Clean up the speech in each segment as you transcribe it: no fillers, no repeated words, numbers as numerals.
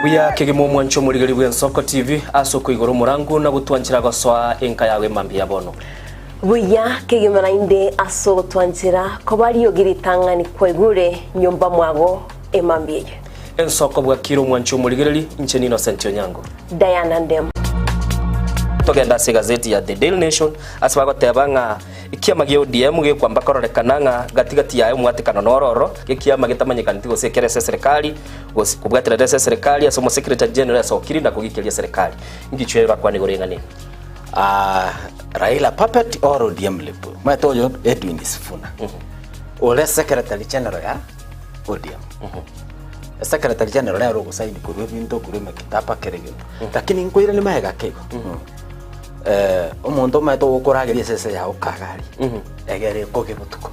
Buya kegima omwancho omorigeri bw'Ensoko TV ase okoigora omorango na gotwanchera gosoa enka yago emambia ya bono. Buya kegima naende ase ogotwanchera koba riogi ritang'ani kwaigure nyomba mwago emambia eye. Ensoko bwakire omwancho omorigereri, inche n'Innocent Onyango. Diana Ndemo. Togende ase egazeti ya The Daily Nation ase bagoteba ng'a ekiama gia ODM gekwamba kororekana ng'a gati gati yaye omwatekano noro ororo, ekiama getamanyekaneti gose ekere ase eserekari gose kobwaterera ase eserekari ase omosecretary general asokire na kogikeria eserekari. Inki orakwane igoro y'eng'ana eye? Ah, Raila puppet or ODM lip. Omanyete oyo Edwin Sifuna. Ore secretary general ya ODM. Secretary general nere ogosaini korwa ebinto korwa emekitaba kera egento. Lakini nkoiranie magega ake igo. Eh, omonto omanyete ogokorageria esese yago kagari. Egere ekoge botuko.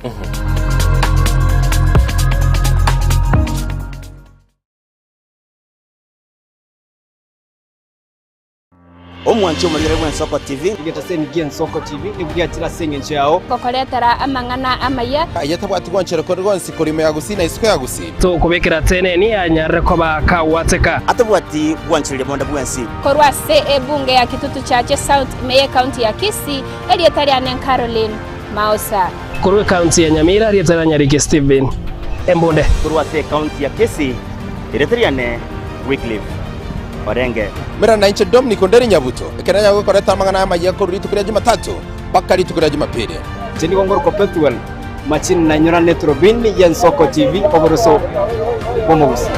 Omwanchi omorigere bw'Ensoko TV. Egetaseni gi'Ensoko TV nigo giachire ase engencho yao. Gokoretera amang'ana amaya. Aye tabwati gwanchera kore gwonsi korwa ime ya Gusii na isiko ya Gusii. Tokobekera teneni anyarire koba kagwateka. Atabwati gwanchereria bonde bwensi. Korwa ase ebunge ya Kitutu Chache South ime y'Ekaunti ya Kisii, erieta riane Caroline Maosa. Korwa ekaunti ya Nyamira, erieta ria Nyariki Stephen Embunde. Korwa ase ekaunti ya Kisii, erieta riane Wycliffe Orenge. Mera nainche Dominic Onderi Nyabuto, ekero nanyare gokoreta amang'ana amayia korwa rituko ria Jumatatu mpaka rituko ria Jumapili. Inche nigo ngorokwa Pethuel Machini nainyora neturubini y'Ensoko TV oboroso bw'omogusi.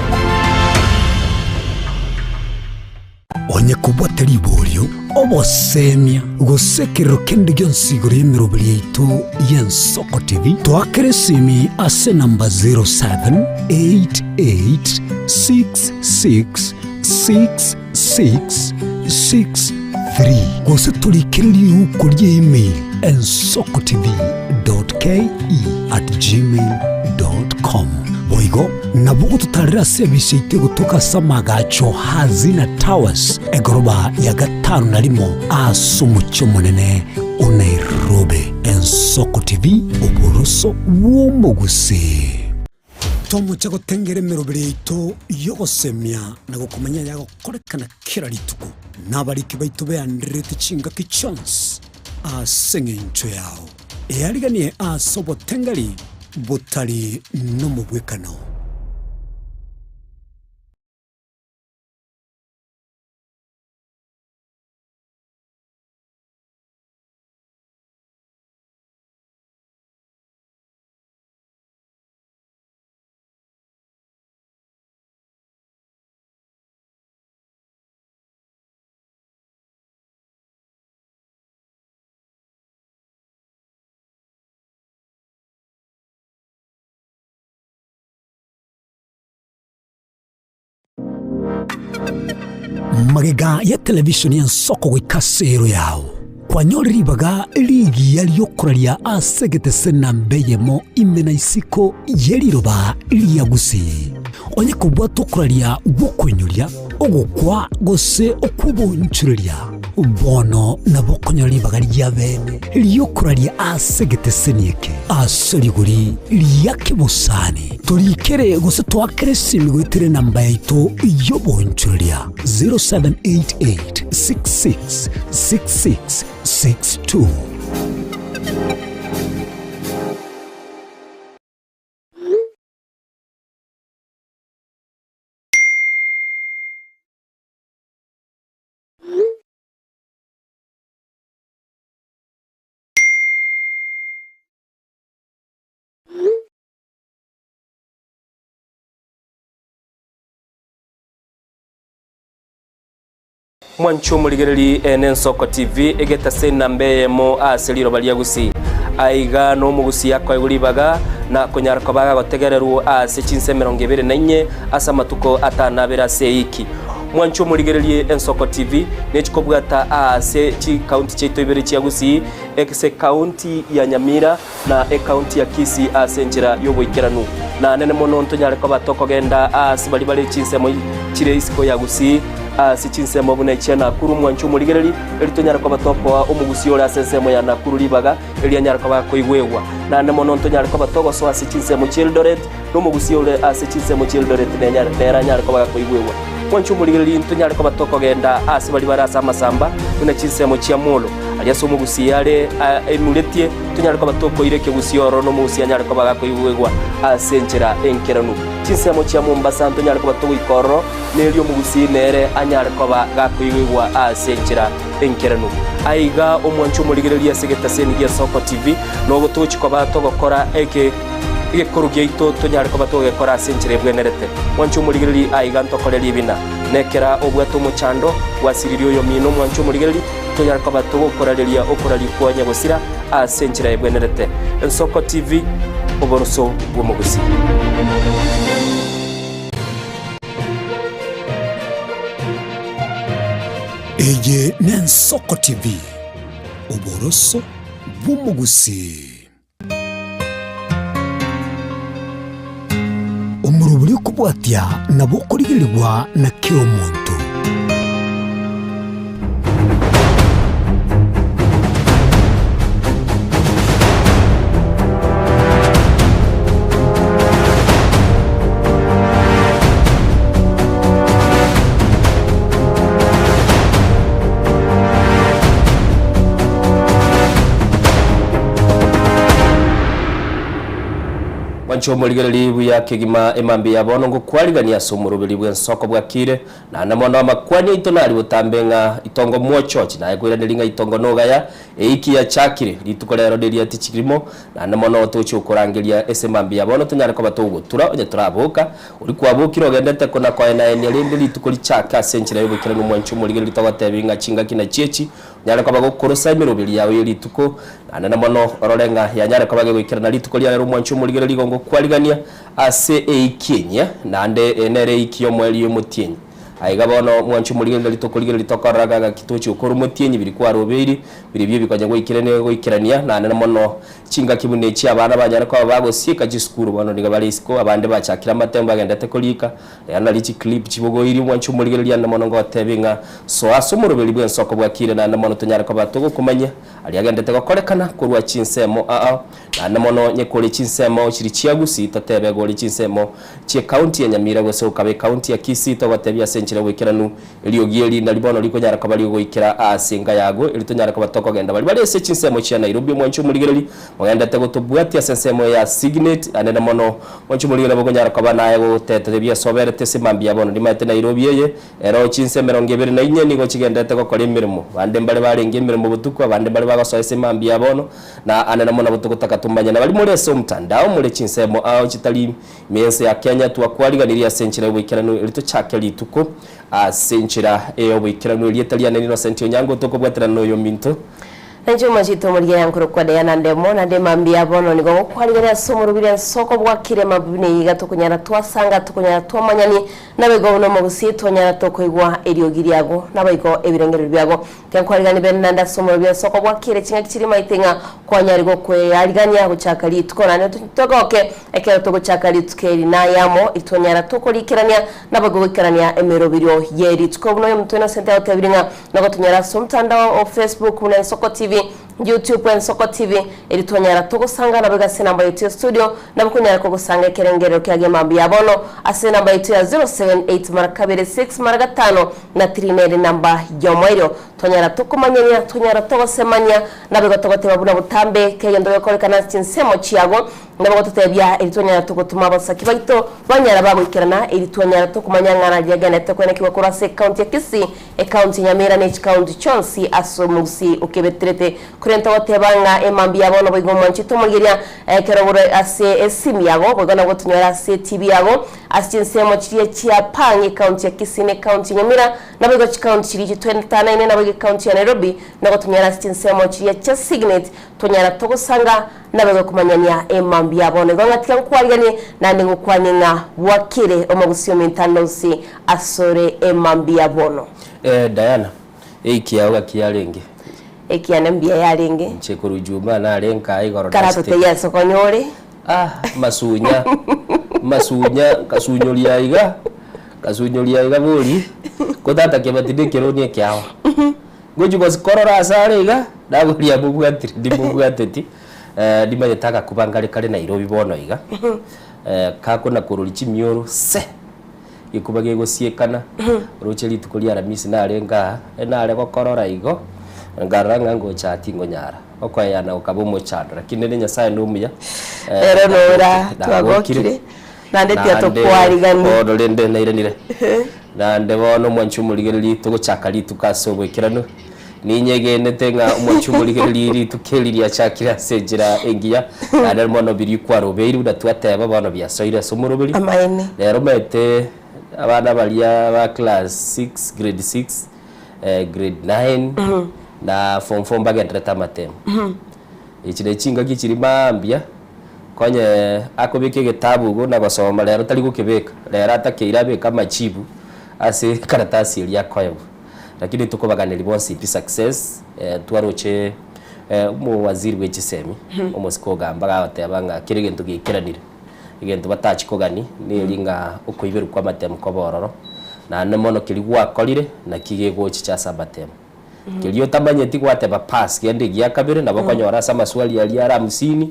Onye kobwate riborio, obosemia, gose ekerero kende gionsi igoro y'emeroberi yaito y'Ensoko TV, toakere esimi ase enamba 0788666663 gose torikere riuko ria email ensokotv.ke@gmail.com. Boigo Nabo gototarera ase ebise yaito egotoka ase amagacho Hazina Towers, egoroba ya gatano na rimo ase omochie omonene o Nairobi. Ensoko TV, oboroso bw'omogusii. Tomocha gotengera emeroberi yaito y'ogosemia na gokomanya ayagokorekana kera rituko, na abariki baito beandererete chingaki chionsi ase engencho yao. Eariganie ase obotengeri botari nomobwekano. Magega ya televishoni y'ensoko goika ase ero yao, kwanyore ribaga rigiya ri'okoraria ase egetese namba eyemo ime na isiko ye riroba ria Gusii. Onye kobwata okoraria gw'okoinyoria, ogokwa gose okw'obonchoreria, bono nabo okonyora ribaga ria bene ri'okoraria ase egeteseni eke ase rigori ria kebosani. Torikere gose toakere esimi goetera enamba yaito y'obonchoreria 0788 66 66 62. Mwanche omorigereri ene Ensoko TV egetase enamba eyemo ase riroba ria Gusii. Aiga nomogusii akoegwa ribaga na konyara koba agotegererwa ase chinsa 24 ase amatuko atanabere ase eiki. Mwanche omorigererie Ensoko TV nechikobwata aase chikaunti chiaito ibere chia Gusii, ase ekaunti ya Nyamira na ekaunti ya Kisii ase enchera y'oboikeranu. Na nene mono ntonyare koba tokogenda aase baria bare chinsemo chire isiko ya Gusii, ase chinsemo buna echia Nakuru. Mwanche omorigereri, eri tonyare koba tokoa omogusii ore ase ensemo ya Nakuru ribaga, eri anyare koba akoigwegwa. Naende mono ntonyare koba togosoa ase chinsemo chi'Eldoret, na omogusii ore ase chinsemo chi'Eldoret nere anyare koba gakoigwegwa. Mwanche omorigereria ntonyare koba tokogenda ase baria bare ase amasamba buna chinsemo chia molo, aria ase omogusii are aimuretie, tonyare koba tokoira ekegusii ororo na omogusii anyare koba gakoigwegwa ase enchera enkeranu. Chinsemo chia Mombasa ntonyare koba togoika ororo, na erio omogusii nere anyare koba gakoigwegwa ase enchera enkeranu. Aiga omwanche omorigereria ase egetaseni gia Soko TV, nogo togochia koba togokora eke Egekoro giaito tonyare koba togekora ase enchera ebwenerete. Mwanche omorigereria aiga ntokore ribina. Nekera obwate omochando, gwasiririe oyomino mwanche omorigereria, tonyare koba togokorareria okoraria kwa nyagosira ase enchera ebwenerete. Ensoko TV, oboroso bw'omogusii. Eye n'Ensoko TV, oboroso bw'omogusii. Omorobori okobwatia nabo okorigerigwa na kera omonto. Mwanche omorigererie buya kegima emambia ya bono ngokwarigania ase omoroberi bw'ensoko bwakire, naende mono amakwani aito nari botambe ng'a itongo mwochochi naye koiraneria ng'a itongo nogaya, eiki yachakire, rituko rero riria tichirimo, naende mono toche okorangeria ase emambia ya bono tonyare koba togotura onye toraboka, oria kwabokire ogendete kona koenaenia rende rituko richake ase enchera y'oboikeranu mwanche omorigereria togotebi ng'a chingaki nachio echi Onyare koba gokorosa emeroberi yao ye rituko, naende na mono orore ng'a yanyare koba gegoikerana rituko ria rero omwanche omorigereria igo ngokwarigania ase eiki enyia, naende eye nere eiki y'omoerio y'omotienyi. Aiga bono mwanche omorigereria ritokorigereria tokorora ng'a ng'aki tochi gokora omotienyi biri kwarobeiri, biribio ebikonya goikerania goikerania, naende na mono Chingaki buna echi abana banyare koba bagosieka chisukuru bono nigo bare isiko, abande bachakire amatemo bagendete korika, Rero nario chiclip chibogoirie omwanchi omorigereria ande mono ngotebi ng'a soa ase omoroberi bw'ensoko bwakire naende mono tonyare koba togokomanyia aria agendete gokorekana korwa chinsemo ao naende mono nyekore chinsemo chiri chia Gusii totebe gore chinsemo chie county ya Nyamira gose okabe ecounty ya Kisii togotebia ase enchera y'oboikeranu eriogi eri nari bono rikonyara koba rigoikera ase enka yago eri tonyare koba tokogenda baria bare ase chinsemo chia Nairobi omwanchi omorigereri mogendete gotobwatia ase ensemo ya Signet ande mono Omochie omorigera bokonyara koba naye goteterebia ase oberete ase mambia bono. Nimaete Nairobi eye, ero chinsa 24 nigo chigenderete gokora emeremo. Bande mbare barenge emeremo botuko, abande mbare bagosoa ase mambia bono, na ande namo nabo togotaka tomanye. Na baria more ase omotandao, more chinsemo ao chitari ime y'ense ya Kenya, twakwariganirie ase enchera y'oboikeranu erio tochake rituko ase enchera y'oboikeranu. Erieta riane Innocent Onyango, tokobwaterana noyominto. Nainche omachete omorigia yankorokwa Diana Ndemo, naende mambia bono nigo ngokwarigania ase omorobiri ensoko bwakire mambia buna iga tokonyara twasanga tokonyara twamanyani nabaigo buna omogusii twanyara tokoigwa eriogi riago nabaigo ebirengererio biago. Tiankwarigani bene naende ase omorobiri ensoko bwakire chingaki chiria maete ng'a kwanyari gokwearigania gochaka rituko naende togoke ekero togochaka rituko eri nayamo itwanyara tokorikerania nabaigo goikerania emeroberio ye rituko buna oyomonto Innocent agotebirie ng'a Nogotonyora ase omotandao o Facebook buna Ensoko TV, YouTube Ensoko TV, erio twanyara togosanga naboigo ase enamba yaito ya studio, nabo konyara kogosanga ekerengerero kia gemambia ya bono ase enamba yaito ya 078 mara kabere 6 mara gatano na 3 nere enamba y'omoerio. Twanyara tokomanyania, twanyara togosemania, naboigo togoteba buna botambe kegento gekorekana ase chinsemo chiago, Nabo gototebia eri twanyara togotoma abasaki baito banyara bagoikerana, eri twanyara tokomanya ng'a riagenderete kwenekigwa korwa ase ecounty ya Kisii, ecounty ya Nyamira ne chicounty chionsi ase omogusii okebeterete. Korende togoteba ng'a emambia ya bono boigo omwanchete omorigeria ekero ore ase esimu yago boigo nabo gotonyora ase etibi yago ase chinsemo chiria chia Pang ecounty ya Kisii ne ecounty ya Nyamira naboigo chicounty chiria chitwetanaine naboigo ecounty ya Nairobi nogotonyora ase chinsemo chiria chia Signet Tonyara togosanga nabe gokomanyania emambia bono. Igo ng'a tiga nkwariganie, naende ngokwanie ng'a bwakire omogusii ominto ande onsi asore emambia bono. Eh Diana, eiki yao gaki yarenge? Eiki yane mbuya yarenge. Inche korwa Ijumaa nare nkaa igoro nachete. Karatotebie ase okonyore. Ah, masunya, masunya, nkasunyoria iga, nkasunyoria iga bori, ko tata kebati nekeroni ekiao. Ngochia gose korora ase are iga, naboria mobwatire ndimobwateti, ndimanyete agakuba nkare kare Nairobi bono iga, kakona kororia chimioro se! Gekuba gegosiekana, oroche rituko ria Aramisi narenge aa, nare gokorora igo, nkarora ng'a ngocha aa tingonyara. Okoeyana gokaba omochando, lakini rende Nyasaye nomuya, Ere nora nagokire, twagokire, naende naende tiatokwarigani. bono rende nairanire. Naende bono omwanchi omorigereria togochaka rituko ase oboikeranu, Ninyegenete ng'a omochie omorigereria rituko eri riachakire ase enchera engiya, naende bono biria kwarobeirwe buna twateba bono biasoire ase omoroberi. Amaene. Rero omanyete abana baria ba class six, grade six, grade nine na form four mbagenderete amatemo. Echi ne chingaki chiri mambia, konye akobeka egetabu igo na gosoma rero tari gokebeka, rero atakeire abeke amachibu ase ekaratasi eria akoegwa. Lakini tokobaganeria bonsi pi success, twaroche omowaziri bwe chisemi, omosike ogamba agagoteba ng'a kera egento giaikeranire, egento batachi kogani neri ng'a okoiberwa kwa amatemo kobe ororo, naende mono keria gwakorire naki gegochicha ase amatemo. Keria otamanyeti gwateba pass genda egia kabere nabo okonyora ase amaswali aria are hamsini,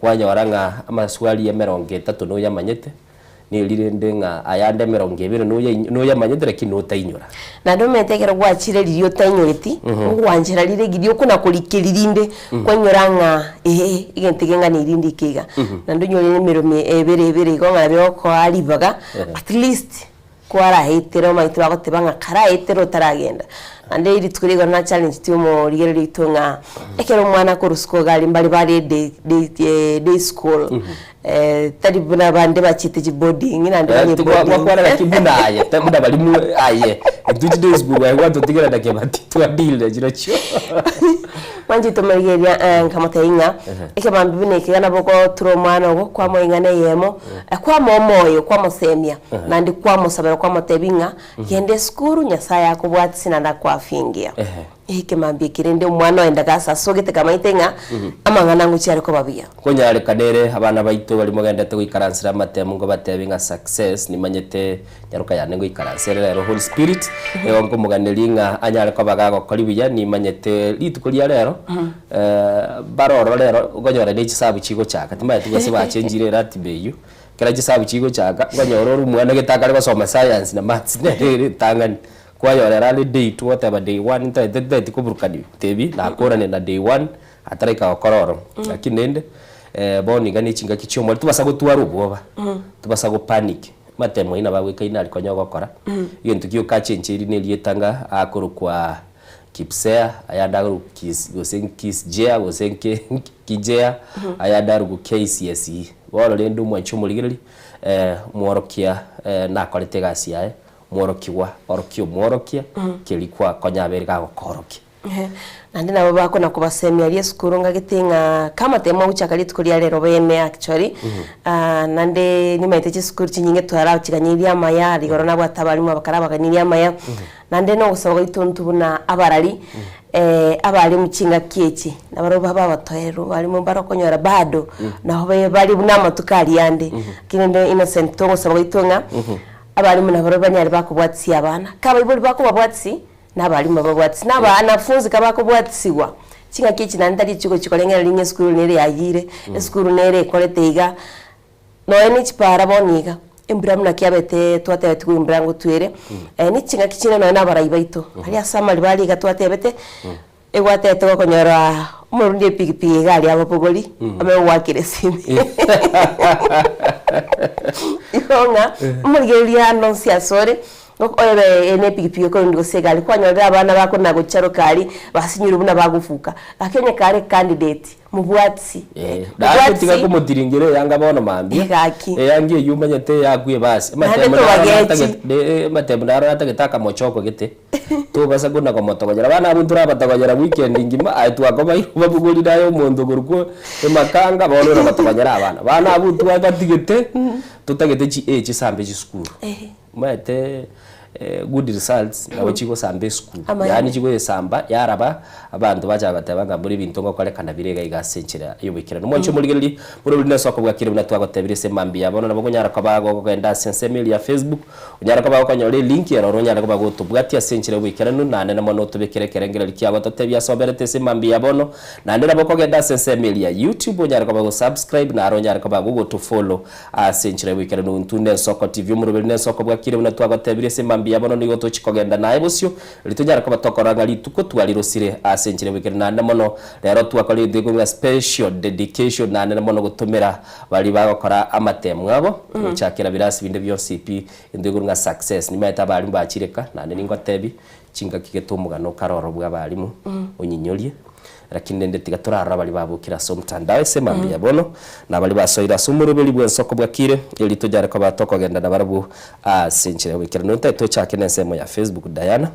kwanyora ng'a amaswali emerongo etato noyamanyete. Neri rende ng'a ayande emerongo ebere noyamanyete lakini notainyora. Naende omanyete ekero gwachire riria otainyoreti, ogwanchera rire riria okona korikeria rinde, kwainyora ng'a eeh egento eke ng'a nerinde eke iga. Naende onyore emeromo ebere ebere igo ng'a nabo egokoa ribaga, at least kwaraetera omanyete bagoteba ng'a karaetere otaragenda. Naende rituko riria igoro na challenge omorigereria oito ng'a ekero omwana akorwa school iga aria mbare bare day day day school tari buna bande bachiete chiboarding naende banye boarding. Gwakwana gaki buna aye tari buna baria mwe aye intwe chi day school aye gwatotigera na kebati twa deal na chirochio. Mwanchete omorigereria nkamotebia ng'a ekemambia buna eke iga nabo ogotura omwana ogo kwamoa eng'ana eyemo kwamoa omoyo kwamosemia naende kwamosabera kwamotebia ng'a Genda esukuru, Nyasae akobwatisi naende akoafia engiya. Ekemambia eke rende omwana oye ndagasa asogete kamaete ng'a amang'ana ngochia are koba buya. Konyarekana ere abana baito baria mogendete goikaransera amatemo nkobatebie ng'a success nimanyete nyaroka yane ngoikaransa ere rero Holy Spirit nigo nkomoganeria ng'a anyare koba gagokori buya nimanyete rituko ria rero baroro rero okonyora ne chisabu chigochaka timanyeti gose bachenjire eratiba eywo. Ekero chisabu chigochaka, okonyora ore omwana gete akare gosoma science na maths nere ere entang'ani, kwanyora ere are day two ogoteba day one ntaete ntaeti koburukaniwa, tebi nakorane na day one ataraika gokora oro. Lakini rende bono iga ne chingaki chia omorero tobasa gotwara obwoba, tobasa go panic, amatemo aywo nabo agoikaine aria konya ogokora, egento gioka achencheiri na erieta ng'a akorokwa Kipsea, ayande akorokwa Kis gose Kisjea gose nke Kijea, ayande arokwa KCSE. Bono rende omwanchi omorigereria, omworokia nakorete egasi yaye, omworokigwa orokia omworokia, keria kwakonya abere gagokoorokia. Naende nabo bakona kobasemia aria esukuru ngagete ng'a kamatemo agochaka rituko ria rero bene actually, naende nimaete chisukuru chinyinge twarachiganirie amaya, rigoro nabwate abalimu abakare abaganirie amaya, Naende nogosaba gwaito intwe buna abarari, abarimu chingaki echi, nabarabwo babe abatoereru, abarimu mbare okonyora bado nabo baye bare buna amatuko aria ande. Lakini rende Innocent togosaba gwaito ng'a abarimu nabarabwo banyare bakobwatisia abana, ka abaibori bakobabwatisia, na abarimu bababwatisia, na abanafunzi kabakobwatisigwa, chingaki echi naende tari chigochi korengereria ng'a esukuru nere yayire, esukuru nere ekorete iga. Nonya ne chipaara bono iga, embura buna kiabete twatebetigwe embura ngotwere, ne chingaki chinde nonya na abarai baito, aria ase amariba aria iga twatebete, egwatebete gokonyora omorundi epigipigi iga aria ababogori, ame goakera esimi. Igo ng'a, omorigereria ande onsi asore, Oebe ne epigipigi okorende gose egari, kwanyorire abana bako na gocharoka aria, basinyirwe buna bagofuka. Gaki onye kare candidate, mobwatisi, Eh, naende tiga mobwatisi. komotiringera eyanga bono mambia. Eh, gaki. Eyanga eyio omanyete eyakwa ebasi. Naende Amatemo naro tobagechi. natagete de amatemo naro natagete akamochoko gete, tobasa kona komotogonyera. Bono abwo ntorabatogonyera weekend ngima, aye twakobaire obabogorire aye omonto korwa emakanga, bono orabatogonyere abana. Bono abwo twabatigete, totagete chi A chisambe chisukuru. Omanyete Good results nabo chigosamba esukuru, Amaene. yaani chigoyesamba yaraba abanto bachaka goteba ng'a mbore ebinto ngokorekana bire iga iga ase enchera y'oboikeranu. Mwanche omorigereria, buna oria nase okobwakire buna twagotebire ase mambia ya bono nabo okonyara koba gokogenda ase ensemo eria ya Facebook, onyare koba gokonyora elink ere oro onyare koba gotobwatia ase enchera y'oboikeranu naende namo notobekere ekerengererio kiago totebie ase oberete ase mambia ya bono, naende nabo okogenda ase ensemo eria ya YouTube onyare koba gosubscribe naro onyare koba gogotofollow Ase enchera y'oboikeranu intwe nensoko TV omoroberi nensoko bwakire buna twagotebirie ase mambia bono nigo tochi kogenda naye bosio riria tonyare koba tokorora ng'a rituko twarirosire ase enchera y'oboikeranu naende mono rero twakora egento gekong'ina special dedication naende mono gotomera baria bagokora amatemu abo gochakera birasi binde bionsi pi egento gekorwa ng'a success nimaete abarimu bachire ka naende ningotebi chingaki gete omogano okare oro bwa abarimu onyinyorie. Lakini rende tiga torarore abaria babokire ase omotandao ase mambia bono, na baria basoire ase omoroberi bw'ensoko bwakire, erio tonyare koba tokogenda nabarabwo ase enchera y'oboikeranu. Ntae tochake nensemo ya Facebook, Diana,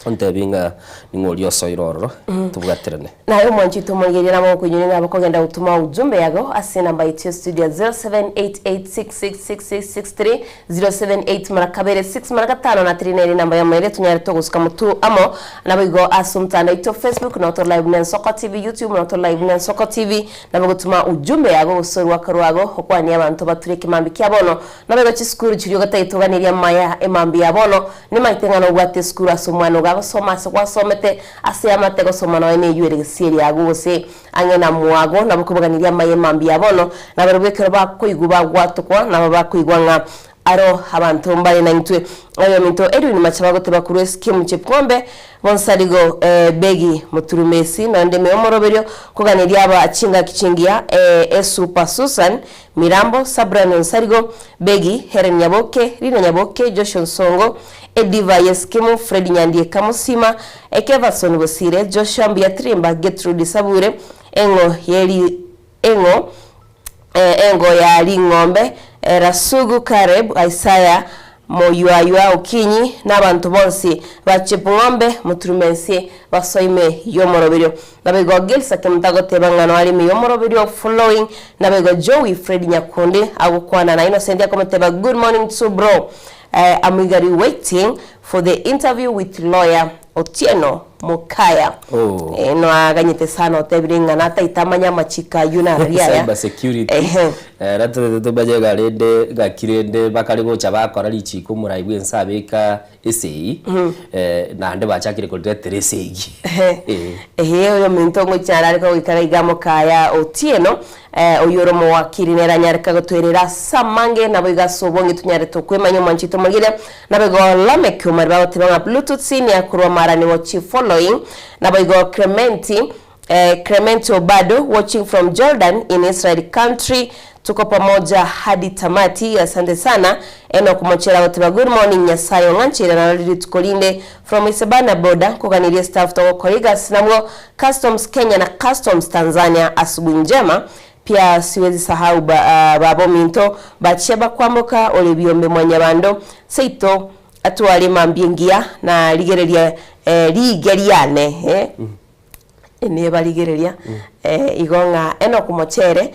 ontebie ng'a ning'o oria osoire ororo, tobwaterane. Naye omwanchete omorigereria nabo okoinyora ng'a abakogenda gotoma ujumbe yago ase enamba yaito ya studio ya 0788666663 078 mara kabere 6 mara gatano na 3 nere enamba yamo ere tonyare togosuka motwe amo naboigo ase omotandao oito Facebook nabo tore live nensoko TV YouTube nabo tore live nensoko TV nabo gotuma ujumbe yago gose orwaka rwago okwanie abanto bature ekemambi kia bono naboigo chisukuru chiria ogatagete oganerie amaya emambi ya bono nimaete ng'a nobwate esukuru ase omwana ogo agosoma ase gwasomete ase amate gosoma nonya neywo ere gesieri yago gose Ang'e na mwago nabo kobaganirie amaya emambia ya bono, na barabwo ekero bakoigwa bagwatokwa, nabo bakoigwa ng'a aro abanto mbare naintwe. Abaminto Edwin Machaba agoteba korwa Eskimu Chepng'ombe, Bonsarigo, Begi, Moturumesi, naende ime y'omoroberio koganeria aba chingaki chingiya, Esupa Susan, Mirambo, Sabran Onsarigo, Begi, Hellen Nyaboke, Rina Nyaboke, Joshua Onsongo, Ediva Yeskimu, Fred Nyandieka Mosima, Ekeverson Bosire, Joshua Mbuya-Tirimba, Getrude Sabure, Eng'o ye ri eng'o engo ya ring'ombe, Rasugu Caleb, Isaiah Moyuayua Okinyi, na abanto bonsi ba Chepng'ombe, Moturumensi, basoa ime y'omoroberio. Naboigo Gilsa Kemuta agoteba ng'a noare ime y'omoroberio following Naboigo Joey Fred Nyakundi agokwana na Innocent akomoteba good morning too bro I'm eagerly waiting for the interview with lawyer Otieno Mokaya. Oh. Eh, noaganyete sana otebire ng'a nataete amanye amachiko ayio narari aya. Cyber security. Ehe. Eh, natotete tomanye ng'a rende ng'aki rende bakare gocha bakora richiko omorai bwense abeka esegi, eh, naende bachakire koriretera esegi. Eh. Ehe, oyo ominto ngochia arare kogoikara iga Mokaya Otieno, eh, oyio ore omowakiri nere anyareka gotoerera ase amange, naboigo ase obonge tonyarete okwemanya omwanchi oito omogire, naboigo Lameck Omari bagoteba ng'a Bluetooth Senior korwa Marani watch following, naboigo Clementi eh, Clementi Obado watching from Jordan in Israel country, tuko pamoja hadi tamati, asante sana. Enock Mochera agoteba good morning Nyasaye ong'ancheire narore rituko rinde from Isebana boda nkoganirie staff togokora egasi nabwo Customs Kenya na Customs Tanzania asubuhi njema pia siwezi sahau ba baba ominto bachia bakwamboka ore biombe mwanyabando seito atware mambia engiya na rigereria riige riane eh. Nebarigereria igo ng'a Enock Mochere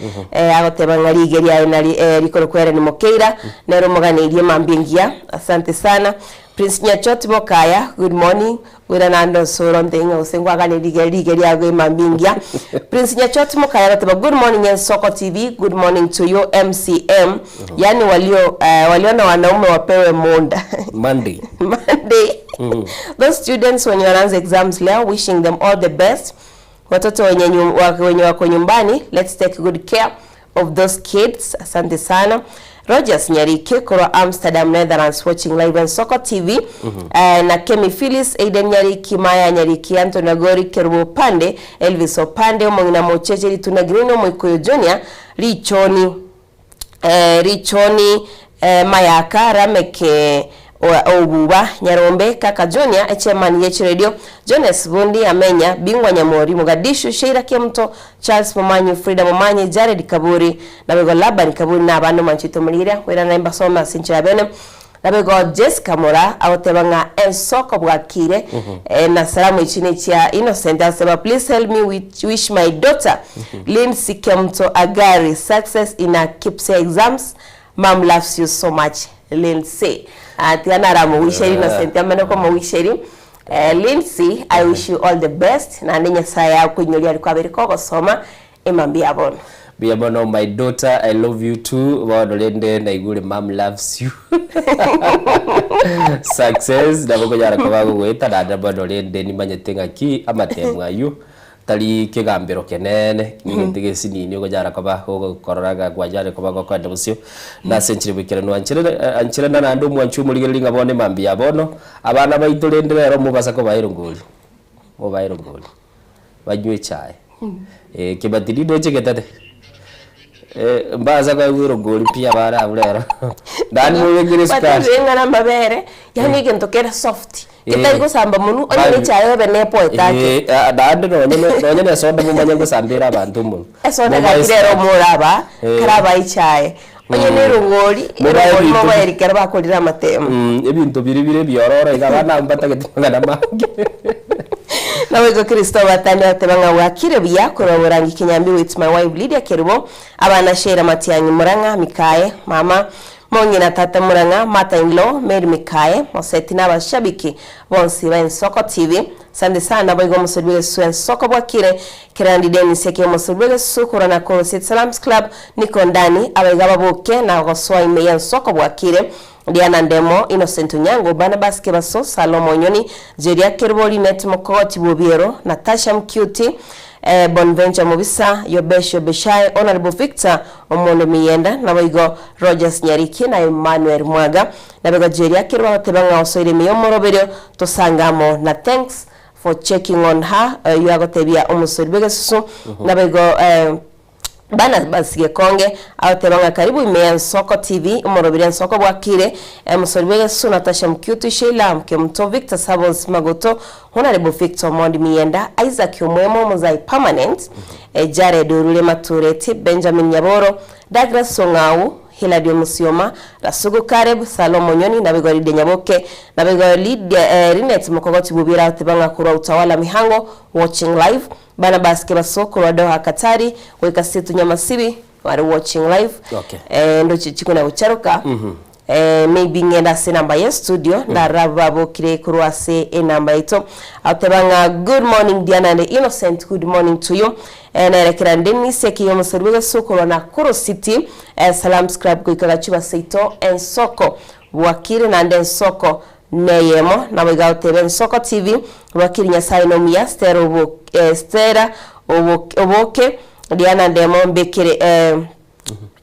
agoteba ng'a riige riaye nari rikorokwa Ellen Mokeira nere omoganeirie mambia engiya asante sana. Prince Nyachoti Mokaya good morning bwera naende osore ontebie ng'a gose nkwagane riige riige riago emambia engiya. Prince Nyachoti Mokaya agoteba good morning Ensoko TV good morning to you MCM yaani walio walio na wanaume wapewe muda. Monday. Monday. Those students wenye wanaanza exams leo wishing them all the best. Watoto wenye, nyu, wenye wako nyumbani let's take good care of those kids. Asante sana. Rogers Nyarike korwa Amsterdam Netherlands watching live on Soko TV. Eh, na Kemi Phyllis, Aiden Nyariki, Maya Nyariki, Anthony Agori, Kerubo Opande, Elvis Opande, Omong'ina Mocheche, Rituna Green, Omoikuyu Junior, Richoni Richoni, Mayaka, Rameke, Obuba, Nyarombe, Kaka Junior, Echairman ye chiredio, Jones Bundi, Amenya, Bingwa Nyamori, Mogadishu, Sheila Kemuto, Charles Momanyi, Frida Momanyi, Jared Kaburi, naboigo Laban Kaburi na abande omwanchete omorigereria, koirana naye mbasome ase enchera ya bene. Naboigo Jessica Mora agoteba ng'a ensoko bwakire na salamu echi nechia Innocent agoseba please help me with wish my daughter Lindsay Kemuto Agari success in her KPSEA exams mum loves you so much Lindsay. Ah, tiga naramowisherie Innocent amane komowisheria. Eh, Lindsay, I wish you all the best, naende Nyasaye akoinyorie aria kwabeire kogosoma, emambia ya bono. Mbuya mono my daughter I love you too bono rende naigure mum loves you success nabo okonyara koba gogoeta naende bono rende nimanyete ng'aki amatemo aywo tari kegambero kenene negento gesinini okonyara koba gokorora ng'a kwanyarire koba gokoenda bosio nase enchera boikeranu ancherere ancherana naende omwanchi omorigereria ng'a bono emambia ya bono abana baito rende rero mobasa koba erongori mobae erongori. Banywe echae. Eh, kebati nindoche getete. Eh, mbasa koegwa erongori pi abana abwo rero. Ndani mobekere esukari. Batebire ng'a namabere, yaani egento kere soft, Eh. getari gosamba monwe, onye Babi- ne echae ebe nepoete ake. Eh, ah, naende nonye ne- nonye na esoda momanye ngosamba ere abanto omonwe. Esoda Mobae gaki rero esukari. moraba, Eh. karaba echae. Onye ne erongori, Mobae erongori ebinto bi- mobae ekero bakorire amatemo. Ebinto biria bire ebiororo iga abana abwo mbatagete amang'ana amange. Naboigo Kristo abatani agateba ng'a bwakire buya korwa borangi Kinyambi with my wife Lydia Kerubo, abana Sheila Matiang'i Murang'a, Mikaye, mama, mong'ina tata Murang'a, Martha in law, Mary Mikaye, Moseti na abashabiki bonsi ba Ensoko TV. Asante sana boigo omosori bw'egesusu Ensoko bwakire Kerandi Dennis eke omosori bw'egesusu korwa Nakuru City Salams Club Niko Ndani abaiga baboke na gosoa ime y'ensoko bwakire Diana Ndemo, Innocent Onyango, Barnabas Kebaso, Salomo Onyoni, Jeria Kerubo, Linet Mokogoti Bwobiero, Natasha Mkiuti, Bonventure Mobisa, Yobesh Yobeshai, Honourable Victor Omondo Miyenda, naboigo Rogers Nyariki na Emmanuel Mwaga. Naboigo Jeria Kerubo agoteba ng'a osoire ime y'omoroberio tosange amo na thanks for checking on her, oyio agotebia omosori bw'egesusu, naboigo Barnabas Gekonge agoteba ng'a karibu ime ya Nsoko TV, omorobiri Nsoko bwakire, omosori bw'egesusu Natasha Mkyutu, Sheila Mkemuto, Victor Sabons Magoto, Honourable Victor Omondi Miyenda, Isaac Omwemo Omozai Permanent, Jared Orure Matureti, Benjamin Nyaboro, Douglas Ong'au, Hillary Omusioma, Rasugu Caleb, Salomo Onyoni, naboigo Lydia Nyaboke, naboigo Lydia Linet Mokogoti Bobira agoteba ng'a korwa Utawala Mihango watching live, Barnabas Kebaso korwa Doha Katari, goika Setu Nyamasibi bare watching live. Okay. Eh, ndoche chikona gocharoka. Eh, maybe ng'ende ase enamba ye studio ndarora abwo babokire korwa ase enamba yaito agoteba ng'a good morning Diana and Innocent good morning to you eh, nerekera Dennis ekiya omosori bw'egesu korwa Nakuru City eh, Salams Club goika Gachuba seito ensoko bwakire naende ensoko Neyemo, naboigo agoteba Ensoko TV, Rwakiri Nyasae nomuya, Stella obo Stella obo oboke, Diana Ndemo mbekere eh,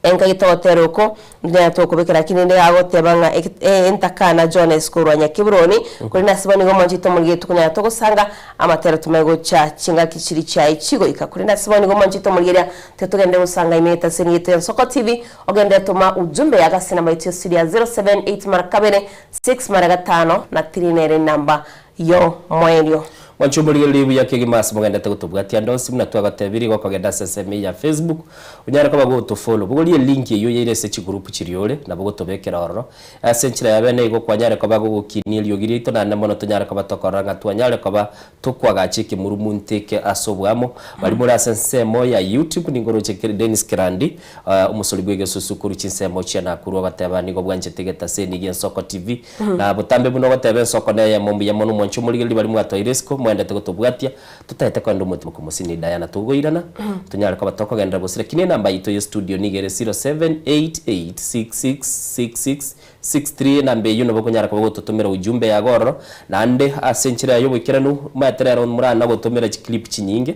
enkaki togotera oko, ntonyara tokobekera lakini rende agoteba ng'a eke entakana Jones korwa Nyakeburoni, korende ase bono nigo mwanchete omorigete tokonyara togosanga amatero tomanye gocha chingaki chiria chiaye chigoika. Korende ase bono nigo mwanchete omorigeria tiga togende gosanga ime etaseni yaito ya Ensoko TV, ogende toma ujumbe yago ase enamba yaito ya studio ya 078 mara kabere 6 mara gatano na tiri nere enamba y'omoerio. Mwanche omorigererie buya kegima ase mogendete gotobwatia ande onsi buna twagatebirie igo okogenda ase ensemo eye ya Facebook onyare koba gotofollow bogoria elink eyio oyeire ase chigroup chiria ore nabo gotobekera ororo ase enchera ya bene igo kwanyare koba gogokinia eriogi riaito naende mono tonyare koba tokorora ng'a twanyare koba Tokwagacha ekemurumunto eke ase oboamo. Baria more ase ensemo ya YouTube ningoroche Dennis Kerandi, omosori bw'egesusu korwa chinsemo chia Nakuru ogoteba nigo bwanchete egetaseni gi'Ensoko TV. Na botambe buna ogoteba ensoko neyemo mbuya mono mwanche omorigereria baria mwatoeire isiko moendete gotobwatia totaete koenda omotimo komosini Diana togoirana tonyare koba tokogenderera gose lakini enamba yaito ye studio nigo ere 07886666 63 enamba eyio nabo okonyara koba ogototomera ujumbe yago ororo, naende ase enchera yaye y'oboikeranu, omanyete rero morana gotomera chiclip chinyinge,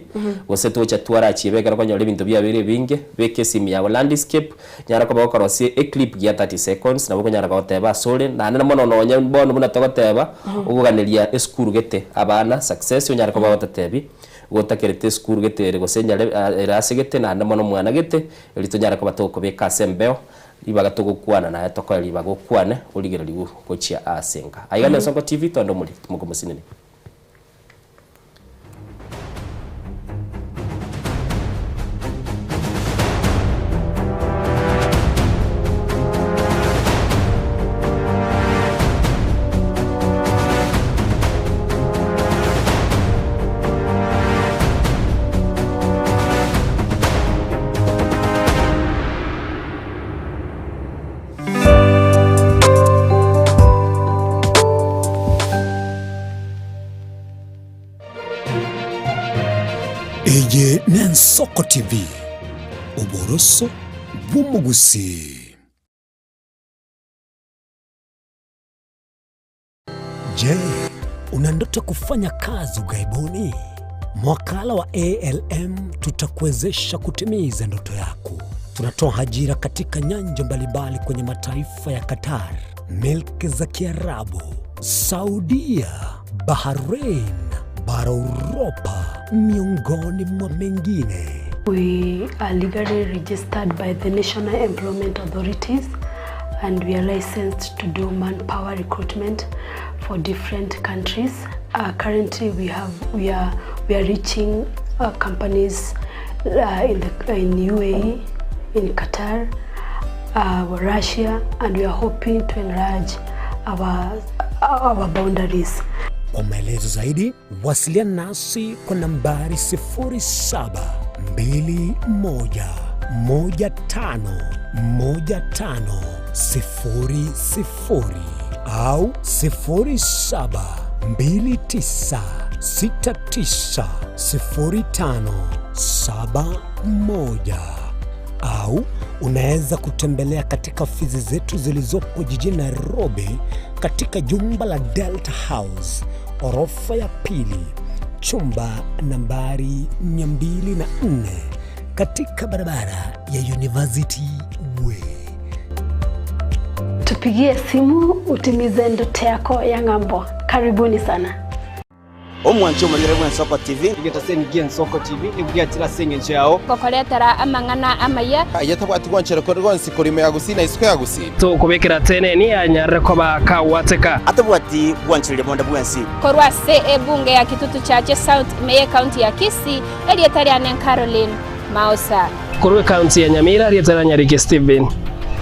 gose tocha twarachie ekero okonyora ebinto biabeire ebinge, beka esimi yago landscape, nyara koba okorosia eclip gia 30 seconds, nabo okonyara goteba asore, naende na mono nonye bono buna togoteba, ogoganeria esukuru gete abana success onyare koba ogototebi, gotakerete esukuru gete ere gose enyare ere ase gete naende mono omwana gete, erio tonyare koba togokobeka ase embeo. Ribaga togokwana naye tokoe ribaga okwane origererigwe gochia aase enka. Aiga n'Ensongo TV twende omori timoke mosinini. Eye n'Ensoko TV, oboroso bw'omogusii. Je, una ndoto kufanya kazi ughaibuni? Mwakala wa ALM tutakuwezesha kutimiza ndoto yako. Tunatoa ajira katika nyanja mbalimbali kwenye mataifa ya Qatar, milki za Kiarabu, Saudia, Bahrain, bara Uropa, miongoni mwa mengine. We are legally registered by the National Employment Authorities and we are licensed to do manpower recruitment for different countries. Uh, currently we have we are we are reaching uh, companies uh, in the in UAE, in Qatar, uh, Russia and we are hoping to enlarge our our boundaries. Kwa maelezo zaidi wasiliana nasi kwa nambari 0721151500 au 0729690571 au unaweza kutembelea katika ofisi zetu zilizopo jijini Nairobi katika jumba la Delta House orofa ya pili chumba nambari 204 katika barabara ya University Way. Tupigie simu utimize ndoto yako ya ng'ambo. Karibuni sana. Omwancho omorigere bwa Ensoko TV. Egetaseni gia Ensoko TV nigo giachire ase eng'encho yao. Gokoretera amang'ana amaya. Aye tabwati gwanchera kore gwansi kore ime ya Gusii na isiko ya Gusii. Tokobekera teneni anyarire koba kagwateka. Atabwati gwanchereria bonde bwensi. Korwa ase ebunge ya Kitutu Chache South ime y'ecounty ya Kisii, erieta riane Caroline Maosa. Korwa ecounty ya Nyamira, erieta ria Nyariki Stephen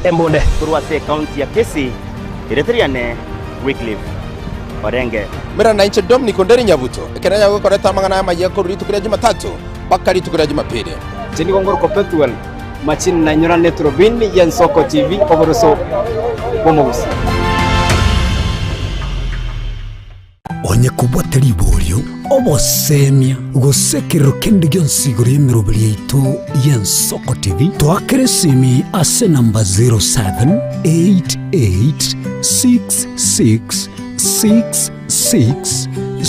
Embunde. Korwa ase ecounty ya Kisii, erieta riane Wycliffe Orenge. Mera na inche Dominic Onderi Nyabuto, ekero nyagokoreta amang'ana aya amayia korwa rituko ria Jumatatu mpaka rituko ria Jumapili. Inche nigo ngorokwa Pethuel Machini nainyorane Turubini ya Ensoko TV oboroso bw'omogusii. Onye kobwate riborio, obosemia, gose ekerero kende gionsi igoro y'emeroberi yaito y'Ensoko TV, toakere esimi ase enamba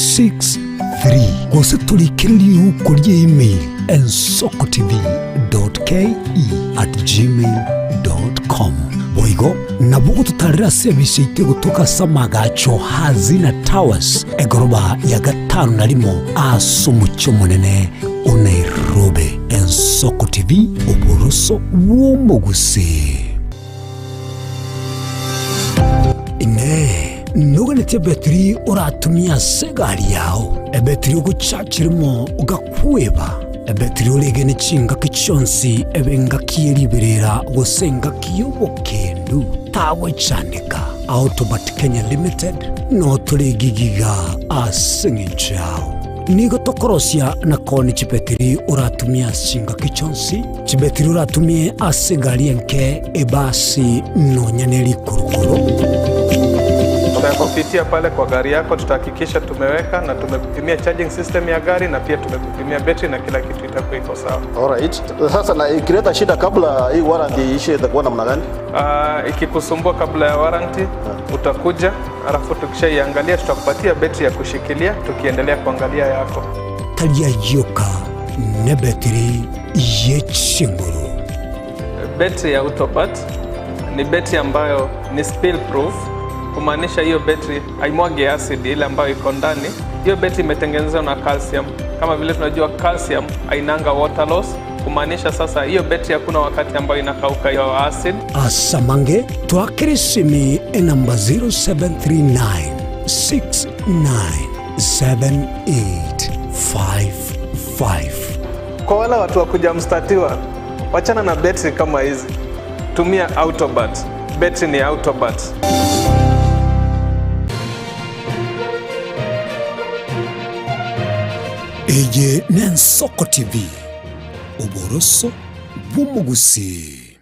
0788666663 gose torikere riuko rie email ensokotv.ke@gmail.com. Boigo nabo ogototarera ase ebise yaito egotoka ase amagacho Hazina Towers, egoroba ya gatano na rimo ase omochie omonene o Nairobi. Ensoko TV, oboroso bw'omogusii. Inee! Noganetie ebetiri oratumie ase egari yao, ebetiri ogochacha erimo ogakweba, ebetiri oregene chingaki chionsi ebe engaki ye riberera gose engaki y'obokendu? Tagwechandeka. Autobat Kenya Limited noo tore egigiga ase eng'encho yao. Nigo tokorosia na koonia chibetiri oratumie ase chingaki chionsi, chibetiri oratumie ase egari enke, ebasi, nonya ne rikurukuru. Tutakupitia pale kwa gari yako, tutahakikisha tumeweka na tumekupimia charging system ya gari na pia tumekupimia betri na kila kitu itakuwa iko sawa. Alright. Sasa na ikileta shida kabla hii warranty iishe itakuwa namna gani? Uh, ikikusumbua kabla ya warranty utakuja, alafu tukishaiangalia tutakupatia betri ya kushikilia tukiendelea kuangalia yako. Tari ayio ka nebetiri ye chinguru. Betri ya Autopat ni betri ambayo ni spill proof, kumaanisha hiyo betri haimwagi acid ile ambayo iko ndani. Hiyo betri imetengenezwa na calcium. Kama vile tunajua calcium hainanga water loss, kumaanisha sasa hiyo betri hakuna wakati ambayo inakauka hiyo acid. Asamange twakere esimi enamba 0739 697855. Kwa wale watu wa kuja mstatiwa, wachana na betri kama hizi, tumia Autobat. Betri ni Autobat. Eye n'Ensoko TV, oboroso bw'omogusii.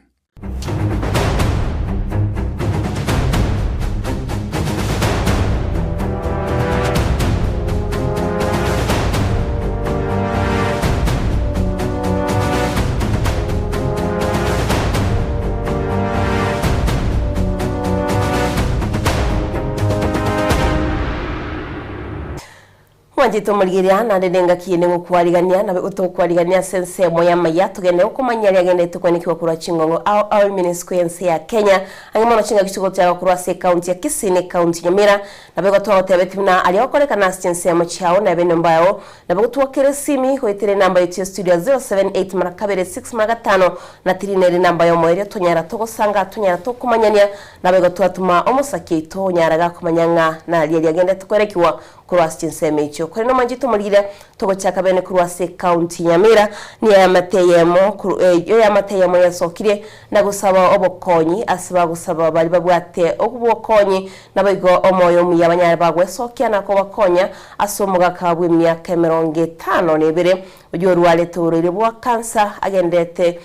Omwanchete omorigereria, naende nengaki ende ngokwarigania, nabe otokwarigania ase ensemo y'amaya, togende gokomanyia aria agenderete kwenekigwa korwa ching'ong'o ao ao ime nesiko y'ense ya Kenya, ang'e mono chingaki chigotiagwa korwa ase ecounty ya Kisii na ecounty Nyamira. Nabo igo twagotebetie buna aria okorekana ase chinsemo chiao nebe enyomba yao, nabo gotwakera esimi goetera enamba yaito ya studio ya 078 mara kabere 6 mara gatano na tiri nere enamba y'omoerio tonyara togosanga tonyara tokomanyania, nabo igo twatoma omosaki oito onyara gakomanya ng'a naria aria agenderete kwerekigwa Korwa ase chinsemo echio, korende omwanchete omorire, togochaka bene korwa ase ekaunti ya Nyamira, niyo eamate eyemo korwa eyio eamate eyemo yasokirie na gosaba obokonyi ase bagosaba baria babwate obokonyi, naboigo omoyo omuya banyare bagwesokia na kobakonya ase omogaka bw'emiaka emerongo etano na ebere, oyio orwarete oborwaire bwa kansa agenderete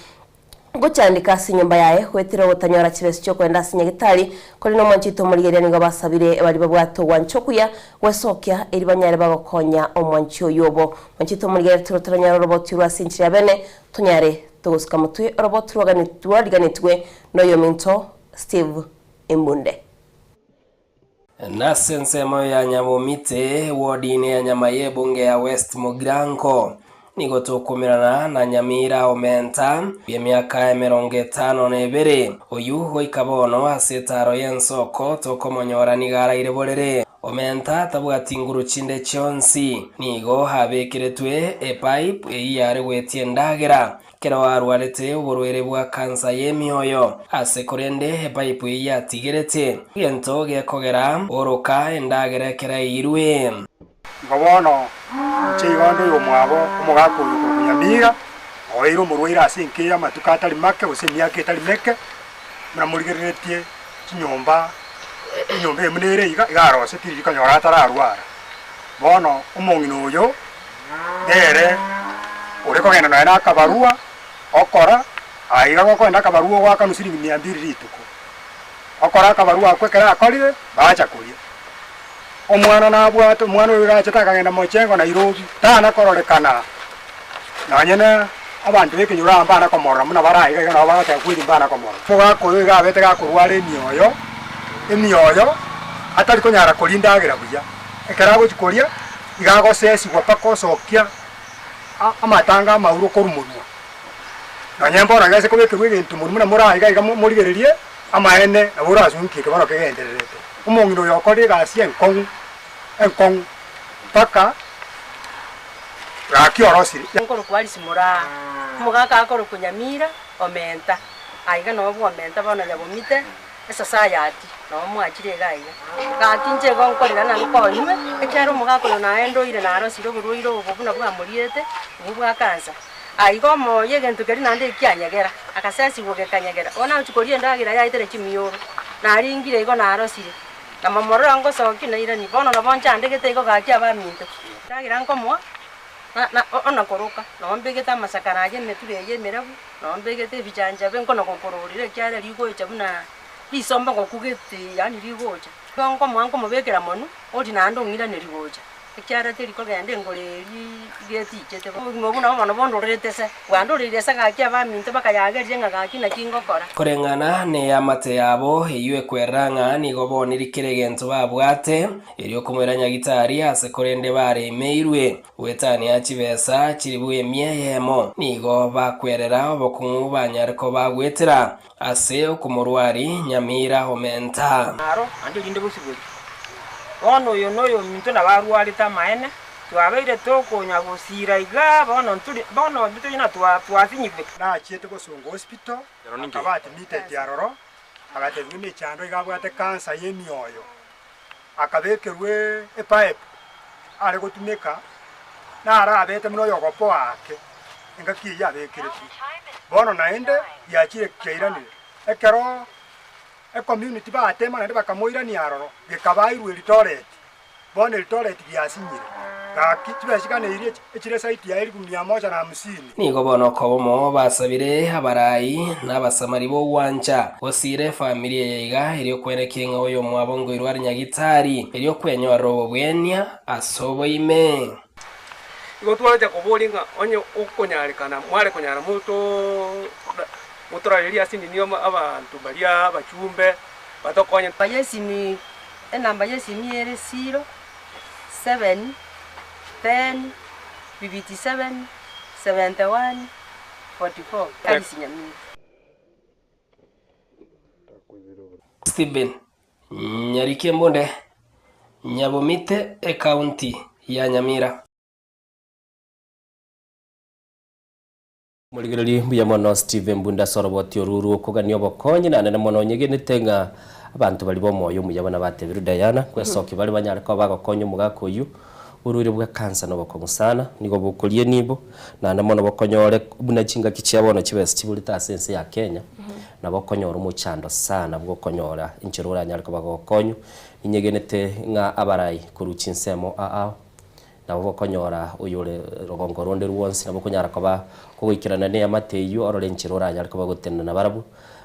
Gochandeka ase enyomba yaye, goetera ogotanyora chibesa chi'okoenda ase nyagetari, korende omwancho oito omorigereria nigo basabire baria babwate ogwancha okuya gwesokia, erio banyare bagokonya omwanchi oyio obo. Mwancho oito omorigereria toro toranyare oroboti orwo ase enchera ya bene, tonyare togosuka motwe oroboti rwariganetwe noyominto Steve Embunde. Nase ensemo ya Nyabomite, ward-ine ya Nyamaye ebunge ya West Mugirango, nigo tokomerana na Nyamira Omenta bw'emiaka 52, oyio goika bono ase etaaro y'ensoko tokomonyora nigo araire borere. Omenta tabwati nguru chinde chionsi, nigo abekeretwe epipe eyio yare goetia endagera. Ekero arwarete oborwaire bwa kansa y'emioyo, ase korende epaipu eyio yatigerete, egento gekogera oroka endagera ekero eirwe. Igo bono, inche igo nde oyomwabo omogaka oyo okorokwa Nyamira, oeire omorwaire ase enka eye amatuko atari make gose emiaka etari meke, buna morigereretie chinyomba, enyomba eye buna ere iga, iga arosetie riria konyora atararwara. Bono omong'ina oyo Nere ore kogenda nonya nakabarua okora, aiga gokogenda akabarua ogoakanwa siringi mia mbiri rituko. Okora akabarua akwo ekero akorire, bacha koria. Omwana nabwate, omwana oyo orachete akagenda mochengo Nairobi, tana kororekana nonye na abanto b'ekenyoro aba mbana komorora buna bare aiga iga nabo bagoteba kweri mbana komorora. Omogaka oyo iga abete gakorwara emioyo, emioyo, atari konyara koria endagera buya. Ekero agochia koria, Iga agosesigwa mpaka osokia amatanga amauro korwa monwa. Nonya mbono iga ase kobekerwa egento monwa buna more aiga iga morigererie amaene nabo orasunkie eke bono kegendererete. Omong'ina oyo okorire egasi enkong'u enkong'u mpaka gaki orosire. Nkorokwa Alice Moraa, omogaka akorokwa Nyamira Omenta, aiga noo bwomenta bono Nyabomite. Esosayati, nabo mwachire iga aiga. Gaki inche igo nkorera na nkonywe, ekiagera omogaka oyo naende oire narosire oborwaire obo buna bwamoriete, obwo bwa kansa. Aiga omoyo egento keria naende ekianyegera, agasesigwa gekanyegera. Bono nagochia koria endagera yaetire chimioro, naringire igo narosire, na momorero ngosokia nairania. Bono nabo nchandegete igo gaki abaminto, endagera nkomoa, na na ona koroka, nabo mbegete amasakara ayio emetugo eye emerabu. Nabo mbegete ebichanchabe nkono gokororera ekiagera rigocha buna risomba ngokugete yaani rigocha. Igo nkomoa nkomobekera monwe, oria naende ong'iraneria gocha, ekiagera teri kogenda engoro eria iga etichete. Obogima obwo nabo bono bondorerete se, bwandoreire ase gaki abaminto bakayagerire ng'a gaki naki ngokora. Koreng'ana neamate yabo eyio ekwerera ng'a nigo boniri kera egento babwate, erio komoira nyagitari ase korende baremeirwe. Goetania chibesa chilifu emia eyemo nigo bakwerera obokong'u banyare koba goetera ase okomorwari nyamira omenta. Aro, naende erinde bosibore. Bono oyo noyominto nabo arwarete amaene, twabeire tokonya gosiira igaa, bono nturi, bono intwe tonya twa twasinyigwe. Nachiete gosonga hospital, akaba admitted aroro, agatebiwa emechando iga abwate cancer y'emioyo. Akabekerwa epipe are gotumeka, naro abete buna oyogopoa ake engaki eyio abekeretwe. Bono naende giachire kiairanire, ekero ecommunity batema naende bakamoirania aroro, gekabairwa Eldoret. Bono Eldoret giasinyire, gaki chibesa chiganeirie echire zaidi ya elifu mia moja na hamsini. Nigo bono okobomo basabire abarai na abasamari b'ogwancha gosiira efamiri eye iga, erio kwerekia ng'a oyomwabo ngoirwe are nyagitari, erio kwenyorera obobwenia ase oboime. Igo twacha koboria ng'a onye okonyarekana mware konyara motorarerie ase nini abanto baria abachumbe batokonye. Enamba y'esimi ere 07. 10 57 71 44 Alice Nyamira. Stephen Nyariki Embunde, Nyabomite, Ekaunti ya Nyamira. Morigereria mbuya mono Stephen Mbunde ase oroboti oru rw'okogania obokonyi naende mono onyegenete ng'a abanto baria b'omoyo omuya buna batebiru Diana kwesokia bare banyare koba bagokonya omogaka oyio borwaire bwa cancer nobokong'u sana nigo bokoria enibo naende mono bokonyore buna chingaki chia bono chibesa chiborete ase ense ya Kenya nabo okonyora omochando sana bwokonyora enchera oranyare koba gokonywa ninyegenete ng'a abarai korwa chinsemo ao ao Nabo bokonyora oyore rogongo ronde rwonsi, nabo okonyara koba kogoikerana neamate eyio, orore enchera oranyare koba gotenena nabarabwo,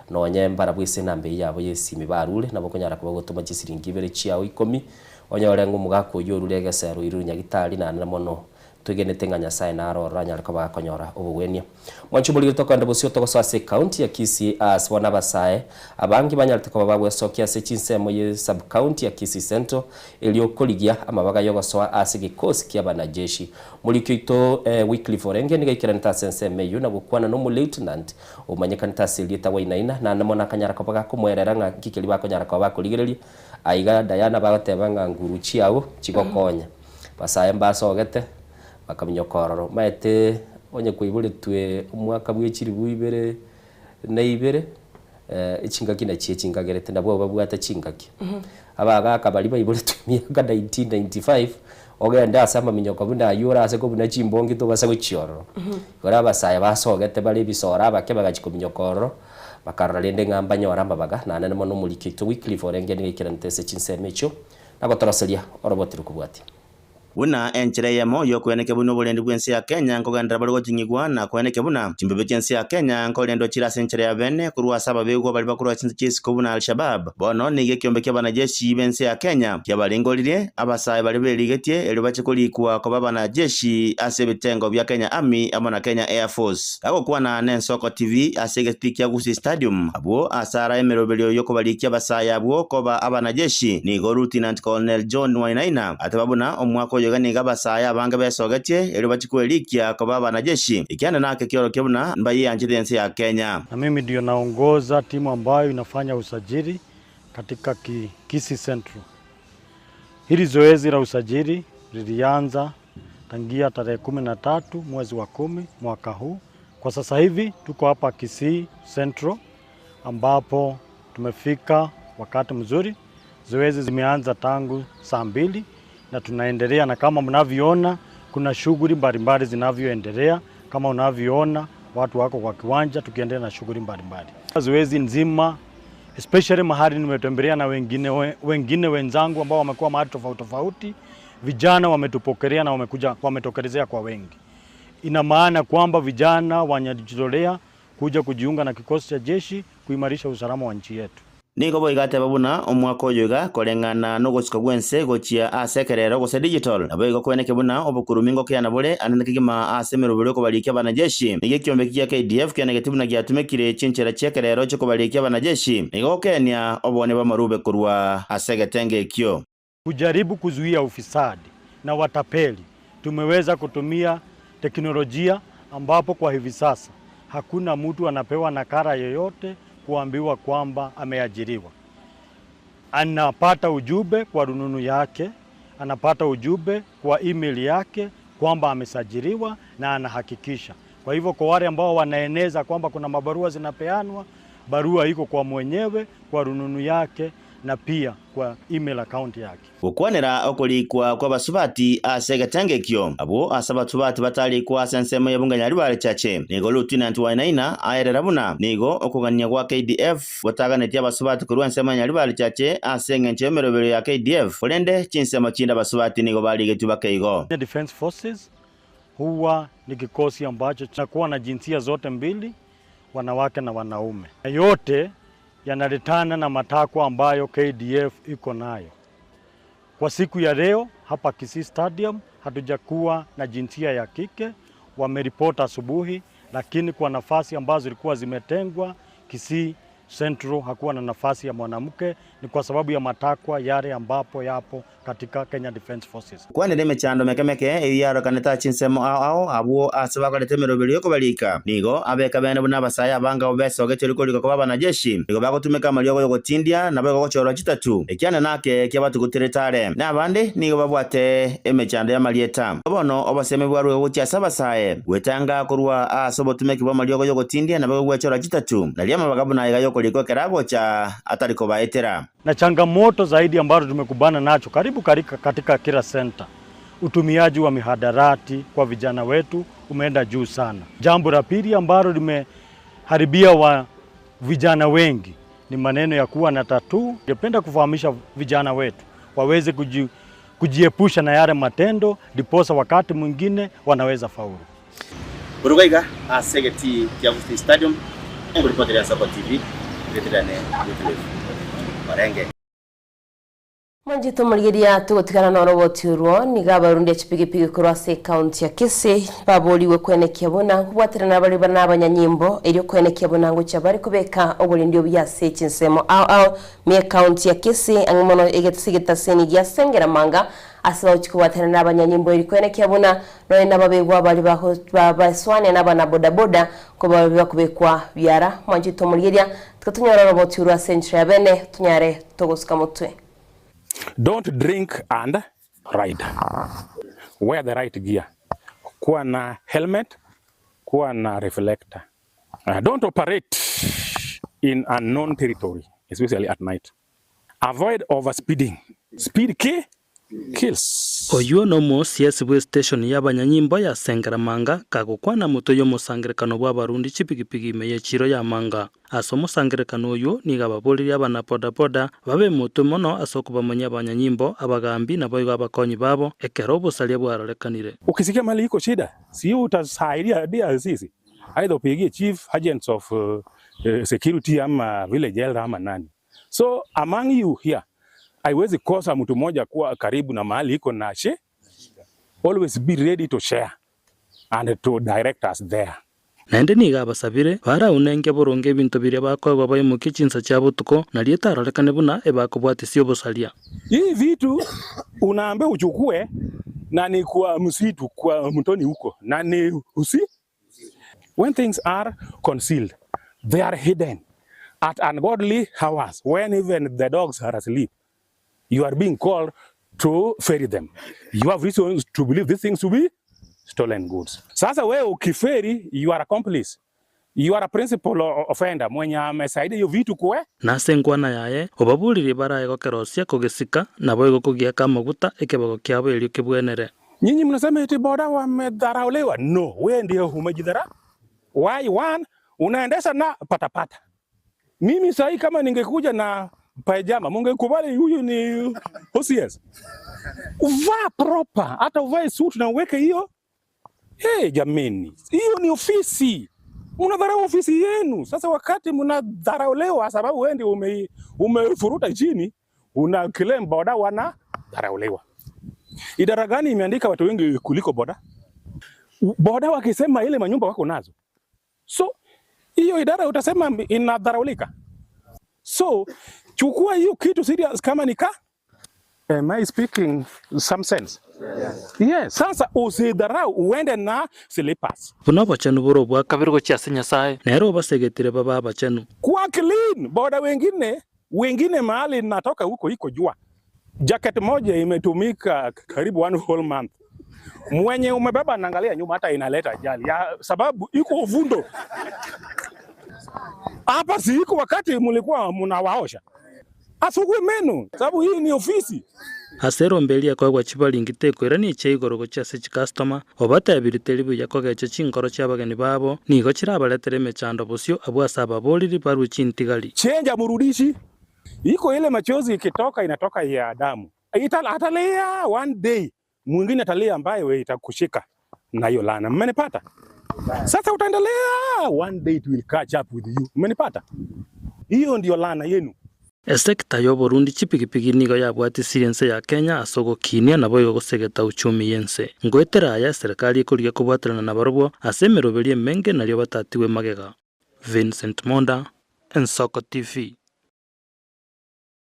nonye mbarabwo ase enamba eyio yabo y'esimi barure, nabo okonyara koba gotoma chisiringi ibere chiao ikomi, onyore ng'a omogaka oyio orure egesero oirwe nyagitari naende mono twegenete ng'a Nyasaye naro ororo anyare koba gakonyora obogwenia. Mwanche omorigeri tokogenda bosio togosoa ase ecounty ya Kisii aase bono abasae abange banyarete koba bagwesokia ase chinsemo ye sub county ya Kisii Central erio korigia amabaga yogosoa ase egekosi kia abanajeshi. Moriki oito Wycliffe Orenge nigo aikeranete ase ensemo eyio na gokwana na omoleutnant omanyekanete ase erieta Wainaina naende mono akanyara koba gakomoerera ng'a nki keria bakonyara koba bakorigereria. Aiga Diana bagoteba ng'a nguru chiao chigokonya. Abasae mbasogete Bakaminyoka ororo. Omanyete onye kwaiboretwe omwaka bwe chilifu ibere na ibere, echingaki nachio echinkagerete, nabwo abwo babwate chingaki. Abagaka baria baiboretwe emiaka 1995, ogende ase amaminyoko buna aywo ore ase kobuna chimbongi tobasa gochia ororo. Igoro abasae basogete bare ebisoro abake bagachia kominyoka ororo, bakarora rende ng'a mbanyore amabaga, naende mono omoriki oito Wycliffe orenge nigo aikeranete ase chinsemo echio, na gotoroseria oroboti rokobwatia. Buna enchera eyemo y'okoenekia buna oborendi bw'ense ya Kenya nkogenderera bore goting'igwa na koenekia buna chimbibe chi'ense ya Kenya nkorendwa chire ase enchera ya bene korwa ase ababegwa baria bakorwa chinse chi'isiko buna Al-Shabaab. Bono nigo ekiombe ki'abanajeshi b'ense ya Kenya kiabarengoririe abasae baria berigetie erio bache korikwa koba abanajeshi ase ebitengo bia Kenya Army amo na Kenya Air Force. Gagokwana n'Ensoko TV ase egetii kia Gusii Stadium, abwo ase ara emeroberio y'okobarikia abasae abwo koba abanajeshi, nigo Lieutenant Colonel John Wainaina ateba buna omwaka oyo iga nigo abasae abange besogetie erio bachie kwerikia koba abanajeshi, ekianda nake kiorokia buna mbayeanchete ense ya Kenya. Na mimi ndio naongoza timu ambayo inafanya usajili katika Kisii Central. Hili zoezi la usajili lilianza tangia tarehe 13 mwezi wa 10 mwaka huu. Kwa sasa hivi tuko hapa Kisii Central ambapo tumefika wakati mzuri. Zoezi zimeanza tangu saa 2 na tunaendelea, na kama mnavyoona kuna shughuli mbalimbali zinavyoendelea. Kama unavyoona watu wako kwa kiwanja, tukiendelea na shughuli mbalimbali. Zoezi nzima especially mahali nimetembelea na wengine wenzangu ambao wamekuwa mahali tofauti tofauti, vijana wametupokelea na wamekuja wametokelezea kwa wengi. Ina maana kwamba vijana wanajitolea kuja kujiunga na kikosi cha jeshi kuimarisha usalama wa nchi yetu. Nigo boigo ateba buna omwaka oyo iga koreng'ana nogosika gw'ense gochia ase ekerero gose digital, naboigo kweneke buna obokurumi ngokeana bore anene kegima ase emeroberi y'okobarikia abanajeshi. Nigo ekiombe eki gia KDF kianegeti buna giatumekire chinchera chi'ekerero chi'okobarikia abanajeshi, nigo gokenia obooni bw'amarube korwa ase egetenge ekio. Kujaribu kuzuia ufisadi na watapeli, tumeweza kutumia teknolojia ambapo kwa hivi sasa hakuna mtu anapewa nakala yoyote kuambiwa kwamba ameajiriwa. Anapata ujumbe kwa rununu yake, anapata ujumbe kwa email yake kwamba amesajiliwa na anahakikisha. Kwa hivyo kwa wale ambao wanaeneza kwamba kuna mabarua zinapeanwa, barua iko kwa mwenyewe, kwa rununu yake na pia kwa email account yake. Gokwanera okorikwa kw'abasubati ase egetenge ekio, abwo ase abasubati batarikwa ase ensemo y'ebunga Nyaribari Chache, nigo Lieutenant Wainaina aerera buna nigo okogania gwa KDF gotaganetie abasubati korwa ensemo ya Nyaribari Chache ase engencho y'emeroberio ya KDF, korende chinsemo chinde abasubati nigo barigetwe bakeigo. Kenya Defence Forces huwa ni kikosi ambacho kinakuwa na jinsia zote mbili, wanawake na wanaume. Na yote yanaletana na matakwa ambayo KDF iko nayo. Kwa siku ya leo hapa Kisii Stadium hatujakuwa na jinsia ya kike, wameripota asubuhi, lakini kwa nafasi ambazo zilikuwa zimetengwa Kisii Central hakuwa na nafasi ya mwanamke ni kwa sababu ya matakwa yale ambapo yapo katika Kenya Defence Forces. Kwanera emechando meke meke eyio yarokanete ase chinsemo ao ao abwo ase bakorete emeroberio y'okobarika. Nigo abeka bene buna abasae abange abwo besogetie rikoriko koba abanajeshi, nigo bagotumeka amariogo y'ogotindia, naboigo gochorwa chitatu, ekiane nake kiabatuguterete are. Na abande nigo babwate emechando y'amarieta. Bono obosemi bwarue gochia ase abasae, gwetanga korwa ase obotumeki bw'amariogo y'ogotindia naboigo gwechorwa chitatu, nario amabaga buna aiga y'okorikwa ekero agocha atari kobaetera. Na changamoto zaidi ambazo tumekumbana nacho karibu karika katika kila center, utumiaji wa mihadarati kwa vijana wetu umeenda juu sana. Jambo la pili ambalo limeharibia wa vijana wengi ni maneno ya kuwa na tatuu. Ningependa kufahamisha vijana wetu waweze kuji, kujiepusha na yale matendo, ndiposa wakati mwingine wanaweza faulu. Korwa iga ase egetii kia Gusii Stadium, ngoripoteria Soko TV, ngetigane Wycliffe Orenge. Mwanchete omorigereria togotigana noroboti orwo, nigo abarundia chipigipigi korwa ase ekaunti ya Kisii baborigwe kwenekia buna nkobwaterana bare na abanyanyimbo erio kwenekia buna ngochia bare kobeka oborendi obuya ase chinsemo ao ao me ekaunti ya Kisii ang'e mono ase egetaseni gia Sengeramanga ase bagochia kobwaterana na abanyanyimbo erio kwenekia buna nonya nababegwa baria baeswania na abanabodaboda kobabe bakobekwa biara. Mwanchete omorigereria tiga tonyore oroboti orwo ase enchera ya bene tonyare togosuka motwe. Don't drink and ride. Wear the right gear. Kuwa na helmet, kuwa na reflector. Don't operate in unknown territory, especially at night. Avoid overspeeding. Speed ki kills. Oyio nomosia bw'estation y'abanyanyimbo ya Sengeramanga kagokwana motwe y'omosangerekano bw'abarundi chipigipigi ime y'echiro ya Manga. Ase omosangerekano oyio nigo ababoririe abanabodaboda babe motwe mono ase okobamanyia abanyanyimbo, abagambi naboigo abakonyi babo ekero obosaria bwarorekanire. Ukisikia mahali iko shida, si utasaidia dia sisi. Aidha upigie chief, agents of security ama village elder ama nani. So among you here, haiwezi kosa mtu mmoja kuwa karibu na mahali iko na she. Always be ready to share and to direct us there. Naende nigo abasabire baraunenke boronge ebinto biria bakoegwa baimokie chinsa chia botuko, nario etarorekane buna ebakobwatisia obosaria. Hii vitu unaambia uchukue na ni kwa msitu kwa mtoni huko na ni usi. When things are concealed, they are hidden at ungodly hours when even the dogs are asleep. You are being called to ferry them. You have reasons to believe these things to be stolen goods. Sasa wewe ukiferi, you are accomplice. You are a principal offender mwenye amesaidia hiyo vitu kwe. Na ase enkwana yaye obaboririe barae gokerosia, kogesika, naboigo kogiaka amaguta ekebago kiabo erio kebwenere. Nyinyi mnasema eti boda wamedharauliwa. No, wewe ndio umejidhara. Why one unaendesha na patapata. Mimi sahi kama ningekuja na pajama mungekubali huyu ni OCS. Uvaa proper, hata uvae suit na uweke hiyo. Hey, jameni, hiyo ni ofisi. Mnadharau ofisi yenu. Sasa wakati mnadharauliwa sababu wewe ndio ume, umefuruta chini, una claim boda wana dharauliwa. Idara gani imeandika watu wengi kuliko boda? Boda wakisema ile manyumba wako nazo. So hiyo idara utasema inadharaulika. So chukua hiyo kitu serious kama nika Am I speaking some sense? Yes. Yes. Sasa usidharau uende na slippers. Buna obochenu bore obwa kabere gochia ase Nyasae, nere obasegetire babe abachenu. Kuwa clean. Boda wengine wengine mahali natoka huko iko jua. Jacket moja imetumika karibu one whole month. Mwenye umebeba naangalia nyuma hata inaleta ajali ya sababu iko uvundo. Hapa si iko wakati mlikuwa mnawaosha. Asugue meno sababu hii ni ofisi. Ase erombe akoegwa chibaringi tekoirania chia igoro gochia ase chikastoma, obatebirie teri buya kogecha chinkoro chia abageni babo, nigo chirabaretere emechando bosio abwo ase ababoriri barwe chintigari. Chenja murudishi. Iko ile machozi ikitoka inatoka ya damu. Ita, atalia one day. Mwingine atalia ambaye wewe itakushika na hiyo laana. Mmenipata? Sasa utaendelea one day it will catch up with you. Mmenipata? Hiyo ndio laana yenu. Esekta y'oborundi chipigipigi nigo yabwatisirie ense ya Kenya ase ogokinia naboigo gosegeta uchumi y'ense. Ngoetera aya eserekari ekorigia kobwaterana nabarobwo ase emeroberio emenge nario batatigwe magega. Vincent Monda, Ensoko TV.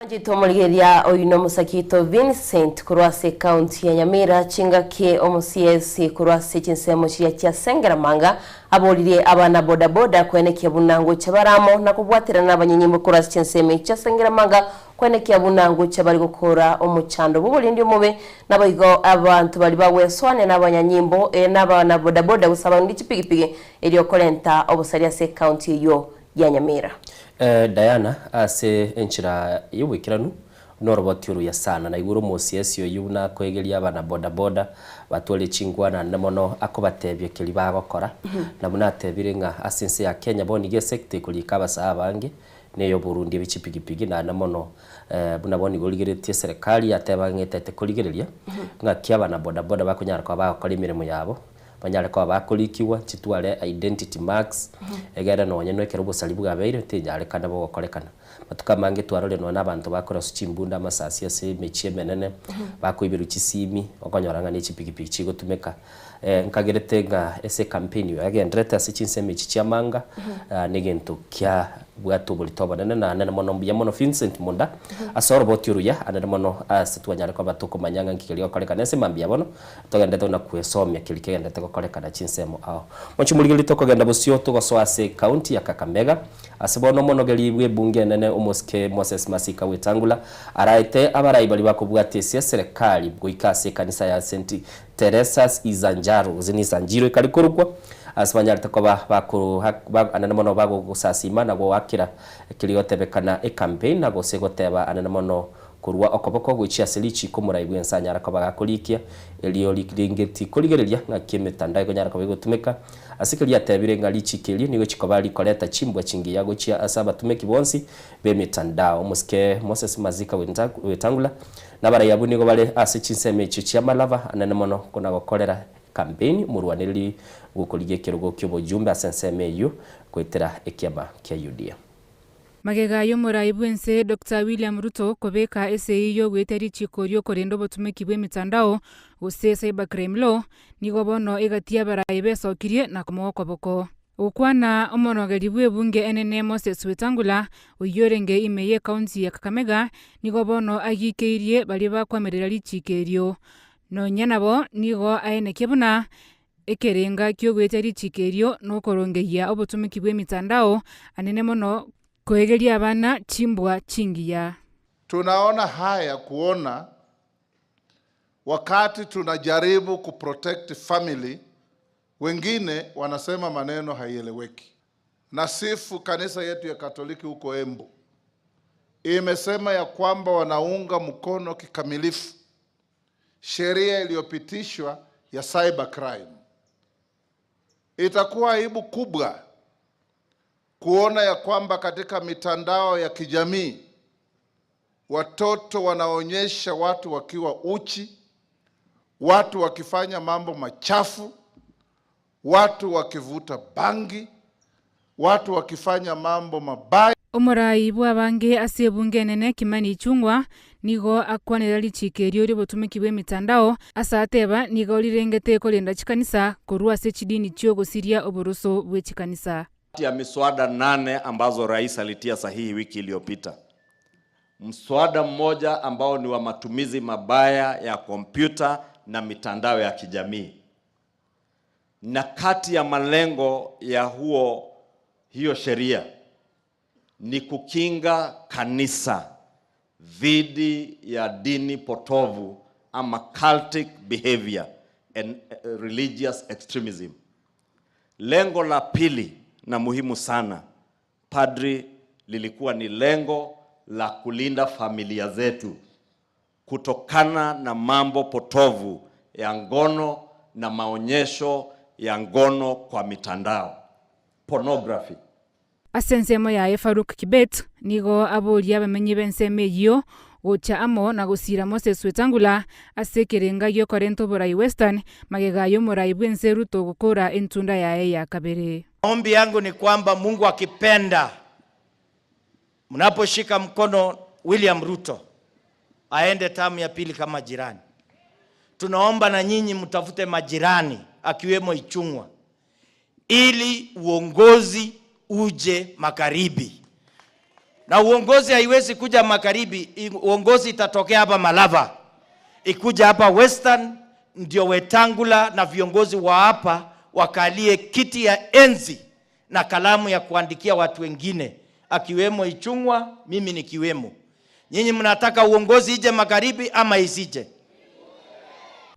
Anchete omorigereria oyio nomosakito Vincent korwa ase ekaunti ya Nyamira chingaki omo CS korwa ase chinsemo chiria chia Sengeramanga aboririe abana boda boda koenekia buna ngocha bare amo na kobwaterana nabanyenyimbo korwa ase chinsemo echi chia Sengeramanga koenekia buna ngocha bare gokora omochando bw'oborendi omobe naboigo abanto baria bagwesoania nabanyanyimbo nabana boda boda gose abarundi chipigipigi erio korenta obosaria ase ekaunti eyio ya Nyamira. Diana, ase enchera y'oboikeranu, noroboti oruya sana. Naigure omosiesi oyio buna akoegeria abana boda boda batware chingwana ande mono akobatebia keria bagokora. Na buna atebire ng'a ase ense ya Kenya bono iga esector ekorika abasae abange neyoborundi be chipigipigi naende mono buna bono igo origeretie eserekari yateba ng'a etete korigereria ng'aki abana boda boda bakonyara koba bagokora emeremo yabo. Banyare koba bakorikigwa, chitware identity marks, egere nonye na ekero obosari bwabeire tinyarekana bogokorekana. Matuko amange twarorire nonye na abanto bakoraswa chimbunda amasasi ase emechie emenene, bakoiberwa chisimi, okonyora ng'a ne chipikipiki chigotumeka. Nkagerete ng'a ase ecampaign oyo agenderete ase chinsemo echi chia Manga, negento kia bwate oborito obonene na anene mono mbuya mono Vincent Munda ase oroboti oruya anene mono ase twanyare koba tokomanya ng'a nki keria gokorekana ase mambia bono. Togenderete buna kwesomia keria kegenderete gokorekana chinsemo ao. Mochie morigererie tokogenda bosio togosoa ase ecounty ya Kakamega, ase bono omonogeri bw'ebunge enene omosike Moses Masika Wetangula araete abarai baria bakobwatia ase eserekari goika ase ekanisa ya St Teresa's Isanjaro gose ni Isanjiro ekare korokwa ase banyarete koba bako anene mono bagosasima na goakera keria gotebekana ecampaign na gose goteba anene mono Korwa okoboko gochia ase richiiko omorai bw'ense anyare koba gakorikia, erio ringeti korigereria ng'aki emetandao ekonyara koba egotumeka. Ase keria atebire ng'a richiiko erio nigo chikoba rikoreta chimbwa chingiya gochia ase abatumeki bonsi b'emetandao. Omosike Moses Masika Wetangula na abarai abwo nigo bare ase chinsemo echio chi'amalava anene mono konagokorera ekampeini omorwanereri bw'okorigia ekerogo ki'obojumbe ase ensemo eyio goetera ekiama kia UDA. Magega y'omorai bw'ense Doctor William Ruto kobeka esegi y'ogoetia richiko ri'okorenda obotumeki bw'emetandao gose cybercrime law, nigo bono egati y'abarai besokirie na komoa okoboko. Gokwana omonogeri bw'ebunge enene Moses Wetangula oyio orenge ime y'ecounty ya Kakamega nigo bono agikeirie baria bakwamerera richiko erio. Nonya nabo nigo aenekia buna Ekerenga ki'ogoetia richiiko erio nokorongeyia obotomeki bw'emitandao, anene mono koegeria abana chimbwa chingiya. Tunaona haya kuona wakati tunajaribu kuprotect family, wengine wanasema maneno haieleweki. Nasifu kanisa yetu ya Katoliki huko Embu, imesema ya kwamba wanaunga mkono kikamilifu sheria iliyopitishwa ya cyber crime. Itakuwa aibu kubwa kuona ya kwamba katika mitandao ya kijamii watoto wanaonyesha watu wakiwa uchi, watu wakifanya mambo machafu, watu wakivuta bangi, watu wakifanya mambo mabaya. Omorai bw'abange ase ebunge enene Kimani Ichung'wa nigo akwanera richiiko erio ri'obotumeki bw'emetandao ase ateba nigo rirengete korenda chikanisa korwa ase chidini chi'ogosiria oboroso bwe chikanisa. Kati ya miswada nane ambazo rais alitia sahihi wiki iliyopita, mswada mmoja ambao ni wa matumizi mabaya ya kompyuta na mitandao ya kijamii, na kati ya malengo ya huo hiyo sheria ni kukinga kanisa dhidi ya dini potovu ama cultic behavior and religious extremism. Lengo la pili na muhimu sana, padri, lilikuwa ni lengo la kulinda familia zetu kutokana na mambo potovu ya ngono na maonyesho ya ngono kwa mitandao, pornography. Ase ensemo yaye Farouk Kibet nigo aboria abamenyi b'ensemo eyio gocha amo na gosiira Moses Wetangula ase ekerenga gi'okorenta oborai Western magega y'omorai bw'ense Ruto gokora entunda yaye ya kabere. Maombi yangu ni kwamba Mungu akipenda, mnaposhika mkono William Ruto aende tamu ya pili kama jirani, tunaomba na nyinyi mtafute majirani akiwemo Ichung'wa ili uongozi uje magharibi. Na uongozi haiwezi kuja magharibi, uongozi itatokea hapa Malava, ikuja hapa Western, ndio Wetangula na viongozi wa hapa wakalie kiti ya enzi na kalamu ya kuandikia watu wengine, akiwemo Ichung'wa, mimi nikiwemo. Nyinyi mnataka uongozi ije magharibi ama isije?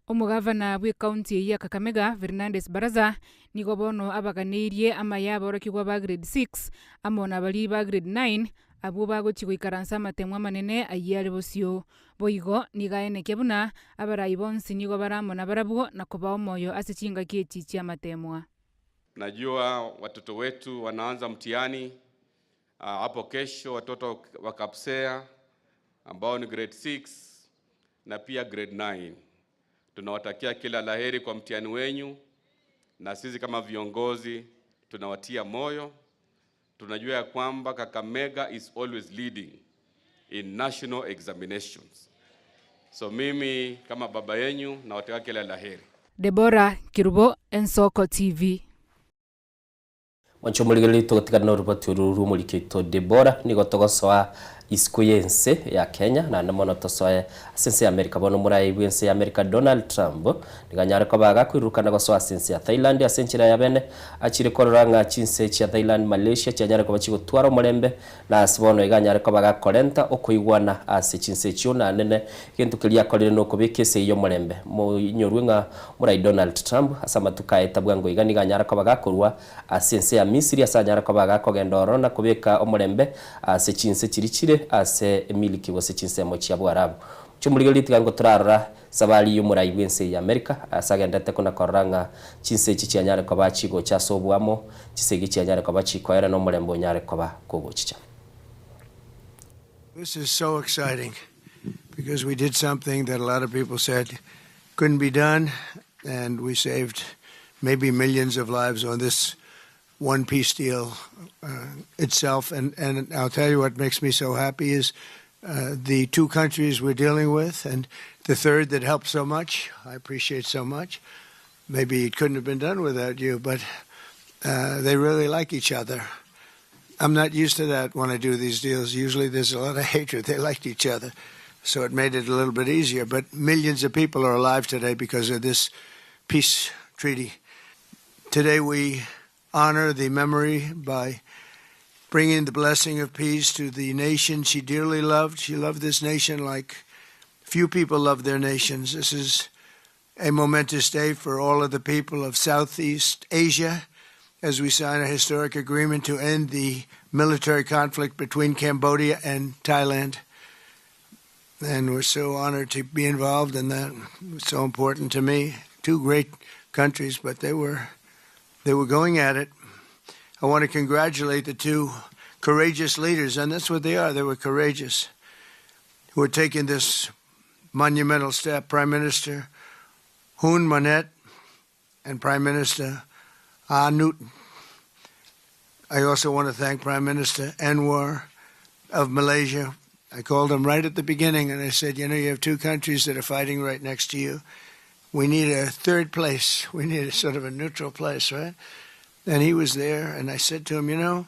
Omogavana bw'ecounty eyio ya Kakamega, Fernandes Barasa, nigo bono abaganeirie amaya aborokigwa ba grade 6 amo na baria ba grade 9 abwo bagochia goikaransa amatemo amanene ayio are bosio. Boigo nigo aenekia buna abarai bonsi nigo bare amo nabarabwo na kobaa omoyo ase chingaki echi chi'amatemwa. Najua watoto wetu wanaanza mtihani hapo kesho, watoto wa Kapsea ambao ni grade 6 na pia grade 9. Tunawatakia kila laheri kwa mtihani wenyu, na sisi kama viongozi tunawatia moyo. Tunajua ya kwamba Kakamega is always leading in national examinations. So mimi kama baba yenyu nawatakia kila laheri. Deborah Kerubo, Ensoko TV. Mwanche omorigereria togotigana noroboti oru rw'omoriki oito Deborah, nigo togosoa isiko y'ense ya Kenya naende mono tosoe ase ense ya America. Bono omorai bw'ense ya America Donald Trump nigo anyare koba agakoirurukana gosoa ase ense ya Thailand ase enchera ya bene achire korora ng'a chinse chia Thailand, Malaysia chianyare koba chigotwara omorembe Na ase bono iga anyare koba gakorenta okoigwana ase chinse echio, na nene egento keria akorire nokobeka esegi y'omorembe. Moinyorwe ng'a Morai Donald Trump ase amatuko aye bwango iga nigo anyare koba gakorwa ase ense ya Misiri ase anyare koba gakogenda ororo na kobeka omorembe ase chinse chiria chire ase emiliki gose chinsemo chia Boarabu. Chimorigererie tiga ngotorarora Sabari y'omorai bw'ense eye y'Amerika ase agenderete kona korora ng'a chinse echi chianyare koba chigocha ase oboamo, chisegi chianyare koba chikoera na omorembe onyare koba kogochicha. This is so exciting because we did something that a lot of people said couldn't be done, and we saved maybe millions of lives on this one peace deal uh, itself. And, and I'll tell you what makes me so happy is uh, the two countries we're dealing with, and the third that helped so much, I appreciate so much. Maybe it couldn't have been done without you, but uh, they really like each other. I'm not used to that when I do these deals. Usually there's a lot of hatred. They liked each other. So it made it a little bit easier. But millions of people are alive today because of this peace treaty. Today we honor the memory by bringing the blessing of peace to the nation she dearly loved. She loved this nation like few people love their nations. This is a momentous day for all of the people of Southeast Asia as we sign a historic agreement to end the military conflict between Cambodia and Thailand. And we're so honored to be involved in that. It's so important to me. Two great countries, but they were they were going at it. I want to congratulate the two courageous leaders, and that's what they are. They were courageous, who are taking this monumental step. Prime Minister Hun Manet and Prime Minister Anutin. I also want to thank Prime Minister Anwar of Malaysia. I called him right at the beginning and I said, You know, you have two countries that are fighting right next to you. We need a third place. We need a sort of a neutral place, right? And he was there, and I said to him, You know,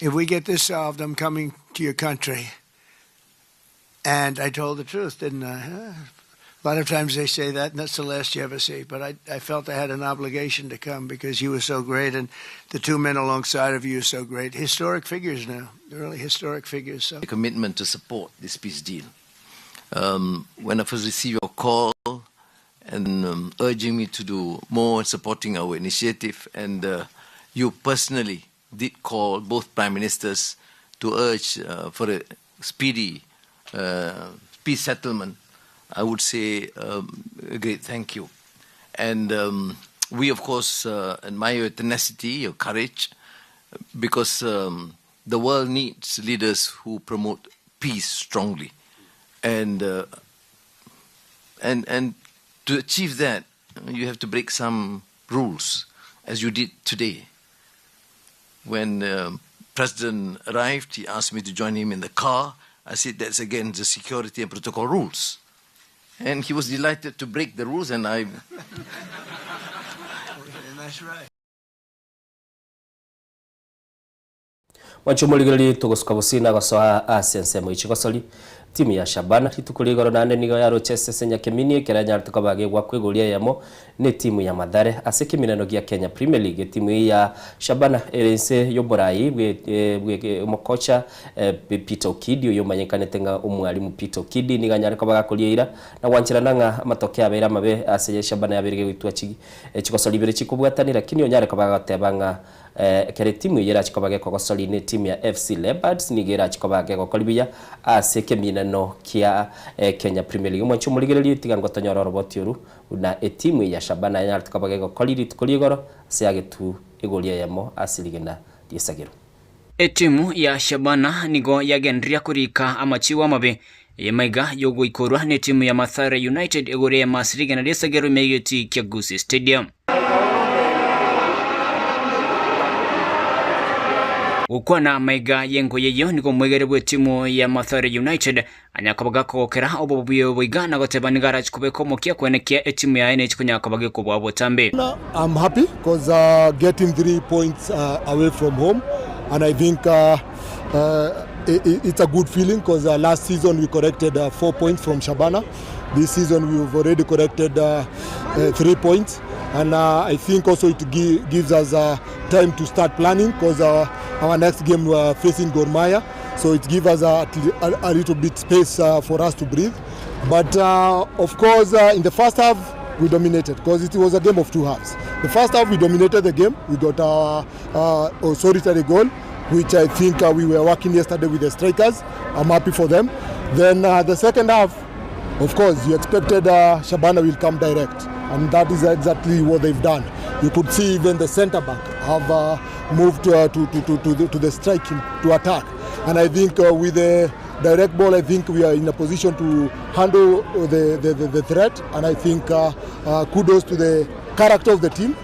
if we get this solved, I'm coming to your country. And I told the truth, didn't I? A lot of times they say that, and that's the last you ever see. But I, I felt I had an obligation to come because you were so great, and the two men alongside of you are so great. Historic figures now, really historic figures. So a commitment to support this peace deal. Um, when I first received your call and um, urging me to do more supporting our initiative, and uh, you personally did call both prime ministers to urge uh, for a speedy uh, peace settlement. I would say um, a great thank you. And um, we, of course, uh, admire your tenacity, your courage, because um, the world needs leaders who promote peace strongly. And, uh, and, and to achieve that, you have to break some rules, as you did today. When the president arrived, he asked me to join him in the car. I said that's against the security and protocol rules. And he was delighted to break the rules, and I. and that's right. Mwanche omorigereria togosuka bosio na gosoa ase ensemo ye chigosori. Timu ya Shabana rituko ria igoro naende nigo yaroche esese Nyakemini ekero yanyarete koba gegwakwa egori eyemo netimu ya Mathare ase ekemineno gia Kenya Premier League. Etimu eye ya Shabana ere inse y'oborai bwe omokocha Peter Okidi oyio omanyekanete ng'a omwalimu Peter Okidi nigo anyare koba gakoria eira na gwancherana ng'a amatokeo abeire amabe ase Shabana yabeire gegoitwa chigosori ibere chikobwatani lakini onyare koba gagoteba ng'a Ekero etimu eyio erache koba gekogosoria netimu ya FC Leopards nigo erache koba gegokori buya ase ekeminano kia Kenya Premier League. Omwanchi omorigereria tiga ngotonyore oroboti oru buna etimu eye ya Shabana yanyarete koba gegokori rituko ria igoro ase agetu egori eyemo ase rigena ri'esagero. Etimu ya Shabana nigo yagendereria korika amachiu amabe eyemaiga y'ogoikorwa netimu ya Mathare United egori eyemo ase rigena ri'esagero ime y'egetii kia Gusii Stadium. Gokwana amaiga y'engoyi eyio nigo omwegeri bw'etimu ya Mathare United anyakoba gakogokera obobuya obo iga na goteba nigo arache kobeka omokia kwenekia etimu yaye nechi konya koba gekobua botambe. I'm happy because uh, getting three points uh, away from home and I think uh, uh, it, it's a good feeling because uh, last season we corrected uh, four points from Shabana. This season we've already corrected uh, uh, three points and uh, I think also it gi gives us uh, time to start planning because uh, our next game we are facing Gor Mahia so it gives us a, a, a little bit space uh, for us to breathe. But uh, of course uh, in the first half we dominated because it was a game of two halves. The first half we dominated the game. We got our uh, solitary goal, which I think uh, we were working yesterday with the strikers. I'm happy for them. Then uh, the second half, of course, you expected uh, Shabana will come direct, and that is exactly what they've done. You could see even the centre back have uh, moved uh, to, to, to, to, the, to the striking to attack. And I think uh, with the direct ball, I think we are in a position to handle the, the, the, the threat. And I think uh, uh, kudos to the character of the team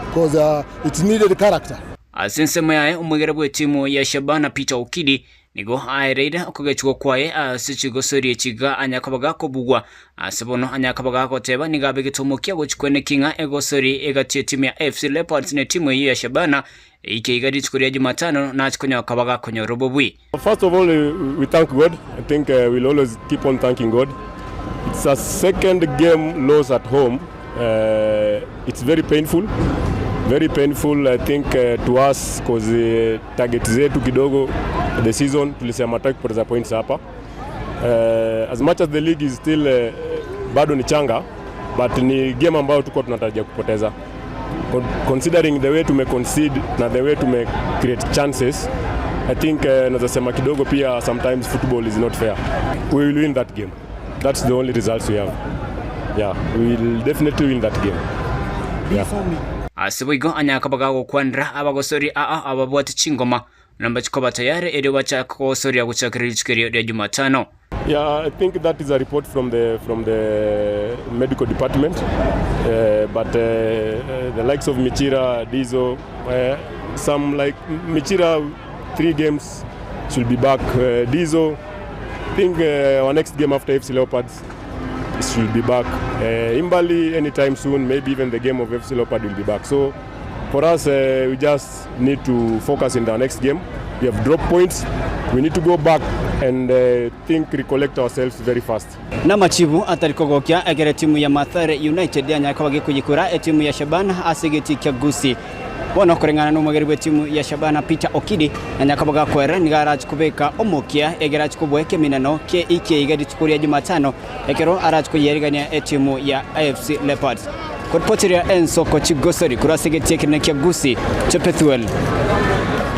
because uh, it's needed character. Ase ensemo yaye omwegera bw'etimu ya Shabana Peter Okidi nigo aereire okogechigwa kwaye ase chigosori echi iga anyakoba gakobugwa ase bono anyakoba gagoteba nigo abegete omokia gochia kweneki ng'a egosori egati etimu ya AFC Leopards na etimu eyio ya Shabana eike iga rituko ria Jumatano nache konya koba gakonyora obobui. First of all, we thank God. I think uh, we'll always keep on thanking God. It's a second game loss at home. Uh, it's very painful. Very painful I think uh, to us cause uh, target zetu kidogo the season tulisema hataki kupoteza points hapa. Uh, as much as the league is still uh, bado ni changa but ni game ambayo tuko tunatarajia kupoteza. Considering the way tume concede na the way tume create chances I think uh, naweza sema kidogo pia sometimes football is not fair. We will win that game. That's the only results we have. Yeah, we will definitely win that game. Yeah. Ase boigo anyaka bagagokwanera abagosori aa ababwate chingoma namba chikoba tayari erio bachaka kogosoria gochakera rituko erio ria Jumatano. Yeah, I think that is a report from the from the medical department. Uh, but uh, the likes of Michira, Dizo, uh, some like Michira, three games should be back. Uh, Dizo, I think uh, our next game after FC Leopards should be back. Uh, Imbali anytime soon, maybe even the game of FC Leopard will be back. So for us, uh, we just need to focus in the next game. We have dropped points. We need to go back and uh, think, recollect ourselves very fast. Namachibu atari kogokia egere timu ya Mathare United yanyaka bagikuyikura etimu ya Shabana ase egeti kia Gusii bono koreng'ana na omogeri bwa etimu ya Shabana Peter Okidi nanyaka bagakwera nigo arachi kobeka omokia egere achi kobua ekeminano kie ikie iga rituko ria Jumatano ekero arachi koyerigania etimu ya AFC Leopards koripoteria ensoko chigosori korwa ase egeti ekenene kia Gusii Chepethuel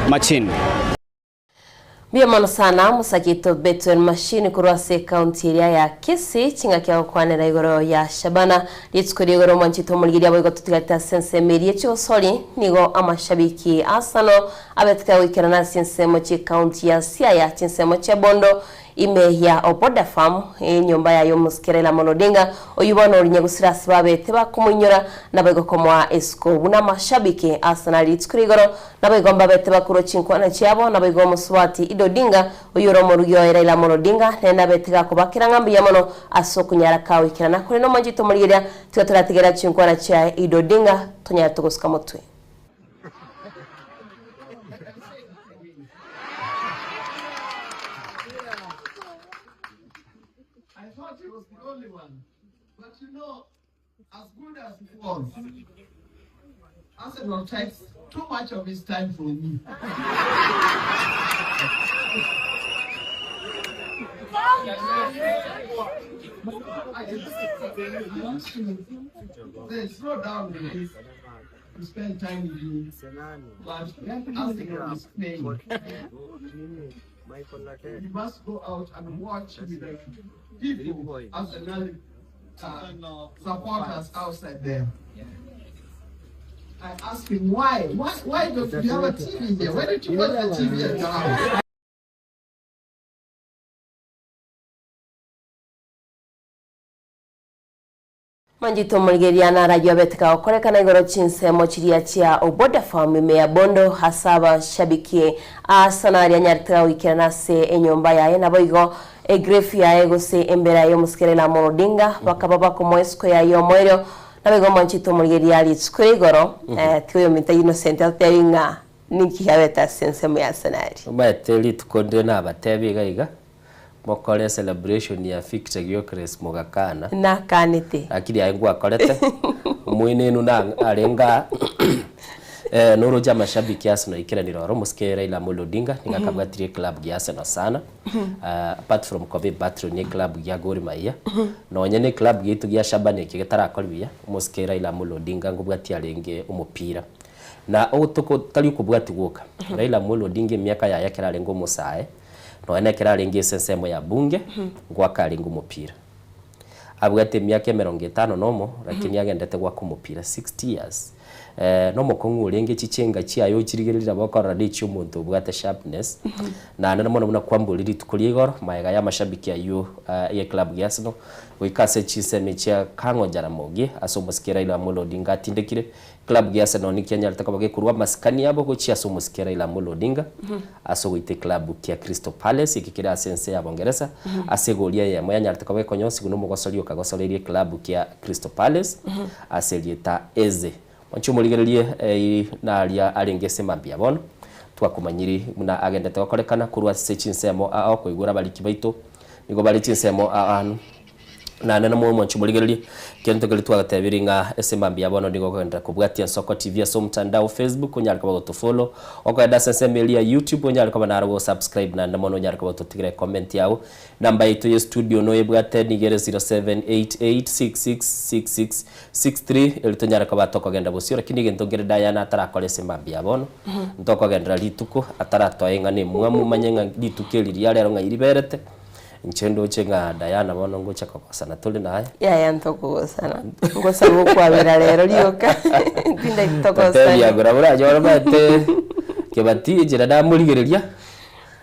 Machin. Mbuya mono sana Mosakito Bethuel Machine korwa ase ekaunti eria ya Kisii ching'aki agokwanera igoro ya Shabana rituko ria igoro omwanchete omorigereria boigo totigarete ase ensemo eria echigosori nigo amashabiki Arsenal abeteke goikerana ase ensemo chi'ekaunti ya Siaya chinsemo chia Bondo Ime ya Oboda Farm, enyomba yaye omosike Raila Amolo Odinga, oyio bono orinya gosira ase babete bakomoinyora naboigo komoa esiko buna amashabiki a Arsenal rituko ria igoro naboigo mbabete bakorwa chinkwana chiabo naboigo omosubati Ida Odinga oyio ore omorugi oye Raila Amolo Odinga nere nabete gakobakera ng'a mbuya mono ase okonyara kagoikerana korende omwanchete omorigereria tiga toratigera chinkwana chiaye Ida Odinga tonyare togosuka motwe. was, Arsenal takes too much of his time from me. I want to say, slow down with this to spend time with you. But when Arsenal is playing, you must go out and watch with the people, Arsenal supporters outside there. I asked him why. Why, why don't you have a TV here? Why don't you watch the TV at your house? Manchete omorigereria narayio abete kagokorekana igoro chinsemo chiria chia Oboda Farm ime ya Bondo ase abashabiki a Arsenal aria anyarete goikerana ase enyomba yaye naboigo egrefu yaye gose embera yaye omosikere Raila Amolo Odinga bakaba bakomoa esiko yaye omoerio naboigo Manchete omorigereria rituko ria igoro tiga oyominto Innocent atebi ng'a ninki kiabete ase ensemo ya Arsenal. Omanyete rituko ndire nabatebi iga iga. Mokore celebration ya Victor Gyokeres mogakana. Nakanete. Lakini aye ngwakorete omwenenu na arenge aa eh, noroche amashabiki a Arsenal aikeranire oro omosike Raila Amolo Odinga nigo akabwatirie eclub gia Arsenal sana apart from koba epatron ye eclub gia Gor Mahia nonye na eclub giaito gia Shabana eke getarakori buya omosike Raila Amolo Odinga ngobwatia arenge omopira na ogotoko tari okobwatia gwoka Raila Amolo Odinga emiaka yaye ekero arenge omosae Nonya nekero arenge ase ensemo ya bunge, ngoaka arenge omopira. Abwate emiaka emerongo etano nomo, lakini agendete goaka omopira 60 years. Eh, nomokong'u orenge chichenga chiaye ochirigereria nabo okorora ne echia omonto obwate sharpness. Naende mono buna kwamboria rituko ria igoro, magega ya amashabiki ayio ye eclub gia Arsenal, goika ase chinsemo chia Kang'o Jaramogi, ase omosike Raila Amolo Odinga atindekire, Club gia Arsenal nikianyarete koba gekorwa amasikani abo gochia ase omosike Raila Amolo Odinga ase ogoita eclub kia Crystal Palace eke kere ase ense ya Bongeresa ase egori eyemo yanyarete koba ekonyosiwa na omogosori okagosoreirie eclub kia Crystal Palace ase erieta Eze. Mwanche omorigererie eri naria arenge ase mambia bono twakomanyiri buna agendete gokorekana korwa ase chinsemo ao koigora abariki baito nigo bare chinsemo aanu. Naende namwe morigererie kento keria twagatebirie ng'a ase mambia bono nigo okogenderera kobwatia Nsoko TV ase omotandao Facebook onyare koba gotofollow, okoenda ase ensemo eria ya YouTube onyare koba naro gosubscribe naende mono onyare koba gototigera ecomment yago. Number yaito ye studio noyebwate nigo ere 0788666663 erio tonyare koba tokogenda bosio lakini egento nkere Diana atarakora ase mambia bono ntokogenderera rituko ataratoa ing'ana emwamu omanye ng'a rituko eri ria rero ng'ai riberete. Inche ndoche ng'a Diana bono ngocha kogosana tore naye. Yaya ntokogosana. Ngosaba okwabera rero rioka. Tindaki togosane. Tatebia ng'a oranyore omanyete Kebati enchera namorigereria,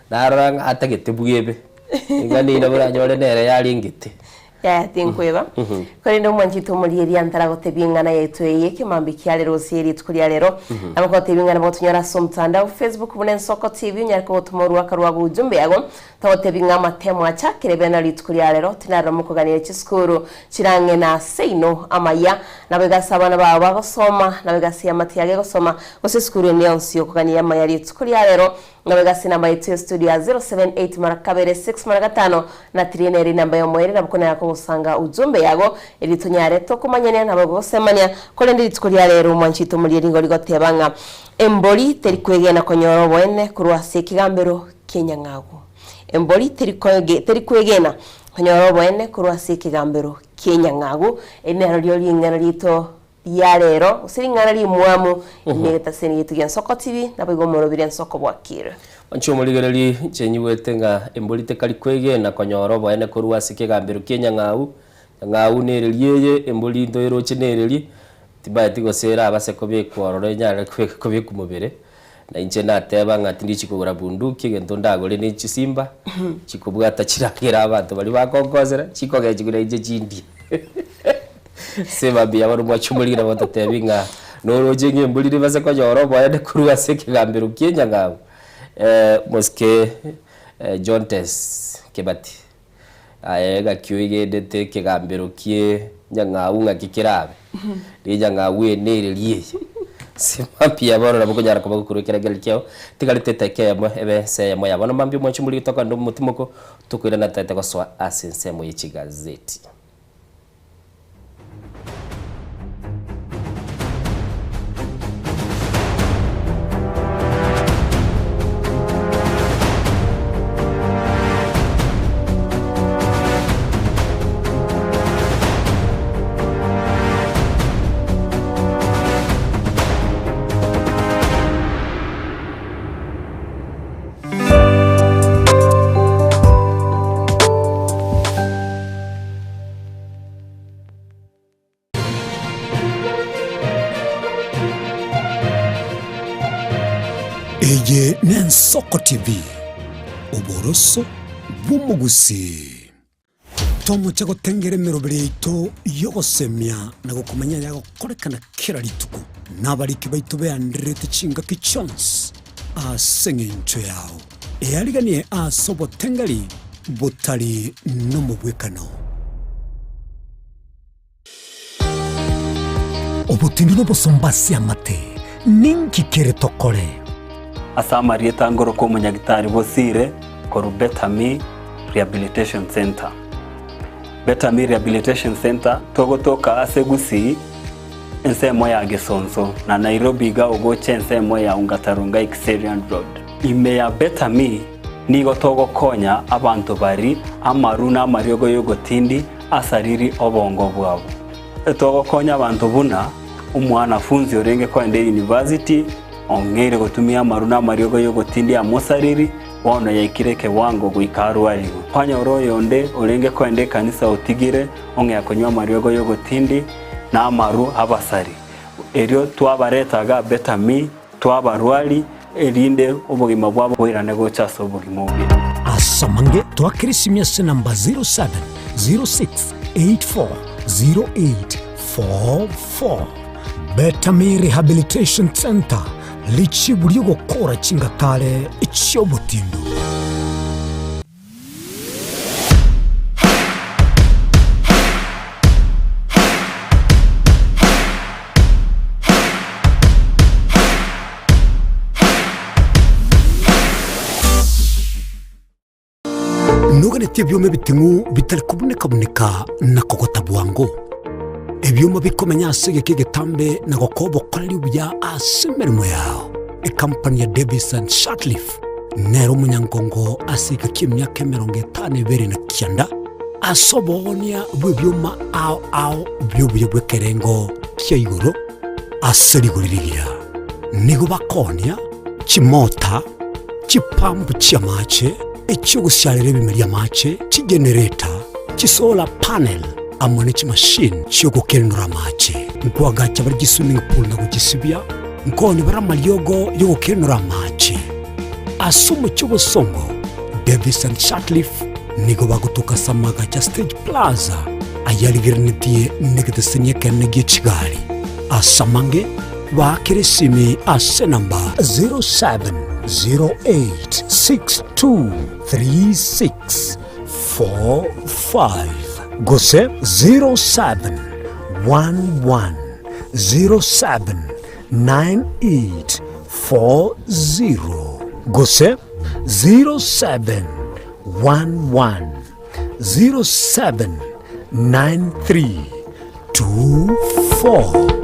narora ng'a atagete bwebe. Iga nigo oranyore nere yarengete. Yaya tinkweba. Korende omwanchete omorieria ntaragotebia ing'ana yaito eye ekemambia kia rero gose ye rituko ria rero. Nabo ngotebia ing'ana bogotonyora ase omotandao Facebook buna Ensoko TV onyare kogotoma oruaka rwago ujumbe yago togotebia ng'a amatemo achakire bene rituko ria rero tinarora mokoganera chisukuru chirang'e na seino amaya nabo iga ase abana bao bagosoma nabo iga ase eamate yago egosoma gose esukuru ende yonsi okogania amaya rituko ria rero Nabo egasi enamba yaito ya studio ya 078 mara kabere 6 mara gatano na 3 nere enamba y'omoerio nabo konyara kogosanga ujumbe yago erio tonyare tokomanyania nabo gosemania korende rituko ria rero omwanchete omorie nigo rigoteba ng'a embori teri kwegena konyora oboene korwa ase ekegambero ki'enyang'agu embori teri teri kwegena konyora oboene korwa ase ekegambero ki'enyang'agu eri nero rio ring'ana riaito Ria rero, gose ring'ana rimwamu, ime egetaseni gieto gia Nsoko TV, naboigo omorobiri Nsoko bwakire. Inche omorigereria, inche nyigwete ng'a embori tekari kwegena konyora oboene korwa ase ekegambero ki'enyang'au, Nyang'au nereri eye, embori ntoeroche nereri, timanyeti gose erabase kobekwa ororo enyare kobekwa mobere. Na inche nateba ng'a tindichi kogora bunduki, egento ndagore ne chisimba, chikobwata chiragere abanto baria bakonkosera, chikogechigwa na inche chindie. Ase mambia bono mwacha omorigena gototebi ng'a noroche ng'a embori ribase konyora oboene korwa ase ekegambero ki'enyang'au. Mosike Jontes Kebati, aye ng'aki oigendete ekegambero kie nyang'au ng'aki kerabe? Rinyang'au eye nere rieye. Ase mambia bono nabo okonyara koba gokorwa ekerengererio kiao, tigarete eteka eyemo ebe ense eyemo ya bono mambia omwanche omorige tokogenda omotimoko, tokoirana toete gosoa ase ensemo ye chigazeti. Eye n'Ensoko TV, oboroso bw'omogusii. Tomoche gotengera emeroberi yaito y'ogosemia na gokomanya ayagokorekana kera rituko, na abariki baito beandererete chingaki chionsi ase engencho yao. Eariganie ase obotengeri botari nomobwekano. Obotindi nobosomba ase amate, ninki kere tokore? Ase amarieta ngoroka omonyagitari Bosire korwa Better Me Rehabilitation Centre. Better Me Rehabilitation Centre togotoka ase Gusii ensemo ya Gesonso na Nairobi iga ogocha ensemo ya Ongata Rongai Kiserian Road. Ime ya Better Me nigo togokonya abanto bari amaru na amariogo y'ogotindi asariri obongo bwabo. Togokonya abanto buna omwanafunzi orenge koenda eyunivasiti ong'eire gotumia amaru na amariogo y'ogotindia amosariri, bono yaikire ekewango goika arwarigwe. Kwanyora oyonde orenge koenda ekanisa otigire ong'ea konywa amariogo y'ogotindi na amaru abasari. Erio twabareta iga Betami, twabarwari, erinde obogima bwabo boirane gocha ase obogima obuya. Ase amange twakera esimi ase namba 0706840844. Betami Rehabilitation Centre, richibu ri'ogokora chingatare chi'obotindu. Noganetie ebioma ebiting'u bitari kobuneka-buneka na kogota bwango, ebioma bikomenya ase egeka egetambe na gokoa obokoreri obuya ase emeremo yao. Ekampani ya Davis and Shirtliff nere omonyangongo ase egeka ki'emiaka 52 na kianda ase oboonia bw'ebioma ao ao bi'obuya bw'ekerengo kia igoro ase rigori rigiya. Nigo bakoonia chimota, chipampu chi'amache, echi'ogosiarera ebimeri amache, chigenerator, chisolar panel, amo ne chimashini chi'ogokenura amache. Nkoagacha bare chiswimming pool na gochisibia, nkoonia bare amariogo y'ogokenura amache. Ase omochie obosongo, Davis and Shirtliff nigo bagotoka ase amagacho a Stage Plaza ayarigereretie negeteseni ekenene gie chigari. Ase amange, baakere esimi ase enamba 0708623645 gose 0711079840 gose 0711079324.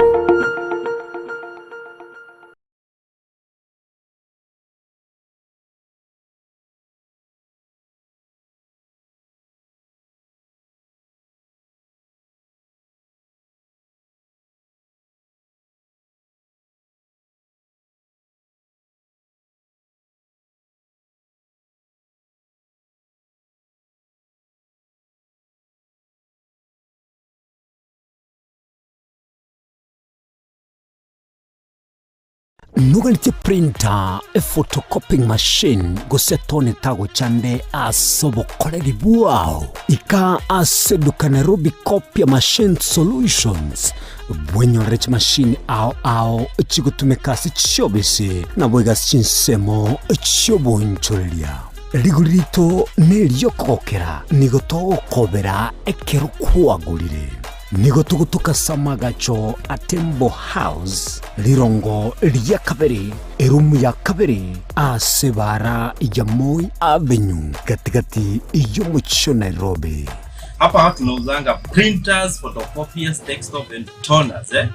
Noganetie printer, ephotocopying machine, gose tone tagochande ase obokoreri bwao? Ika ase eduka Nairobi Copia Machine Solutions bwenyorere chimashini ao ao chigotumeka ase chiobisi naboigo ase chinsemo chi'oboonchoreria. Rigori rito neri'okogokera, nigo togokobera ekero kwagorire. Nigo togotoka ase amagacho a Tembo House, rirongo ria kabere, erumu ya kabere, ase ebaara ya Moi Avenue, gati-gati y'omochie o Nairobi. Hapa tunauzanga printers, photocopiers, desktop and toners eh?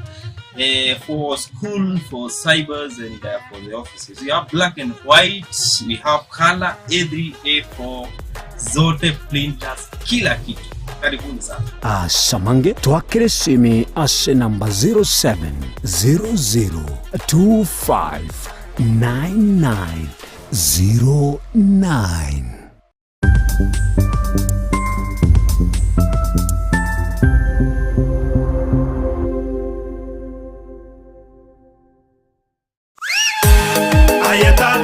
Eh, for school, for cybers and for the offices. We have black and white, we have color A3, A4, zote printers, kila kitu. Karibuni sana. Ase amange twakere esimi ase namba 0700259909. Aye tata.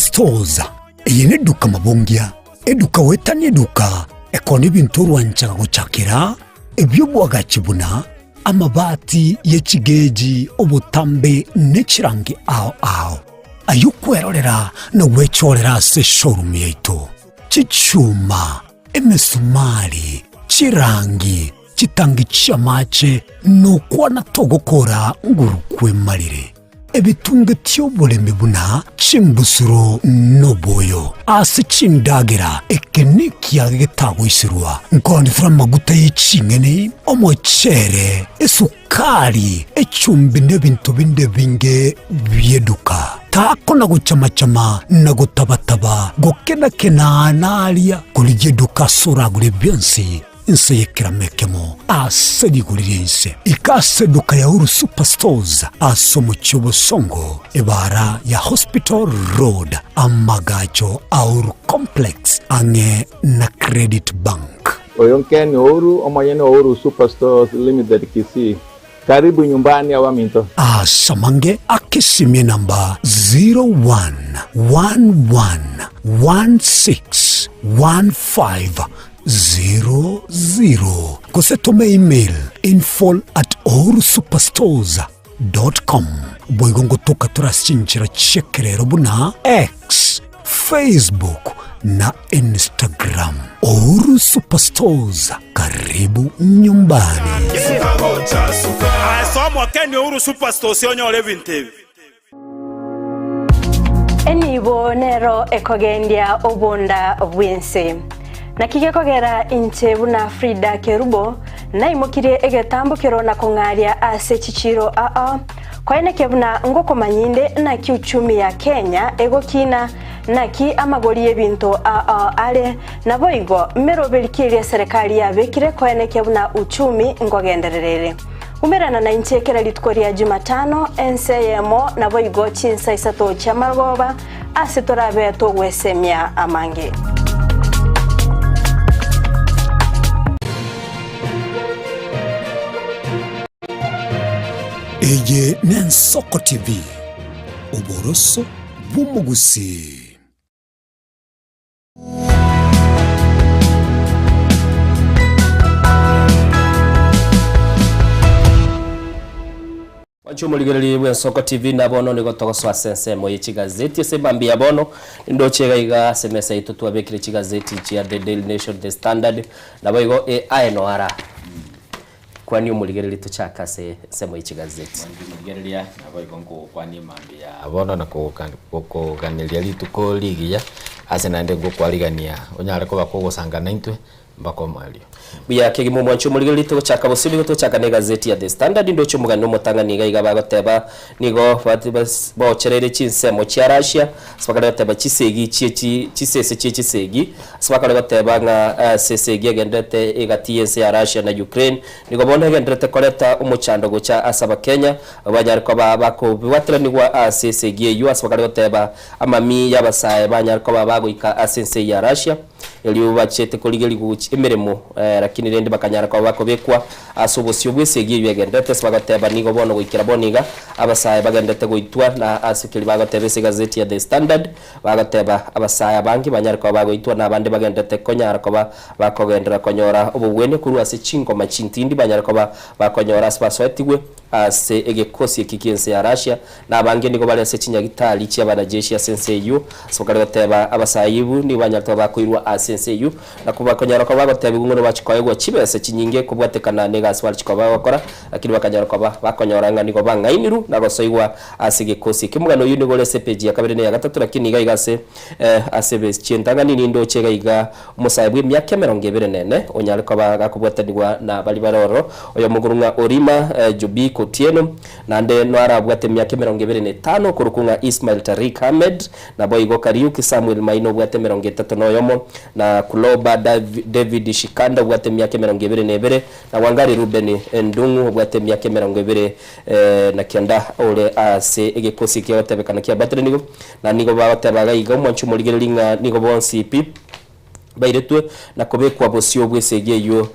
Superstores, eye neduka mabongia, eduka goetania eduka ekona ebinto orwanchaga gochakera, ebi'obwagachi buna amabati ye chigeji, obotambe ne chirangi ao ao, ayio kwerorera na gwechorera ase eshowroom yaito. Chichuma, emesumari, chirangi, chitangi chi'amache, nokwana togokora nguru kwemarire. Ebitunge ti'oboremi buna chimbusuro noboyo ase chindagera, eke nekiage getagoiserwa. Nkoonefera amaguta ye ching'eni, omochere, esukari, echumbi na ebinto binde ebinge bi'eduka. Takona gochama-chama na gotaba-taba, gokena-kena naria, korigia eduka ase oragure bionsi. Inse y'ekerama ekemo ase rigori ri'ense. Ika ase eduka ya Uhuru Superstores ase omochie o Bosongo, ebaara ya Hospital Road, amagacho a Uhuru Complex ang'e na Credit Bank. Oyo Ken Uhuru, omonyene o Uhuru Superstores Limited Kisii. Karibu nyumbani abaminto. Ase amange akesimie namba 0111161500 gose tome email info at uhurusuperstores com. Boigo ngotoka tore ase chinchera chi'ekerero buna X, Facebook na Instagram. Uhuru Superstores, karibu nyumbani. Ase omokeni Uhuru Superstores onyore ebinto ebi. Enibo nero ekogendia obonda bw'ense. Naki gekogera inche buna Frida Kerubo naimokirie egetambokero na kong'aria ase chichiiro ao, koenekia buna ngokomanya inde naki uchumi ya Kenya egokina, naki amagori y'ebinto ao are, naboigo meroberi ki eria eserekari yabekire koenekia buna uchumi nkogenderera ere. Umerana nainche kera rituko ria Jumatano, ense eyemo, naboigo chinsa isato chi'amarogoba, ase torabe togwesemia amange. Eye n'Ensoko TV, oboroso bw'omogusii. Mwanche omorigereria bw'Ensoko TV na bono nigo togosoa ase ensemo ye chigazeti ase mambia bono nindoche iga iga ase emesa yaito twabekire chigazeti chia The Daily Nation, The Standard naboigo ANR. Kwania omorigereria tochake ase ensemo ye chigazeti. Mwanche omorigereria naboigo nkogokwania mambia bono na kogokaneria rituko rigiya ase naende ngokwarigania onyare koba kogosanga naintwe mpaka omoerio. Buya kegima omwanche omorigereria togochaka bosio nigo togochaka na egazeti ya The Standard ndoche omogani omotang'ani iga iga bagoteba nigo baochereire chinsemo chia Russia ase bakare goteba chisegi chie chisese chie chisegi ase bakare goteba ng'a ase esegi egendererete egati y'ense ya Russia na Ukraine nigo bono egendererete koreta omochando gocha ase abakenya abwo banyare koba bakobwateranigwa ase esegi eyio ase bakare goteba amami y'abasae banyare koba bagoika ase ense eyio ya Russia. Erio bachete korigerigwa emeremo, lakini rende bakanyara koba bakobekwa ase obosio bw'esegi eyio egenderete. Ase bagoteba nigo bono goikera bono iga abasae bagenderete goitwa, na ase keria bagoteba ase egazeti ya The Standard, bagoteba abasae abange banyare koba bagoitwa, na abande bagenderete konyara koba bakogenderera konyora obogwenia korwa ase chingoma chintindi banyare koba bakonyora ase basoetigwe ase egekosi eki ki'ense ya Russia. Na abange nigo bare ase chinyagitari chi'abanajeshi ase ense eyio, ase bakare goteba, Abasaibu nigo banyarete koba bakoirwa ase ense eyio, na kobakonyora koba bagotebigwa ng'a nobachie koegwa chibesa chinyinge kobwatekana negasi barachie koba bagokora, lakini bakanyora koba bakonyora ng'a nigo bang'ainirwe na gosoigwa ase egekosi eke. Omogano oyio nigo ore ase epeji ya kabere na eya gatato, lakini iga iga ase ase ebesi chi'entang'ani nindoche iga iga Omosae bw'emiaka emerongo ebere na ene onyare koba gakobwatanigwa na baria bare ororo, oyomo okorwa ng'a Orima Jobik Otieno, naende noarabwate emiaka emerongo ebere na etano okorokwa ng'a Ismail Tariq Ahmed, naboigo Kariuki Samuel Maina obwate emerongo etato na oyomo, na Kuloba David Shikanda obwate emiaka emerongo ebere na ebere, na Wangari Reuben Ndung'u obwate emiaka emerongo ebere na kenda ore ase egekosi ki'ogotebekana kia Batrenigwe. Na nigo bagoteba iga iga, Omwanchi omorigereria ng'a nigo bonsi pi. Bairetwe na kobekwa bosio bw'esegi eyio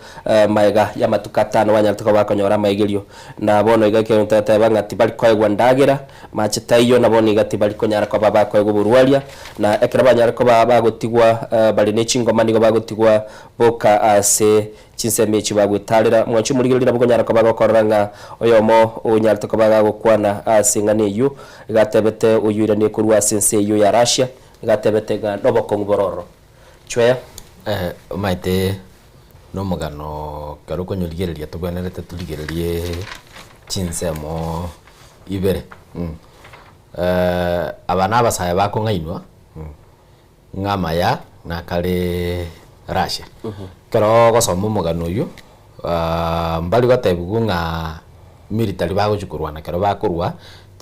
magega y'amatuko atano banyarete koba bakonyora amaigerio. Na bono iga ekero togoteba ng'a tibari koegwa ndagera, mache taiyo, na bono iga tibari konyara koba bakoegwa oborwaria, na ekero banyare koba bagotigwa bare ne chingoma nigo bagotigwa boka ase chinsemo echio bagwetarera. Mwanche omorigereria nabo okonyara koba gokorora ng'a oyomo onyarete koba gagokwana ase eng'ana eyio, iga atebete oyio oiranie korwa ase ense eyio ya Russia, iga atebete ng'a nobokong'u bore ororo. Chweya. Eh, omanyete nomogano ekero okonyorigereria tobwenerete torigererie chinsemo ibere aba na abasae bakong'ainwa ng'a amaya nakare Russia. Ekero ogosoma omogano oywo mbari gotebiwa ng'a military bagochia korwana ekero bakorwa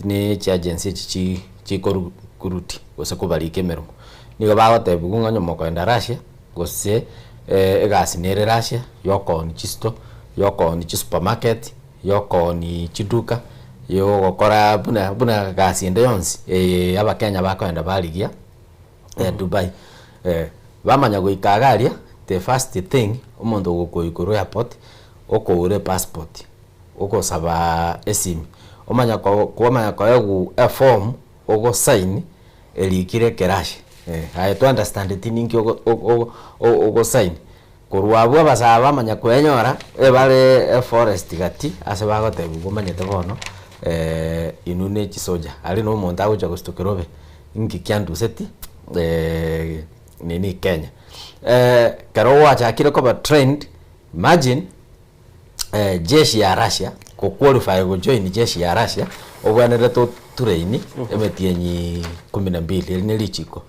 ne chiagency echi chi chikoru kuruti gose kobarika emeremo. Nigo bagotebigwa ng'a onye mokoenda Russia, gose egasi nere Russia ya okooni chisito, ya okooni chisupermarket, ya okooni chiduka, ya ogokora buna buna gasi ende yonsi eye abakenya bakoenda barigia Dubai. Bamanya goika iga aria, the first thing omonto ogokoyia korwa airport, okoura epassport, ogosaba esimi, omanya ko kwamanya koegwa eform ogosign erikire ekerashe aye to understandeti ninki ogo ogo ogosign. Korwa abwo abasae bamanya kwenyora ebare eforest gati ase bagotebiwa omanyete bono inwe ne chisoja aria na omonto agocha gositokera obe inki kianduseti nini Kenya. Ekero gwachakire koba trained imagine jeshi ya Russia go qualify go join jeshi ya Russia obwenerete otrain emetienyi kumi na mbili eri ne richiko.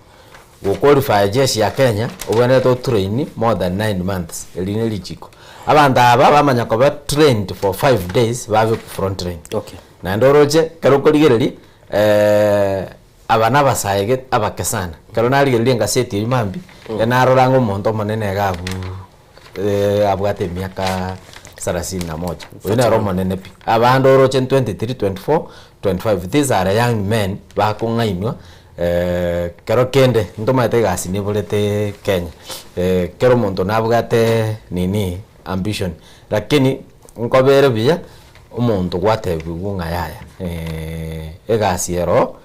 Go qualify jeshi ya Kenya obwenerete otrain more than 9 months eri ne richiko. Abanto aba bamanya koba trained for 5 days babekwa front line. Okay. Naende oroche ekero okorigereria aba na abasae gete abake sana. Ekero narigereria engaseti eywo mambia, narora ng'a omonto omonene iga abwo abwate emiaka sarasini na moja, oyio nere omonene pi. Abande oroche 23, 24, 25, these are young men bakong'ainwa kero kende ntomaete egasi neborete Kenya, kera omonto nabwate nini ambition, lakini nkobere buya omonto gwatebiwa ng'a yaya egasi ero oo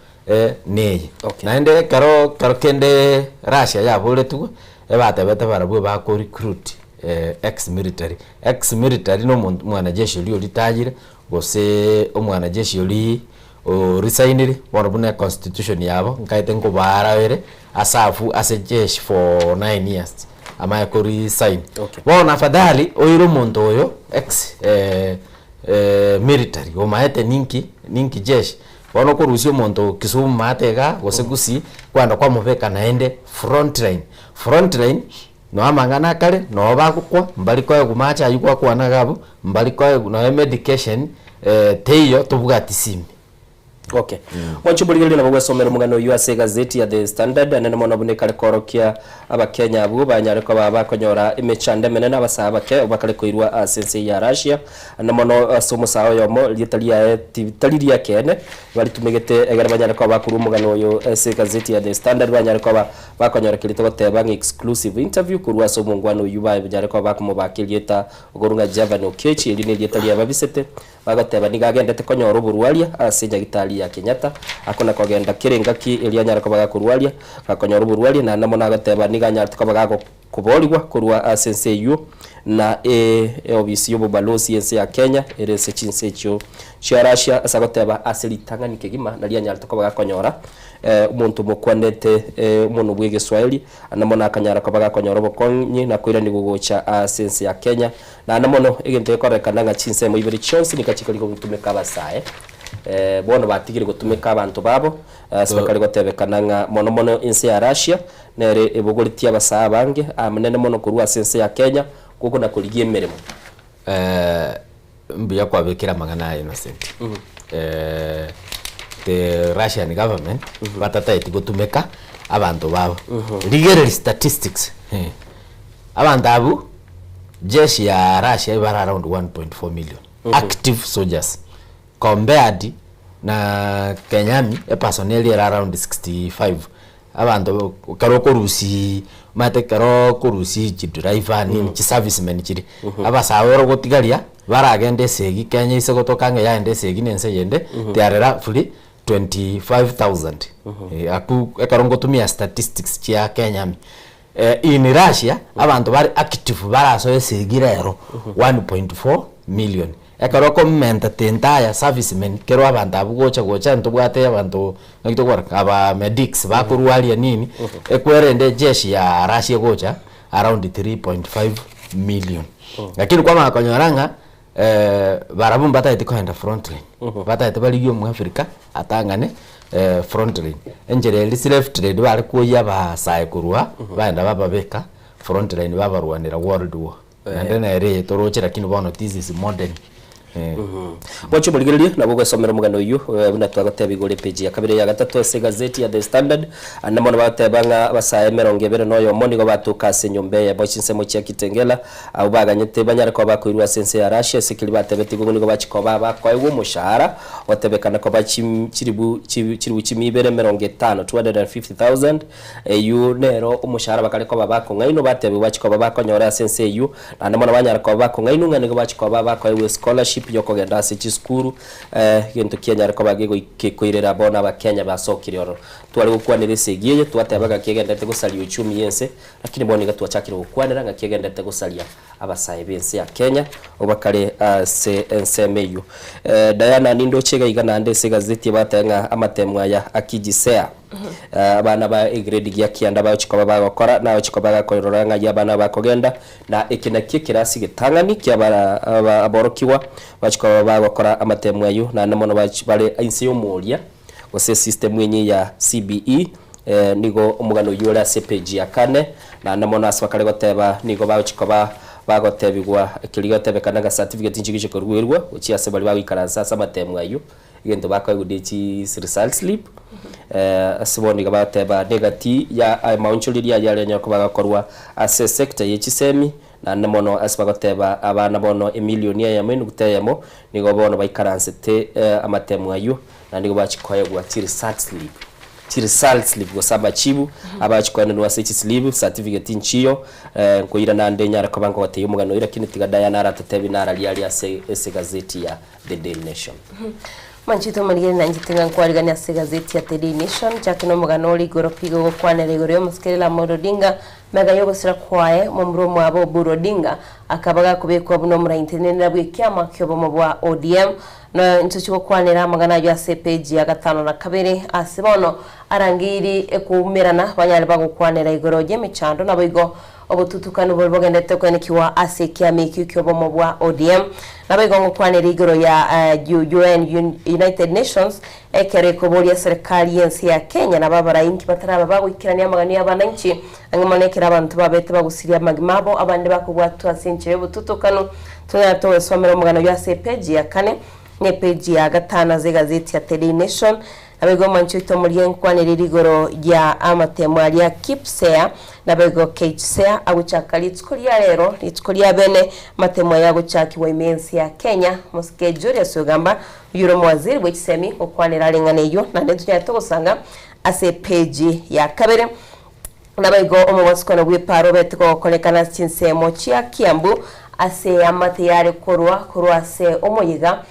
neye. Naende ekero ekero kende Russia yaboretigwe, ebatebete barabwo bako recruit ex military, ex military na omonto omwanajeshi oria oritayire, gose omwanajeshi oria oresignire, bono buna econstitution yabo nkaete nkobaara ere aserve ase jeshi for 9 years amanye ko resign. Bono afadhali oire omonto oyo ex military omaete ninki ninki jeshi. Bono okorusia omonto Kisumu maate igaa gose Gusii kwenda kwamobeka naende front line. Front line noo amang'ana akare noo bagokwa mbari koegwa mache aywo gwakwana iga abwo mbari koegwa nonya medication teiyo tobwati simi. Okay. Mwanche omorigereria nabo gwesomera omogano oyio ase egazeti ya The Standard anene mono buna ekare koorokia Abakenya abwo banyare koba bakonyora emechando emenene abasae abake bakare koirwa ase ense ya Russia Ande mono ase omosae oyomo, rieta riaye tari ri'ekeene, baritumegete egere banyare koba bakorua omogano oyo ase egazeti ya The Standard, banyare koba bakonyora keria togoteba ng'a exclusive interview korwa ase omongwana oyio banyare koba bakomobaka erieta okorwa ng'a Javan Okechi, erio nerieta riaye babisete, bagoteba nigo agendete konyora oborwaria ase enyagitari ya Kenyatta, akona kogenda kera engaki erio anyare koba gakorwaria, gakonyora oborwaria, naende mono agoteba nigo anyarete koba gago. Koboorigwa korwa ase ense eyio, na eobisi y'obobalosi y'ense ya Kenya ere ase chinse echio chia Russia, ase agoteba ase ritang'ani kegima nario anyarete koba gakonyora omonto omokwanete omonwa bw'egeswahili, naende mono akanyara koba gakonyora obokonyi na koiranigwa gocha ase ense ya Kenya. Naende mono egento gekororekana ng'a chinsemo ibere chionsi nigo chikori gotumeka abasae, bono batigire gotumeka abanto babo ase bakare gotebekana ng'a mono mono ense ya Russia Nere ebogoretie abasae abange amanene mono korwa ase ense ya Kenya gokona korigia emeremo. Mbuya kwabekire amang'ana aya Innocent. The Russian government batataeti gotumeka abanto babo. Rigereria statistics, abanto abwo jeshi ya Russia ebare around 1.4 million active soldiers compared na Kenya army epersonnel ere around 65 Abanto ekero okorusia Omanyete ekero okorusia chidriver nini chiservicemen chiria, abasae ore gotigaria baragende esegi Kenya ase gotoka ng'a yaenda esegi na ense eyende, they are roughly 25,000. Akwo ekero ngotumia statistics chia Kenya ime. In Russia, abanto bare active barasoe esegi rero 1.4 million. Ekero okomenta the entire servicemen kero abanto abwo gocha gocha ntobwate abanto naki tokobara aba medics bakorwa aria nini, ekwerende ejeshi ya Russia egocha around 3.5 million. Lakini kwamanya konyora ng'a barabwo mbatagete kogenda frontline, batagete barigie omoafrika atang'ane frontline. Enchera eria slave trade bare koyia abasae korwa bagenda bababeka frontline babarwanera world war. Naende nere eye toroche lakini bono this is modern. Eh. Mwanche omorigereria, nabo ogwesomera omogano oyio eh, buna twagoteba igoro epeji ya kabere ya gatato ase egazeti ya The Standard. Ande mono bagoteba ng'a abasae emerongo ebere na oyomo nigo batoka ase enyomba eyemo chinsemo chia Kitengela, abwo baganyete banyare koba bakoirwa ase ense ya Russia ase keria batebetigwe ng'a nigo bachia koba abakoegwa omoshahara gotebekana koba chim chiribu chi chiribu chimia ibere emerongo etano, 250,000. Eyio nero omoshahara bakare koba bakong'ainwa, batebigwa bachie koba bakonyora ase ense eyio, naende mono banyare koba bakong'ainwa ng'a nigo bachie koba bakoegwa escholarship yokogenda ase chisukuru, egento kianyare koba gekoirera bono abakenya basokire ororo. Tware gokwanera esegi eye, twateba ng'a kegenderete gosaria uchumi y'ense, lakini bono iga twachakire gokwanera ng'a kegenderete gosaria abasae b'ense ya Kenya obakare ase ensemo eyio. Diana nindoche iga iga naende ase egazeti ebatebe ng'a amatemo aya akijisea. Abana ba egrade gia kianda bagochia koba bagokora, nagochia koba gakorora ng'ai abana aba bakogenda, na eke nakio ekerasi getang'ani kia aba aborokigwa bachia koba bagokora amatemo ayio, naende mono bach bare inse y'omoria, gose esystem enye ya CBE, nigo omogano oyio ore ase epage ya kane, naende mono ase bakare goteba nigo bagochia koba bagotebigwa keria gotebekana ng'a certificate nchigochia koruerwa gochia ase baria bagoikaransa ase amatemo ayio. Egento bakoegwa ne chi result slip, ase bono iga bagoteba negati ya amaonchoreria ayio aria anyare koba agakorwa ase esector ye chisemi, naende mono ase bagoteba abana bono emilioni eyemo enuguta eyemo, nigo bono baikaransete amatemo ayio, naende nigo bachia koegwa chi result slip, chi result slip gose amachibu abachia koenanwa ase chislip, certificate nchiyo, nkoira naende nyare koba nkogotebia omogano oyio lakini tiga Diana aratotebi nararia aria ase ase egazeti ya The Daily Nation. Manchete omorigeri nanchete ng'a nkwarigania ase egazeti ya The Daily Nation, chake nomogano ore igoro pi gogokwanera igoro y'omosikari Ramogi Odinga, mega y'ogosira kwaye, momura omwabo Oburu Odinga akaba gakobekwa buna omoraintenenera bw'ekiama ki'obomo bwa ODM. Noyo intochi gokwanera amang'ana ayio ase epeji ya gatano na kabere ase bono arangeiri ekoumerana banyare bagokwanera igoro y'emechando naboigo Obotutukanu boria bogenderete koenekigwa ase ekiama ekio ki'obomo bwa ODM. Naboigo ngokwanera igoro ya UN, United Nations, ekero ekoboria serikali y'ense ya Kenya nabo abarai inki bataraba bagoikerania amaganio y'abananchi ang'e mono ekero abanto babete bagusirie amagima abo abande bakobwatwa ase enchera y'obotutukanu. Tonyare togwesomera omogano oyio ase epeji ya kane na epeji ya gatano ase egazeti ya The Daily Nation. Naboigo omwanchi oito omoria enkwanere rigoro ria amatemo aria Kipsea, naboigo Keichsea agochaka rituko ria rero, rituko ria bene, amatemo aya agochakigwa ime y'ense ya Kenya. Mosike Julius Ogamba, oyio ore omowaziri bwe chisemi, gokwanera ring'ana eyio, naende ntonyare togosanga ase epeji ya kabere. Naboigo omobosokano bw'epaaro obete gokorekana ase chinsemo chia Kiambu ase eamate yare korwa korwa ase omoyega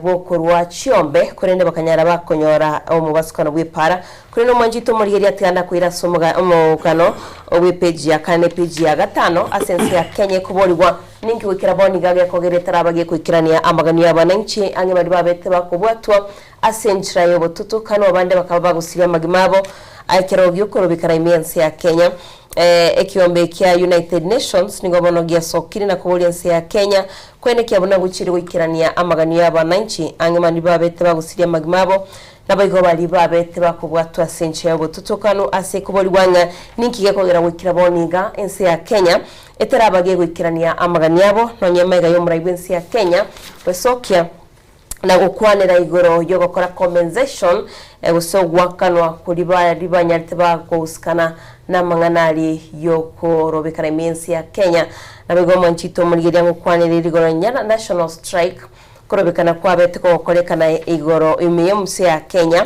bw'okorua chiombe, korende bakanyara bakonyora omobasukano bw'epaara. Korende omwanchete omorigereria atigana koira ase omogano bw'epeji ya kane na epeji ya gatano ase ense ya Kenya ekoborigwa, Ninki goikera bono iga gekogera etaraba gekoikerania amaganio y'abananchi ang'e baria babete bakobwatwa ase enchera y'obotutukanu abande bakaba bagosiria amagima abo ekero gi'okorobekana ime y'ense ya Kenya. Ekiombe kia United Nations nigo bono giasokire na koboria ense ya Kenya koenekia buna gochire goikerania amaganio y'abananchi ang'e baria babete bagosiria amagima abo naboigo baria babete bakobwatwa ase enchera y'obotutukanu ase koborigwa ng'a ninki gekogera goikera bono iga ense ya Kenya eteraba gegoikerania amaganio abo nonye maiga y'omorai bw'ense ya Kenya gwesokia na gokwanera igoro y'ogokora compensation gose ogoakanwa koria baria banyarete bagosikana namang'ana aria y'okorobekana ime y'ense ya Kenya. Naboigo omwanchito omorigereria ngokwanera rigoro nya national strike korobekana kwabete kogokorekana igoro ime y'omse ya Kenya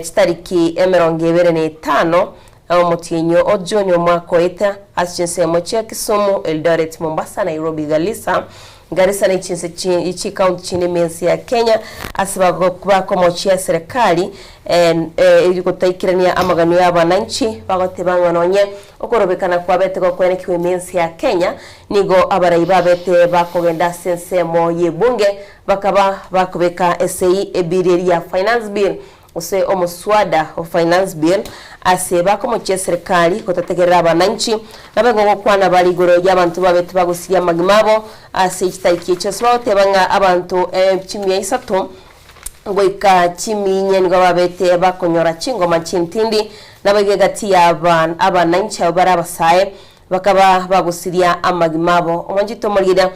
chitariki emerongo ebere na etano. Omotienyi o Juni omwaka oeta ase chinsemo chia Kisumu, Eldoret, Mombasa, Nairobi, Galisa, Garissa ne chinse chikaunti chinde ime ense ya Kenya ase bakomochia eserekari eri gotaikerania amaganio ya abananchi bagoteba ng'a nonye okorobekana kwabete gokwenekigwa ime ense ya Kenya nigo abarai babete bakogenda ase ensemo y'ebunge bakaba bakobeka esei ebill eria ya Finance Bill gose omoswada o Finance Bill ase bakomochia eserekari gotategerera abananchi, naboigo gokwana bare igoro y'abanto babete bagosiria amagima abo ase chitariki echio ase bagoteba ng'a abanto chimia isato goika chimia inye nigo babete bakonyora chingoma chintindi, naboigo egati ya abananchi abwo bare abasae Bakaba bagosiria amagima abo. Omwanchete omorigereria,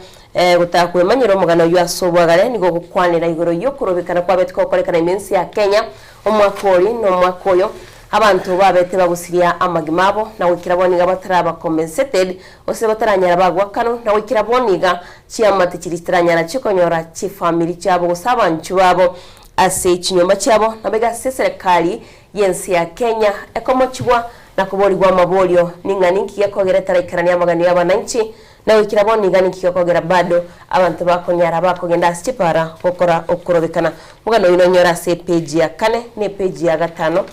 gotaka kwemanyera omogano oyio ase obwagare, nigo ogokwanera igoro y'okorobekana kwabete gokorekana ime ense ya Kenya, omwaka ori na omwaka oyo, abanto babete bagosiria amagima abo, na goikera bono iga bataraba compensated, gose bataranyara bagwakanwa, na goikera bono iga chiamate chiria chitaranyara chikonyora chifamiri chiabo gose abanchwa babo ase chinyomba chiabo, nabo iga ase eserekari y'ense ya Kenya ekomochigwa na koborigwa amaborio, Ning'a ninki gekogera etaraikerania amaganio y'abananchi, na goikera bono iga ninki gekogera bado abanto bakonyara bakogenda ase chipara gokora okorobekana? Omogano oyio nonyore ase epeji ya kane na epeji ya gatano,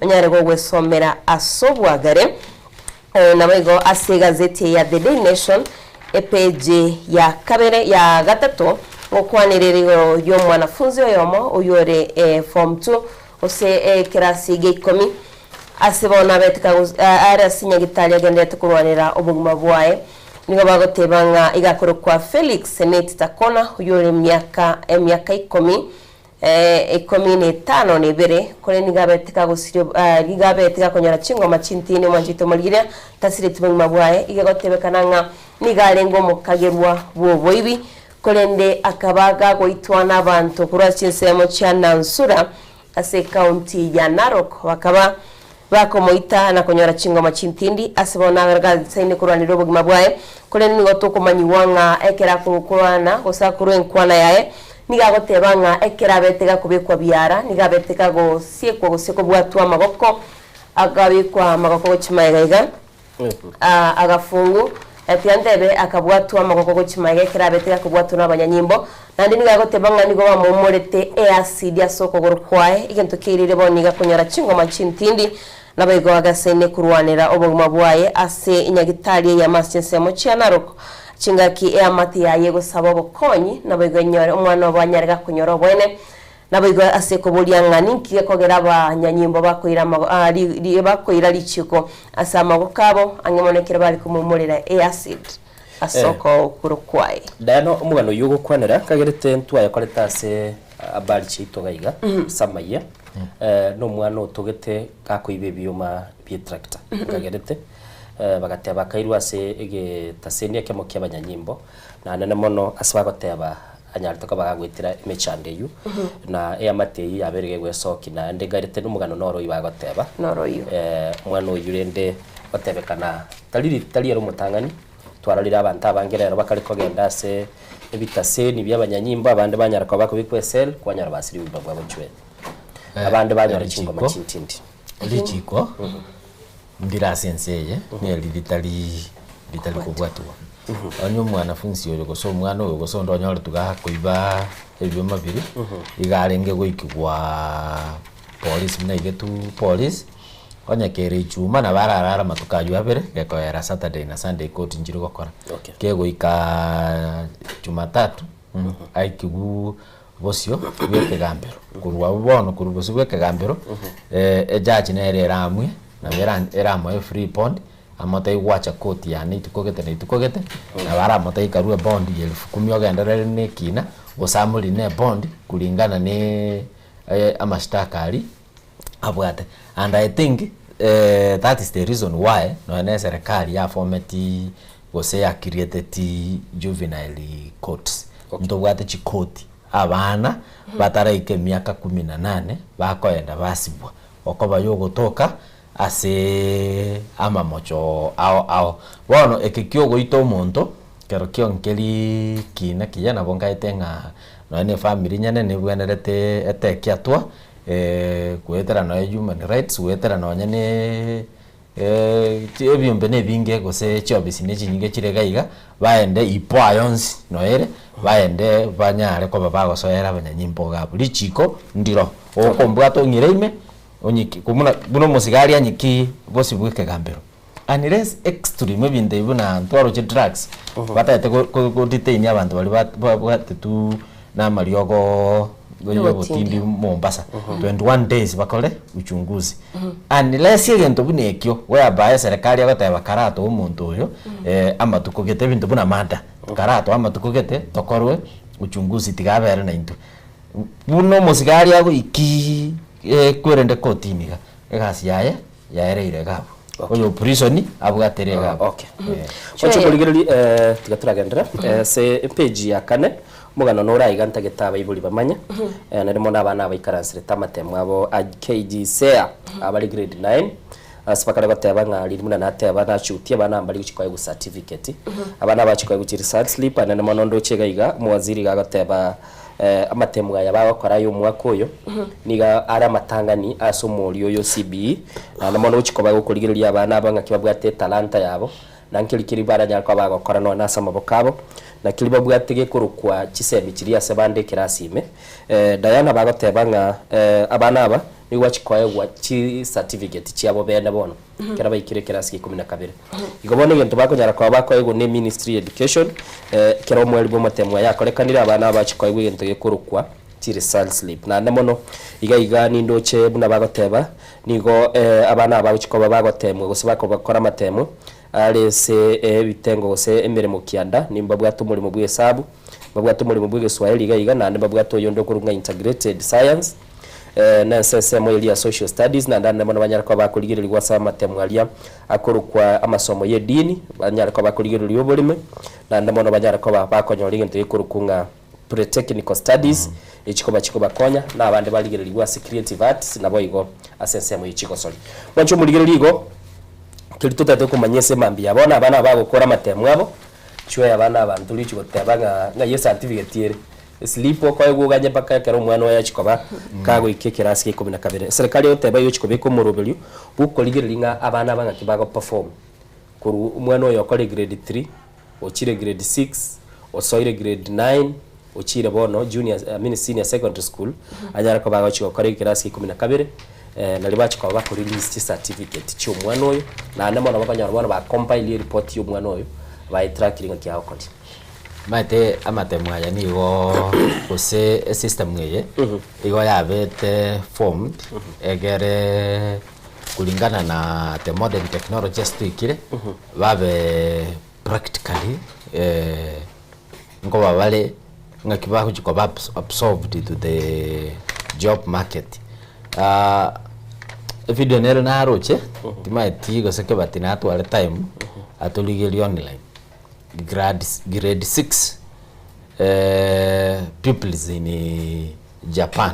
onyare gogwesomera ase obwagare. Naboigo ase egazeti eye ya The Daily Nation, epeji ya kabere ya gatato, ngokwanera igoro y'omwanafunzi oyomo oyio ore form two gose ekerasi gia ikomi, Ase bono abete are ase nyagitari agendererete korwanera obogima bwaye. Nigo bagoteba ng'a iga akorokwa Felix Seneti Takona, oyio ore emiaka emiaka ikomi 15, korende nigo abete kagosiria nigo abete gakonyora chingoma chintindi omwanchete omorigereria tasireti bogima bwaye. Iga egotebekana ng'a nigo arenge omokagerwa bw'oboibi, korende akaba gagoitwa nabanto korwa ase chinsemo chia Nansura Ase ekaunti ya Narok bakaba bakomoita na konyora chingoma chintindi ase bono agasaine korwanera obogima bwaye, korende nigo tokomanyigwa ng'a ekero akorwana gose akorwa enkwana yaye nigo agoteba ng'a ekero abete gakobekwa biara nigo abete kagosiekwa gose kobwatwa amagoko akabekwa amagoko gochia magega iga. Agafungu, tiga ntebe, akabwatwa amagoko gochia magega ekero abete gakobwatwa nabanyanyimbo, naende nigo agoteba ng'a nigo bamoumorete easidi ase okogoro kwaye, egento keirire bono nigo akonyora chingoma chintindi, naboigo agasaine korwanera obogima bwaye ase enyagitari eyemo ase chinsemo chia Narok. Chingaki eamate yaye egosaba obokonyi, naboigo enyore omwana obo anyare gakonyora oboene. Naboigo ase koboria ng'a ninki gekogera abanyanyimbo bakoira amago a ri ri bakoira richiko ase amagoko abo, ang'e mono ekero bare komoumorera eacid ase Eh. okogoro kwaye. Diana omogano oyio ogokwanera nkagerete ntwayekorete ase habari chiaito iga iga ase amayia eh, na omwana otogete gakoiba ebioma bie tractor nkagerete eh, bagateba akairwa ase egetaseni ekemo kia abanyanyimbo Nanene mono ase bagoteba anyarete koba gagoetera emechando eyio, na eamate eyio yabeire gegwesokia naende ngarete nomogano noro oyio bagoteba. Noro oyio. Omwana oyio rende gotebekana tari tari ere omotang'ani, twarorire abanto abange rero bakare kogenda ase ebitaseni bia abanyanyimbo abande banyara koba bakobekwa ecell kwanyora basiriwe obogima bwabo chwe. Abande banyora chingoma chintindi. Richiko ndire ase ense eye, neri ritari ritari kobwatiwa. Onye omwanafunsi oyo gose omwana oyo gose onde onyoretwe gakoiba ebioma biria, iga arenge goikigwaaa polisi buna aigetwe polisi, onye kere ichuma nabo ararare amatuko aywo abere, gekoera Saturday na Sunday koti nchiri gokora. Kegoikaaa jumatatu, aikigwuu bosio bw'ekegambero. Korwa abwo bono korwa bosio bw'ekegambero, ejaji nere eramue, nabo era eramoe free bond, amotebie gwacha koti yane rituko gete na rituko gete, nabo aramotebie karue bond ya elfu kumi ogenderere na ekina, gose amorine ebond kulingana na amashtaka aria abwate. And I think that is the reason why nonya na eserekari yafometi gose ya createti juvenile courts. Ntobwate chikoti abana bataraika emiaka kumi na nane bakoenda basibwa okoba yogotoka ase amamocho ao ao. Bono eke kiogoita omonto kero kionkeri kina kiya nabo nkaete ng'a nonya na efamiri nyene nebwenerete eteki atwa goetera nonya human rights, goetera nonya ne. Ebiombe na ebinge gose chiofisi ne chinyinge chire iga iga, baende ipoa yonsi noere, baende banyare koba bagosoera abanyanyimbo iga abwo. Richiko ndiro, okombwata ong'ire ime, onyiki buna buna omosigari anyiki bosio bwa ekegambero. Unless extreme ebinto ebi buna ntwaroche drugs, batagete go go godetain abanto baria ba babwatetwe na amariogo ya obotindi Mombasa, 21 days bakore uchunguzi. Unless egento buna ekio whereby eserekari egoteba karatoe omonto oyo amatuko gete ebinto buna murder, karatoe amatuko gete tokorwe uchunguzi tiga abere naintwe. Buna omosigari agoikiii kwerende kotini iga, egasi yaye yaereire iga abwo. Oyo prison abwatere iga abwo. Okay. Oche korigereria eh, tiga toragenderera ase epage ya kane omogano nore aiga ntagete abaibori bamanye eh, naende mono abana abaikaransirete amatemo abo a KJSEA abare grade 9 ase bakare goteba ng'a riria buna nateba nachutie abana mbari gochia koegwa certificate abana bachi koegwa chi result slip naende mono ndoche iga iga omowaziri iga agoteba Amatemo aya bagokora ay'omwaka oyo nigo are amatang'ani ase omorio oyo CBE, naende mono gochia koba gokorigereria abana aba ng'aki babwate etalanta yabo, na nkeri keri baranyare koba bagokora nonya nase amaboko abo, na keri babwate gekorokwa chisemi chiria ase bande ekerasi ime. Diana bagoteba ng'a abana aba nigo bachia koegwa chicertificate chiabo bene bono. Ekero baikire ekerasi gia ikomi na kabere. Igo bono egento bakonyara koba bakoegwa ne Ministry ya Education, ekero omweri bw'omotemwa yakorekanire abana aba bachia koegwa egento gekorokwa chi result slip. Naende mono iga iga nindoche buna bagoteba, nigo abana aba bagochia koba bagotemwa gose bakobakora amatemo are ase ebitengo gose emeremo kianda, nimbabwate omoremo bwa esabu, mbabwate omoremo bwa egeswahili iga iga, naende mbabwate oyonde okorokwa ng'a integrated science. Na ense ensemo eria ya social studies, naende ande mono banyare koba bakorigererigwa ase amatemo aria akorokwa amasomo y'edini, banyare koba bakorigereria oboreme, naende mono banyare koba bakonyora egento gekorokwa ng'a pre-technical studies, echikoba chikobakonya, na abande barigererigwe ase creative arts, naboigo ase ensemo ye chigosori. Mwanche omorigereria igo, keria totagete komanya ase mambia ya bono, abana aba bagokora amatemo abo, chwea abana abanto richi goteba ng'a ng'ai ecertificate ere. Eslip okoegwa oganye mpaka ekero omwana oye achia koba kagoika ekerasi gia ikomi na kabere. Eserekari egoteba igo egochia kobeka omoroberio bw'okorigereria ng'a abana aba ng'aki bago perform. Korwa omwana oyo okore grade three, ochire grade six, osoire grade nine, ochire bono junior I mean senior secondary school, anyare koba agochia gokora ekerasi gia ikomi na kabere, nario bachia koba bako release chicertificate chia omwana oyo, naende mono bakonyora bono ba compile eripoti ya omwana oyo, baetrackire ng'aki agokoria. Omanyete amatemo aya nigo gose esystem eye igo yabete formed egere kulingana na the modern technology ase toikire babe practically nkoba bare ng'aki bagochi koba absorbed to the job market. Evideo nere naroche timanyeti gose kebati natware time atorigerie online. Grade grade 6 pupils in Japan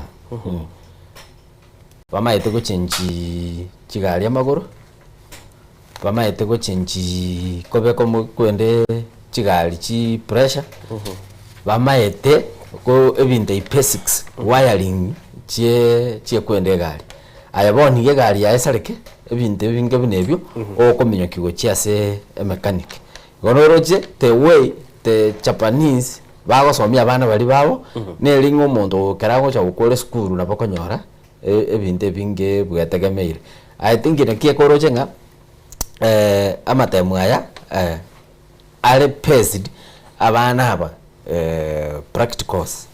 bamaete gochenji chigari amagoro, bamaete gochenji kobeka omo kwende chigari chi pressure, bamaete ko ebinto ebi basics wiring chie chiekwenda egari. Aye bono iga egari yaye esareke, ebinto ebinge buna ebio, okominyokia gochia ase emechanic. Igo noroche the way the Japanese bagosomia abana baria babo, neri ng'a omonto ekero agocha gokora esukuru nabo okonyora ebinto ebinge bwetegemeire. I think naki ekoroche ng'a amatemo aya are based abana aba practicals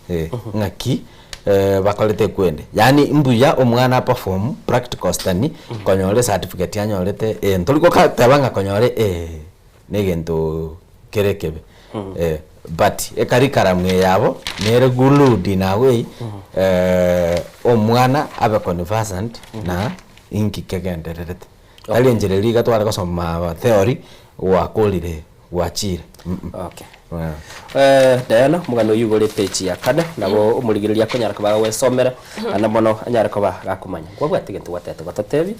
ng'aki bakorete ekwende. Yaani mbuya omwana a perform practicals than konyora ecertificate anyorete ntori goteba ng'a konyora na egento kere ekebe but ecurriculum eye yabo nere glued in a way omwana abe conversant na inki kegendererete. Tari enchera eria iga tware gosoma theory gwakorire gwachire. Okay. Eh, Diana, omogano oyio igoro epeji ya kane, nabo omorigereria akonyara koba agwesomera, naende mono anyare koba gakomanya. Nkwabwate egento gwatagete gototebia?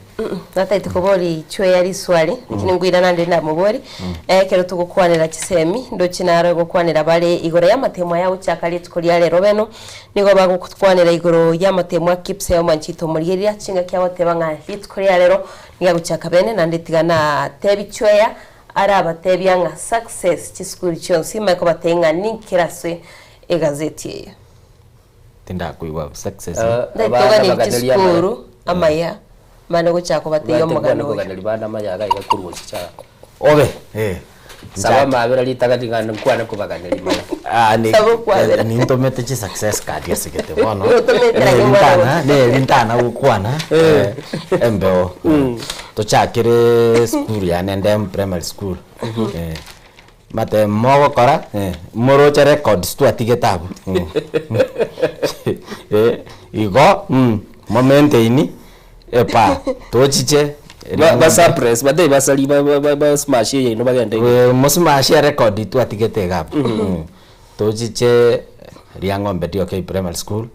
Natagete koboria ichweya riswali, lakini nkoirana nde ndamobori, ekero togokwanera chisemi, ndoche naro gokwanera bare igoro y'amatemo aya agochaka rituko ria rero beno, nigo bagokwanera igoro y'amatemo a Kipseo Omanchito omorigereria, chingaki agoteba ng'a rituko ria rero nigo agochaka bene, naende tiga natebi chweya Arabatebia ng'a success chisukuru chionsi manye kobatebia ng'a ninki kere ase egazeti eye. Tindakoigwa success. Ndaitoganiri chisukuru amaya mane gochaka kobatebia omogano oyo. Koganeria bana amaya iga iga korwa gochicha Obe eh. Saba amabera ritang'ani ng'a nkwane kobaganeria maya. Ah, ni- Saba okwabera. nintomete chi success card asigete bono. Otomete Neri lakini mwana ntana, neri ntana gokwana eh, embeo. Tochakere esukuru yane ende primary school, eh, mate mogokora eh, moroche records twatigete abwo eh, igo mo maintain epaa tochiche Ba ba suppress batebie basari ba ba ba smash eyaino bagende igoro. Mosmash erecord twatigete iga abwo, tochiche Riang'ombe DOK primary school.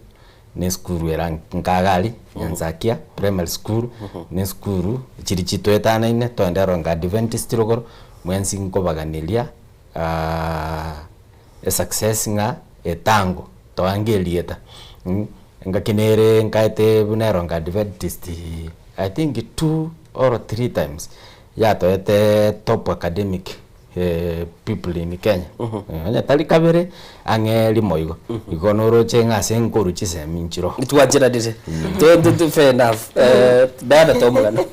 Ne esukuru era nkagari, Nyansakia primary school, ne esukuru chiri chitoetanaine toende Ronga Adventist rogoro, mwensi nkobaganeria esuccess ng'a etango toange erieta engaki nere nkaete buna Eronga Adventist I think two or three times yatoete top academic people in Kenya. Onye tari kabere, ang'e rimo igo. Igo noroche ng'a ase nkoru chisemi nchiro. Twancheranire. To- to- to- fair enough. Eh, Diana tomogano.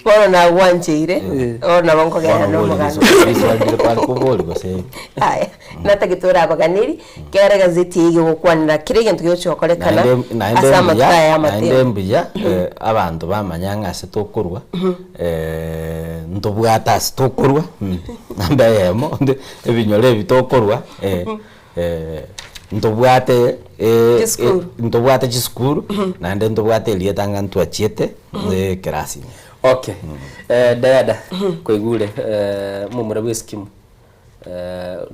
Bono nagwancheire, bono nabo nkogenda Bono na omogano. riswali rire kware kobori gose Aya, natagete orabaganeri, kera egazeti eye egokwanera kera egento gegochia gokorekana Naende naende ase amatuko mbuya aya naende y'amatemo. mbuya eh, abanto bamanya ng'a ase tokorwa ntobwate ase tokorwa namba eyemo onde ebinyoro ebi tokorwa ntobwate Chisukuru. ntobwate chisukuru naende ntobwate erieta ng'a ntwachiete ekerasi ime. Okay. Diana, kwaigure momura bwa eskimu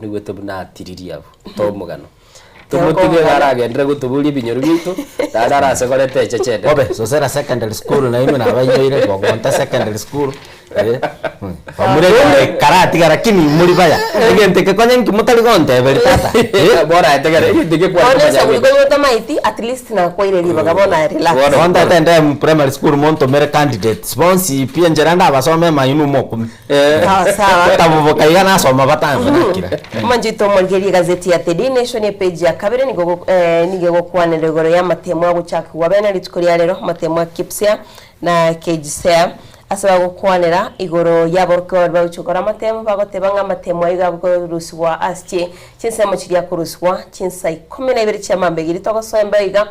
Noigwete buna atiririe abwo, tomogano. Tomotige iga aragenderere gotoboria ebinyoro biaito, naende arase koreta echeche ende. Bobe, Sosera secondary school nainwe nabainyoire, Bogonta secondary school, eh, bamura ekare karatigara lakini muri baya. Egento eke konya inki motari gonteberia tata, eh? Bono aye tegera, egento eke Bono kware ase komanya oboriko bweka. igo otamaeti, at least nakwaire ribaga bono aye relax. Bono tata ende primary school montomere candidates bonsi pi enchera ndabasome emaino mokume. Sawa sawa. Gotaboboka iga nasoma batambe nakira. Omonchete omorigererie egazeti ya The Daily Nation epage ya kabere nigo go- eh, nigo egokwanera igoro y'amatemo agochakigwa bene rituko ria rero amatemo a KPSEA na KJSEA ase bagokwanera igoro y'aborokigwa baria bagochia gokora amatemo bagoteba ng'a amatemo ayio gakorusigwa ase chi chinsemo chiria akorusigwa chinsa ikomi na ibere chia mambia egeria togosoa embeo iga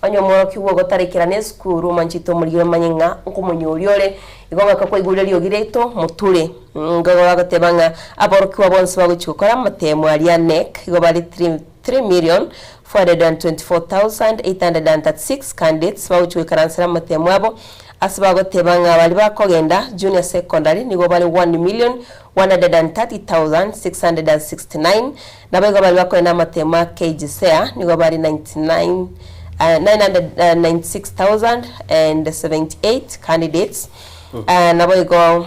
Onye omworokigwa ogotarekerana esukuru, omanchete omorigire omanye ng'a nkomonyoria ore, igo ng'aka kwaigure eriogi riaito, moture. Nigo bagoteba ng'a aborokigwa bonsi bagochia gokora amatemo aria a KNEC igo bare 3,424,836 candidates bagochia goikaransera amatemo abo, ase bagoteba ng'a baria bakogenda junior secondary nigo bare 1,130,669, Naboigo baria bakorenda amatemo a KJSEA nigo bare 99 996,078 candidates. Naboigo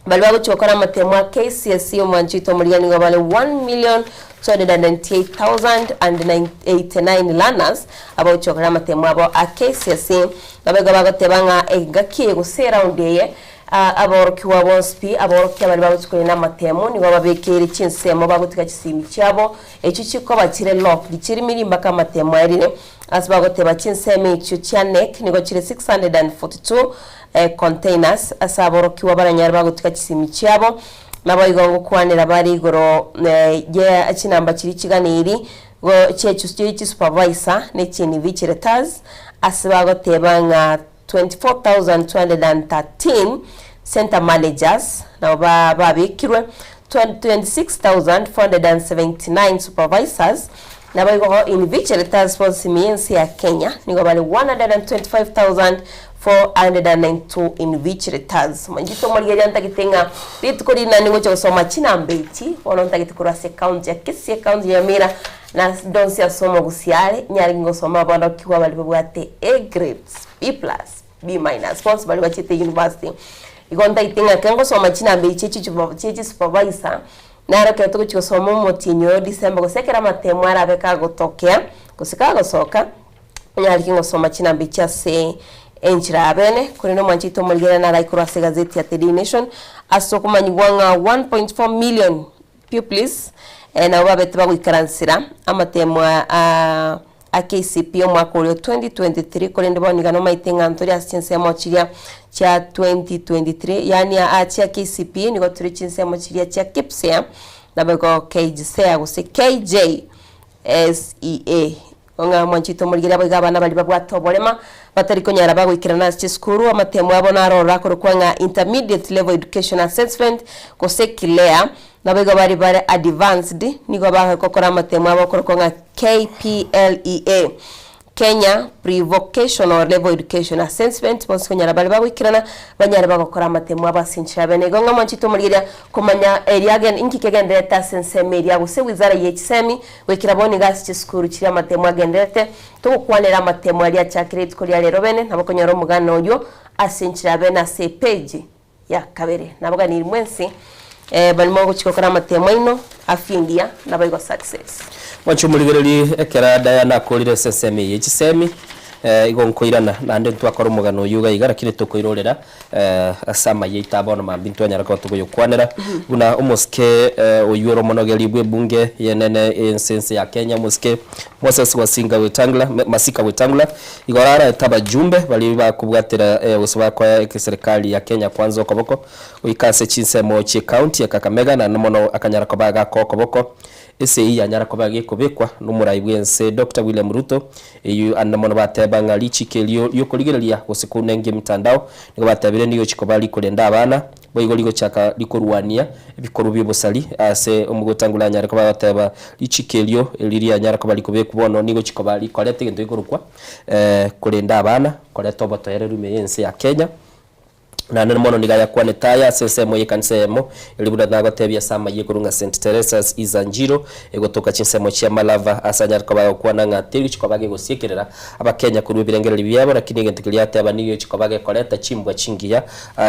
baria bagochia gokora amatemo a KCSE omwancho oito omorigia nigo bare 1,298,089 learners abagochia gokora amatemo abo a KCSE. Naboigo bagoteba ng'a engaki eye gose eround eye Aborokigwa bonsi pi, aborokia baria bagochia korenda amatemo, nigo babekeire chinsemo bagotiga chisimi chiabo, echio chikoba chire locked, chirimiri mpaka amatemo aerire. Ase bagoteba chinsemo echio chia KNEC nigo chire 642 containers ase aborokigwa baranyare bagotiga chisimi chiabo. Naboigo ngokwanera bare igoro ye chinamba chiria chiganeiri go chiechio chie chisupervisor ne chiinvigilators ase bagoteba ng'a 24,213 centre managers nabo babekirwe, 26,479 supervisors, Naboigo invigilators bonsi ime y'ense ya Kenya nigo bare 125,492 invigilators. Mwanchete omorigereria ntagete ng'a rituko rinene ningocha gosoma chinamba echi, bono ntagete korwa ase ecounty ya Kisii, ecounty ya Nyamira, na ase onsi ase omogusii are, nyare gosoma aborokigwa baria babwate A grades, B plus, B minus, bonsi baria bachete university. Igo ntaete ng'a ekero ngosoma chinamba echi chie chisupervisor, naro ekero togochia gosoma omotienyi oyo December gose ekero amatemo arabe kagotokea, gose kagosoka, onyare gosoma chinamba echi ase enchera ya bene, korende omwanchi oito omorigereria naro aikorwa ase egazeti ya The Daily Nation, ase okomanyigwa ng'a 1.4 million Pupils, nabo babete bagoikaransera amatemo a a KCPE omwaka oria o 2023 korende bono iga nomaete ng'a ntore ase chinsemo chiria chia 2023 yaani aa chia KCPE nigo tore chinsemo chiria chia KPSEA naboigo KJSEA gose KJSEA. Ng'a mwanchete omorigereria boigo abana baria babwate oborema, batari konyara bagoikerana ase chisukuru, amatemo abo naro ororo akorokwa ng'a Intermediate Level Education Assessment, gose KILEA, naboigo baria bare advanced nigo bagokora amatemo abo akorokwa ng'a KPLEA, Kenya Pre-Vocational Level Education Assessment, bonsi konyara bare bagoikerana banyare bagokora amatemo abo ase enchera bene. Igo ng'a mwanchete omorigereria komanya eria inki kegendererete ase ensemo eria gose wizara ye chisemi, Goikera bono iga ase chisukuru chiria amatemo agendererete, togokwanera amatemo aria achakire rituko ria rero bene, nabo okonyora omogano oyio ase enchera ya bene ase epeji ya kabere. Naboganiri mwensi baria mogochia gokora amatemo aino, afya engiya, naboigo success. Mwanche omorigererie ekero Diana akorire ase ensemo eye ye chisemi, igo nkoirana naende ntwakora omogano oyio iga iga lakini tokoirorera Ase amayia aito aa bono mambia ntwanyara koba tokoyokwanera, buna omosike oyio ore omonogeri bw'ebunge y'enene y'ense ense ya Kenya, omosike Moses Wasinga Wetangula, Masika Wetangula, igo ararete abajumbe baria bakobwatera gose bakoa eserikali ya Kenya Kwanza okoboko goika ase chinsemo chi'ecounty ya Kakamega naende mono akanyara koba agakoa okoboko Ase yanyara koba gekobekwa nomorai bw'ense Doctor William Ruto, eyio ande mono bateba ng'a richiko erio riokorigereria gose kounengia emitandao nigo batebire nigochi koba rikorenda abana, boigo rigochaka rikorwania ebikorwa bi'obosari ase omogotangura anyare koba agoteba richiko erio eri rianyara koba rikobekwa bono nigochi koba rikoreta egento gekorokwa korenda abana, koreta obotoereru ime y'ense ya Kenya. Naende mono nigo ayakwanete aya ase ensemo y'ekanisa eyemo, erio buna nagotebia ase amayia ekorwa ng'a St. Teresa's Isanjiro, egotoka chinsemo chia Malava, ase anyare koba agokwana ng'a terigochi koba gegosiekerera Abakenya korwa ebirengererio biabo, lakini egento keria ateba nigo egochi koba gekoreta chimbwa chingiya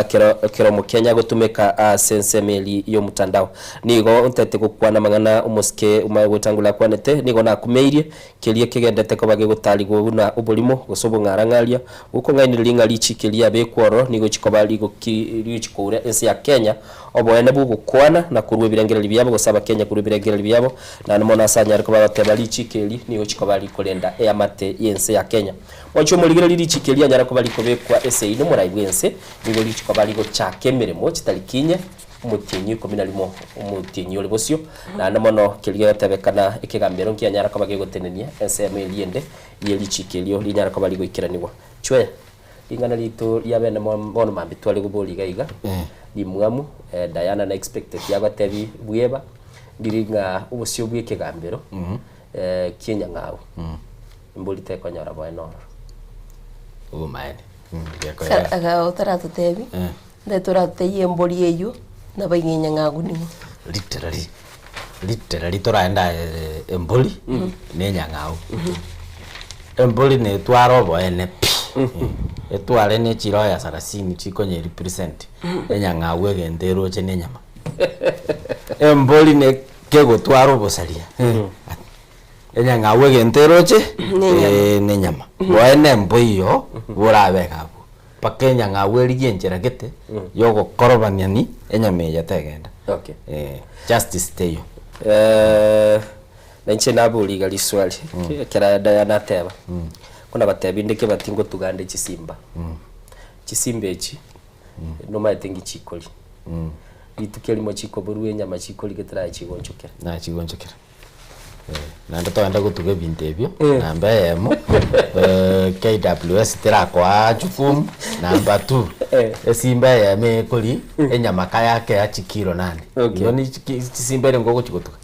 kero kera Omokenya agotumeka ase ensemo eria y'omotandao. Nigo ntete gokwana amang'ana omosike omaye gotangura akwanete, nigo nakumeirie Keria kegenderete koba gegotarigwa buna oborimo, gose obong'arang'aria, gokong'ainereria ng'a richiiko eria riabekwa ororo nigo chikoba rigochi koura ense ya Kenya oboene bw'ogokwana na korua ebirengererio biabo gose Abakenya korua ebirengererio biabo, naende mono ase anyare koba agoteba richiiko eri nigo chikoba rikorenda eamate y'ense ya Kenya. Mochie omorigererie richiiko eri rianyare koba rikobekwa esegi nomorai bw'ense, nigo richikoba rigochaka emeremo chitariki inye, omotienyi o ikomi na rimo, omotienyi ore bosio, naende mono keria gegotebekana ekegambero nkianyara koba gegotenenia ensemo eria ende ye richiiko erio rinyare koba rigoikeranigwa. Chwee, ring'ana riaito ria bene bono mambia tware goboria iga iga, rimwamu, Diana na expected agotebi bweba, ndiri ng'a obosio bwa ekegambero ki'enyang'au, embori tekonyora boene ororo. Obomaene. Otaratotebi, Nde torateyie embori eyio, nabaige enyang'agu ning'o? Literally, literally toraende aye embori na enyang'au. Embori netware oboene pi, etware ne chiroya sarasini chikonye represent enyang'au egento eroche na enyama. Embori ne kegotwara obosaria, enyang'au egento eroche na enyama. Boene mboiyo borabe iga abwo. Mpaka enyang'au erigie enchera gete yogokorobania ni enyama eye tegenda. Okay. Eh, justice teiyo. Eh, na inche naboria iga riswali, ekero Diana ateba, ko nabatebia inde kebati ngotuga nde chisimba. Chisimba echi, nomaete nki chikoria. Rituko erimo chikoborwa enyama chikoria gete naye chigonchokera. Naye chigonchokera. Naende togende gotuga ebinto ebio, namba eyemo, KWS terakoa jukumu, namba two, esimba eyemo ekoria enyama kaya yakea chikiro nane. Okay. Igo ni chiki chisimba ere ngogochi gotuga.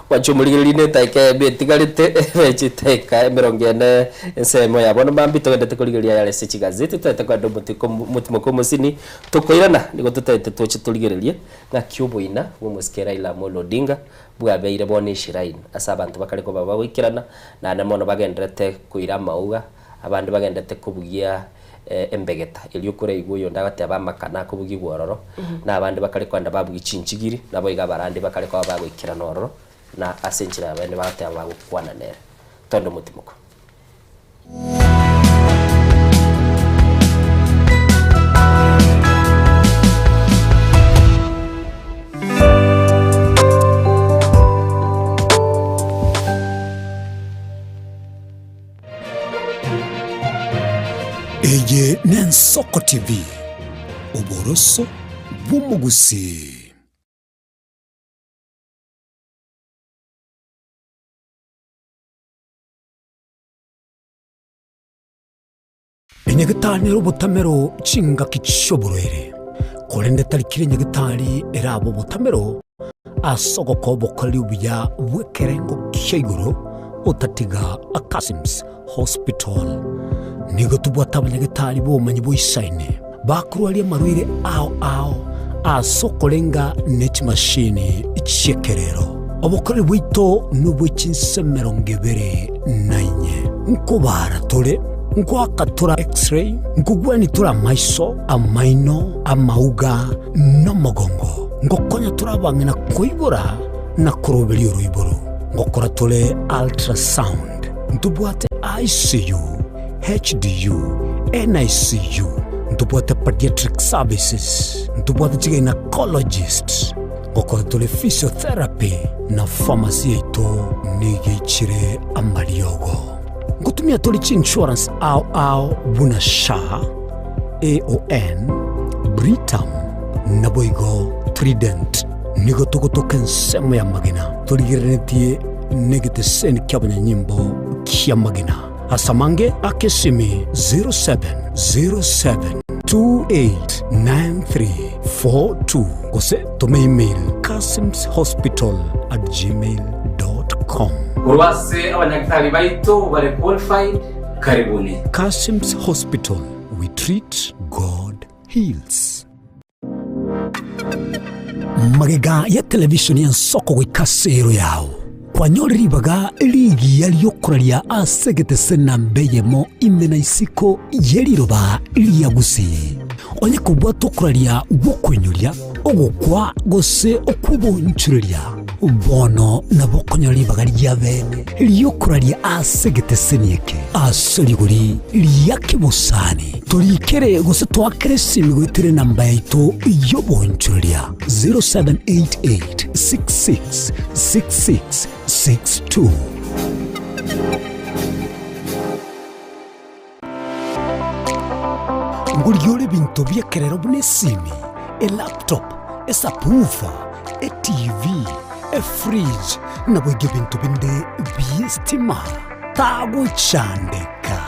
Gwancha omorigereria ne etaika eyemo etigarete ebe chitaika emerongo ene ensemo ya bono mambia togendete korigereria ayare ase chigazeti totaete kogenda omotiko omotimoko omosini tokoirana nigo totaete toche torigererie ng'aki oboina bwa omosike Raila Amolo Odinga bwabeire bono eshrine ase abanto bakare koba bagoikerana naende mono bagenderete koira amauga abande bagenderete kobugia embegeta erio koraigwe oyonde agateba amakana akobugigwa ororo, na abande bakare kogenda babugia chinchigiri, naboigo abarandi bakare koba bagoikerana ororo, na ase enchera y'abaene bagateba bagokwana nere. Tonde omotimoko. Eye n'Ensoko TV, oboroso bw'omogusii. Enyagitari nere obotamero chingaki chi'oborwaire, korende tari kera enyagitari erabe obotamero ase ogokoa obokoreri obuya bw'ekerengo kia igoro otatiga Akasims Hospital. Nigo tobwate abanyagitari b'obomanyi boisaine bakorwaria amarwaire ao ao ase okorenga ne chimashini chi'ekerero. Obokoreri bwaito nobwe chinse emerongo ebere na inye. Nkobaara tore, nkoaka tore X-ray, nkogwenia tore amaiso, amaino, amauga, na omogongo. Ngokonya tore abang'ina koibora na koroberia oroiboro. Ngokora tore ultrasound. Ntobwate ICU, HDU, NICU. Ntobwate pediatric services. Ntobwate chigynecologist. Ngokora tore physiotherapy na pharmacy yaito nigo eichire amariogo. Ngotumia tore chiinsurance ao ao buna SHA, AON, Britam, naboigo Trident. Nigo togotoka ensemo y'amagena torigereretie negeteseni ki'abanyanyimbo ki'amagena. Ase amange aka esimi 0707289342 gose toma email kasimshospital@gmail.com. Korwa ase abanyagitari baito bare qualified, karibuni. Kasim's Hospital, we treat, God heals. Magega ya televishoni y'ensoko goika ase ero yao, kwanyore ribaga rigiya ri'okoraria ase egetese namba eyemo ime na isiko ye riroba ria Gusii. Onye kobwate okoraria gw'okoinyoria, ogokwa gose okw'obonchoreria, bono nabo okonyora ribaga ria bene ri'okoraria ase egeteseni eke ase rigori ria kebosani. Torikere gose toakere esimi goetera enamba yaito y'obonchoreria 0788666662. Ngorigia ore ebinto bi'ekerero buna esimi, elaptop, esubwoofer, etv, efridge, naboigo ebinto binde bi'estima. Tagochandeka.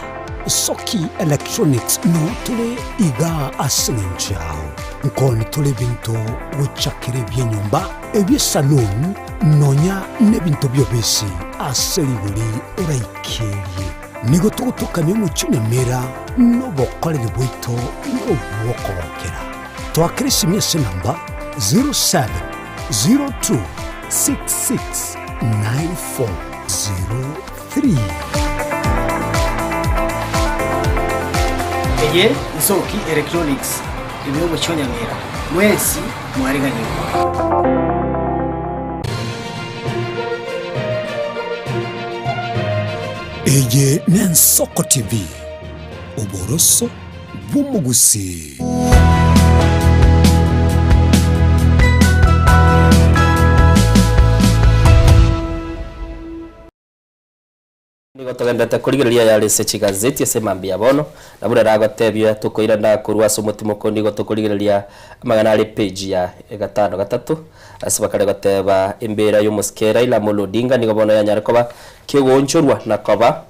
Soki Electronics noo tore igaa ase eng'encho yao. Nkoni tore ebinto gochakera ebi'enyomba, ebi'esaloon, nonya nebinto bi'obisi ase rigori oraikerie. Nigo togotokania omochie Nyamira nobokoreri bwaito nobw'okogokera. Twakera esimi ase enamba 0702669403. Eye Nsoki Electronics ime y'omochie o Nyamira. Mwensi mwariganigwe. Eye n'Ensoko TV, oboroso bw'omogusii. Nigo togenderete korigereria ayare ase chigazeti ase mambia ya bono, na buna nagotebia tokoirana korwa ase omotimoko nigo tokorigereria amang'ana are page ya gatano gatato ase bakare goteba embera y'omosike Raila Amolo Odinga nigo bono yanyare koba kegoonchorwa na koba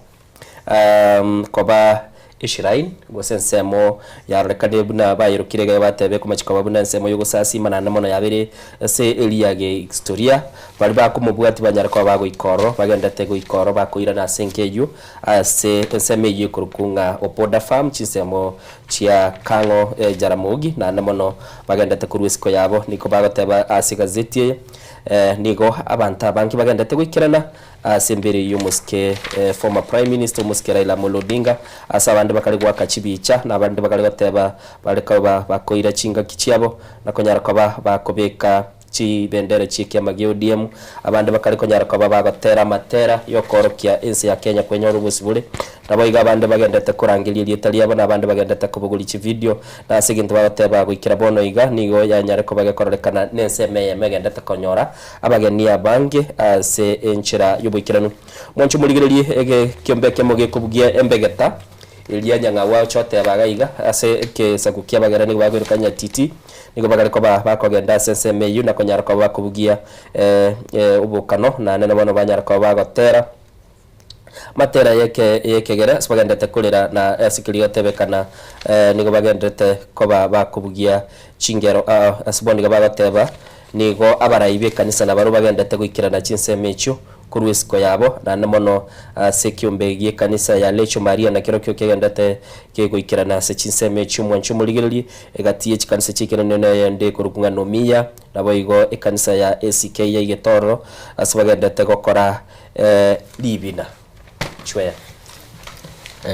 koba Eshrine, gose ensemo yarorekanire buna bayerokire iga batebe ekomachi koba buna ensemo y'ogosasima naende mono yabere ase eria gehistoria. Baria bakomobwatia banyare koba bagoika ororo, bagendete goika ororo bakoirana ase enka eyio, ase ensemo eyio ekorokwa ng'a Opoda Farm, chinsemo chia Kang'o Jaramogi, naende mono bagendete korwa esiko yabo. Nigo bagoteba ase egazeti eye, nigo abanto abange bagendete goikerana Ase embere y'omosike former prime minister omosike Raila Amolo Odinga, ase abande bakare goaka chibicha na abande bakare goteba bare koba bakoira chingaki chiabo na konyara koba bakobeka chibendera chi'ekiama gia ODM, abande bakare konyara koba bagotera amatera y'okoorokia ense ya Kenya kwenyora obosibore. Naboigo abande bagendete korangeria erieta riabo na abande bagendete kobogoria chividio, na ase egento bagoteba goikera bono iga nigo yanyare koba gekororekana nensemo eyemo egendete konyora Abageni abange ase enchera y'oboikeranu. Mwanche morigererie egekiombe ekemo gekobugia embegeta eria nyang'au agocha goteba iga iga, ase egesaku ki'abagera nigo bakoiroka nyatiti, nigo bagare koba bakogenda ase ensemo eyio na konyara koba bakobugia obokano, naende bono banyara koba bagotera amatera y'ekegere ase bagenderete korera na ase keria gotebekana nigo bagenderete koba bakobugia chingero ase bono nigo bagoteba Nigo abarai b'ekanisa nabarabwo bagenderete goikerana chinsemo echio korwa esiko yabo, naende mono ase ekiombe gi'ekanisa ya Legio Maria nakerokio kegenderete kegoikerana ase chinsemo echio. Mwanche omorigererie egati ye chikanisa chi'ekerenio neyende ekorokwa ng'a Nomiya, naboigo ekanisa ya ACK ya Igetororo ase bagenderete gokora ribina. Chwea.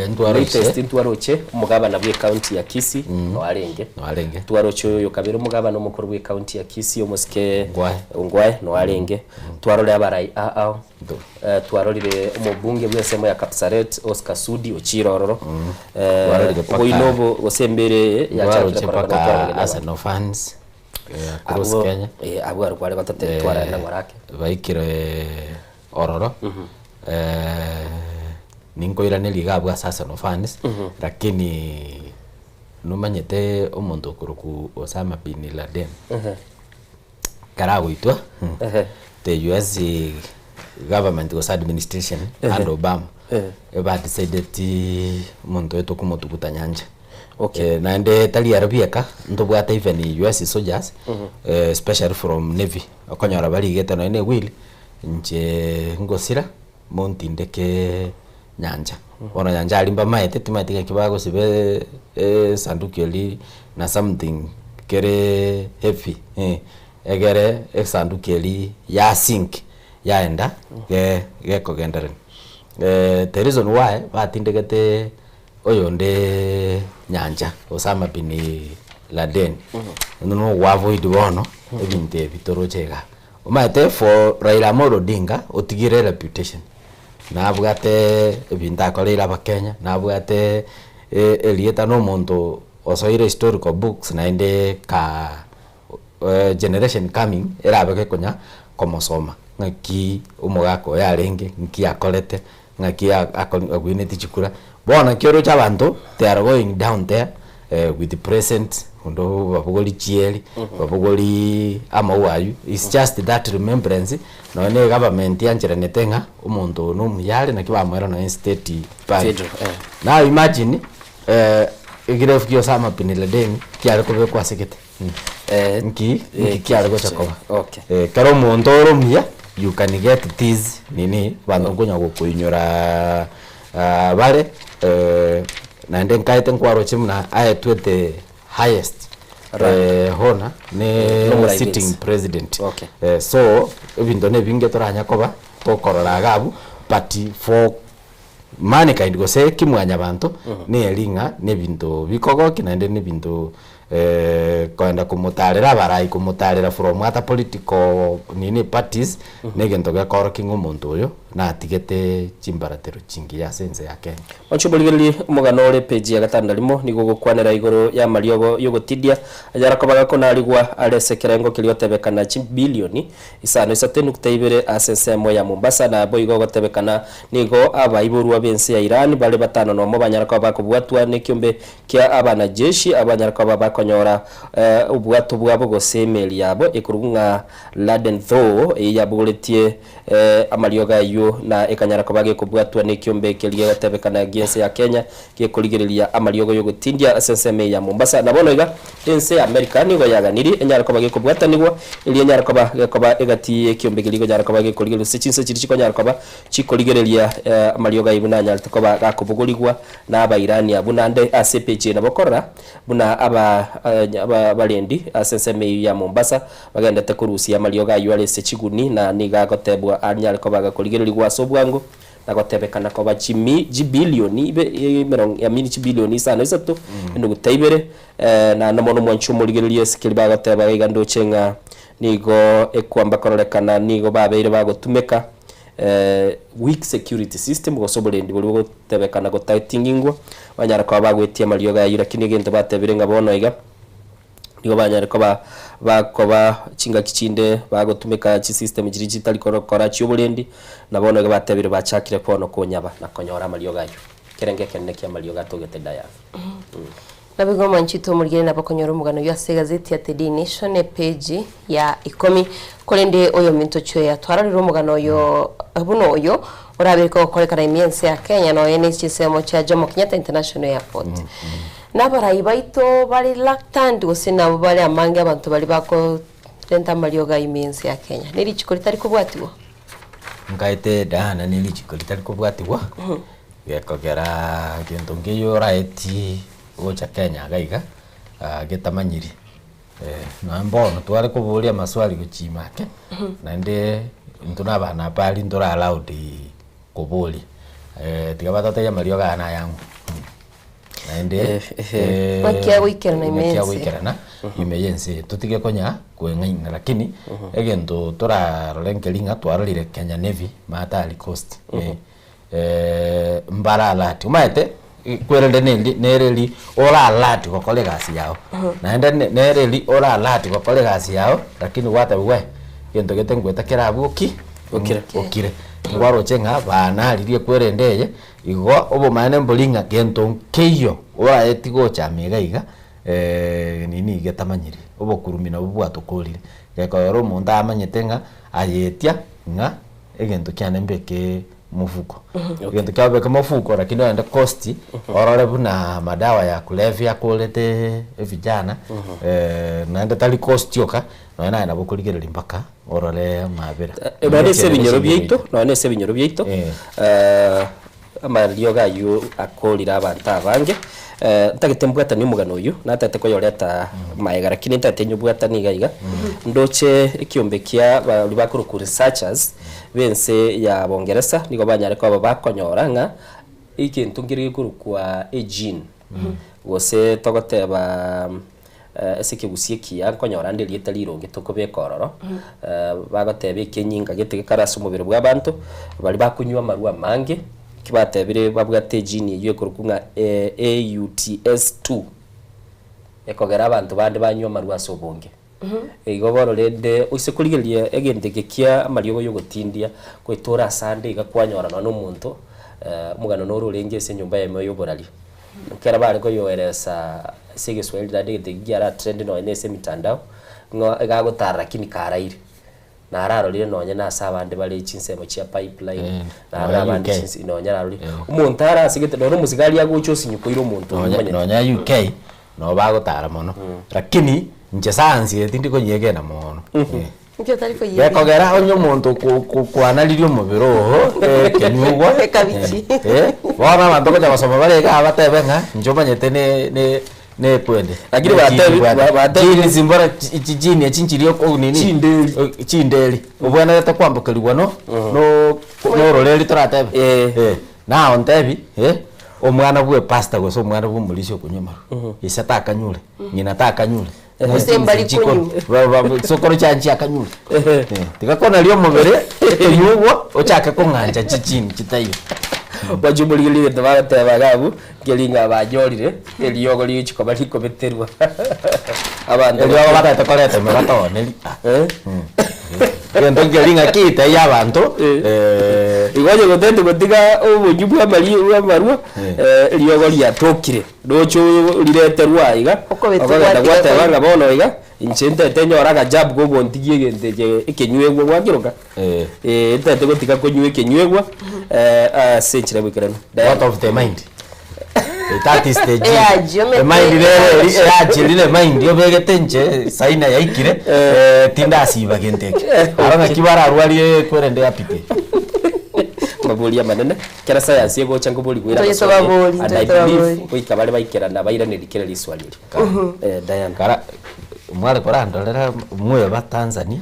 Ntwaroche. Latest ntwaroche omogabana bwe county ya Kisii noarenge. Noarenge. Twaroche oyo kabere omogabana omokoro bwe county ya Kisii omosike Ngwae. Ongwae noarenge. Twarorire abarai ao. Twarorire omobunge bwe ensemo ya Kapsaret Oscar Sudi ochire ororo. Twarorire paka- Oboina obo gose embere eye yachakire Ntwaroche korora paka notwara abageni Arsenal fans across Abwo Kenya. abwo aria kware gototebia twarare na ng'orake. Baikire ororo ninkoiraneria iga abwo ase Arsenal fans lakini nomanyete omonto okorokwa Osama bin Laden ekero agoitwa the US government gose administration under Obama ebadecideti omonto oyo tokomotuguta nyancha. Naende tari ero bieka ntobwate even US soldiers especially from navy okonyora barigete nonye na ewheel Inche ngosira montindeke nyancha. Bono nyancha aria mbamaete timaeti ng'aki bagosiba esanduku eria na something kere heavy eh, egere esanduku eria ya sink yaenda ge gekogendereri. The reason why batindegete oyonde nyancha Osama bin Laden, nogoavoid bono ebinto ebi toroche igaa. Omanyete for Raila Amolo Odinga otigire reputation, nabwate ebinto akoreire abakenya, nabwate erieta na omonto osoire historical books naende ka generation coming erabe gekonya komosoma ng'aki omogaka oyo arenge, nki akorete, ng'aki agwineti chikura. Bono naki oroche abanto they are going down there with presents onde babogori chieri, babogori amaua aywo, it's just that remembrance nonye na egovernment yancheranete ng'a omonto oyo nomuya are naki bamoera nonye state burial. Now imagine egirefu kia Osama bin Laden kiare kobekwa ase gete nki nki kiare gocha koba. Ekero omonto ore omuya you can get this nini abanto nkonya gokoinyora bare naende nkaete nkwaroche buna aetwe the highest honor ne sitting president. So ebinto na ebinge toranya koba tokorora iga abwo but for mankind gose kimwanyabanto neri ng'a nebinto bikogokia naende nebinto Koenda komotarera abarai komotarera from other political nini parties negento gekorokia ng'a omonto oyo natigete chimbaratero chingiya ase ense ya Kenya. Oche omorigererie omogano ore epeji ya gatano na rimo nigo ogokwanera igoro y'amariogo y'ogotidia anyara koba gakonarigwa are ase ekerengo keria gotebekana chibilioni isano isato enukta ibere ase ensemo ya Mombasa na boigo gotebekana nigo abaiborwa b'ense ya Iran bare batano nomo banyara koba bakobwatwa nekiombe Kia abanajeshi abanyare koba bakonyora obwato bwabo gose emeri yabo ekorokwa ng'a Laden Thor, eyio yabogoretie amariogo ayio. ayio na ekanyara koba gekobwatwa nekiombe keria gegotebekana gi'ense ya Kenya gekorigereria amariogo y'ogotindia ase ensemo eye ya Mombasa. Na bono iga ense ya America nigo yaganirie enyare koba gekobwatanigwa erio enyare koba gekoba egati y'ekiombe keria gekonyara koba gekorigereria gose chinse chiria chikonyara koba chikorigereria amariogo ayio buna anyarete koba gakobogorigwa na Abairani abwo. Naende ase epeji eye nabo okorora buna aba abarendi ase ensemo eyio ya Mombasa Bagendete korusia amariogo ayio are ase chiguni, na nigo agotebwa anyare koba agakorigererigwa ase obwango, na gotebekana koba chimi chibilioni ibe emerongo I mean chibilioni isano isato enuguta ibere, naende mono omwanchi omorigereria ase keria bagoteba iga ndoche ng'a nigo ekwamba kororekana nigo babeire bagotumeka weak security system gose oborendi boria bogotebekana gotating'ingwa, banyare koba bagoetia amariogo ayio lakini egento batebire ng'a bono iga. Nigo banyare koba bakoba chingaki chinde bagotumeka chisystem chiria chitari korokora chi'oborendi, na bono iga batebire bachakire bono konyaba na konyora amariogo ayio. Ekerengo ekenene ki'amariogo atogete Diana. Naboigo omwanchete omorigere nabo okonyora omogano oyio ase egazeti ya The Daily Nation epeji ya ikomi. Korende oyominto chweya twarorire omogano oyo buna oyo orabereke gokorekana ime y'ense ya Kenya nonya ne chinsemo chia Jomo Kenyatta International Airport. Nabarai baito bare reluctant gose nabo bare amange abanto baria bakorenta amariogo ime y'ense ya Kenya. Ne richiko ritari kobwatigwa. Nkaete Diana ne richiko ritari kobwatigwa, gekogera gento nkeiyo oraetie gocha Kenya iga iga, getamanyiri. Nonya mbono tware koboria amaswali gochia ime ake, naende intwe na abana abari ntore allowed koboria, tiga batotebie amariogo aya nayang'o. Naende Ng'aki agoikerana ime ng'aki y'ense. agoikerana ime y'ense eye. Totige konya koeng'aina lakini egento torarore nkeri ng'a twarorire Kenya Navy matari coast mbare alert omanyete kwerende nendi nereri ore alert gokora egasi yago naende nereri ore alert gokora egasi yago lakini gwatebiwa we egento gete ngoeta kere abwo ki Okire. okire nkwaroche ng'a banaririe kwerende eye Igo obomaene mbori ng'a gento nkeiyo oraeti gocha ime iga iga, nini getamanyiri, obokurumi nabwo bwatokorire. Gekoyora omonto amanyete ng'a ayetia ng'a egento kiane mbeke mofuko. Egento kiao obeke mofuko lakini ogende coast orore buna madawa ya kulevya akorete evijana, naende tari coast yoka, nonya naye nabo okorigereria mpaka Orore amabera. Nonya nase ebinyoro biaito, nonya nase ebinyoro biaito, amariogo ayio akorire abanto abange. Ntagete mbwatanie omogano oyio, natagete koyoreta maega lakini ntagete nyobwatanie iga iga. Ndoche ekiombe kia baria bakorokwa researchers b'ense ya Bongeresa nigo banyare koba bakonyora ng'a egento nkere gekorokwa egene, gose togoteba. Ase ekegusii ekiya nkonyora ande erieta rironge tokobeka ororo, bagoteba ekenyinga gete gekare ase omobere bw'abanto, baria bakonywa amarwa amange, ki batebire babwate egene eyio ekorokwa ng'a AUTS2, ekogera abanto bande banywa amarwa ase obonge. Igo bono rende oise korigereria egento eke kia amariogo ya ogotindia, goeta ore asande iga kwanyora nonya na omonto, omogano noro orenge ase enyomba eyemo ya oboraria. Ekero bare koyoeresa ase egeswahili naende egento ekio kiara trend nonye na ase emitandao, ng'a iga agotara lakini karaire. Nararorire nonye na ase abande bare chinsemo chia pipeline, narora Nonya abande UK. chinse nonye narorire. Omonto are ase gete nonye omosigari agocha osinywa koira omonto oyio Nonya omanyete. nonya UK, nabo bagotara mono, lakini inche sayansi eye tindi konyiegena mono. Inki otari koyiegena? Gekogera onye omonto kwanaririe omobere oo ekenyugwa Ekabichi. bono abanto gocha gosoma bare igaa batebe ng'a inche omanyete ne ne nekwende. Lakini batebi- batebi- Genes mbora chigene echi nchiria oko nini Chinderi. Chinderi. Obwenerete kwambokerigwa no no nororeri toratebe. Naye ontebi omwana bwa epastor gose omwana bwa omorisia okonywa amarwa, ise takanyure, ng'ina takanyure. Gose mbari konywa. Sokoro chianchi akanyure. Tiga konaria omobere ekenyugwa ochake kong'ancha chichini chitaiyo. Bachia omorigereria egento bagoteba iga abwo, nkeri ng'a banyorire eriogo rigochia koba rikobeterwa abanto. Eriogo batagete koreta ime batooneri. Egento nkeri ng'aki taiyo abanto Igo onye goteti gotiga obonywi bwa amari bwa amarwa, eriogo riatokire, roche rireterwe aiga, Okobetwa okogenda gwatiga gwateba koi- ng'a bono iga, inche ntete nyore agajabu kogontigia egento eke ekenywegwa gwakeroka, eh, ntete gotiga konywa ekenywegwa, ase enchera ya boikeranu. What of the mind? That is the gene. Eya The mind rero eri eachirire mind obegete inche saina yaikire eh, tindasiba gento eke. Aro naki bararwarie kwerende apite. Mabori amanene kera science egocha nkoborigwa ere Ntoche amaswali tobabori, and I ntoche believe tobabori. goika bare baikerana bairaneri kera riswali eri. Eh, Diana. Kara mware korandorera mwe ba Tanzania.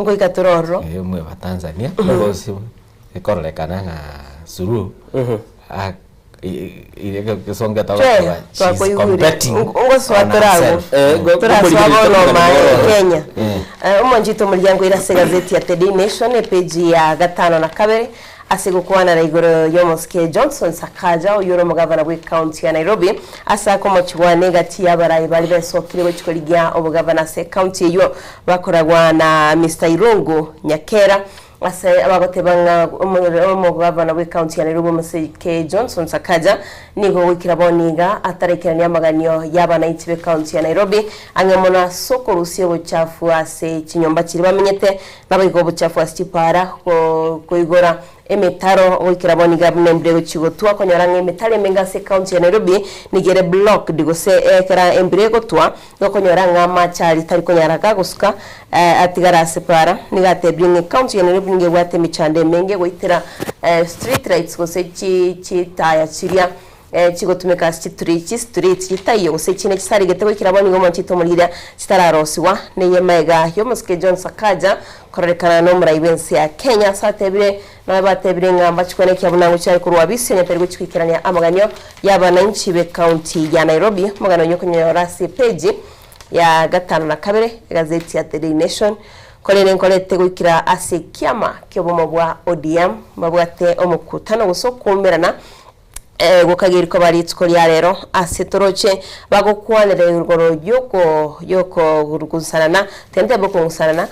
Ngoika tore ororo. Eh, mwe ba Tanzania. Because ekororekana ng'a Suluhu Chwe, twakoigure. Ngosoa torago. Torasoa bono mae Kenya. Eh, omonchito omoriango ire ase egazeti ya The Daily Nation epeji ya gatano na kabere ase gokwanera igoro y'omosike Johnson Sakaja oyio ore omogavana bw'ecounty ya Nairobi ase akomochigwa negati y'abarai baria besokire gochia korigia obogavana ase ecounty eyio bakoragwa na Mister Irungu Nyakera Ase abagoteba ng'a omogavana bw'ecounty ya Nairobi Omosike Johnson Sakaja nigo goikera bono iga ataraikerania amaganio y'abanainchi b'ecounty ya Nairobi ang'e mono ase okorusia obochafu ase chinyomba chiria bamenyete naboigo obochafu ase chipaara koigora emetaro goikera bono iga buna embura egochia gotwa okonyora ng'a emetaro emenge ase ecounty ya Nairobi nigo ere blocked gose ekero embura egotwa Nokonyora ng'a amache aria tari konyara gagosuka, atigare ase para. Nigo atebirie ng'a ecounty ya Nairobi nigo ebwate emechando emenge goitera street lights gose chitaya chiria chigotumeka ase chistreet chitaiyo gose chinde chisarigete goikera bono nigo omonto omoria chitararosigwa. Neye magega y'omosike John Sakaja kororekana nomorai bw'ense ya Kenya ase atebire Naye batebire ng'a mbachikwane ekiagera buna ngochia are korwa Abisi onye tari gochia goikerania amaganio y'abananchi b'ecounty ya Nairobi. Omogano oyio okonyora ase epeji ya gatano na kabere egazeti ya The Daily Nation. Korende nkorete goikera ase ekiama ki'obomo bwa ODM mbabwate omokutano gose okoumerana Gokageria koba rituko ria rero ase toroche bagokwanera igoro y'oko y'okogusanana, tentebe okong'usanana,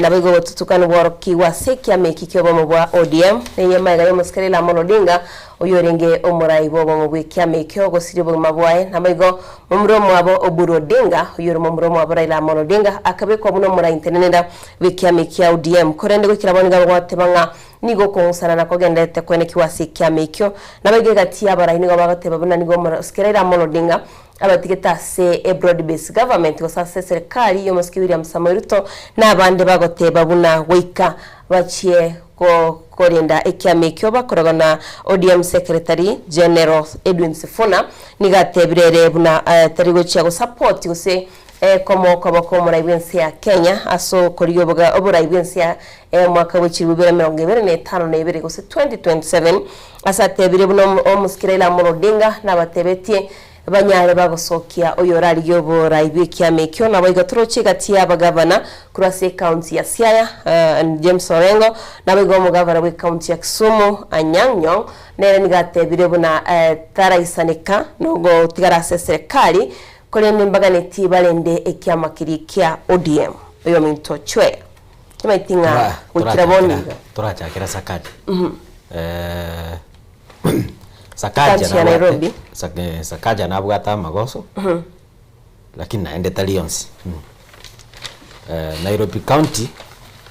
naboigo obotutukanu bworokigwe ase ekiama eki ki'obomo bwa ODM, neye magega y'omosike Raila Amolo Odinga, oyio orenge omorai bw'obomo bw'ekiama ekio gosiria obogima bwaye, naboigo momura omwabo Oburu Odinga, oyio ore momura omwabo Raila Amolo Odinga, akabekwa buna omorai ntenenera bw'ekiama eki kia ODM. Korende goikera bono nigo bagoteba ng'a Nigo okong'usanana kogendererete koenekigwa ase ekiama ekio. Naboigo egati y'abarai nigo bagoteba buna nigo omorosike Raila Amolo Odinga abatigete ase e Broad Based Government gose ase eserekari y'omosike William Samoei Ruto na abande bagoteba buna goika bachie korenda ekiama ekio bakoragwa na ODM Secretary General Edwin Sifuna nigo atebire ere buna tari gochia gosupport gose Komo okoboko omorai bw'ense ya Kenya ase okorigia oboga oborai bw'ense ya omwaka bwe chilifu ibere emerongo ebere na etano na ebere gose 2027 ase atebire buna omosike Raila Amolo Odinga nabatebetie banyare bagosokia oyorarigie oborai bw'ekiama ekio naboigo toroche egati ya abagavana korwa ase ecounty ya Siaya James Orengo naboigo omogavana bw'ecounty ya Kisumu Anyang' Nyong' nere nigo atebire buna taraisaneka nogotigara ase eserekari Korende mbaganetie barende ekiama keria kia ODM. Oyominto chwea. Timaeti ng'a goikera bono iga. Torachakera Sakaja. Eh, Sakaja Sakaja ya Nairobi. Sakaja nabwate amagoso lakini naende tari yonsi. Nairobi County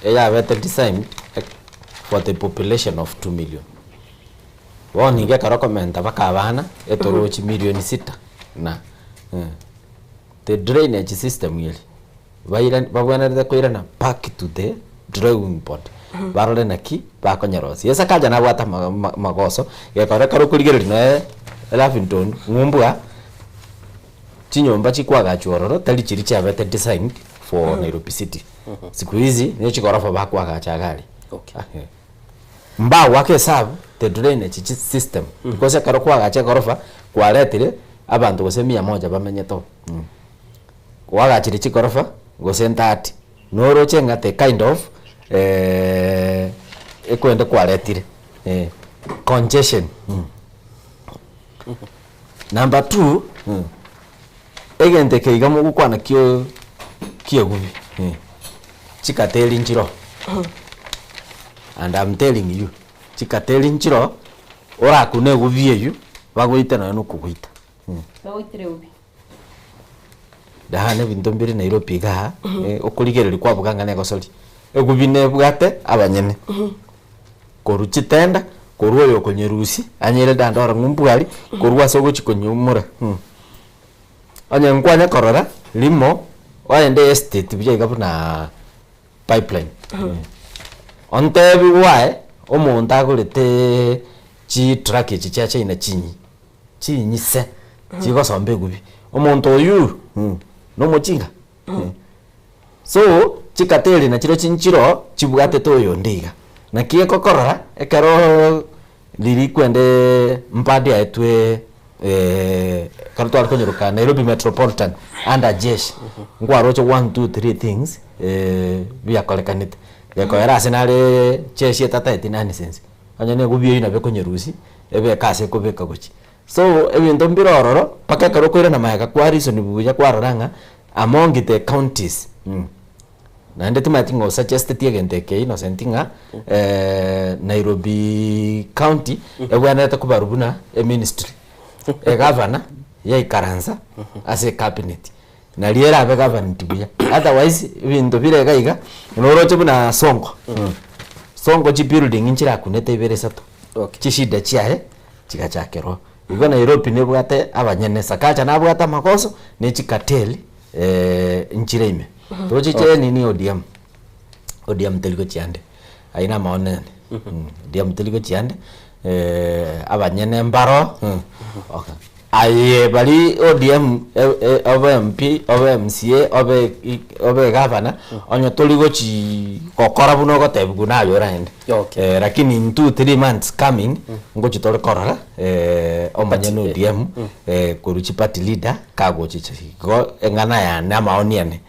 eyabete designed for the population of 2 million. Bono iga ekero okomenta mpaka abana etorochi milioni sita na the drainage system eria baira babwenerete koirana back to the drawing board barore naki bakonyerosia. Gese akacha nabwate amagoso gekora ekero okorigereria noe Lavington ng'umbwa chinyomba chikwagachwa ororo tari chiria chiabete designed for Nairobi city. Siku hizi ne chigorofa bakwagacha iga aria. Mbagoaka esabu the drainage system because ekero kwagacha egorofa kwaretire abanto gose mia moja bamenyete oo kwagachire chigorofa gose thirty noroche ng'a the kind of ekwende kwaretire congestion. Number two, egento eke iga mogokwana kio kiegubi. Chikateri nchiroo, and am telling you, chikateri nchiroo, orakune egubi eywo, bagoite nonya na okogoita. Bagoitire eubi. Naende ebinto mbire Nairobi igaa, okorigereria kwabuga ng'a negosori, egubi nebwate abanyene, korwa chitenda, korwa oyo okonyerusia, anyere dandora ng'a ombwari, korwa ase ogochi konyeumora. Onye nkwanya korora, rimo, oende estate buya iga buna pipeline, ontebi gwaye, omonto agoreteeee chitruck echi chia China chinyi. Chinyise chigosomba egubi, omonto oyio nomochinga? So chikateri nachirochio nchiroo chibwatete oyonde iga. Naki egokorora ekeroo riria kwende mpande aetwe ekero tware konyeroka Nairobi Metropolitan under jeshi, nkwaroche one two three things biakorekanete. Gekoera ase nare jeshi etataeti nonsense. Onye negubi eyio nabo ekonyerusia, ebeke ase ekobeka gochia. So ebinto mbire ororo, mpaka ekero okoirana magega kwa reason buya kwarora ng'a among the counties naende timanyeti ng'a osuggesteti egento eke Innocent ng'a Nairobi county ebwenerete kobarwa buna eministry, egavana yaikaransa ase ecabinet, nario erabe governed buya otherwise ebinto bire iga iga noroche buna Sonko, Sonko chibuilding nchirakunete ibere isato, chishida chiaye chigachakerwa. Igo Nairobi nebwate abanyene, Sakaja nabwate amagoso ne chicartel nchire ime. Tochiche nini ODM, ODM teri gochia ande, ayio na amaono yane, ODM teri gochia ande abanyene mbaro okay. Aye baria ODM obe MP, obe MCA, obe obe egavana, onye tori gochi gokora buna ogotebiwa naye oraende. Okay. Lakini in two, three months coming, ngochi tore korora omonyene ODM korwa chiparty leader kagochicha igo eng'ana yane amaoni ane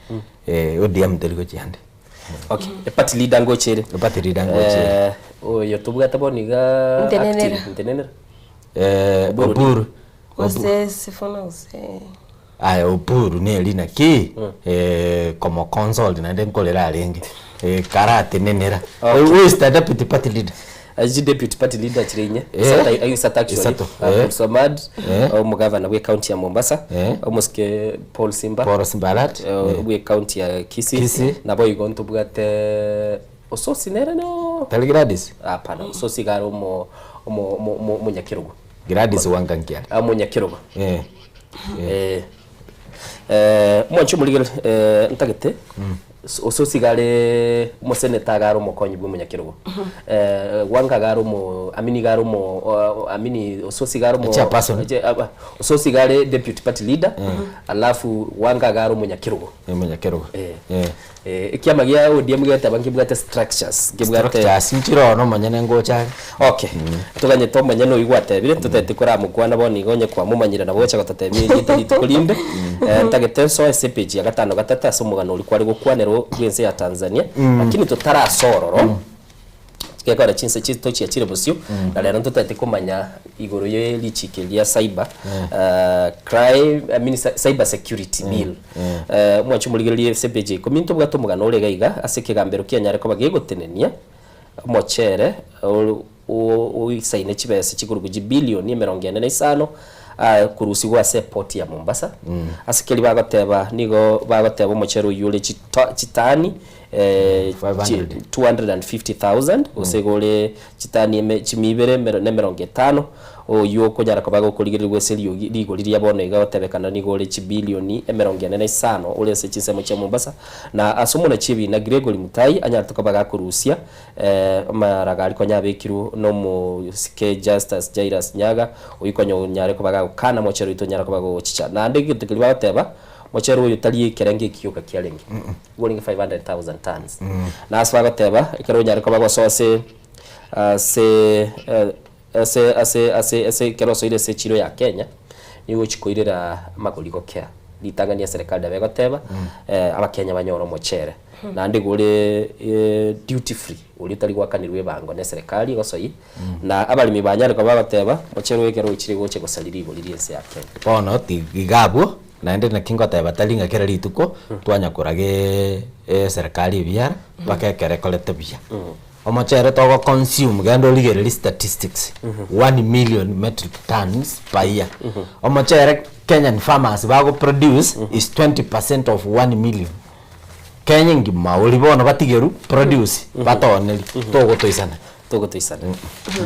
ODM teri gochia ande. Okay, eparty leader ngocha ere. Eparty leader ngocha ere. Oyo tobwate bono iga Ntenenera. acting, ntenenera. Eh, Oburu. Gose Sifuna gose. Aya Oburu neri naki eh, komoconsult naende nkorera arenge eh, karatenenera. Okay. Who is the deputy party leader? Achi deputy party leader chire inye. Eh. Isata isata actually. Isato, eh. Abdul Samad Eh. omugavana bwe county ya Mombasa. Eh. Omosike Paul Simba. Paul Simba Arati. Eh, bwe county ya Kisii. Kisii. Nabo igo ntobwate Ososi nere no Tari Gladys? Hapana, Ososi iga are omo omo omo omo omonyakerogo. Gladys Wanga nkiare. Ah, omonyakerogo. Eh. Eh. Eh, mwanche omorigere eh, ntagete Ososi iga are omoseneta iga are omokonyi bwa omonyakerogo. Eh, Wanga iga are omo amini iga are omo amini Ososi iga are omo Chairperson. Che- aba- Ososi iga are deputy party leader, alafu Wanga iga are omonyakerogo. Omonyakerogo. Eh. Eh. Ekiama gia ODM geteba nkebwate structures, nkebwate. Structures nchire oo nomonyene ngocha are. Okay, toganyete omonyene oyio gwatebire, totagete koramokwana bono iga onye kwamomanyire nabo ogocha gototebia erieta rituko rinde. Ntagete nsoe ase epage ya gatano gatato ase omogano oria kware gokwanera bw'ense ya Tanzania, lakini totarasoa ororo, Gekogera chinse chiaito chiachire bosio, na rero ntotagete komanya igoro ye richiko eri ria cyber crime, I mean cyber security bill. Omwanchi omorigereria ase epeji ya ikomi ntobwate omogano ore iga iga ase ekegambero kianyare koba gegotenenia omochere oisaine chibesa chikorokwa chibilioni emerongo ene na isano korusigwa ase eport ya Mombasa. Ase keria bagoteba nigo bagoteba omochere oyio ore chitani 250,000 gose iga ore chitani eme chimia ibere emero na emerongo etano, oyio okonyara koba gokorigererigwa ase riogi rigori ria bono iga gotebekana nigo ore chibilioni emerongo ene na isano ore ase chinsemo chia Mombasa. Na ase omonachi ebina Gregory Mutai anyarete koba gakorusia amaraga aria konya abekirwe na omosike Justus Jairus Nyaga, oyio konya onyare koba gagokana mochero oito onyare koba gogochicha. Naende egento keria bagoteba, mochero oyo tari ekerengo ekioka kiarenge. Igo orenge 500,000 tons. Na ase bagoteba, ekero onyare koba gosoa ase ase ase ase ase ase ekero osoire ase echiro ya Kenya, nigo ogochia koirera amagori gokea. Ritang'ani eserekari nabo egoteba, abakenya banyore omochere. Naende igo ore duty free, oria otari goakanerwa ebango na eserekari egosoyie, na abaremi banyare koba bagoteba, omochere oyo ekero ochire gocha gosaria rigori ria ense ya Kenya. Bono tiga abwo. Naende naki ngoteba tari ng'a kera rituko twanya koraga eserekari ebiara mpaka ekero ekorete buya. Omochere togo consume genda origererie statistics, 1 million metric tons per year. Omochere Kenyan farmers bago produce is 20% of 1 million. Kenya engima oria bono batigerwe produce batooneri togotoisana. Togotoisana.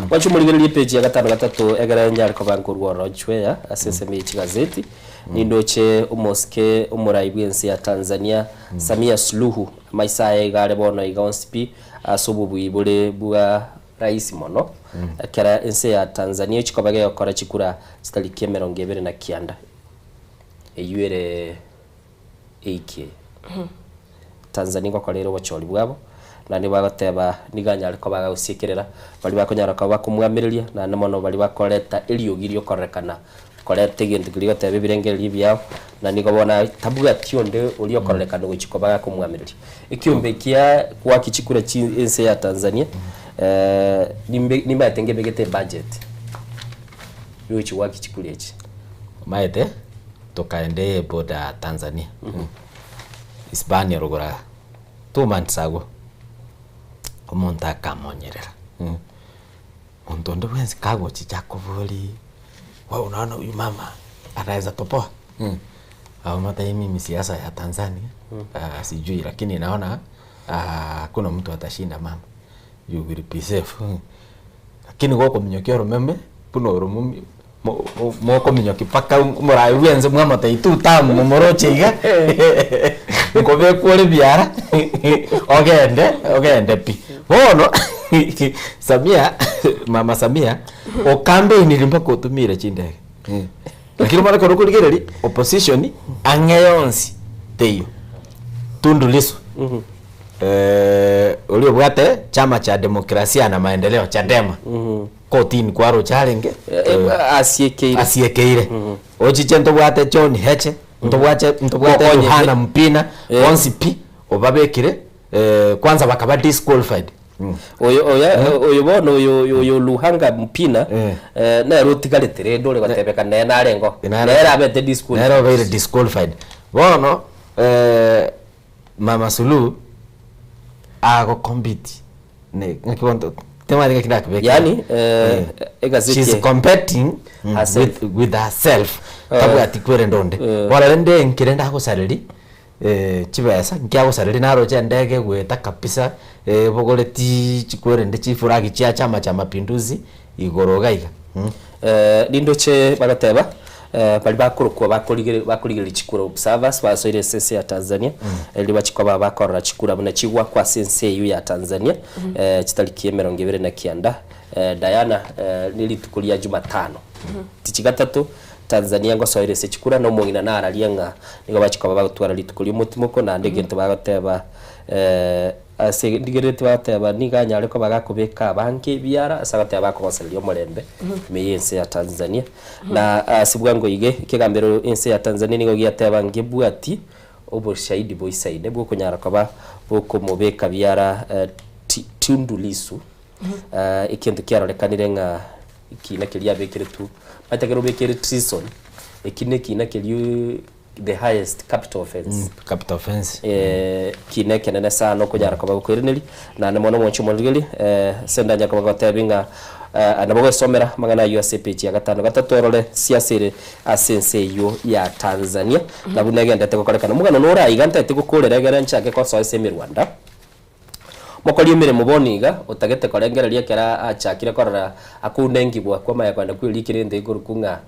Gwacha omorigererie epage ya gatano gatato egere nyare koba nkorwa ororo nchweya ase ensemo ye chigazeti. Nindoche omosike omorai bw'ense ya Tanzania Samia Suluhu amaiso aye iga are bono iga onsi pi ase obobui bore bwa rahisi mono. Ekero ense ya Tanzania echikoba gegokora chikura chitariki 29 eywo ere eiki eye. Tanzania ngokora ere obochori bwabo, naende bagoteba nigo anyare koba agagosiekerera baria bakonyara koba bakomwamereria, naende mono baria bakoreta eriogi riokorekana koreta egento keria goteba ebirengererio ebiao, na nigo bono tabwati onde oria okororekana gochia koba gakomwamereria. Ekiombe kia goaki chikura chi ense ya Tanzania, nimbe nimbaete ngebegete ebudget yogochia goaki chikura echi. Omanyete, tokaenda eboda ya Tanzania, Hispania rogoro aa, 2 months ago, omonto akamonyerera, monto onde bwensi kagochicha akoboria, wewe unaona huyu mama anaweza toboa? Akamotebia mimi siasa ya Tanzania sijui lakini naona hakuna mtu atashinda mama, you will be safe. Lakini gokominyokia oromeme buna oromumi mokominyokia mpaka omorayi bwense mwamotebia two term momoroche iga nkobekwa ore biara ogende ogende pi. Bono Samia mama Samia okambainire mpaka otumire chindege lakini bono ekero okorigereria opposition ang'e yonsi teiyo. Tundu Lissu oria obwate chama cha demokrasia na maendeleo Chadema kotini kwaroche arenge asiekeire asiekeire ochiche ntobwate John Heche ntobwache ntobwate Mokonye. Yohana Mpina bonsi pi obabekire kwanza bakaba disqualified. Oyo oyo oyo bono oyo oyo Luhanga Mpina nere otigarete rende ore gotebeka nere narengo nere abete disqualified. Nere obeire disqualified bono Mama Suluhu ago compete ne ng'aki bono temanyeti ng'aki ndakebeke. Yani, egazeti She's competing Herself. with herself tabwati kwerenda onde bono rende nkere ndagosareri chibesa nkiagosareri naroche endege egoeta kabisa ebogoreti chikwerende chifuragi chia chama cha mapinduzi igoro iga iga. Nindoche bagoteba baria bakorokwa bakorigere bakorigereria chikura observers basoire ase ense ya Tanzania erio bachie koba bakorora chikura buna chigwakwa ase ense eywo ya Tanzania chitariki 29 Diana ne rituko ria Jumatano tichi gatato Tanzania ngosoire ase chikura na omong'ina nararia ng'a nigo bachie koba bagotwara rituko ria omotimoko naende egento bagoteba ase ndigerereti bagoteba nigo anyare koba gakobeka abange ebiara ase agoteba bakogosereria omorembe ime ya ense ya Tanzania na ase bwango iga ekegambero ense ya Tanzania nigo giateba ngebwati oboshahidi boisaine bwokonyara koba bokomobeka biara Tundu Lissu ekento kiarorekanire ng'a ekina keria abekire tu omanyete ekero obekire treason eki na ekina keria the highest capital offense. Capital offense. Kina ekenene sana okonyara koba gokoiraneria naende mono omwanchi omorigereria ase ndanyare koba gotebi ng'a nabo goesomera amang'ana aywo ase epage ya gatano gatato orore siasa ere ase ense eywo ya Tanzania na buna egendete gokorekana. Omogano nore aiga ntaete gokorera egere nchake kosoa ase emerwanda. Mokori emeremo bono iga, otagete korengereria ekero achakire korora akounengigwa kwamanya kogenda kwerikera ente ekorokwa ng'a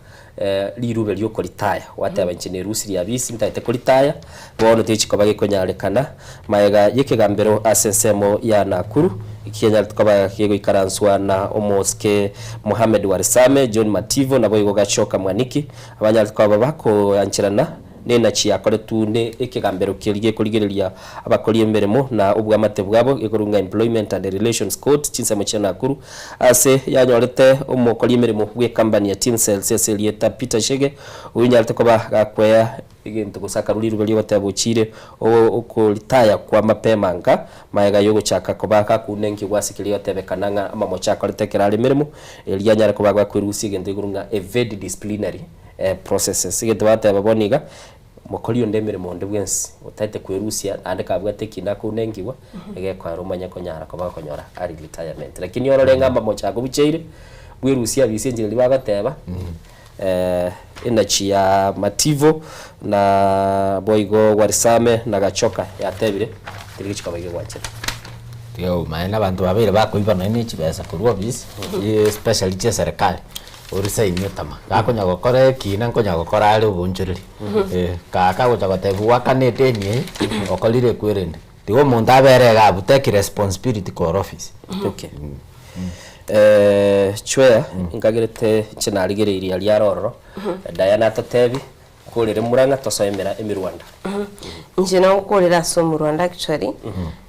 rirube riokoritaya. Gwateba inche nerusirie abisi ntagete koritaya, bono tichi koba gekonyarekana. Magega yekegambero ase ensemo ya Nakuru, ekianyarete koba gegoikaranswa na omosike Mohamed Warsame, John Mativo naboigo Gachoka Mwaniki, abanyarete koba bakoancherana Nenachi yakoretwe ne ekegambero keria gekorigereria abakori emeremo na obwamate bwabo gekorwa ng'a Employment and Relations Court chinsemo chia Nakuru ase yanyorete omokori emeremo bw'ecompany ya Tinsels ase erieta Peter Chege oyonyarete koba gakwea egento gose akarwa riruba riogoteba ochiire okoritaya kwa mapema nka magega yogochaka koba gakounenkiwa ase keria gotebekana ng'a amamocho akorete ekero are emeremo erio anyare koba gakwerusia egento igoro ng'a evade disciplinary processes. Egento bateba bono iga. Mokori onde emeremo onde bwensi otaete kwerusia naende kabwate ekina akounenkiwa, egekoera omanye konyara koba okonyora early retirement. Lakini orore ng'a amamocho bucheire, bwerusie abisi enchera eria bagoteba, energy ya Mativo na boigo Warisame na Gachoka yatebire, teri gochia koba iga egwanchera. Tiga omaene na abanto babeire bakoiba nonye ne chibesa korwa office, especially chia eserekari, orisaini otama. Gakonya gokora ekina nkonya gokora are oboonchoreria. Kaka agocha gotebiwa goakana edeni eye, okorire ekwerende. Tiga omonto abere iga abwo, take responsibility kore office. Okay. Chwea, nkagerete inche narigereirie aria are ororo, Diana atotebi, nkorere Murang'a tosoe emera emirwanda. Inche nogokorera ase omorwanda actually,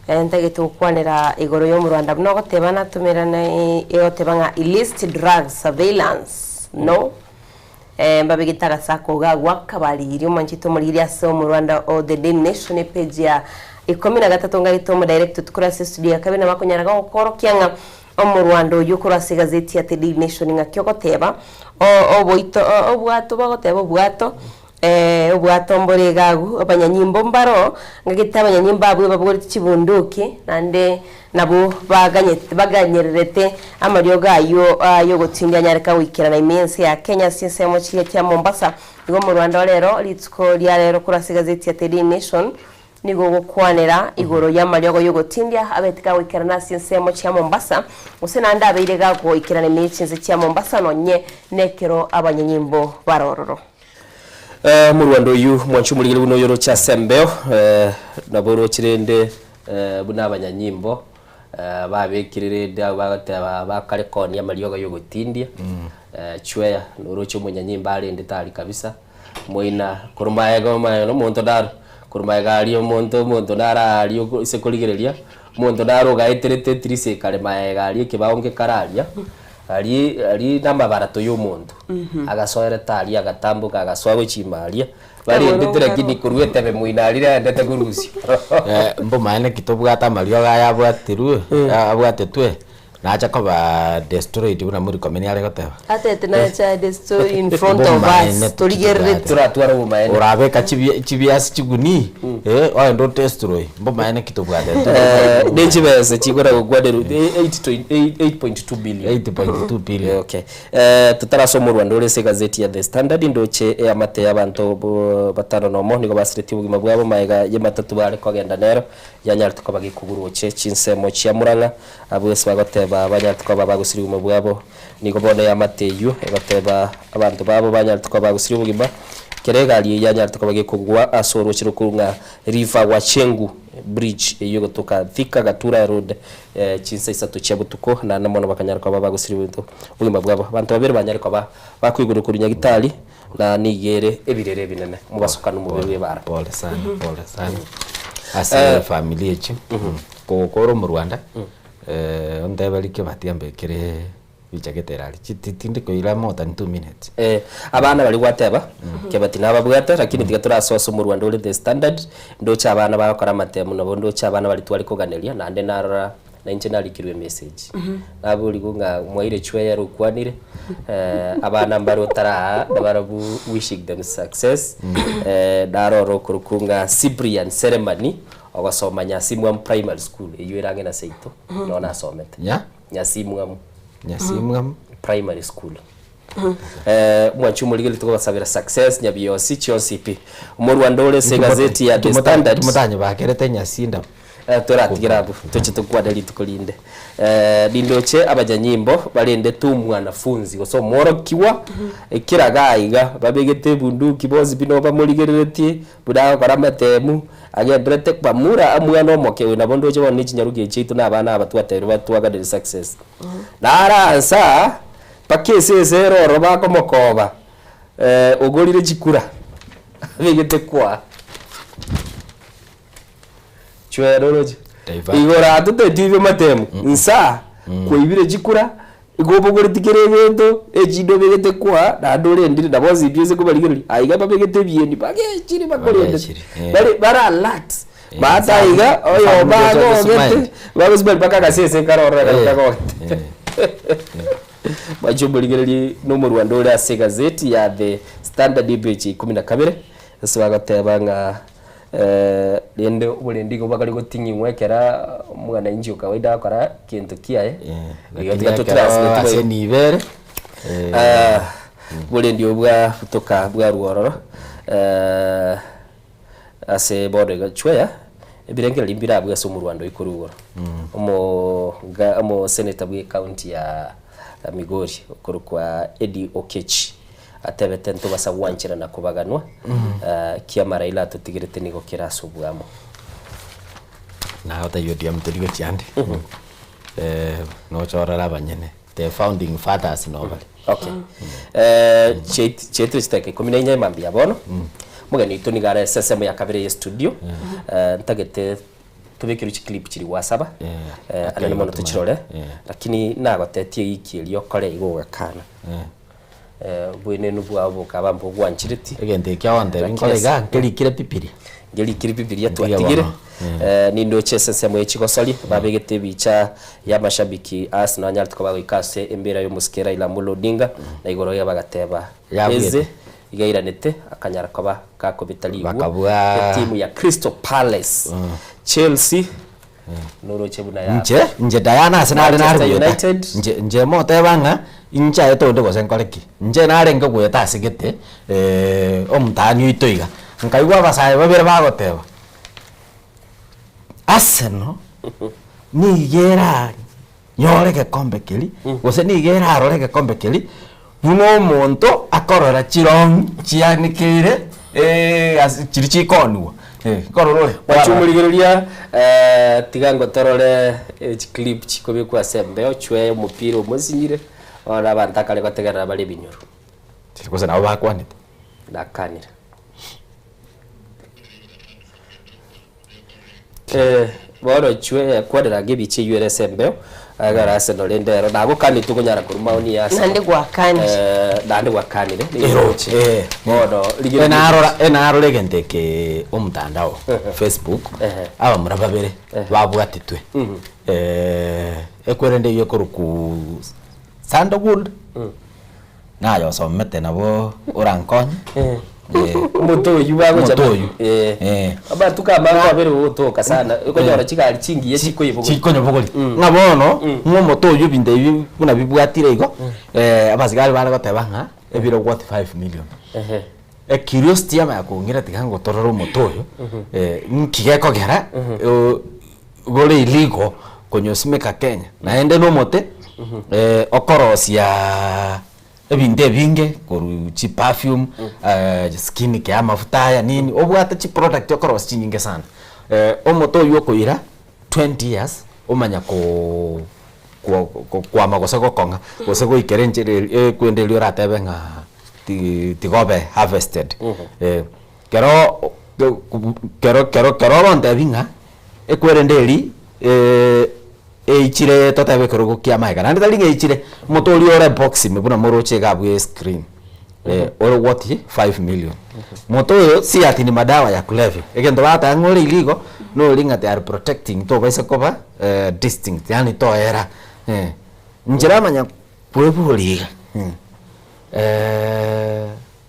ntagete gokwanera igoro ya omorwanda buna ogoteba natomerana egoteba ng'a illicit drug surveillance no mbabegete agasako iga agwo akabariri omwanchete omoriri ase omorwanda o The Daily Nation epage ya ikomi na gatato ngagete omodirect otukore ase estudio ya kabere nabo akonyara gokorokia ng'a omorwanda oyio korwa ase egazeti ya The Daily Nation ng'aki ogoteba oboito obwato bagoteba obwato Obwato mbore iga agwo, abanyanyimbo mbaro, ngagete abanyanyimbo abwo babogoreti chibunduki, naende nabwo baganyete baganyererete amariogo ayio ay'ogotindia anyareka goikerana ime y'ense ya Kenya ase chinsemo chiria chia Mombasa. Igo omorwanda o rero, rituko ria rero korwa ase egazeti ya The Daily Nation, nigo ogokwanera igoro y'amariogo y'ogotindia abete kagoikerana ase chinsemo chia Mombasa, gose naende abeire gagoikerana ime ye chinse chia Mombasa nonye nekero abanyanyimbo bare ororo. Omorwanda oyio mwanche omorigeri buna oyoroche ase embeo, nabo oroche rende buna abanyanyimbo babekire rende abwo bagoteba bakarekonia amariogo y'ogotindia, chweya noroche omonyanyimbo arende tari kabisa, moina korwa maega omaene omonto naro korwa maega aria omonto omonto naro aria ase korigereria, omonto naro ogaeterete etirisa ekare maega aria ekebao ngekare aria. Aria aria namabarato y'omonto, agasoerete aria agatamboka agasoa gochia ime aria, barendete lakini korwa etebe moino aria riaendete korusia. Mbomaene ki tobwate amariogo aya abwatirwe abwatetwe nacha koba destroyed buna Murkomen are goteba. Atete nacha destroy in front of Mbomaene us torigerereti. Toratware obomaene. Orabeka chibia chibiasi chiguni oende o destroy mbomaene ki tobwate. Ne chibesa chikora gokwanerwa 8.2 billion. 8.2 billion. Okay. Totarasoma orwanda ore ase egazeti ya The Standard ndoche eamate y'abanto batano nomo nigo basiretie obogima bwabo magega y'ematatu bare kogenda nero yanyarete koba gekogurwa-oche chinsemo chia Murang'a abwo ase bagoteba banyarete koba bagosiria obogima bwabo Nigo bono eamate eyio egoteba abanto babo banyarete koba bagosiria obogima, kera egari eyio yanyarete koba gekogwa ase orooche rokorwa ng'a River Wachengu Bridge eyio egotoka Thika Gatura Road chinsa isato chia botuko, naende mono bakanyara koba bagosiria ebinto obogima bwabo. Abanto babere banyare koba bakoigorwa korwa Nyagitari na nigo ere ebirero ebinene omobasokano omobe bw'ebara. Pole sana, pole sana ase efamiri echio, kogokora omorwanda. Onteberi kebati ambekere bichagete erari chi ti tindi koira more than two minutes. Eh, abana baria gwateba, kebati nababwate, lakini tiga torasoa ase omorwando ore the standard, ndoche abana bagokora amatemu nabo ndoche abana baria tware koganeria, naende narora nainche narikirwe emessage. Naborigwe ng'a mwaire chweya ere okwanire, abana mbare otaraa nabarabwo wishing them success, narora okorokwa ng'a Cyprian Seremani, Ogosoma Nyasimwamu Primary School eyio ere ang'e na seito, noo nasomete. Nya? Nyasimwamu. Nyasimwamu. Primary School. Omwanchi omorigereria tokobasabera success nyabiosi chionsi pi. Omorwanda ore ase egazeti ya The Standard. Timotanyebakerete Nyasinda. Toratigere abwo toche tokwane rituko rinde. Nindoche abanyanyimbo barendete omwanafunzi gose omworokigwa ekeraga aiga babegete ebunduki bonsi pi nobamorigereretie Buna agokora amatemu, agendererete bamura omwana omoke oyo nabo ndoche bono ne chinyaroki echi chiaito na abana aba twatebirie batwaganere success. Naransa mpaka esese ere ororo bakomokoba ogorire chikura abegete kwaa. Chwera oroche. Divert. Igoro atotetibie amatemu, nsa kwaibire chikura, igo obogoreti kera egento, echinde obegete kwaa, naende orendire na bonsi pi ase kobarigereria, aiga babegete ebieni bagechire bakorendete. Bagechire, eh. Bare bare alert. Eh, Maate nsa- aiga, nsa oyomo buna ocha agogete, gosmile. bagosmile mpaka agasese kare ororo Eh, kagogete. Mwanche omorigererie na omorwando ore ase egazeti ya The Standard epage ya ikomi na kabere. Ase bagoteba ng'a rende oborendi igo bwakare goting'igwa ekero omwananchi o kawaida agokora kento kiaye, igo Lakini tiga ekero totranslate ase boigo. enibo ere, Oborendi obwo bwa butoka bwarwa ororo ase bono iga chweya, ebirengererio mbirabue ase omorwando oyo korwa igoro. Omo ga omosenator bwe ecounty ya Migori okorokwa Eddy Oketch. Atebete ntobasa gwancherana kobaganwa, kiama Raila atotigerete nigo kere ase oboamo. Nagotebia ODM tori gochia ande, noche orore abanyene, the founding fathers noo bare. Okay. Chiaitire chidakika ikomi na inya mambia bono, omogeni oito nigo are ase ensemo ya kabere ye studio, ntagete tobekerwe chiclip chiria gwasaba, anene mono tochirore, lakini nagotetie ewiki eria okore igo ogakana. Oboenenu bwao bokaba mbogwanchereti. Egento ekio agontebia nkore iga, nkerikire Bibilia. Nkerikire Bibilia Mbuya twatigire. bono. Nindoche ase ensemo ye chigosori, babegete ebicha y'amashabiki a Arsenal anyarete koba goika ase embera y'omosike Raila Amolo Odinga, na igoro iga bagateba Yabuete. Eze iga airanete akanyara koba gakobeta rigwa Bakabua. etimu ya Crystal Palace. Chelsea Noroche buna ya Inche, inche Diana ase nare nare Manchester goeta, United. inche inche moteba ng'a inche aye tonde gose nkore ki, inche narenge goeta ase gete omtaani oito iga, nkaigwa abasae babere bagoteba, Arsenal nigo eranyore egekombe keria, gose nigo erarore egekombe keria, buna omonto akorora chirong'i chianekeire ase chiria chikooniwa, nkorora ore. Mwachumurigereria tiga ngotorore chiclip chikobekwa ase embeo chwee omopira omosinyire bono abanto akare gotegerera bare ebinyoro. Gose nabo bakwanete? Nakanire. Bono chwe kwanera ange ebicha eywo ere ase embeo, egere Arsenal rende ero nagokanire tokonyara korwa maoni ya Arsenal. Naende gwakanire. Naende gwakanire, nigo Ero, oroche. eh. Bono rigereria Enarora enarora egento eke omotandao Facebook, abamura babere babwatetwe ekwerende eywo ekorokwa sandalwood. Naye osomete nabo orankonye. Omote oyio bagocha Omote oyio. Eh. Eh. Amatuko amange kwabere gogotoka sana, okonyora chigari chingiya chikoyebogoria. Chikonyobogoria. Ng'a bono, ng'a omote oyio ebinto ebi buna bibwatire igo, abasigari bare goteba ng'a ebire worth 5 million. Ehe. Ecuriosity yamanya kong'ira tiga ngotorore omote oyo, nki gekogera gore illegal konyosimeka Kenya. Naende na omote okorosia ebinto ebinge korwa chiperfume, skin care amafuta aya nini, obwate chiproduct okorosia chinyinge sana. Omote oywo okoira 20 years omanya ko kwama gose gokong'a gose goikera enchera eria ekwende eria oratebe ng'a tiga obe harvested. Kero kero kero kero ogontebia ng'a ekwerende eria eichire totebe ekerogo kia amaega naende tari ng'a eichire, omote oria ore ebox ime buna moroche iga abwo escreen ore worth 5 million. Mote oyo si ati ni madawa ya kulevya, egento bagoteba ng'a ore illegal nori ng'a they are protecting tobaisa koba distinct yaani toera. Inche namanya kweboria iga.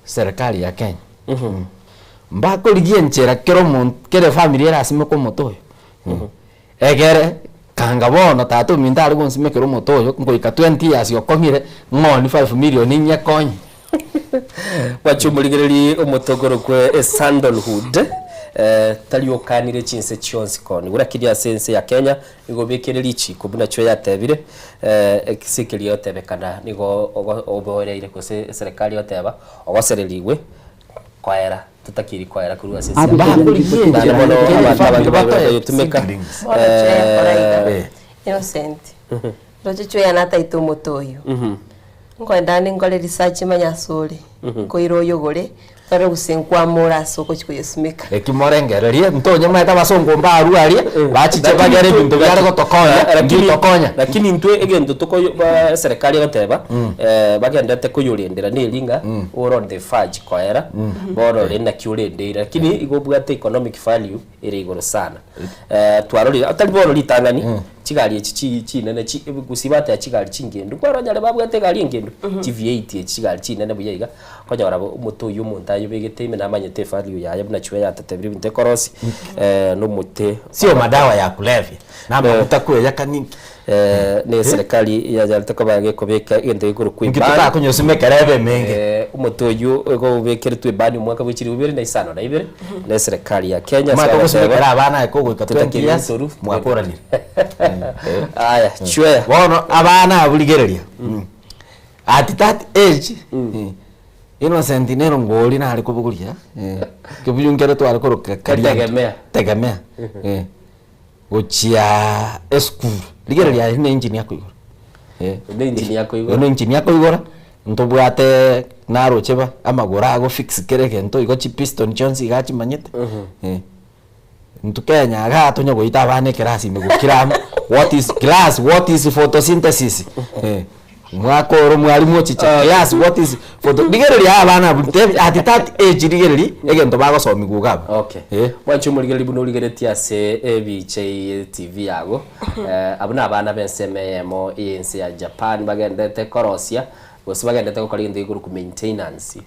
Serikali ya Kenya mbakorigia enchera kera omonto kera efamiri erasimeke omote oyo egere kanga bono tata ominto are gonsimekera omote oyo ngoika 20 years okong'ire ng'oni 5 million inyekonye. Gwacha omorigererie omote okorokwa esandalwood tari okanire chinse chionsi koni lakini ase ense ya Kenya Nigo obekire richiiko buna chwe yatebire, ase ekeria egotebekana nigo oboereire gose eserekari egoteba ogosererigwe koera, totakeiri koera korwa ase esiasa. Naende bono abanto abange bagotumeka Bono chwe yakora iga, Innocent, roche chwe yane ataete omote oyo, nkoenda ande nkore research manye ase ore, nkoira oyogore, Tore gose nkwamore ase ogochia koyesimeka. Eki morengererie, ntonyomanyete abasongo mbarue aria, bachiche bagere ebinto biare gotokonya, mbitokonya. Lakini intwe egento tokoyo ba eserekari egoteba, bagenderete koyorendera neri ng'a ore on the verge koera, bono ore naki orendeire. Lakini igo obwate economic value ere igoro sana. Twarorire, tari bono ritang'ani, chigari echi chi chinene chi gose bateba chigari chingendu, nkwarora onyare babwate egari engendu, chi V8 echi chigari chinene buya iga. Okonyora omote oyio omonto ayobegete ime namanyete evalue yaye buna chwe yatatebire ebinto ekorosia, na omote Sio madawa ya kulevya, na amaguta kweyaka ninki? Na eserekari yanyarete koba gekobeka egento gekorokwa Inki ebani. totakonyosima ekero ebe emenge? Omote oyio igo obekeretwe ebani omwaka bwe chilifu ibere na isano na ibere, na eserekari ya Kenya ase Omwaka ogosima ogoteba ekero abana aye kogoika 20 totakeire years, otoru. mwakoranire. Aya, chweya. Bono abana abwo rigereria, at that age, Innocent nero ngori nare kobogoria, kebuyu nkere tware koroka Karianto. Tegemea. Tegemea, gochia esukuru, rigereria aye ne engine akoigora, Ne engine akoigora. Ne engine akoigora, ntobwate naroche ba amagoro ago fix kera egento igo chipiston chionsi iga achimanyete, Intwe Kenya igaa tonya goita abana ekerasi ime gokira amo, what is class, what is photosynthesis? Mwaka oro mwalimu ochicha, class what is photo rigereria abana abwo ntebi at that age rigereria egento bagosomiwa iga abwo. Okay. Mwanche omorigereria buna origeretie ase ebicha eye etv yago, abwo na abana b'ensemo eyemo y'ense ya Japan bagenderete korosia gose bagenderete gokora egento gekorokwa maintenance.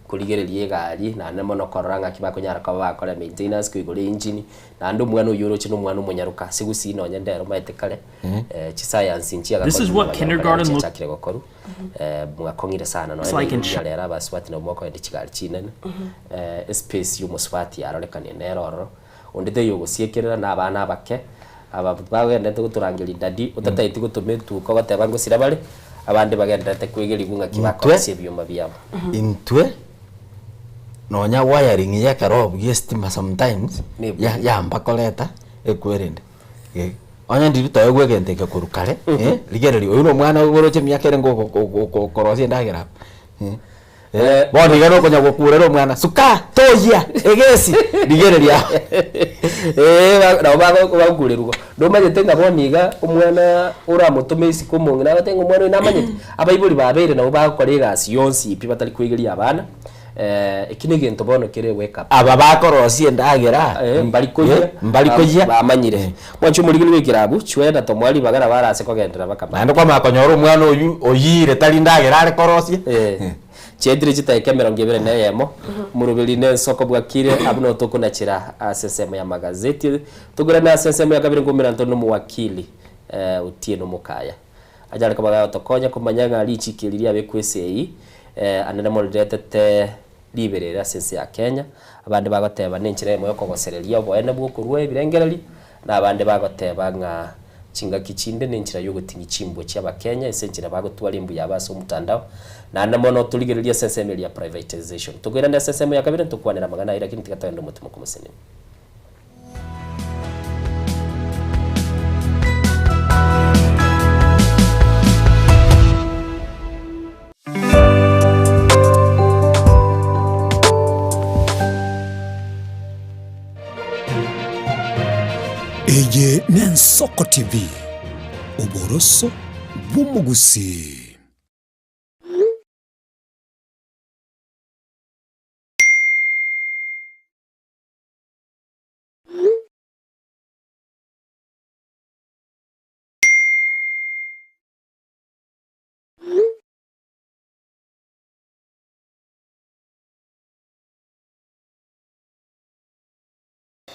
Korigereria egari, naende mono korora ng'aki bakonyara koba bagokora maintenance, koigora engine, naende omwana oyio oroche na omwana omonyaroka ase gusii nonye ndero omanyete kare, chiscience This is nchiagakorire what abanyaroka rero kindergarten looks chiachakire gokorwa, mwakong'ire sana nonye like in na rero abasubati nabo mokoenda chigari chinene, espace ya omosubati yarorekanire nere ororo, onde taiyo ogosiekerera na abana abake, aba bagenderete gotorangeria daddy, otatageti gotoma etuka ogoteba ngosira bare, abande bagendererete kwegerigwa ng'aki Intwe bakorosia ebioma biabo. Intwe nonya wiring ya ekerobu gia estima sometimes ya yamba koreta ekwerende eh. Onye ndiri toegwa egento eke korwa kare rigereria oywo na omwana oroche emiaka ere ngokorosia endagera aba. Bono iga nokonya gokurera omwana, suka, toyia, egesi, rigereria aa. Eh, ba- nabo bago- bagokurerwa. Nomanyete ng'a bono iga omwana oramotome isiko omong'ina agotebi ng'a omwana oyo namanyete, abaibori babeire nabo bagokora egasi yonsi pi batari koigeria abana, eki na egento bono kere wake up. Aba bakorosia endagera, Eh, mbari koyia, eh, mbari koyia. bamanyire. Mwanche omorigeri bw'ekerabu, chwee na tomoa ribaga nabo arase kogenderera bakamanya. Naende kwamanya konyora omwana oyio oyiire tari ndagera are korosia. Eh, chiaetire chidakika emerongo ebere na eyemo, omoroberi na ensoko bwakire abwo nabo tokonachera ase ensemo ya magazeti. Tokorane ase ensemo ya kabere nkoumera ntore na omowakili eh, Otieno Mokaya. Anyare koba gagotokonya komanya ng'a richiko eri riabekwa esegi, eh, anene mono riretete riberera ase ense ya Kenya, abande bagoteba nenchera eyemo yokogosereria oboene bw'okorua ebirengererio, na abande bagoteba ng'a chingaki chinde nenchera yogoting'ia chimbwa chi'Abakenya ase enchera bagotwara embuya yabo ase omotandao. Naende mono torigererie ase ensemo eria ya privatization. Tokoirane ase ensemo ya kabere ntokwanere amang'ana ayio lakini tiga togende omotimoku mosenene. Eye n'Ensoko TV, oboroso bw'omogusii.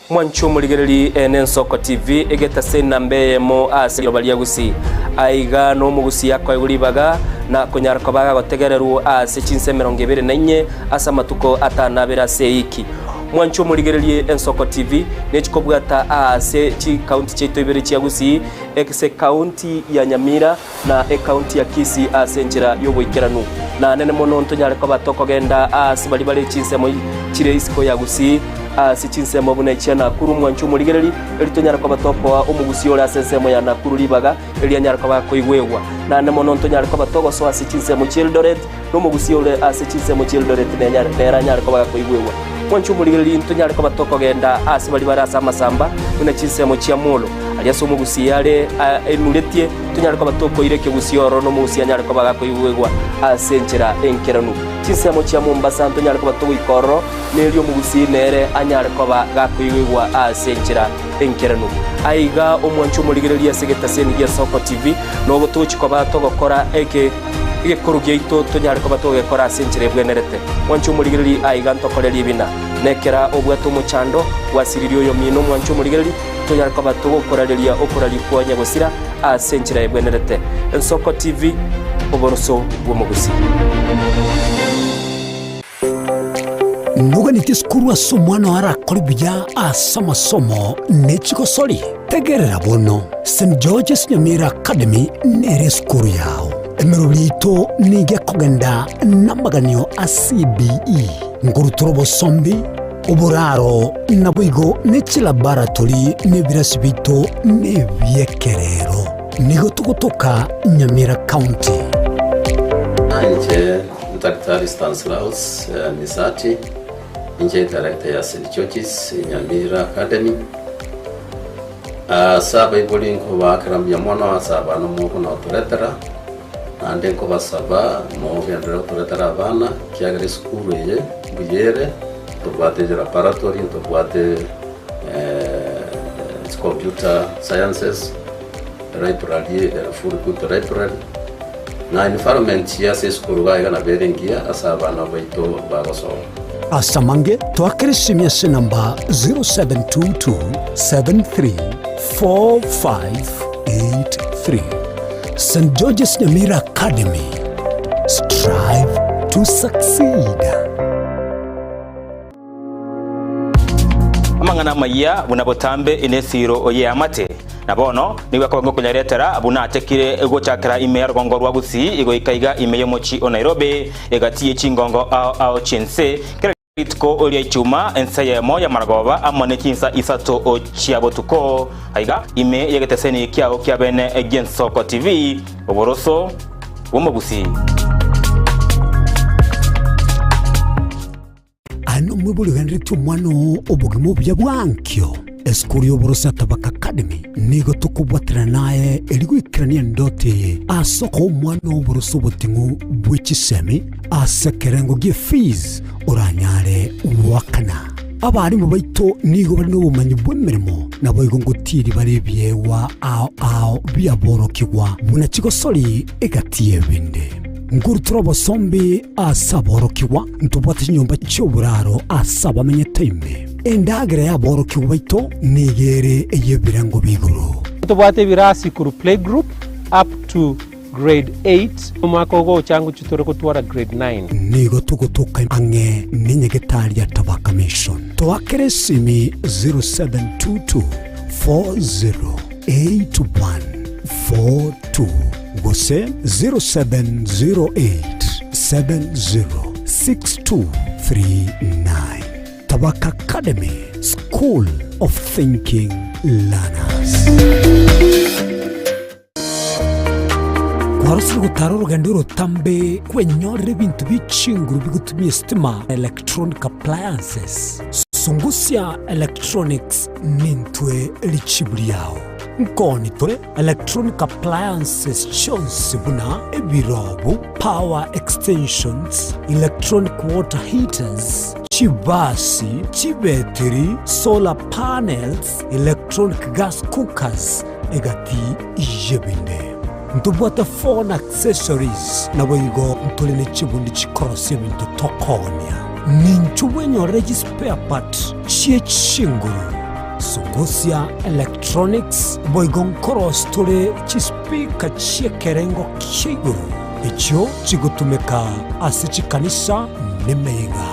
Mwanche omorigereri ene Ensoko TV egetase enamba eyemo ase riroba ria Gusii. Aiga nomogusii akoegwa ribaga na konyara koba agagotegererwa ase chinsa 24 ase amatuko atanabere ase eiki. Mwanche omorigererie Ensoko TV nechikobwata aase chikaunti chiaito ibere chia Gusii ase ekaunti ya Nyamira na ekaunti ya Kisii ase enchera y'oboikeranu. Na nene mono ntonyare koba tokogenda aase baria bare chinsemo chire isiko ya Gusii, ase chinsemo buna echia Nakuru mwanche omorigereri, erio tonyare koba tokoa omogusii ore ase ensemo ya Nakuru ribaga, erio anyare koba akoigwegwa. Naende mono ntonyare koba togosoa ase chinsemo chi'Eldoret, na omogusii ore ase chinsemo chi'Eldoret nenyare nere anyare koba gakoigwegwa. Mwanche omorigereri ntonyare koba tokogenda aase baria bare ase amasamba, buna chinsemo chia Molo. Aria ase omogusii are enuretie, tonyare koba tokoira ekegusii ororo na omogusii anyare koba gakoigwegwa ase enchera enkeranu. Chinsemo chia Mombasa ntonyare koba togoika ororo, na erio omogusii nere anyare koba gakoigwegwa ase enchera enkeranu. Aiga omwanche omorigereria ase egetaseni gia Soko TV, nogo togochia koba togokora eke egekoro giaito tonyare koba togekora ase enchera ebwenerete. Mwanche omorigereria aiga ntokore ribina. Nekera obwate omochando, gwasiririe oyomino omwanche omorigereria, tonyare koba togokorareria okoraria kwa nyagosira ase enchera ebwenerete. Ensoko TV, oboroso bw'omogusii. Noganetie sukuru ase omwana oo arakore buya ase amasomo ne chigosori? Tegerera bono, St George's Nyamira Academy nere esukuru yao. Emerobio yaito nigo ekogenda namaganio a CBE, nkorutora obosombi, oboraro, naboigo ne chilaboratory na ebirasi biaito nebiekerero. Nigo togotoka Nyamira County. Inche Daktari Stanslaus Misati, inche director ya St George's Nyamira Academy. Ase abaibori nkobaakera mbuya mono ase abana mokonotoretera, naende nkobasaba mogenderere gotoretera abana, ekiagera esukuru eye mbuya ere, ntobwate laboratory, ntobwate computer sciences, library ere full good library, na environment ase esukuru iga iga nabo ere engiya ase abana baito bagosoma. Ase amange, toakere esimi ase enamba 0722734583. St George's Nyamira Academy, strive to succeed. Amang'ana amayia buna botambe in'esiiro y'eamate, na bono nigo akoba ngokonyaretera buna achakire gochakera ime ya rogongo rwa Gusii goika iga ime y'omochie o Nairobi, egati ye chingongo ao ao chi'ense, kera rituko ria Ichuma ense eyemo y'amaragoba amo ne chinsa isato chia botuko, aiga ime y'egeteseni kiao kia bene gi'Ensoko TV, oboroso bw'omogusii. Aye nomwibori ogenderetie omwana oo obogima obuya bwa ankio. Esukuru y'oboroso ya Tabaka Academy nigo tokobwaterana naye erio goikerania endoto eye ase okoa omwana oo oboroso oboting'u bwe chisemi ase ekerengo gie fees oranyare goakana. Abarimu baito nigo bare nobomanyi bw'emeremo naboigo ngotiiri bare ebiegwa ao ao biaborokigwa buna chigosori egati y'ebinde. Nkorutora obosombi ase aborokigwa, ntobwate chinyomba chi'oboraro ase abamenyete ime. Endagera y'aborokigwa baito nigo ere ey'ebirengo b'igoro. Ntobwate ebirasi korwa playgroup up to grade 8, omwaka ogocha ngochia tore gotwara grade 9. Nigo togotoka ang'e nenyagetari ya Tabaka Mission. Toakere esimi 0722 408142 gose 0708 706239. Tabaka Academy, School of Thinking Learners. Kwarosire gotara orogendo orotambe kwenyorera ebinto bie chinguru bigotumia estima, electronic appliances. Sungusia Electronics nintwe richibu riao. Nkoni tore electronic appliances chionsi buna ebirobu, power extensions, electronic water heaters, chibasi, chibetiri, solar panels, electronic gas cookers, egati y'ebinde. Ntobwate phone accessories, naboigo ntore ne chibundi chikorosia ebinto tokoonia. Ninchu bwenyorere chispare part chie chinguru, Sungusia Electronics, boigo nkorosia tore chispeaker chi'ekerengo kia igoro echio chigotumeka ase chikanisa nemeyega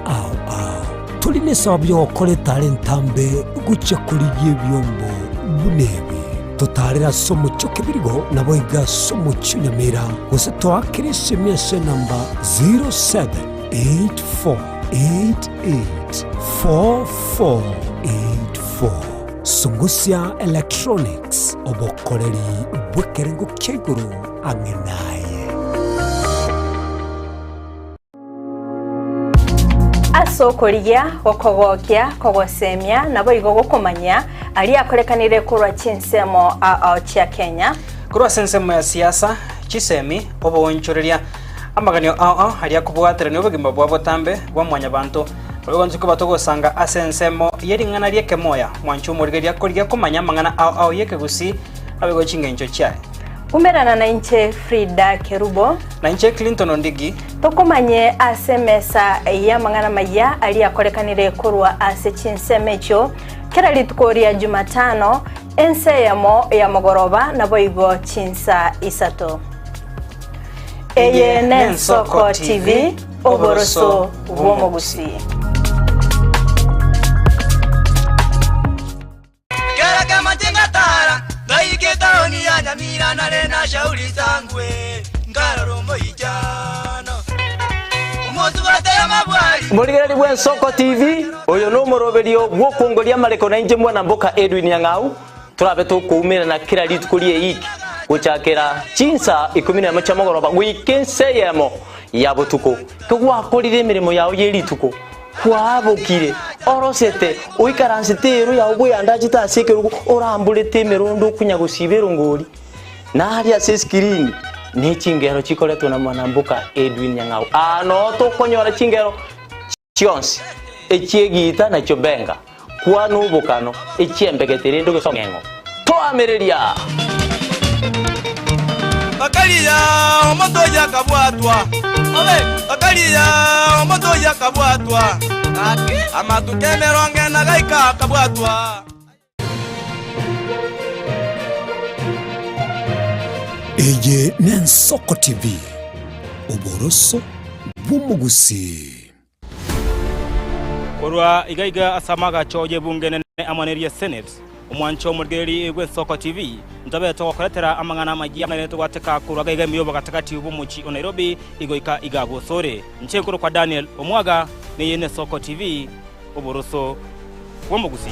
ao ao. Tori nesababu y'ogokora etara entambe gochia korigia ebiombo buna ebi. Totaarere ase omochie o Kebirigo, naboigo ase omochie o Nyamira, gose toakere esemi ase enamba 0784884484. Sungusia Electronics, obokoreri bw'ekerengo kia igoro ang'e naye. Ase okorigia, gokogokia, kogosemia, naboigo gokomanyia aria akorekanire korwa chinsemo ao chia Kenya. Korwa ase ensemo ya siasa, chisemi, oboonchoreria, amaganio ao ao aria akobwaterania obogima bwa botambe bwa mwanyabanto, boigo intwe koba togosanga ase ensemo ye ring'ana ri'ekemoya, mwanche omorigereria korigia komanya amang'ana ao ao y'ekegusii naboigo chingencho chiaye. Umerana nainche Frida Kerubo. Nainche Clinton Ondigi. Tokomanye ase emesa y'amang'ana amayia aria akorekanire korwa ase chinsemo echio kera rituko ria Jumatano, ensa eyemo ya mogoroba naboigo chinsa isato. Eye n'Ensoko TV, oboroso bw'omogusii. Kera kemache ngatara, ngaika etaoni ya Nyamira nare na shauri sangwe, nkarora omoichano. Omosubate amabwari. Morigereri bw'Ensoko TV, oyo nomoroberio bw'okwongoria amareko na inche mwana mboka Edwin Nyang'au, torabe tokoumerana kera rituko ri'eiki gochakera chinsa ikomi nemo chia mogoroba goika ensa eyemo ya botuko. Kegwakorire emeremo yao ye rituko, Kwabokire, orosete, oikaransete eero yao bweyandachete ase ekerogo, oramborete emerondo okonya gosiba erongori, na aria ase esikirini ne chingero chikoretwe na mwanamboka Edwin Nyang'au. Aa noo tokonyora chingero chionsi, echi'egiita na chiobenga, kwana obokano, echi'embegete rende gose ong'eng'o. Toamereria! Bakaria omonto oyio akabwatwa, bakaria omonto oyio akabwatwa, amatuko emerongo ene gaika akabwatwa. Eye n'Ensoko TV, oboroso bw'omogusii. Korwa iga iga ase amagacho y'ebunge enene amo neria Senate, omwancho omorigereria bw'Ensoko TV, ntobe togokoretera amang'ana amayia amanene togwateka korwa iga iga ime y'obogatagati bw'omochie o Nairobi igoika iga bosore. Inche nkorokwa Daniel Omwaga, neye n'Esoko TV, oboroso bw'omogusii.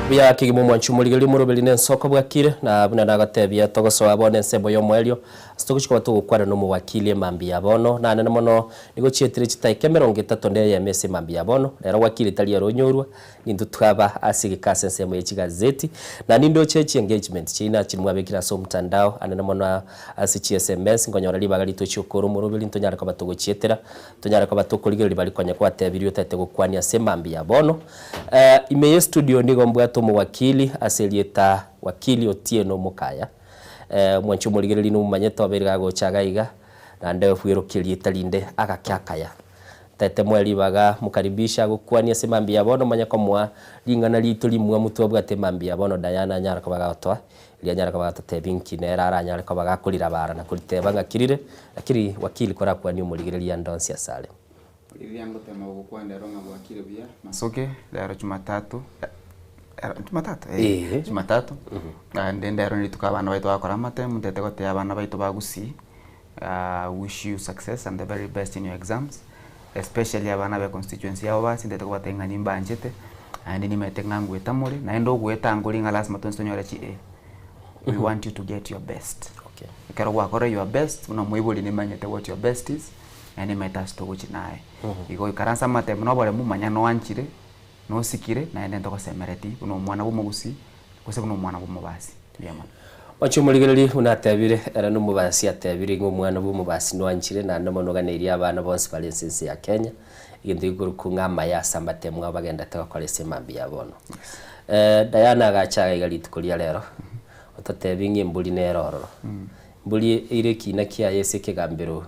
Buya kegima omwanchi omorigereria omoroberi na ensoko bwakire, na buna nagotebia togosoa bono ensemo y'omoerio, ase togochia koba togokwana na omowakili emambia ya bono, nanene mono nigo chietire chitaika emerongo etato na eyemo ase emambia ya bono, rero wakili tari ere onyorwa, Intwe twaba ase egeka ase ensemo ye chigazeti, na nindoche chi engagement chiaino achiri mwabekire ase omtandao, anene mono ase chi sms, nkonyora ribaga ritochie okora omoroberi ntonyare koba togochietera, tonyare koba tokorigereria baria konya gwatebirie otagete gokwania ase mambia ya bono. Ime ye studio nigo mbwate omowakili ase erieta Wakili Otieno Mokaya, omwanchi omorigereria nomomanyete obeire gagocha iga iga, naende bwerokia erieta rinde agake akaya. Tete moe ribaga mokaribishe agokwanie ase mambia ya bono manye komoa ring'ana riaito rimwamu twabwate mambia ya bono Diana anyare koba agotoa erio anyare koba agototebia inki nere aranyare koba gakorirabara na koriteba ng'aki rire lakini wakili korakwanie omorigereria ande onsi asare. Riria ngotema gogokwana rero ng'a bwakire buya masoke rero jumatatu jumatatu eh jumatatu naende ndero rituko abana baito bagokora amatemu ntete gotebia abana baito ba gusii wish you success and the very best in your exams especially abana be constituency yabo basi ntete kobatebia ng'a nimbanchete naende nimanyete ng'a ngoeta more naende ogoeta nkori ng'a lasima twensi tonyore chi A we want you to get your best ekero gwakorire your best buna omoibori nimanyete what your best is naende nimanyete ase togochia naye igo ikaransa amatemo na oboremu manya noanchire nosikire naende ntogosemeretie buna omwana bwa omogusii gose buna omwana bwa omobasi mbuya mono. Oche omorigererie buna atebire, ere nomobasi atebire ng'a omwana bw'omobasi noanchire naende mono oganeirie abana bonsi bare ense ense ya Kenya, egento gekorokwa ng'a amaya ase amatemo abo bagendete gokora ase emambia ya bono. Diana agacha iga iga rituko ria rero, ototebie ng'a embori nere ororo. Embori eire ekina kiaye ase ekegambero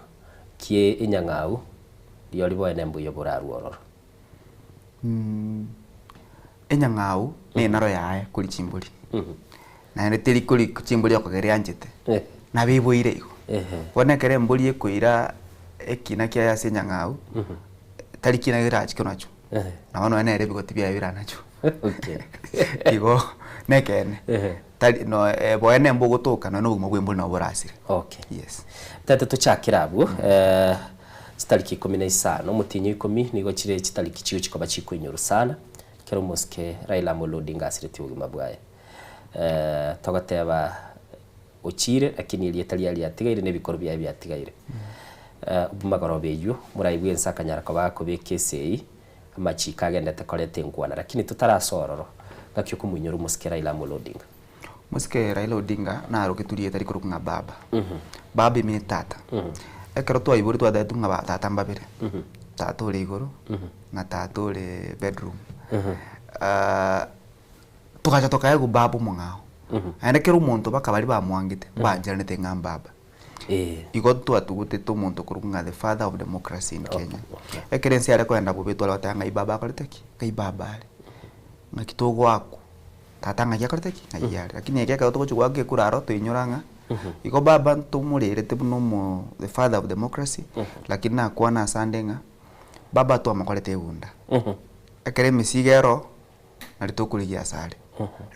kie enyang'au, riori boene mbuya borarwe ororo. Enyang'au. Na enaro yaye kori chimbori. Naende teri kori chimbori okogera eanchete. Nabo eiboire igo. Bono ekero embori ekoira ekina kiaye ase enyang'au, tari kina kerachike nachwo. Nabo nonya nere ebigoti biaye biranachwe. Igo nekeene. Tari no boe nemba ogotoka nonya na obogima bwa embori nabo borasire. Okay. Yes. Tete tochakere abwo chitariki ikomi na isano omotienyi o ikomi nigo chire chitariki chigochi koba chikoinyoru sana ekero omosike Raila Amolo Odinga asiretie obogima bwaye. Togoteba ochire lakini erieta riaye riatigaire na ebikoro biaye biatigaire. Magoroba eywo morai bwense akanyara koba akobeka esegi amachiko agendete koreta enkwana lakini totarasa ororo ngaki okomoinyora omosike Raila Amolo Odinga. Omosike Raila Odinga narogetwe rieta rikorokwa ng'a baba. Baba emine tata. Ekero twaiborwe twatebiwa ng'a ba tata mbabere, tata ore igoro na tata ore bedroom. Togacha tokaegwa baba omong'ao. Naende kera omonto mpaka baria bamwangete mbancheranete ng'a mbaba. Igo twatugutete omonto okorokwa ng'a the father of democracy in Kenya. Ekero ense yare kogenda bobe tware goteba ng'ai baba akorete ki? Ng'ai baba are? Ng'aki togoakwa? Tata ng'aki akorete ki? Ng'ai are? Lakini eke ekero togochia goaka ekura aro toinyora ng'a igo baba ntomorerete buna omo the father of democracy, lakini nakwana ase ande ng'a baba twamokorete ebunda. Ekero emesigo ero nari tokorigia ase are.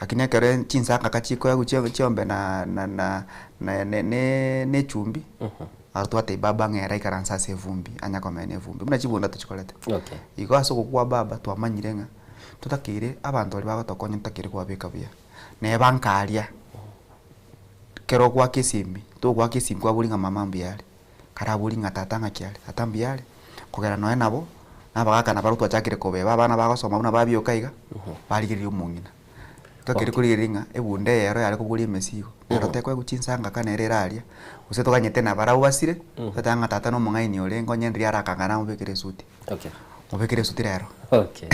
Lakini ekero chinsangaka chikoegwa chiombe na na na na echumbi, aro twatebia baba ng'a ere aikaranse ase evumbi, anya komena evumbi, buna chibunda tochikorete. Igo ase ogokwa baba twamanyire ng'a totakeire abanto baria bagotokonya totakeire kobabeka buya. Neba nkaria, ekero ogoaka esimi, togoaka esimi kwaboria ng'a mama mbuya are. Karabori ng'a tata ng'aki are, tata mbuya are, kogera nonya nabo, na abagaka nabarobwo twachakire kobeba abana bagosoma buna babioka iga, barigereria omong'ina. Tokeri korigereria ng'a ebunda eye ero yare kobogoria emesigo, nero tekoegwa chinsangaka nere ere aria, gose toganyete nabarabwo basire, totebe ng'a tata na omong'aini orenge onye ndiria arakangane amobekere esuti. Okay. Mobekere esuti rero. Okay.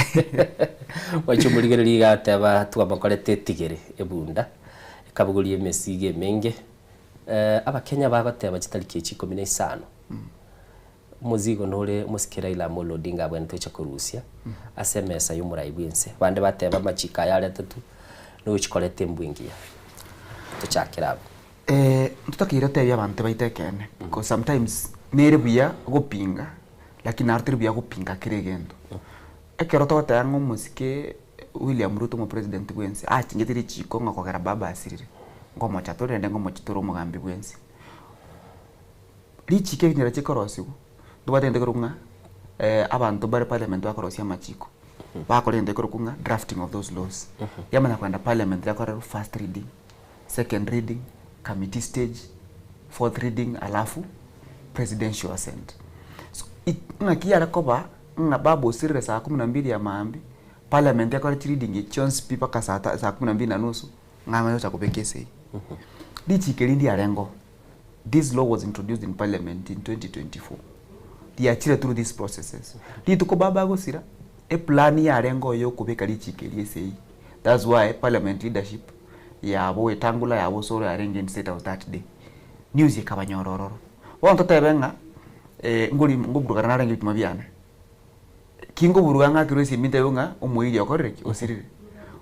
Gwacha omorigereria iga ateba twamakorete etigere ebunda, ekabogoria emesigo emenge. Abakenya bagoteba chitariki echi ikomi na isano, omozigo nore omosike Raila Amolo Odinga abwenerete gocha korusia ase emesa y'omorai bw'ense. Abande bateba amachiko aya aretetwe nogochi koreta embwa engiya. Tochakere abwo. Ntotakeire gotebia abanto baito ekeene, because sometimes nere buya gopinga lakini naro teri buya gopinga kera egento. Ekero togoteba ng'a omosike William Ruto omopresident bwensi achingete richiko ng'a kogera baba asirire, nkomocha tore naende nkomocha tore omogambi bwensi. Richiko eri rinyara chikorosiwa, ntobwate egento ekerokwa ng'a abanto bare parliament bakorosia amachiko, bakora egento ekerokwa ng'a drafting of those laws. Riamanya kogenda parliament riakorerwa first reading, second reading, committee stage, fourth reading alafu presidential assent. So it ng'aki yare koba ng'a baba osirire saa kumi na mbili ya maambia, parliament ekore chireading echi chionsi pi mpaka saa ta saa kumi na mbili na nusu, ng'a amanye gocha kobeka esegi. Richiko eri ndiarenge oo, this law was introduced in parliament in 2024, riachire through these processes. Rituko baba agosira, eplan yarenge oo ya okobeka richiko eri esegi, that's why parliament leadership yabo Wetangula yabo Osoro yarenge in state house that day, news ekabanyora ororo. Bono totebe ng'a ngori ngoburukana narenge ebichuma biane, ki ngoburuka ng'akerwe esimi ntebe ng'a omoiri okorire ki? Osirire.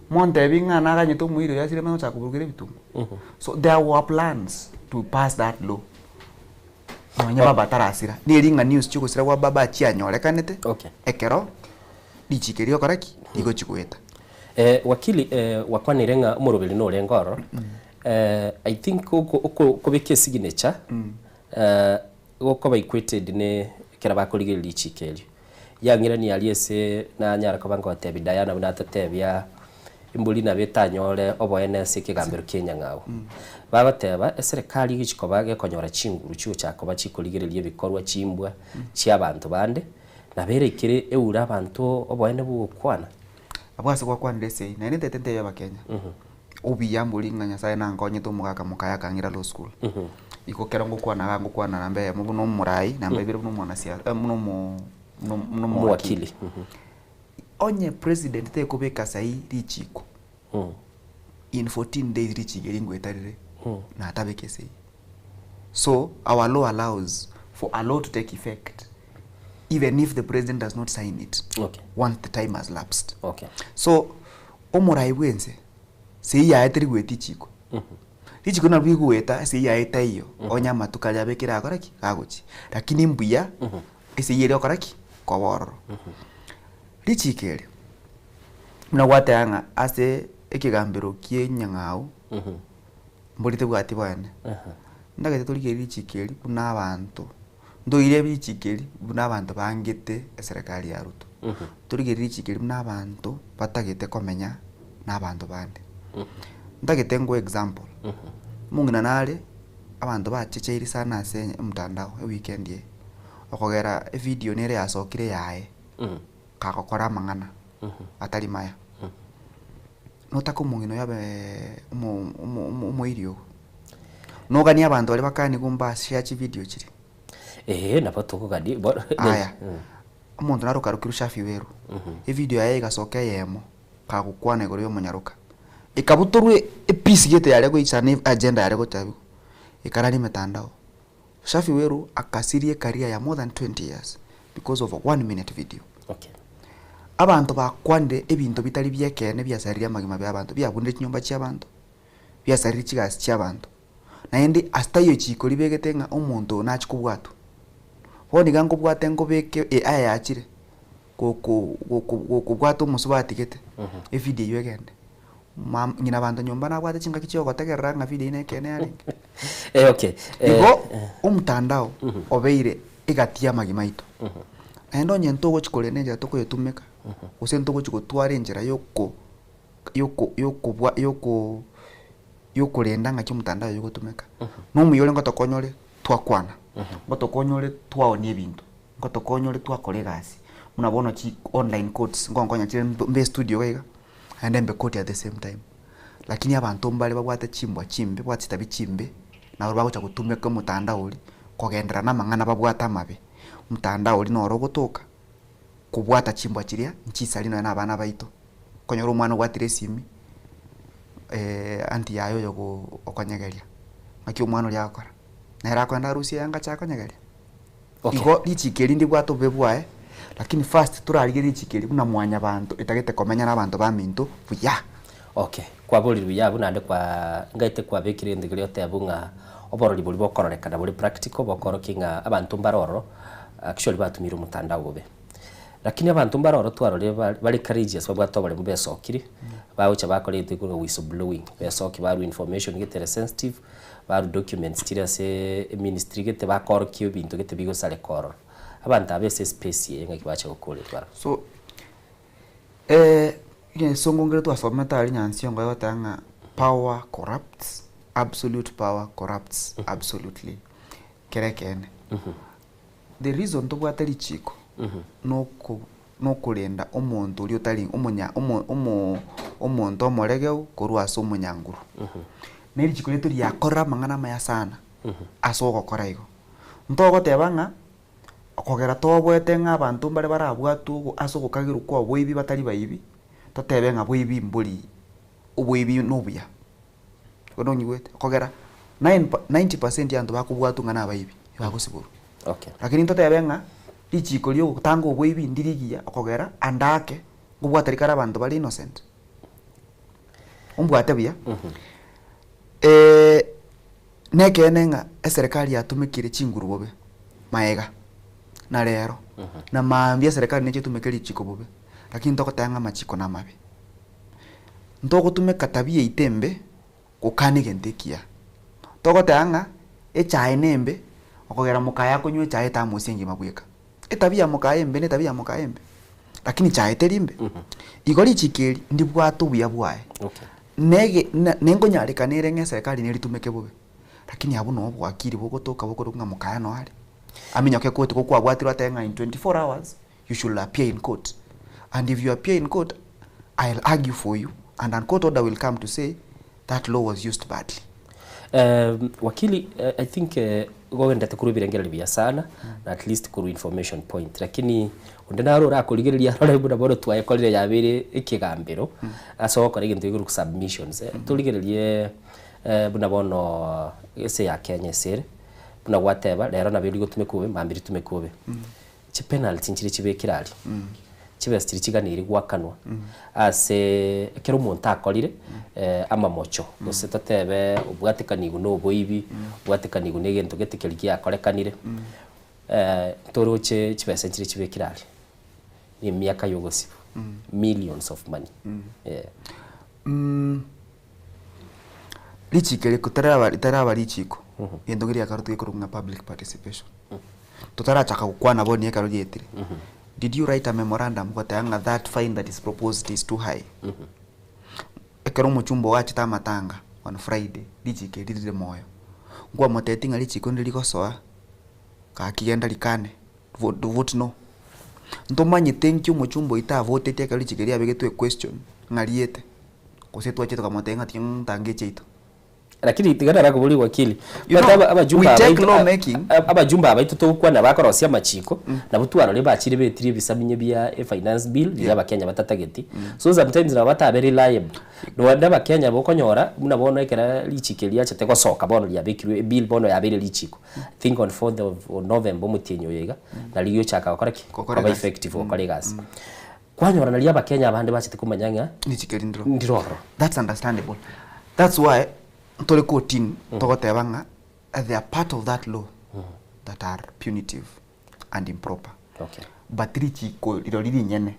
Montebi ng'a naganyete omoiri oyo asire manye gochaka koburukera ebitungu. So there were plans to pass that law nonye baba atarasira, neri ng'a news chiogosira gwa baba chianyorekanete ekero richiko erio okora ki? Rigochi goeta. Wakili gwakwanire ng'a omoroberi norenge ororo, I think okobeka esignature Gokoba equated ne ekero bakorigereria richiko erio. Yang'irania aria ase nanyara koba ngotebia Diana buna atatebia embori nabo etanyore oboene ase ekegambero kia enyang'au. Bagoteba eserekari egochi koba gekonyora chinguru chigochaka koba chikorigereria ebikorwa chimbwa chia abanto bande, nabo eraikere eure abanto oboene bw'ogokwana. Abwo ase gwakwanire esegi, naende ntaete ntebie abakenya, obuya mbori ng'a Nyasaye nankonyete omogaka mokaye akang'ira law school. Igo ekero ngokwana iga ngokwana namba eyemo buna omorai, namba ibere buna omwanasiasa buna omo buna omowakili. Onye president tekobeka saii richiko, in 14 days richiko eri ngoeta rire, natabeke esegi. So, our law allows for a law to take effect even if the president does not sign it once the time has lapsed. Okay. So, Omorai bwense, sei yaye teri goeta echiko. Richiko nabo rigoeta ase yaye taiyo, onye amatuko aria abekire agakora ki? Gagochia. Lakini mbuya ase eyio ere gokora ki? Koba ororo. Richiko eri, buna gwateba ng'a ase ekegambero kia enyang'au, mbori tebwati boene. Ntagete torigererie richiko eri buna abanto, ntoire richiko eri buna abanto bangete eserekari ya Ruto. Torigererie richiko eri buna abanto batagete komenya na abanto bande. Ntagete ngoe example, omong'ina nare abanto bachecheiri sana ase omtandao eweekend eye, okogera evideo nere yasokire yaye, kagokora amang'ana atari maya. Notake omong'ina oyo abe omo- omo- omo- omoiri ogo? Noganie abanto baria bakanigwe mbashare chivideo chiria? Eeh nabo tokogania bono. Aya, omonto nare okarokirwe Shafi Weru, evideo yaye egasoka eyemo. kagokwana igoro y'omonyaroka, ekabutorwa epiece gete yare goichana agenda yare gotebiwa, ekarara emetandao. Shaffy Weru akasiria ecareer ya more than 20 years because of a one minute video. Okay. Abanto bakwanire ebinto bitari biekeene biasaririe amagima bia abanto, biabunire chinyomba chia abanto, biasaririe chigasi chia abanto. Naende ase taiyo chiko ribegete ng'a omonto oyo nachie kobwatwa. Bono iga nkobwate nkobeke aya yachire. goko goko gokobwata omosubati gete, evideo eywo egende. Mam ng'ina abanto nyomba nabwate chingaki chia ogotegerera ng'a video eywo nekeene yarenge. Eh, okay. Eh, Igo omtandao obeire egati y'amagima aito. Naende onye ntogochi korenda enchera tokoyetumeka, gose ntogochi gotwara enchera yoko yoko yokobwa yoko yokorenda ng'aki omtandao oyo ogotumeka, nomuya ore ngotokonyore twakwana, ngotokonyore twaonia ebinto. Ngotokonyore twakora egasi, buna bono chi online courts ngonkonya chire mbe estudio iga iga, naende mbe koti at the same time. Lakini abanto mbare babwate chimbwa chimbe, babwate chitabia chimbe, nabo bagocha gotumeka omotandao oria, kogenderera na amang'ana babwate amabe. Omotandao oria noro ogotoka, kobwata chimbwa chiria, nchisaria nonye na abana baito, okonyora omwana obwatire esimi, aunty yaye oyo okonyegeria, ng'aki omwana oria agokora? Nere akogenda arusie eyanga ache akonyegeria. Igo richiko eri ndibwate obobe bwaye, lakini first torarigie richiko eri buna mwanyabanto etagete komenya nabanto baminto buya. Okay, kwaborire buya abwo naende kwa ngaete kwabekire egento keria otebu ng'a oborori boria bokororekana bore practical bokorokia ng'a abanto mbare ororo actually batumire omotandao bobe. Lakini abanto mbare ororo twarorire bare bare courageous babwate oboremu besokire, bagocha bakora egento gekorokwa whistle blowing, besokia barwa information gete ere sensitive, Barwa documents chire ase eministry gete bakorokia ebinto gete bigosareka ororo. Abanto aba ase espace eye ng'aki bacha gokorerwa barabwo. So egesongo nkere twasomete aria Nyansiongo egoteba ng'a power corrupts, absolute power corrupts absolutely. Kere ekeene. The reason tobwate richiko noko nokorenda omonto oria otari omonya omo omo omonto omoregeu korwa ase omonyanguru. Na erichiko riaito riakorire amang'ana amaya sana ase ogokora igo. Ntogoteba ng'a okogera toboete ng'a abanto mbare barabwatwe ogo ase ogokagerwa kwa oboibi batari baibi, totebe ng'a boibi mbori oboibi nobuya. Bono onyigwete? Okogera nine pa ninety percent y'abanto bakobwatwa ng'a nabaibi, bagosiborwa. Okay. Lakini ntotebe ng'a richiko ria ogotanga oboibi ndiri rigiya okogera ande ake ngobwata rikare abanto bare innocent. Ombwate buya, nekeene ng'a eserekari yatumekire chinguru bobe maega na rero, na maambia eserekari neche etumeke richiko bobe, lakini ntogoteba ng'a amachiko namabe. Ntogotumeka tabia yaito embe gokana egento ekiya. Togoteba ng'a echae nembe okogera mokaye akonywa echae etamosia engima bweka. Etabia ya mokaye embe na etabia ya mokaye embe, lakini chae teri mbe. Igo richiko eri ndibwate obuya bwaye, nege nenkonyarekana ere ng'a eserekari neritumeke bobe, lakini abwo noo obwakiri bogotoka bokorokwa ng'a mokaye noo are, aminyoke koti gokwabwatirwe atebe ng'a in 24 hours you should appear in court and if you appear in court I'll argue for you and a court order will come to say that law was used badly. Um, wakili uh, I think uh, gogendete korwa ebirengererio buya sana na at least korwa information point lakini onde naro orakorigereria arore buna bono twayekorire yabeire ekegambero ase ogokora egento gekorokwa submissions eh, torigererie eh, buna bono ase ya Kenya ase ere buna gwateba rero nabo erigotumekwa bobe mambia ritumekwe bobe. Chipenalty nchire chibekire aria. Chibesa chiria chiganeiri goakanwa ase ekero omonto akorire amamocho, gose totebe obwatekanigwe na oboibi, obwatekanigwe na egento gete keria giakorekanire, toroche chibesa nchiria chibekire aria, na emiaka ya ogosibwa, millions of money, eh. Richiko eri kotaraba ritaraba richiko, egento keria giakarwa gekorokwa ng'a public participation. Totarachaka gokwana bono ekero rietire, did you write a memorandum goteba ng'a that fine that is proposed is too high? Ekero omochumba ogo achete amatanga on Friday, richiko eri rire moyo, nkwamotebetie ng'a richiko ndiri rigosoa, gaki genda rikane, vote vote no. Ntomanyete nki omochumba oito avotetie ekero richiko eri riabegetwe equestion ng'a riete. Gose twachete tokamotebia ng'a tiga ntange chiaito. Lakini tiga narakoborie wakili, You but know, abajumbe we aba take baito law making. abajumbe aba baito togokwana bakorosia amachiko, nabo twarorire bachire betire ebisaminye bia efinance bill riria abakenya batatageti. So sometimes nabo batabe reliable. Nonya abakenya bokonyora buna bono ekera richiko eri riachete gosoka bono riabekirwe ebill bono yabeire richiko, I think on fourth of November omotienyi oyo iga, nario riochaka gokora ki? Gokora Koba egasi. effective gokora egasi. Kwanyora nario abakenya abande bachete komanya ng'a Richiko eri ndiro. ndiro ororo. That's understandable. That's why ntore kotini togoteba ng'a there are part of that law that are punitive and improper. Okay. But richiko rirorio rinyene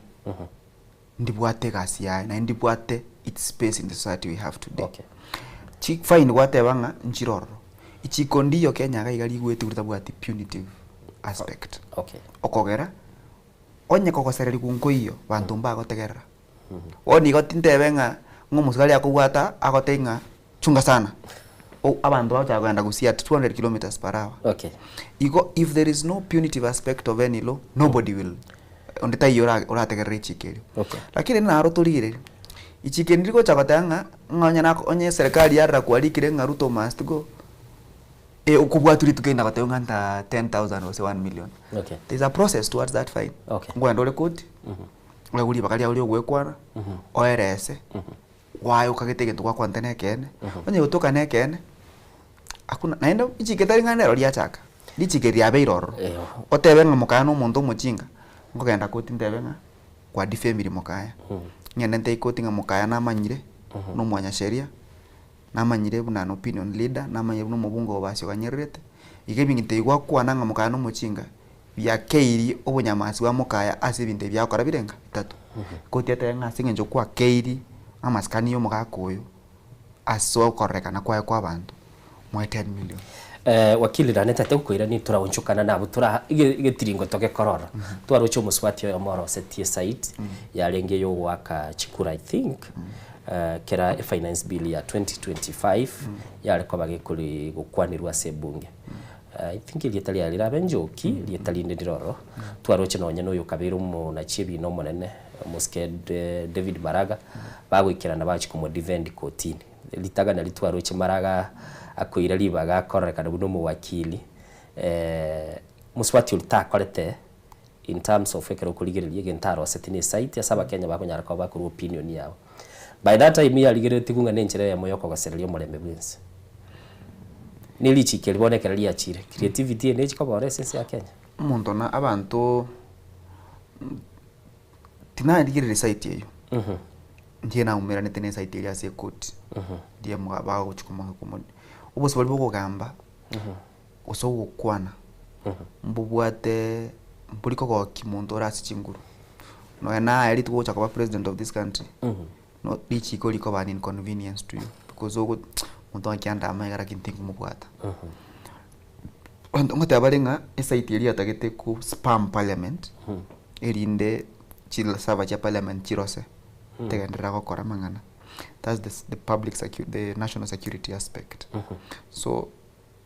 ndibwate egasi yaye naende ndibwate its space in the society we have today. Okay. Chi fine gwateba ng'a nchire ororo. Ichiko ndiyo Kenya iga iga rigweti ritabwati punitive aspect. Okay. Okogera Onye kogosererigwa nkoiyo, banto mbagotegerera. Bono igo tintebe ng'a ng'a omosigari akobwata agotebie ng'a chunga sana, o abanto bagochaka kogenda gusii at 200 kilometres per hour. Okay. Igo if there is no punitive aspect of any law, nobody will, onde taiyo ora orategerere richiko erio. Okay. Lakini naro torigereria, richiko eri ndirigocha goteba ng'a ng'a onye nako onye eserekari yarora kwarikire ng'a Ruto must go, Eh okobwatwa rituko eri nagotebia ng'a nta 10,000 gose 1 million. Okay. There is a process towards that fine. Okay. Nkoenda ore koti, oegwe ribaga riago ria ogoekwana, oerese, waye okagete egento gwakwanete na ekeene, onye gotoka na ekeene, hakuna naende richiko etari ng'a nero riachaka, richiko eri riabeire ororo. Otebe ng'a mokaya na omonto omochinga, nkogenda koti ntebe ng'a kwa defamiri mokaya. Ng'ende ntebie koti ng'a mokaya namanyire, na omwanyasheria. Namanyire buna an opinion leader, namanyire buna omobunge o Obaasi oganyererete, iga ebinto ebi gwakwana ng'a mokaya na omochinga, biakeiri obonyamasi bwa mokaya ase ebinto ebi biagokora birenga? Bitato. Koti atebe ng'a ase eng'encho gwakeiri amasikani ya omogaka oyo ase okororekana kwaye kwa abanto, moe 10 million. Wakili naende ntagete gokoirania toraonchokana nabwo tora egetiringo togekorora. Twaroche omosubati oyomo orosetie esite yarenge eyogoaka chikura I think. Kera efinance bill ya 2025 yare koba gekori gokwanirwa ase ebunge. I think erieta riaye rirabe Njoki, rieta rinde ndire ororo. Twaroche nonye na oyo okabeire omonachi ebina omonene, omosike David Maraga, bagoikerana bachia komo defend kotini. Ritang'ani nario twaroche Maraga akoira ribaga akororekana buna omowakili, mosubati oria takorete in terms of ekero okorigereria egento aroseti ne esite ase abakenya bakonyara koba bakorwa opinion yabo. By that time yarigereretigwe ng'a nenchera eyemo ya okogosereria omorembe bwensi. Ne richiko eri bono ekero riachire, creativity eye nechi koba oro ase ense ya Kenya. Omonto na abanto tinarigereria esite eywo, ndiye naumeranete na esite eria ase ekoti, ndiye bagochi komo obosio boria bokogamba. Gose ogokwana, mbobwate mbori kogokia monto ore ase chinguru. Nonya naye rituko ogocha koba president of this country, no richiko rikoba an inconvenience to you because ogo monto ng'aki andame iga lakini tinkomobwata. Abanto ngoteba bare ng'a esite eria yatagete ko spam parliament, erinde chiserver chia parliament chirose, tegenderera gokora amang'ana. That's the the public secu the national security aspect. So.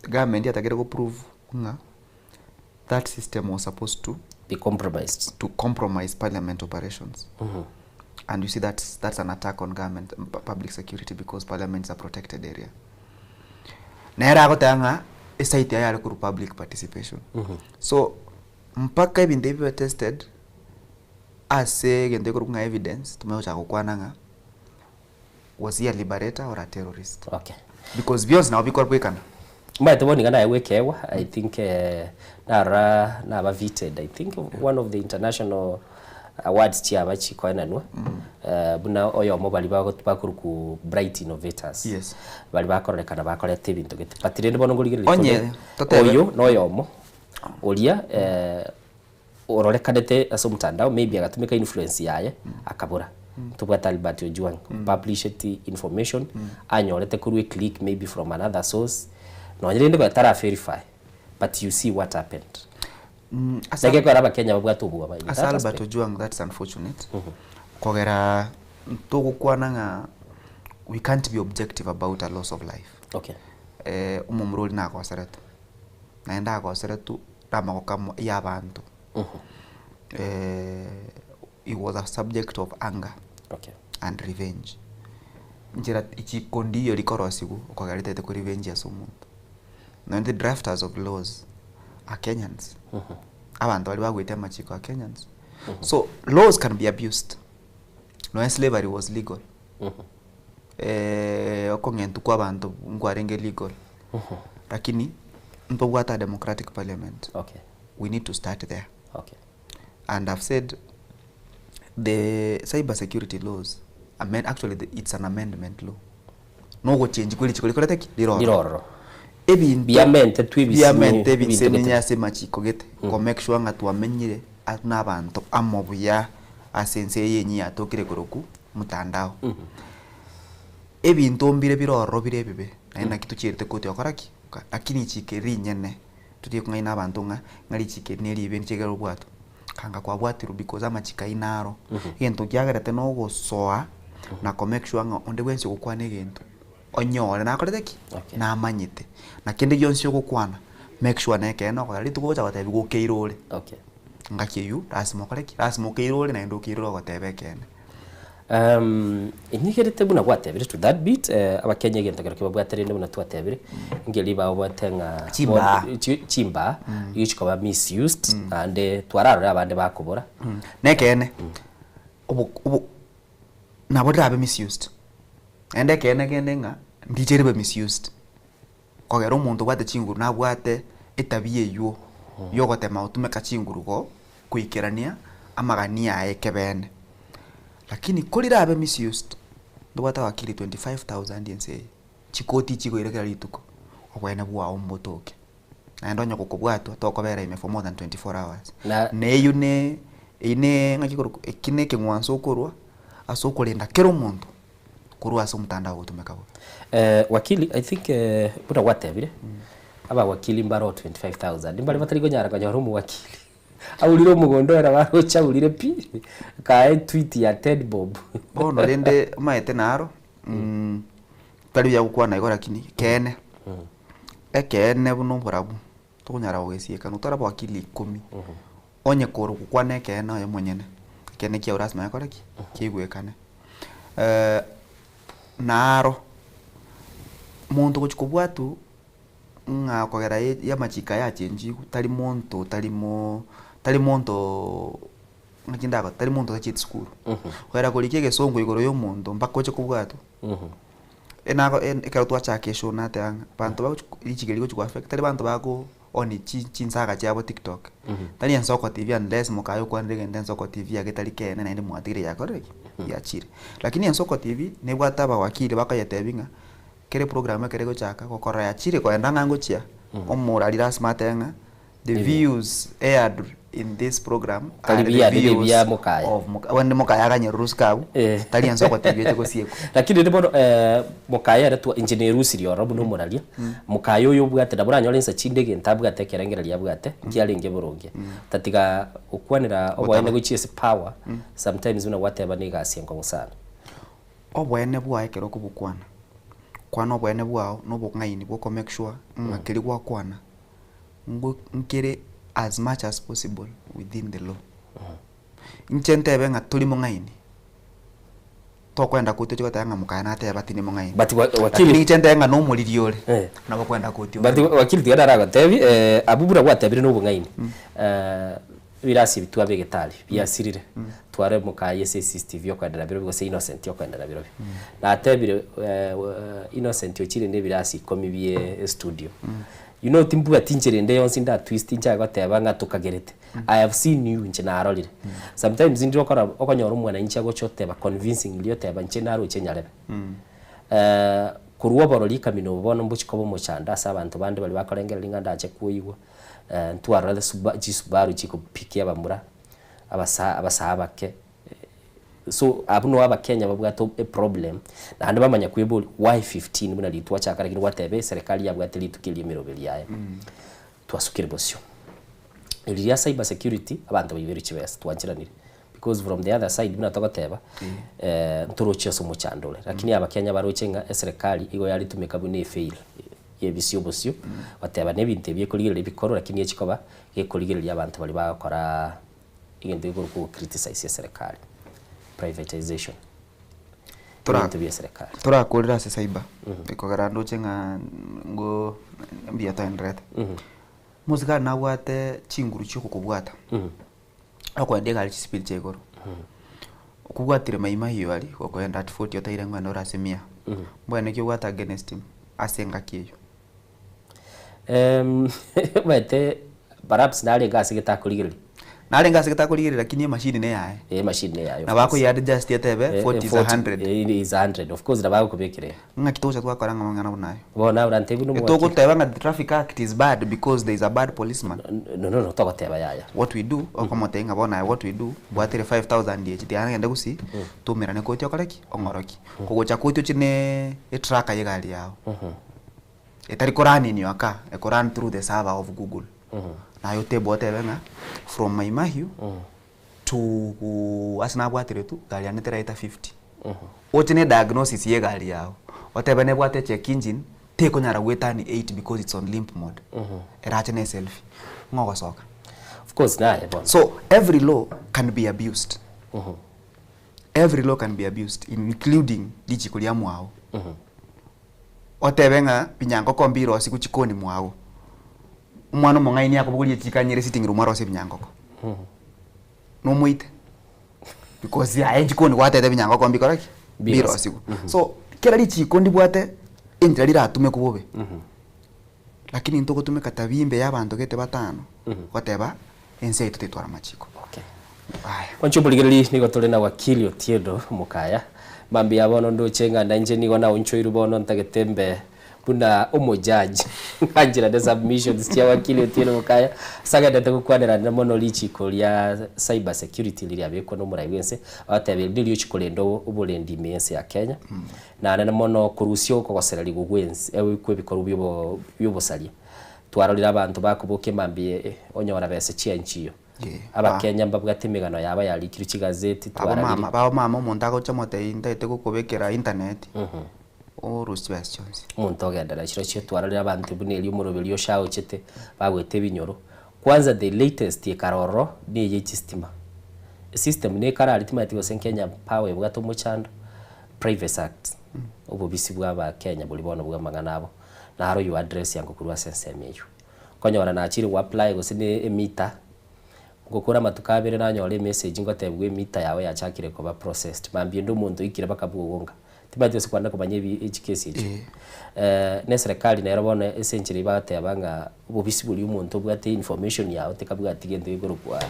Government yatagete go prove ng'a that system was supposed to Be compromised. to compromise parliament operations. And you see that's, that's an attack on government public security because parliament is a protected area. Nere agoteba ng'a esite yaye yare korwa public participation. So mpaka ebinto ebi bibe tested ase egento ekorokwa ng'a evidence tomanye gochaka gokwana ng'a Was he a liberator or a terrorist? Okay. Because bionsi nabo bikobwekana. Omanyete bono iga naye ekeegwa, I think narora naba vetted, I think one of the international. Awards chiaba chikoenanwa, buna oyomo baria bago bakorokwa Bright Innovators. Yes. Baria bakororekana bakoreta ebinto gete. But rende bono nkorigereria Onye tore, totebe- oyo noyomo oria ororekanete ase omotandao maybe agatumeka influence yaye akabora. Ntobwate Albert Ojwang, opublisheti information anyorete korwa eclick maybe from another source, nonye rende konya tara verify but you see what happened. Ase Naki ekero abakenya babwate obwoba in Ase that Albert aspect. Ojwang that's unfortunate kogera ntogokwana ng'a we can't be objective about a loss of life. Okay. Eh, omomura oria nagoseretwe, naende agoseretwe namagoko amo ya abanto. He was a subject of anger Okay. and revenge. Nchera ichiko ndiyo rikorosiwa okogera ritagete ko revenge ase omonto. Nonya the drafters of laws are Kenyans. Abanto baria bagoetia amachiko are Kenyans. So laws can be abused. Nonya slavery was legal. Okong'entwa kwa abanto nkwarenge legal. Lakini ntobwate a democratic parliament. Okay. We need to start there. Okay. And I've said the cyber security laws, amen, actually the, it's an amendment law. Nogochenji kwe richiko rikorete ki? Riroro. Riroro. Ebinto Biamentetwe ebisinyo, biamente ebinto ebisenenye gete. ase amachiko gete. Ko make sure ng'a twamenyire ase na abanto amo buya ase ense eye enyia yatokire korokwa mtandao. Ebinto mbire bire ororo bire ebibe, naende naki tochiirete koti gokora ki? Lakini richiko eri rinyene, totige kong'aina abanto ng'a ng'a richiko eri neribe nichegere obwato. Kanga kwabwatirwe because amachiko ayio naro. Egento kiagerete na ogosoa na ko make sure ng'a onde bwensi ogokwana egento, onyore nakorete ki? Namanyete. Na kende gionsi ogokwana, make sure na ekeene okogera rituko ogocha gotebiwa okeire ore. Ngaki eywo lasima okore ki? Lasima okeire ore naende okeire ore ogoteba ekeene. Inyigerete buna gwatebire to that bit, abakenya egento kero kebabwate rende buna twatebire, nkeri babwate ng'a Chimbaa. chimbaa, igo chikoba misused, naende twararore abande bakobora. Nekeene, obo obo nabo rirabe misused, naende ekeene kende ng'a ndiche ribe misused, kogera omonto obwate chinguru nabwate etabia eywo yogotema gotumeka chinguru go koikerania amagani aye ekebeene. Lakini korirabe misused, ntobwate abakiri 25,000 ense eye, chikoti chigoira kera rituko, obwene bwao mbotoke. Naende onye gokobwatwa tokobera ime for more than 24 hours. Na Na eywo ne eywo ne ng'aki ekorokwa eki na ekeng'wanso okorwa ase okorenda kera omonto korwa ase omotandao ogotumeka bobe. Wakili, I think buna gwatebire, abawakili mbaro 25,000 mbare batari konyara konyora omowakili. Aurire omogondo ere baroche aurire pi, kae tweet ya Ted Bob. Bono rende omanyete naro, tari buya gokwana igo lakini ekeene, ekeene buna oborabu tokonyara gogesieka notware abawakili ikomi, onye kore gokwana ekeene oye omonyene, ekeene kiago lasima gekore ki? Keigwekane. Naro, monto ogochia kobwatwa ng'a okogera ye amachiko aya achenchigwe, tari monto otari mo tari monto ng'aki ndagoteba tari monto otachieti sukuru. Kogera korika egesongo igoro ya omonto mpaka oche kobwatwa, enago ekero twachaka eshow nateba ng'a abanto bagochi richiko eri rigochi go affect tari banto bago on chi chinsaga chiabo tiktok, tari ensoko tv unless mokaye okwanire egento ensoko tv ake etari keene naende mwatigire yakorire ki? Yachire. Lakini ensoko tv nebwate abawakili bakoyetebia ng'a Kera eprogram ekero egochaka gokorora yachire kogenda ng'a ngochia, omorari lasima atebe ng'a the views aired in this program Tari are the biya, bire views bia Mokaya. of Moka- onde Mokaya akanyerwa rusuka abwo, tari ense ogotebia eche gosiekwa. Lakini rende bono Mokaya ere twa inche nerusirie ororo buna omoraria, Mokaya oyo obwate nabo oranyore insa chinde egento abwate ekerengererio abwate, nkiarenge boronge. Tatiga gokwanera oboene gochia ase power, sometimes buna gwateba na egasi enkong'u sana. Oboene bwaye ekero okobokwana, kwana oboene bwao na obong'aini bwa oko make sure ng'a keria gwakwana ngo nkere as much as possible within the law. Inche ntebe ng'a tori mong'aini, tokoenda koti oche goteba ng'a mokaya nateba tindi mong'aini. But wa- wakili- Lakini inche ntebe ng'a na omoriri ore, nabo okoenda koti But wakili tiga naragotebi, abwo buna gwatebire na obong'aini. Ebirasi ebi twabegete aria biasirire, tware mokaye ase CCTV okoenderera birobio gose Innocent okoenderera birobio. Natebire Innocent ochire na ebirasi ikomi bie estudio. You know timbwati inchera ende yonsi nda twist nchake goteba ng'a tokagerete. I have seen you inche narorire. Sometimes ndire okora okonyora omwananchi agocha oteba convincingly oteba inche naroche nyarebe. Korwa oborori ekamina obo bono mbochi koba omochando ase abanto bande baria bakorengereria ng'a ndache koigwa. Ntwarora chisubaru chikopikia abamura, abasa abasaa abake, so abwo noo abakenya babwate eproblem, naende bamanya kweboria why 15 buna rituko achaka lakini gwateba eserekari yabwate rituko erio emeroberi yaye. Twasukire bosio. Eri ria cyber security, abanto baiberwe chibesa twancheranire, because from the other side buna togoteba, ntoroche ase omochando ore, lakini abakenya baroche ng'a eserekari igo yaritumeka buna efail. y'ebisio obosio, goteba nebinto ebi ekorigereria ebikorwa lakini echikoba gekorigereria abanto baria bagokora egento gekorokwa go criticize eserekari, privatization ebinto bia eserekari. Torakorera ase cyber, ekogera ndoche ng'a ngo mbuya toendererete. Omosigari nabwate chinguru chia okokobwata, okoenda egari chispeed chia igoro, okobwatire mai mahiu aria, gokoenda at forty otaire ng'oende ore ase mia, mbwene ki obwate against him ase engaki eyio? Omanyete perhaps narenge ase getakorigereria. Narenge ase getakorigereria lakini emachine neyaye. Emachine neyaye of Nabo course. akoyia adjust etebe 40 is a 100. Is a 100 of course nabo agokobekera iga. Ng'aki togocha twakora ng'a amang'ana buna ayo? Bono orantebie buna omowakili. Togoteba ng'a the traffic act is bad because there is a bad policeman. No no no togoteba yaya. What we do, okomotebia ng'a bono aye what we do, mbwatire 5000 echi tiga ngende gusii, toumerane koti okore ki? Ong'orokie. Kogocha koti oche ne etracker ya egari yago. Etari ko run in your car, eko run through the server of Google. Naye otebe otebe ng'a from Mai Mahiu to ase nabwatire tu, egari yane teraeta 50. Oche ne diagnosis ya egari yago, otebe nebwate echeck engine, tekonyara goetania 80 because it's on limp mode. Erache ne eselfie, ng'o ogosoka? Of course naye bono. So every law can be abused. Every law can be abused including richiko ria mwao. Otebe ng'a binyankoko mbirosigwe chikoni mwao. Omwana omong'aini akobogoria echiko anyere sitting room arosie ebinyankoko. Nomoite? Because aye chikoni gwatete ebinyankoko mbikore ki? Mbirosigwe. So kera richiko ndibwate enchera riratumekwe bobe. Lakini ntogotumeka tabia imbe ya abanto gete batano goteba ense yaito tetwara amachiko. Aya. Mwanche omorigereria nigo tore na wakili Otieno Mokaya. Mambia bono ndoche ng'a nainche nigo naonchoirwe bono ntagete mbe buna omojaji ng'ancherane submissions chia wakili Otieno Mokaya ase agenderete gokwanerana mono richiko ria cyber security ririabekwa nomorai bwense agoteba eri nirio chikorenda oborendi ime yense ya Kenya Naende mono korusia okogosererigwa gwensi kw'ebikorwa bi'obosaria. Twarorire abanto bakobokia mambia onyora besa chi'enchiyo. Abakenya mbabwate emegano yabo yarikirwe chigazeti, Baba twararire. mama, baba mama omonto agocha omotebia ntagete gokobekera internet, orusie chibesa chionsi. Omonto ogenderera chirochio twarorire abanto buna erio omoroberi oshaochete bagoeta ebinyoro. Kwanza the latest ekare ororo neye chistima. Esystem nekare aria timanyeti gose Kenya Power ebwate omochando, Privacy Act, obobisi bwa abakenya boria bono bwa amang'ana abo, naro your address yango korwa ase ensemo eywo. Okonyora nachire go apply gose ne emeter, ngokora amatuko abere nanyora emessage ngotebiwa emeter yago yachakire koba processed, mambia ende omonto oikire mpaka bwogonga. Timanyeti gose kwarenge komanya ebi chikesi echio. Na eserekari nero bono ase enchera eywo bagoteba ng'a obobisi boria omonto obwate information yago tekabwati gento gekorokwa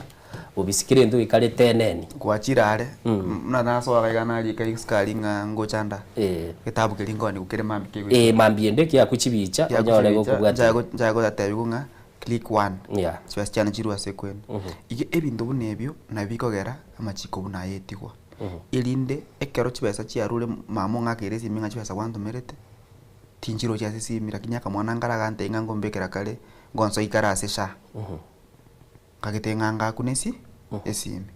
bobisi kera egento gekare teneni. Gwachire are, buna nasoa iga narika esukari ng'a ngocha nda, egetabu keria nkoonigwa kere mambia kegoika. Eh, mambia ende ekiaku chibicha onyore gokobwatia. Nchake gotebiwa ng'a click one, Yeah. chibesa chiane chirwe ase ekwenu. Iga ebinto buna ebio nabio bikogera amachiko buna aya etigwa. Erinde ekero chibesa chiarure mama ong'akeire esimi ng'a chibesa gwantomerete, tinchirochi ase esimi lakini akamwana nkare agantebia ng'a nkombekera kare, ngonsoa ikare ase SHA. Nkagete ng'a ngakuna esi esimi.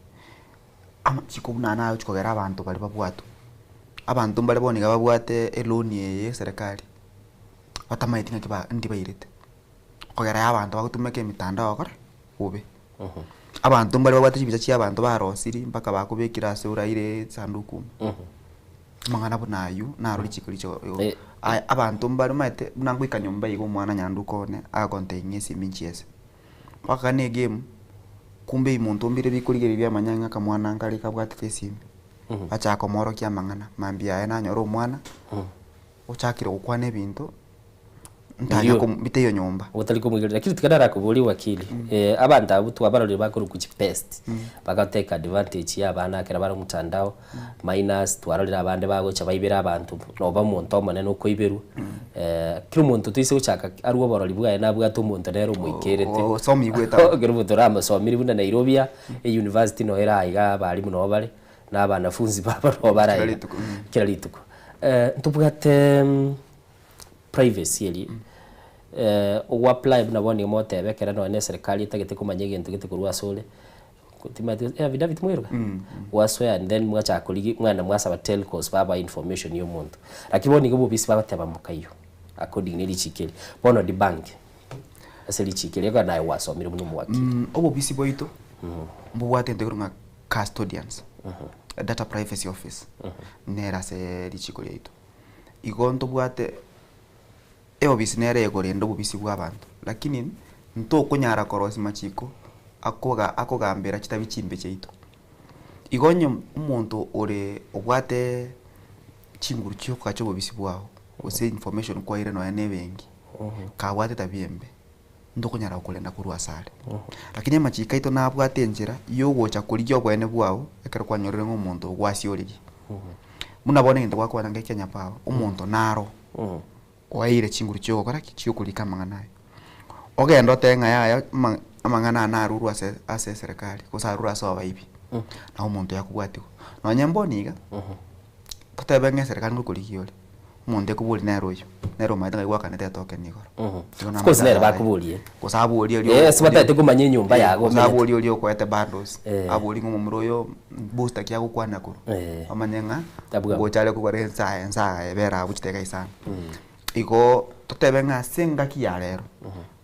Amachiko buna aya nagochi kogera abanto baria babwatwe. Abanto mbare bono iga babwate eloan eye ya eserekari, batamaeti ng'aki ba ndi bairete. Kogera ya abanto bagotumeka emitandao gokora bobe. Abanto mbare babwate chibicha chia abanto barosirie mpaka bakobekire ase oraire esanduku ime. Amang'ana buna aywo naro richiko riche aya abanto mbare omanyete buna ngoika nyomba iga omwana nyanduka one agontebia ng'a esimi nchiese. Mpaka ne egame, Kumbe ebimonto mbire bikorigereria biamanya ng'a akamwana nkare kabwatete esimi, bachaka komoorokia amang'ana, mambia aye nanyore omwana, ochakire gokwana ebinto, ntanya Erio. ko bitaiyo nyomba. Otari komoigereria lakini tiga narakoborie wakili, abanto abwo twabarorire bakorokwa chipest, baga take advantage ya abana ekero bare omotandao, minors, twarorire abande bagocha baibere abanto, noba omonto omonene okoiberwa, kera omonto toise gochaka arwe oborori bwaye nabwate omonto nere omoikerete, Osomigwe etaoni. kera omonto oramosomiri buna Nairobi aa, euniversity noyo ere aiga abalimu nabo bare, na abanafunzi babo nabo bare Kera aiga, rituko, mm. kera rituko. Ntobwate privacy eria, ogo apply buna bono nigo mogoteba ekero nonye na eserekari etagete komanya egento gete korwa asore, timanyeti gose affidavit mweruga? Gwasoa and then mwachaka korigia mwagenda mwasaba telcos babae information ya omonto. Lakini bono nigo obobisi bagoteba mokaiyo according ne richiko eri. Bono debunk ase richiko eri ekero naye gwasomire buna omowakili. Obobisi bwaito mbobwate egento ekerokwa ng'a custodians, data privacy office, nere ase richiko riaito. Igo ntobwate eofisi nere ekorenda obobisi bwa abanto, lakini ntokonyara korosia machiko akoga akogambera chitabi chimbe chiaito. Igo onye omonto ore obwate chinguru chia okogacha obobisi bwao, gose information kwaire nonya na ebenki, kabwate etabi embe, ntokonyara gokorenda korwa asare. Lakini amachiko aito nabwate enchera ya ogocha korigia oboene bwao, ekero kwanyorire ng'a omonto ogwasioririe. Buna bono egento gwakwana ng'a Kenya Power, omonto naro oeire chinguru chia ogokora ki? Chia okorika amang'ana aya. Ogende otebe ng'a yaya ama amang'ana aya narurwe ase ase eserekari gose arurwe ase abaibi, nabo omonto oyo akobwatiwa. Nonye mbono iga, totebe ng'a eserekari ngokorigia ore, omonto ekoboria nere oyo, nere omanyete ng'ai gwakanete etoken igoro. Igo Of course namanyete nere ase aye. bakoborie. Gose aborie oria Eh, ase batagete komanya enyomba yago Gose omenyete. aborie oria okoete bundles, Eh. aborie ng'a omomura oyo booster ki agokwana korwa, Eh. omanye ng'a Tabua. ngocha are kogora ensa ensa ebere abwo chidakika isano. Igo totebe ng'a ase engaki ya rero,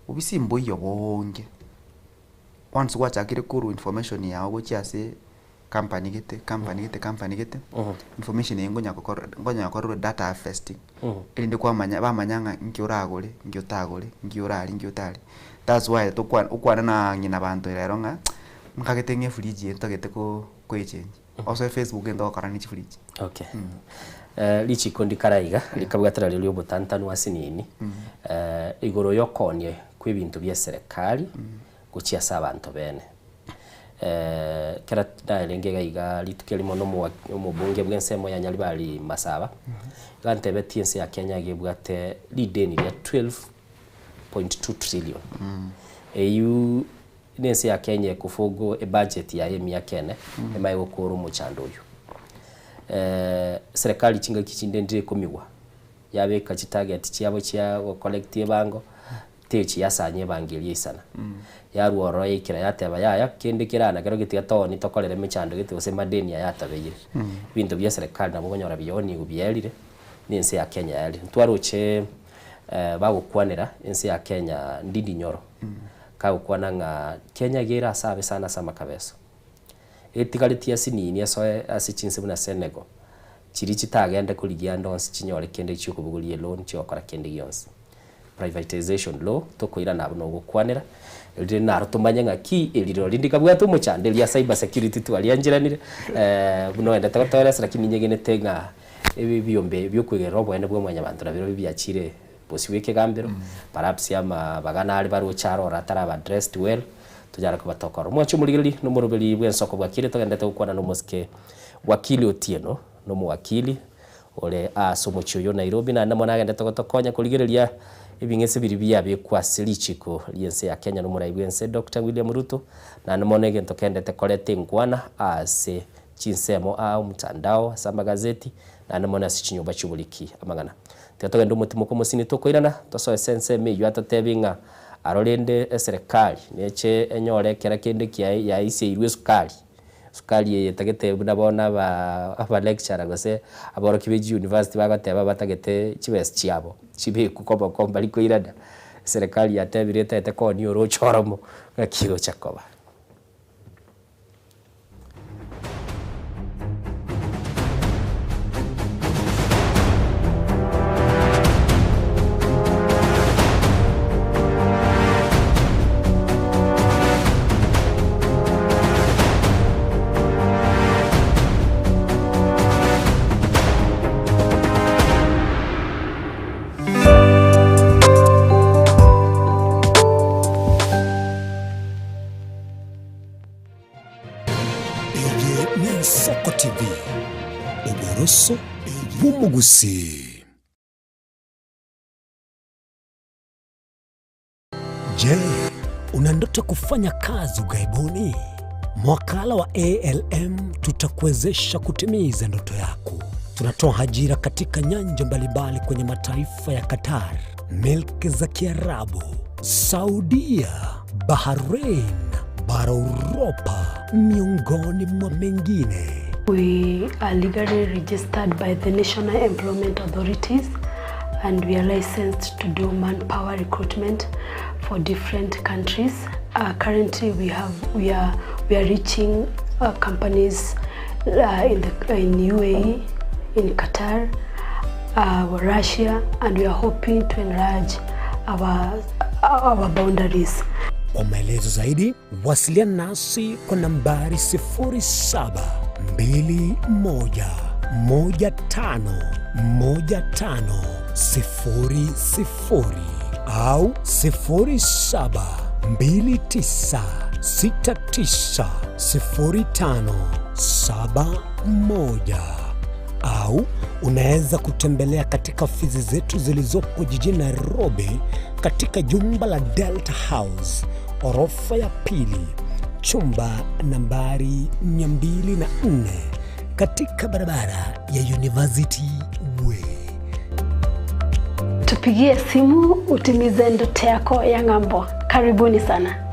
obisi mboiyo bonge, once gwachakire korwa information yago gochia ase company gete, company gete, company gete, information eye nkonya gokora nkonya gokorerwa data harvesting, erinde kwamanya bamanya ng'a nki oragore, nki otagore, nki orarie, nki otarie. That's why tokwa okwane na ng'ina banto rero ng'a, nkagete ng'a efridge eye ntagete ko koyechange, osoe facebook egento ogokora ne chifridge. Okay. Richiko ndikare aiga, rikabwatera riria obotantanu ase nini, igoro yokoonia kwa ebinto bia eserekari gochia ase abanto bene. Ekero narenge iga iga rituko erimo na omowa omobunge bwa ensemo ya Nyaribari Masaba, iga antebetie ense ya Kenya iga ebwate rideni ria 12.2 trillion. Eywo na ense ya Kenya ekoforgo ebudget yaye emiaka ene, emanye gokora omochando oywo. Serikali chingaki chinde ndire ekomigwa, yabeka chitarget chiabo chia gocollect ebango, techi yasanya ebango eria isana. Yarwa ororo yaikera yateba yaya, kende kerana kero getiga tooni tokorere emechando gete gose amadeni aya atabeire. Ebinto bia eserekari nabo okonyora bioniwu bierire, na ense ya Kenya yarire. Ntwaroche bagokwanera ense ya Kenya Ndindi Nyoro, kagokwana ng'a Kenya iga ere ase abe sana ase amakabeso. Etigaretie asinini esoe ase chinse buna Senegal, chiria chitagende korigia ande onsi chinyore kende chiokobogoria eloan chiogokora kende gionsi. Privatisation law tokoirana abwo nogokwanera, erinde naro tomanye ng'aki eriro rinde rikabwate omochando eria cyber security twariancheranire buna oendete gotoeresa lakini ninyegenete ng'a ebiombe biokoigerera oboene bwa mwanyabanto nabirobio biachire bosio bwa ekegambero, perhaps amabagana are baroche aroro ataraba addressed well, tonyare koba tokora. Omwanche omorigereria na omoroberi bw'ensoko bwakire togenderete gokwana na omosike Wakili Otieno, na omowakili ore ase omochie oyo o Nairobi, naende mono agenderete gotokonya korigereria ebing'ese biria biabekwa ase richiko ri'ense ya Kenya na omorai bw'ense Doctor William Ruto, naende mono egento kendete koreta enkwana ase chinsemo aa omotandao, ase amagazeti, naende mono ase chinyomba chi'oboriki amang'ana. Tiga togende omotimoko omosini tokoirana, tosoe ase ensemo eyio atotebie ng'a aro rende eserekari neche enyore ekera kende kiaye yaiseirwe esukari, esukari eye etagete buna bono aba aba lecturer gose aborokia be chiuniversity bagoteba batagete chibesa chiabo chibekwe koboko mbari koirana, eserekari yatebire etagete koonia oroche oromo ng'aki egocha koba. bw'omogusii. Je, una ndoto kufanya kazi ughaibuni? Mwakala wa ALM tutakuwezesha kutimiza ndoto yako. Tunatoa ajira katika nyanja mbalimbali kwenye mataifa ya Qatar, milki za Kiarabu, Saudia, Bahrain, bara Uropa, miongoni mwa mengine. We are legally registered by the National Employment Authorities and we are licensed to do manpower recruitment for different countries. Uh, currently we have we are we are reaching uh, companies uh, in the in UAE, in Qatar, uh, Russia and we are hoping to enlarge our our boundaries. Kwa maelezo zaidi wasiliana nasi kwa nambari 0721151500 au 0729690571 au unaweza kutembelea katika ofisi zetu zilizopo jijini Nairobi katika jumba la Delta House orofa ya pili chumba nambari 204 katika barabara ya University Way. Tupigie simu utimize ndoto yako ya ng'ambo. Karibuni sana.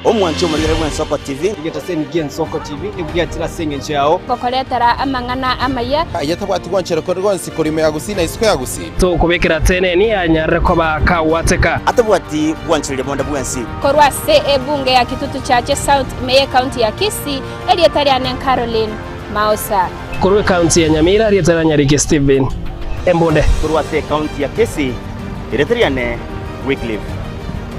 Omwanchi omorigere bwa Ensoko TV. Egetaseni gia Ensoko TV nigo giachire ase engencho yao. Gokoretera amang'ana amaya. Aye tabwati gwanchera kore gonsi korwa ime ya Gusii na isiko ya Gusii. Tokobekera teneni anyarire koba kagwateka. Atabwati gwanchereria bonde bwensi. Korwa ase ebunge ya Kitutu Chache South ime y'ecounty ya Kisii, erieta riane Caroline Maosa. Korwa ecounty ya Nyamira, erieta ria Nyariki Stephen Embunde. Korwa ase ecounty ya Kisii, erieta riane Wycliffe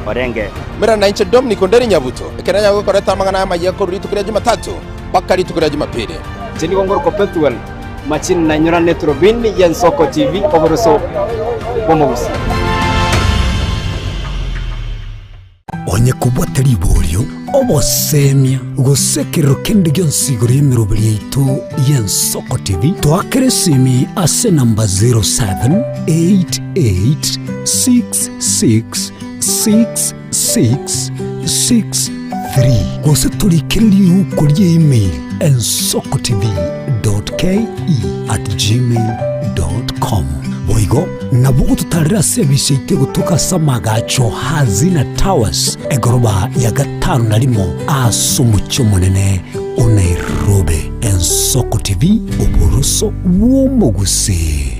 Orenge. Mera na inche Dominic Onderi Nyabuto, ekero nanyare gokoreta amang'ana aya amayia korwa rituko ria Jumatatu mpaka rituko ria Jumapili. Inche nigo ngorokwa Pethuel Machini nainyorane eturubini y'Ensoko TV oboroso bw'omogusii. Onye kobwate riborio, obosemia, gose ekerero kende gionsi igoro y'emeroberi yaito y'Ensoko TV, toakere esimi ase enamba 0788666663 gose torikere riuko rie email ensokotv.ke@gmail.com. Boigo nabo ogototarera ase ebisa yaito egotoka ase amagacho Hazina Towers, egoroba ya gatano na rimo ase omochie omonene o Nairobi. Ensoko TV, oboroso bw'omogusii.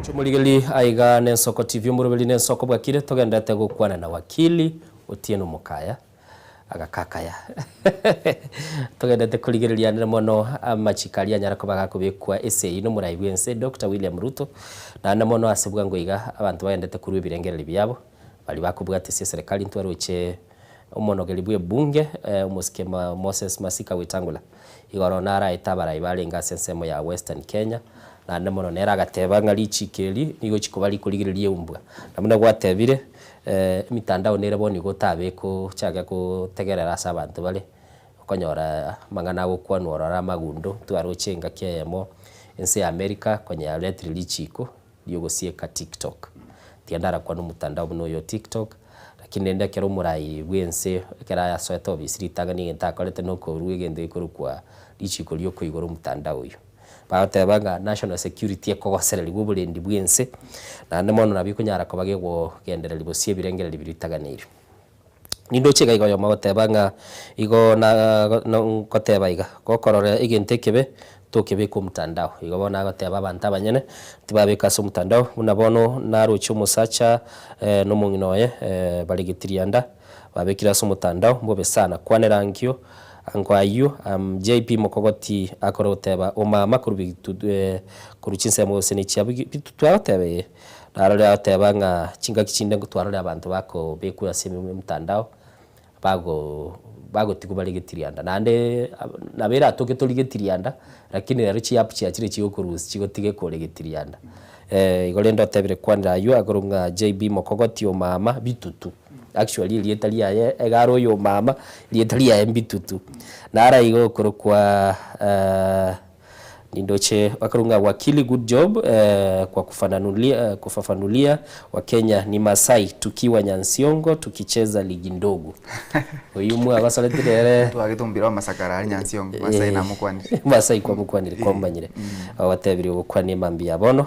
Chomorigereria aiga nensoko TV omoroberi nensoko bwakire togenderete gokwana na wakili Otieno Mokaya agakakaya togenderete korigereria nere mono amachiko aria anyare koba gakobekwa esegi nomorai bwense Doctor William Ruto naende mono ase bwango iga abanto bagenderete korwa ebirengererio biabo baria bakobwata ase eserekari ntwaroche Omonogeri bw'ebunge, omosike Moses Masika Wetangula, igoro naraete abarai barenge ase ensemo ya Western Kenya, naende mono nere agateba ng'a richiko eri nigo chikoba rikorigereria eumbwa. Na buna gwatebire, emitandao nere bono igo otabe kochaka kotegerera ase abanto bare, okonyora amang'ana agokwanwa ororo amagundo, twaroche engaki eyemo ense ya America konya yaretire richiko ri'ogosieka TikTok. Tiga ndarakwane omotandao buna oyo o TikTok, lakini rende ekero omorai bw'ense ekero ayasoete obisi ritang'ani egento akorete nokorua egento gekorokwa richiko riokoigora omotandao oyio. Bagoteba ng'a national security ekogosererigwa oborendi bw'ense, naende mono nabo ekonyara koba gegogendereria gose ebirengererio biria bitaganeirie. Nindoche iga iga oyomo agoteba ng'a igo na ngoteba iga, gokorora egento ekebe tokebeka omotandao. Igo bono agoteba abanto abanyene tibabeka ase omotandao, buna bono naroche omosacha na omong'ina oye bare getirianda babekire ase omotandao, mbobe sana, kwanera ankio ango ayio JP Mokogoti akore goteba omama korwa bitu korwa chinsemo gose ne chia bitutu agoteba ee. Narore agoteba ng'a chingaki chinde ntwarore abanto bakobekwa ase emtandao, Bago bagotigwa bare getirianda. Naende nabo eratoke tori getirianda, lakini rero chiapp chiachire chigokorusia chigotiga ekore getirianda. Igo rende otebire kwanera aywo akorwa ng'a JB Mokogoti omama bitutu. Actually erieta riaye iga are oyo omama, erieta riaye mbitutu. Naro iga okorokwa Nindoche bakarwa ng'a Wakili good job kwa kufananulia kufafanulia Wakenya ni Masai tukiwa Nyansiongo tukicheza ligi ndogo. Oyio mwabasoreti nere Twagete omopira bw'amasakara aria Nyansiongo, Masai namokwanire. Masai kwamokwanire kwamomanyire. Ogotebirie ogokwania mambia bono.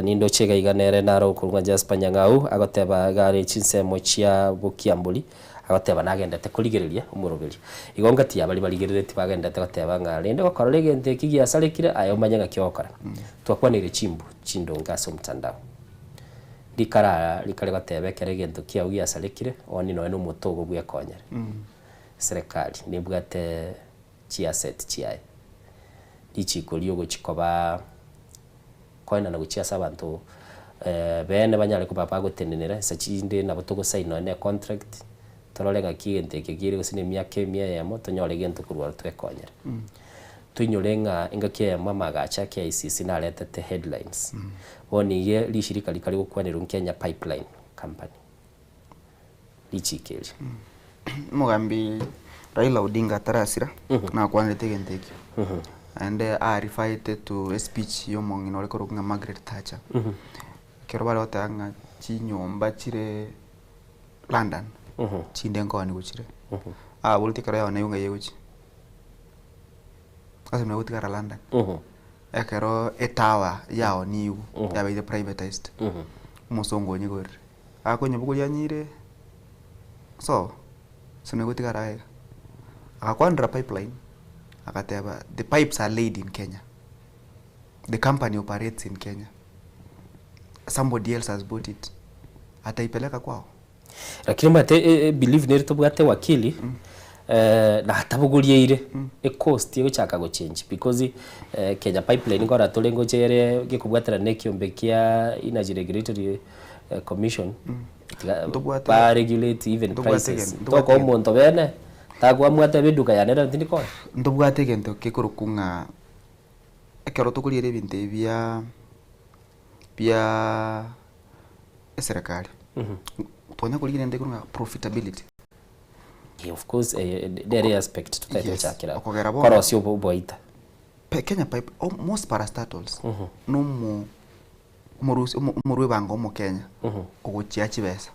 Nindoche iga iga nere naro okorwa ng'a Jasper Nyang'au agoteba iga are chinsemo chia Bokiambori Agoteba nagendete korigereria omoroberio. Igo ngati ya baria barigereretie bagendete goteba ng'a rende gokorora egento eki giasarekire, aye omanye ng'aki ogokora. Twakwaneire chimbu chindonge ase omotandao. Rikara rikare goteba ekero egento kiao giasarekire, onye nonya na omote ogo bwekonyere. Eserekari nebwate chiasset chiaye. Richiko riogochia koba koenana gochia ase abanto beene banyare koba bagotenenera ase chinde nabo togosaini nonya na econtract, torore ng'aki egento eke kere gose na emiaka emia eyemo tonyore egento korwa aro twekonyere. Toinyore ng'a engaki eyemo amagacho a KICC naretete headlines, bono iga rishirika rikare gokwanerwa Kenya Pipeline Company, richiko erio. Omogambi Raila Odinga atarasira, nakwanerete egento ekio. Naende a referred to a speech ya omong'ina ore korokwa ng'a Margaret Thatcher. Ekero bare goteba ng'a chinyomba chire London, chinde nkoonigwa chire. Ababoretie ekero yaonigwe ng'ai egochia. Ase buna egotigara London. Ekero etower yaonigwe, yabeire privatized, omosongo onyigorire. Akonyabogoria anyire sobo, ase gotigara aiga. Agakwanera pipeline, agateba the pipes are laid in Kenya, the company operates in Kenya, somebody else has bought it, ataipeleka kwao? Lakini omanyete ebelief nere tobwate wakili, natabogorieire ecost egochaka gochange because Kenya Pipeline nkora tore ngocha ere gekobwaterana na ekiombe kia Energy Regulatory Commission tiga Ntobwate- ba regulate even ntobwate prices. egen- ntobwate Tokoa omonto bene, takoamua atebe eduka yane rero tindi konya. Ntobwate egento kekorokwa ng'a ekero tokoriera ebinto ebi bia bia eserekari, twanya korigia rende ekorokwa ng'a profitability. Of course nere aspect totagete Yes, gochakera okogera bono- korosia oboita. Kenya Pipe, most parastatals nomo omorusia omorwa ebango omokenya ogochia chibesa.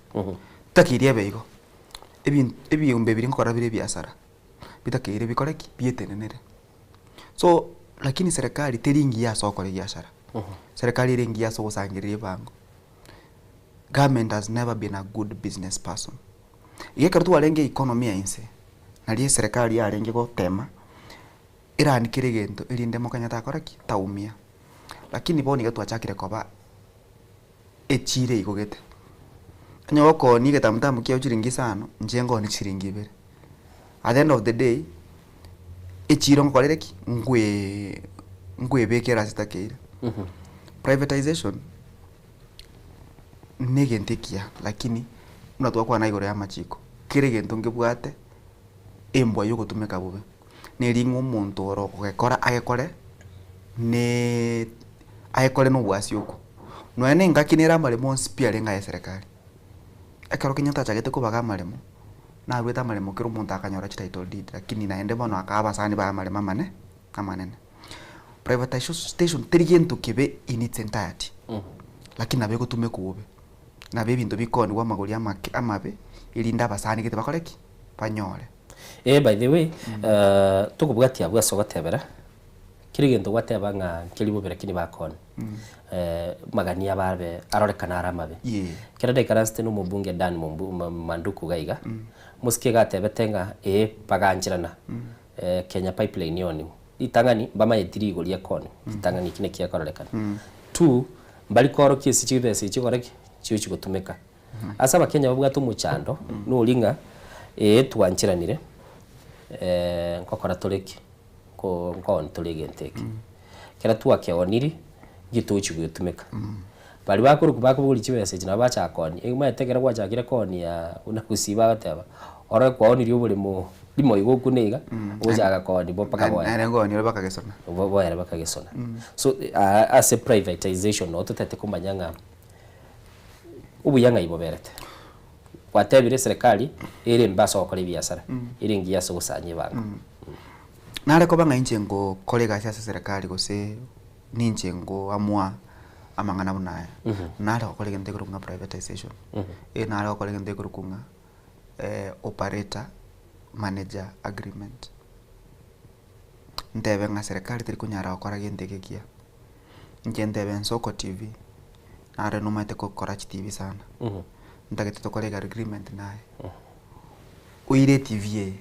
Takeiri ebe igo, ebin ebiombe biria nkokora bire ebiasara, bitakeire bikore ki? Bietenenere. So, lakini serikali teri engiya ase ogokora ebiasara, serikali ere engiya ase ogosangereria ebango. Government has never been a good business person. Iga ekero twarenge economy ya inse, nario eserekari yarenge gotema, erani kera egento erinde mokenya takora ki? Taumia. Lakini bono iga twachakire koba echiro eigogete, onye gokoonia egetamutamu kiao chiringi isano, inche nkoonie chiringi ibere. At the end of the day, echiro nkokorere ki? Nkwee nkwebekera ase etakeire. Privatization. Negento ekiya lakini buna twakwana igoro y'amachiko, kera egento nkebwate embwa yogotumeka bobe, neri ng'a omonto oro okogekora agekore ne agekore na obwasioku. Nonya na engaki nere amaremo onsi pi arenge aye eserekari, ekero Kenyatta achagete kobaga amaremo, naruete amaremo kera omonto akanyora chititle deed lakini naende bono akaa abasani baye amaremo amane amanene. Privatisation teri gento kebe in its entirety, lakini nabo egotumekwa bobe, nabo ebinto bikoonigwa amagori amake amabe, erinde abasani gete bakore ki? Banyore. Eh by the way, tokobwatia abwo ase ogotebera, kera egento gwateba ng'a nkeri bobe lakini bakoonia, magani abo abe arorekane are amabe. Ekero naikaransete na omobunge Dan Mombu Manduku iga iga, omosike iga atebete ng'a eh bagancherana. Kenya Pipeline yonigwe. Ritang'ani mbamanyeti rigori ekoni, ritang'ani eki naki gekororekana. Two, mbari koorokia ase chibesa echi chikore ki? Chigochi gotumeka. Ase abakenya babwate omochando, nori ng'a ee twancheranire nkokora tore ki? Nko nkooni tore egento eke. Ekero twakeoniri, nki togochi goetumeka. Baria bakorokwa bakobogoria chibesa echi nabo bachaka koonia, omanyete ekero gwachakire koonia buna gusii bagoteba. Orore kwaonirie oboremo rimo iga okune iga, ogochaka koonia bo mpaka boere. Nere nkoonia ore mpaka gesona. Bo boere mpaka gesona. So aa ase privatization noo totagete komanya ng'a obuya ng'ai boberete. Gwatebire eserekari ere mbe ase ogokora ebiasara, ere engiya ase ogosanya ebango. Nare koba ng'a inche ngokora egasi ase eserekari gose ninche ngoamua amang'ana buna aya, nare gokora egento ekerokwa ng'a privatization, eh nare gokora egento ekerokwa ng'a operator manager agreement. Ntebe ng'a serikali teri konyara gokora gento eke ekiya, inche ntebe Nsoko TV, nare nomanyete gokora chitibi sana, ntagete tokore agreement naye, oire etibi eye,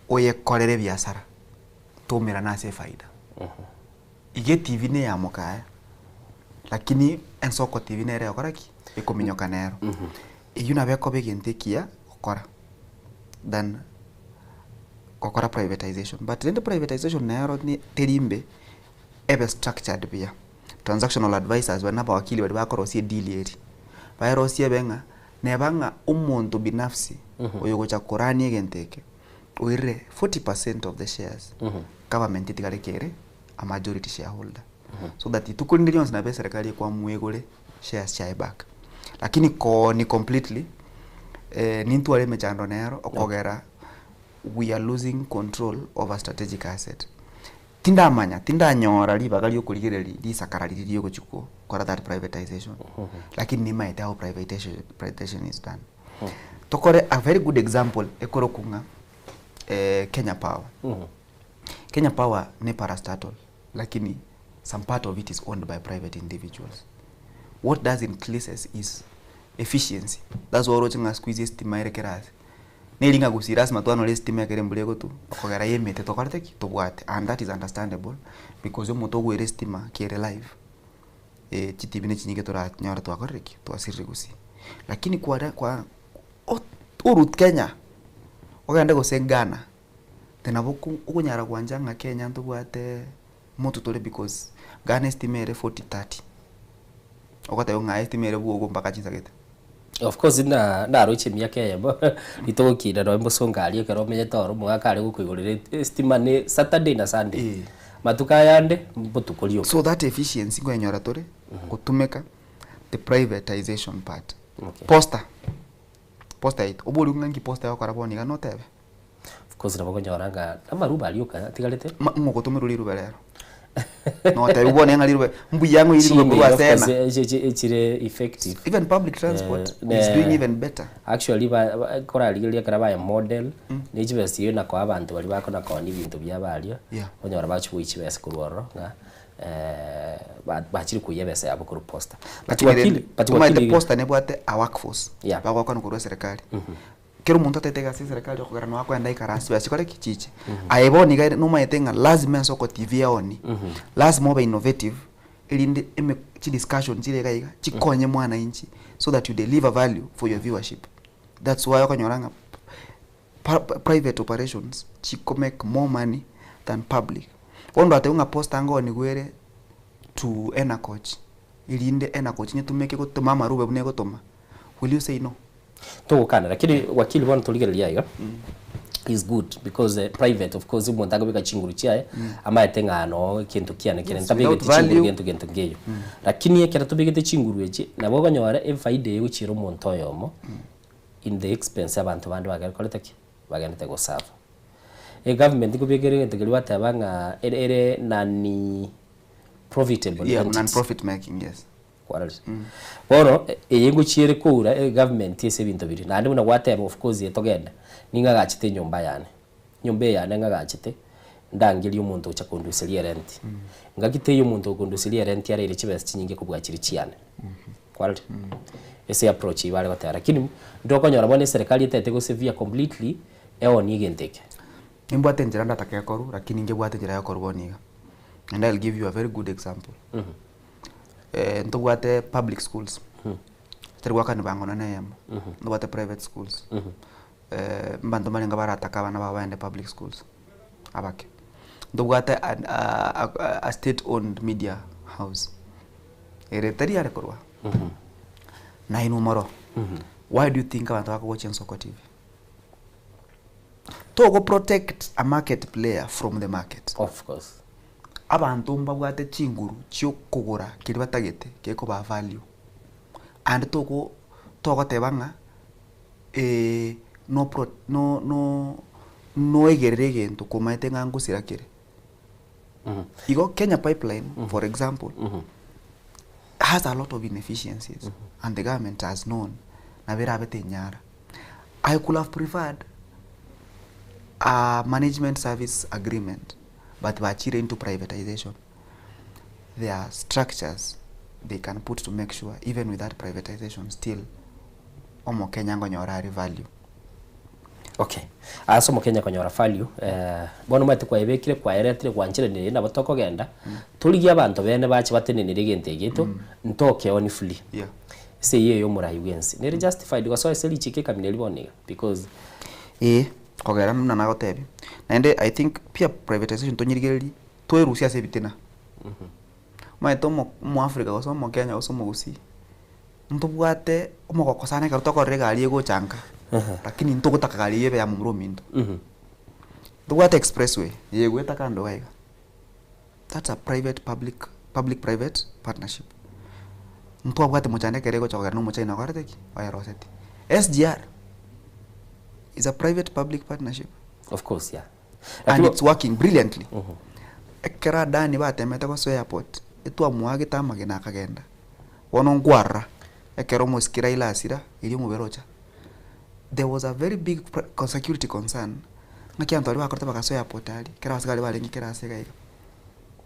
oyekorere ebiasara, toumerane ase efaida. Iga etibi ne ya mokaya, lakini Ensoko TV nere egokora ki? Ekominyoka nero. Eyio nabo ekoba egento ekiya gokora than gokora privatization. But rende privatization nero ni teri mbe, ebe structured buya. Transactional advisers baria na abawakili baria bakorosia edeal eria, baerosie ebe ng'a neba ng'a omonto binafsi oyogocha korania egento eke, oirire 40% of the shares, government etigare kere a majority shareholder. So that rituko rinde rionsi nabo eserekari ekwamua egore shares chiaye back. Lakini kooni completely, nintware emechando nero okogera we are losing control of a strategic asset. Tindamanya, tindanyora ribaga riokorigereria risakara riria riogochia gokora that privatization, lakini nimaete how privatization is done. Tokore a very good example ekorokwa ng'a Kenya Power. Kenya Power ne parastatal lakini some part of it is owned by private individuals. What does increases is efficiency. That's why oroche ng'a siku hizi estima ere kera ase. Neri ng'a gusii lasima twanore estima ekero embura egotwa, okogera ya emete tokorete ki? Tobwate and that is understandable because omote ogwere estima kere live, chitibi ne chinyinge toranyore twakorire ki? Twasirire gusii. Lakini kware kwa orut Kenya, ogende gose Ghana, nabo okonyara gwancha ng'a Kenya ntobwate moto tore because Ghana estima ere 40 30, ogoteba ng'a estima ere bwogo mpaka chinsa gete. Of course na naroche emiaka eyemo ritogokina nonye mosongo aria ekero omenyete oro omogaka are gokoigorera estima ne Saturday na Sunday, matuko aya ande mbotuko rioka. So that efficiency nkoyenyora tore gotumeka the privatization part. Posta, posta yaito, oborie ng'a nki posta egokora bono iga notebe? Of course nabo okonyora ng'a amaruba aria oka atigarete. Ng'o ogotomerwa riruba rero? Notebiwa bono ng'a riruba, mbuya ng'o riruba korwa ase ena. Chire effective. Even public transport is doing even better. Actually ba korarigereria ekero baye model, ne chibesa chiria na koa abanto baria bakona koonia ebinto biabo aria, okonyora bachi koiywa chibesa korwa ororo ng'a bachire koiywa ebesa yabo korwa posta. But Lakini wakili, rende, but omanyete wakili. posta nebwate a workforce, Yeah. bagokwana korwa eserekari. Kera omonto ataete egasi eserekari okogera nonya akoenda aikaranse chibesa chikore ki? Chiche. Aye bono iga nomanyete ng'a lazima ase oko TV eoni, lazima obe innovative erinde eme chidiscussion chire iga iga chikonye mwananchi so that you deliver value for your viewership. That's why okonyora ng'a pa private operations chiko make more money than public. Bono ndatebe ng'a posta ngonigwa ere to Enacoch erinde Enacoch nyetumeke gotoma amarube buna egotoma, will you say no? Togokana lakini wakili bono torigereria iga is good because private of course omonto akobeka chinguru chiaye amaete ng'a noo egento kiane kere Yes, ntabegeti without chinguru value. gento gento nkeiyo. Lakini ekero tobegete chinguru echi nabo okonyora efaida eye egochiera omonto oyomo in the expense abanto bande bagekorete ki? Bagendete gosuffer. Egovernment nkobeka ere egento keria gwateba ng'a ere ere non profitable Yeah, entity. non profit making, yes. Kwarorire? Bono eye ngochia ere koura egovernment ase ebinto biria. Naende buna gwateba of course etogenda, ning'agachete enyomba yane. Enyomba eye yane ng'agachete, ndangerie omonto ogocha konduseria erenti. Ngaki teiyo omonto okonduseria erenti araire chibesa chinyinge kobua chiria chiane. Kwarorire? Ase approach eywo bare goteba. Lakini ndokonyora bono eserekari etagete gosevia completely, eonie egento eke. Nimbwate enchera ndatake ekorwa, lakini nkebwate enchera ya okorwa bono iga. And I'll give you a very good example. Ntobwate public schools, tari goakani bango nonya na eyemo, ntobwate private schools, mbanto mbarenge baratake abana babo bagende public schools, abake. Ntobwate a state owned media house, ere tari yare korwa aa, nainwe moro, why do you think abanto bakogochia Nsoko TV? Togo protect a market player from the market. Of course. Abanto mbabwate chinguru chiokogora keria batagete gekobaa value. And togo togoteba ng'a no pro no no noegerere egento komaete ng'a ngosira kere. Igo Kenya Pipeline for example has a lot of inefficiencies and the government has known nabo erabe tenyara. I could have preferred a management service agreement but bachire into privatization. There are structures they can put to make sure even with that privatization still omokenya nkonyora are value. Okay. Ase omokenya konyora value, eh, bono omanyete kwaebekire kwaeretire gwancheranire nabo tokogenda, torigie abanto bene bache batenenere egento eke giaito, ntokeoni fully. Yeah. Ase eyio eye omorai bwensi. Nere justified gosoa ase richiko ekamina eria bono iga because. Ee, kogera buna nagotebia. Naende I think pia privatization tonyerigererie, twerusie ase ebitina. Omanyete omo omoafrica gose omokenya gose omogusii, ntobwate omogoko sana ekero tokorora egari egocha nka, lakini ntogotaka gari eyio ebe ya momura ominto. Ntobwate expressway, eye egoeta kando iga iga, that's a private public public private partnership. Ntwabwate mochando ekero egocha kogera na omochina okorete ki? Oyerosetie. SGR is a private public partnership. Of course, yeah. And it's working brilliantly. Ekero Adani batemete gosoa airport, etwamoagete amagena akagenda. Bono nkwarora, ekero omosike Raila asira, erio omobere ocha. There was a very big security concern, ng'aki abanto baria bakorete bagasoa airport aria, ekero abasigari barenge kera ase iga iga.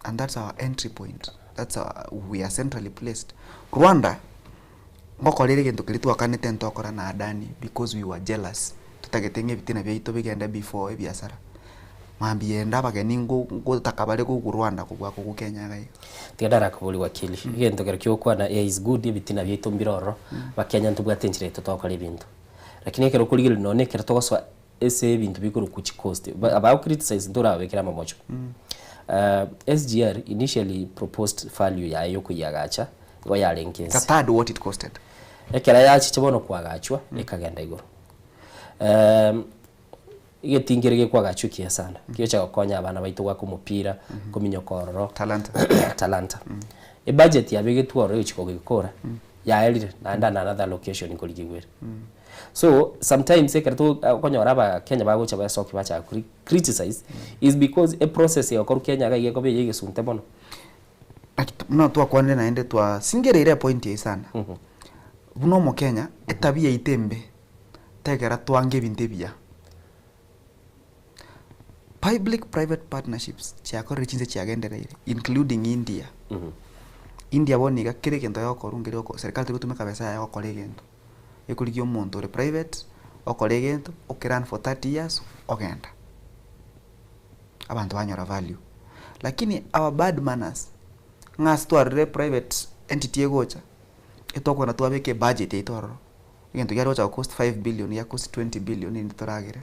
And that's our entry point, that's our, we are centrally placed. Rwanda, ngokora ere egento keria twakanete ntokora na Adani because we were jealous, totagete ng'a ebitina biaito bigende before ebiasara. Mambia ende abageni ngo ngotaka bare kogwa Rwanda kobua kogwa Kenya iga iga. Tiga ndarakoborie wakili, egento kero kiogokwana eh is good ebitina biaito mbire ororo, abakenya ntobwate enchera yaito togokora ebinto. Lakini ekero okorigereria nonye ekero togosoa ase ebinto bikorokwa chicost, ba abago criticize ntorababekere amamocho. SGR initially proposed value yaye yokoyiagacha igo yarenge It's a ense. third what it costed. Ekero yachiche bono koagachwa, ekagenda igoro. Egetinga ere gekwagachwa ekiya sana, kegocha gokonya abana baito goaka omopira, kominyoka ororo, Talanta. talanta. Ebudget yabegetwe ororo egochia kogekora, yaerire naende another location nkorigigwa ere. So, sometimes ekero to okonyora abakenya bagocha basokia bachaka kori criticize is because eprocess egokorwa Kenya iga iga ekoba eye egesunte mono. Naki buna twakwanire naende twasingereire epoint eye sana, buna omokenya, etabia yaito embe, tegera twange ebinto ebiya. Public private partnerships chiakorire chinse chiagendereire including India. India bono iga kera egento gegokorwa nkeri goko serikali terigotumeka besa yaye gokora egento, ekorigia omonto ore private, okora egento, oke run for 30 years, ogenda. Abanto banyora value. Lakini our bad manners, ng'a ase twarorire private entity egocha, etokogenda twabeka ebudget yaito ororo, Egento kiare gocha go cost 5 billion gia cost 20 billion rende toragere,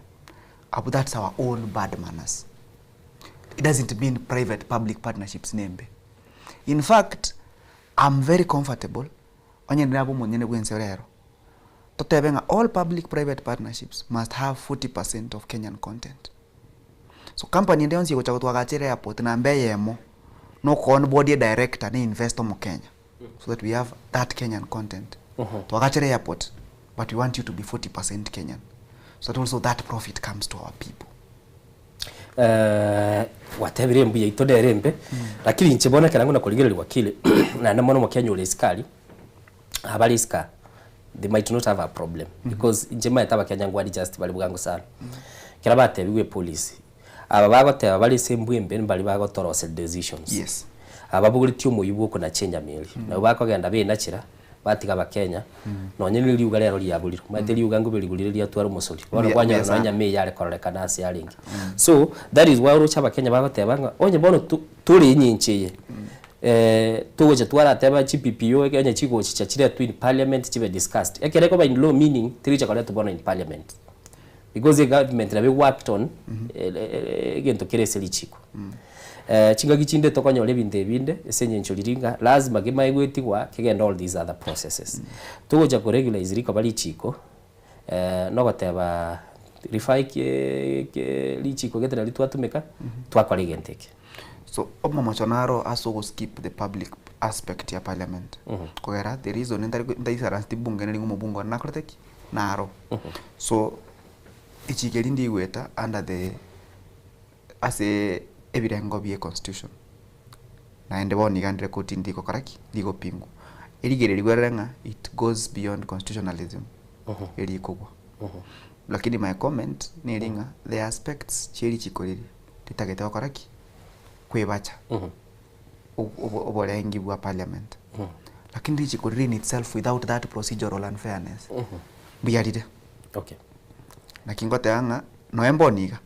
abwo that's our own bad manners. It doesn't mean private public partnerships nembe. In fact, I'm very comfortable onye nere abe omonyene bwa ense rero, totebe ng'a all public private partnerships must have 40 percent of Kenyan content. So company ende yonsi egocha gotwagachera airport namba eyemo, noko onboard edirector ne investor omokenya. so that we have that Kenyan content. Twagachere airport, but we want you to be 40% Kenyan. So that also that profit comes to our people. Eh, gwatebire embuya yaito nere embe, lakini inche bono ekero ngona korigereria wakili, naende mono omokenya ore isiko aria, abare isiko aa, they might not have a problem because inche maete abakenya ngwari just bare bwango sana. Ekero batebigwe epolicy, aba bagoteba bare ase embwa embe mbari bagotoroseria decisions. Yes. Aba babogoretie omoyio bwa okonacha enyama eria, nabo bakogenda benachera, batiga abakenya, nonye ne riuga rero riaborire, omanyete riuga ngobe rigurire riatwara omosori, bono Mbuya- kwanyora mbuya nonye sana. enyama eye yare kororekana ase yarenge. So, that is why oroche abakenya bagoteba ng'a onye bono to tore enyincho eye, togocha twarateba chiPPO onye chigochicha chiretwe in parliament chibe discussed, ekero ekoba in law meaning terigocha koretwa bono in parliament. Because egovernment nabo eworked on egento kere ase richiko. Chingaki chinde tokonyora ebinto ebinde ase eng'encho riria ng'a lazima kemanye goetigwa kegende all these other processes. Togocha ko regularize rikoba richiko, nogoteba Refer eke eke richiko gete nario twatumeka, twakora egento eke. So omomocho naro ase ogo skip the public aspect ya parliament. Kogera the reason ntari ntaisaranseti bunge neri ng'a omobunge one nakorete ki? Naro. So richiko eri ndigweta under the ase ebirengo bie constitution. Naende bono iga ndire kotini ndigokora ki? Ndigopingwa. Erigererigwe rire ng'a it goes beyond constitutionalism erikogwa. Lakini my comment neri ng'a the aspects chie richiko riria ritagete gokora ki? Kwebacha oborengi bwa parliament. Lakini richiko riria in itself without that procedural unfairness mbuya rire. Okay. Naki ngoteba ng'a noe mbono iga,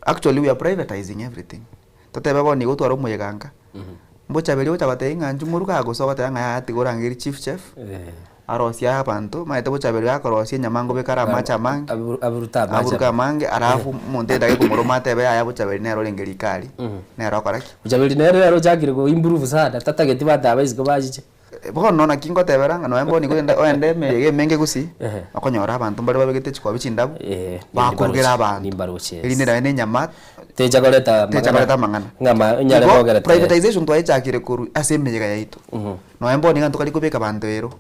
actually we are privatizing everything. Totebe bono iga otware omoyega nka, mbochaberia ogocha gotebia ng'a inchuo moruge aa gose ogoteba ng'a yaya tiga orangerie chief chef, arosie abanto, omanyete bochaberia gakorosia enyama ngobeka are amache amange, Aburuta amache aburuke amange alafu omonto endagera ekomoroma atebe yaya bochaberi nere orenge riko aria, nere okora ki? Bochaberi nere nere ochakire go improve sana, tatageti banto aba isiko bachiche. Bono naki ngotebera ng'a nonya mbono igo ogende ogende emeyega emenge gusii, okonyora abanto mbare babegete chikobi chindabu, bakorugera abanto, erinde naye na enyama Techa koreta techa koreta amang'ana. Ng'ama onyare Igo kogerete. privatization twayechakire korwa ase emeyega yaito. Nonya mbono iga ntokari kobeka abanto ero,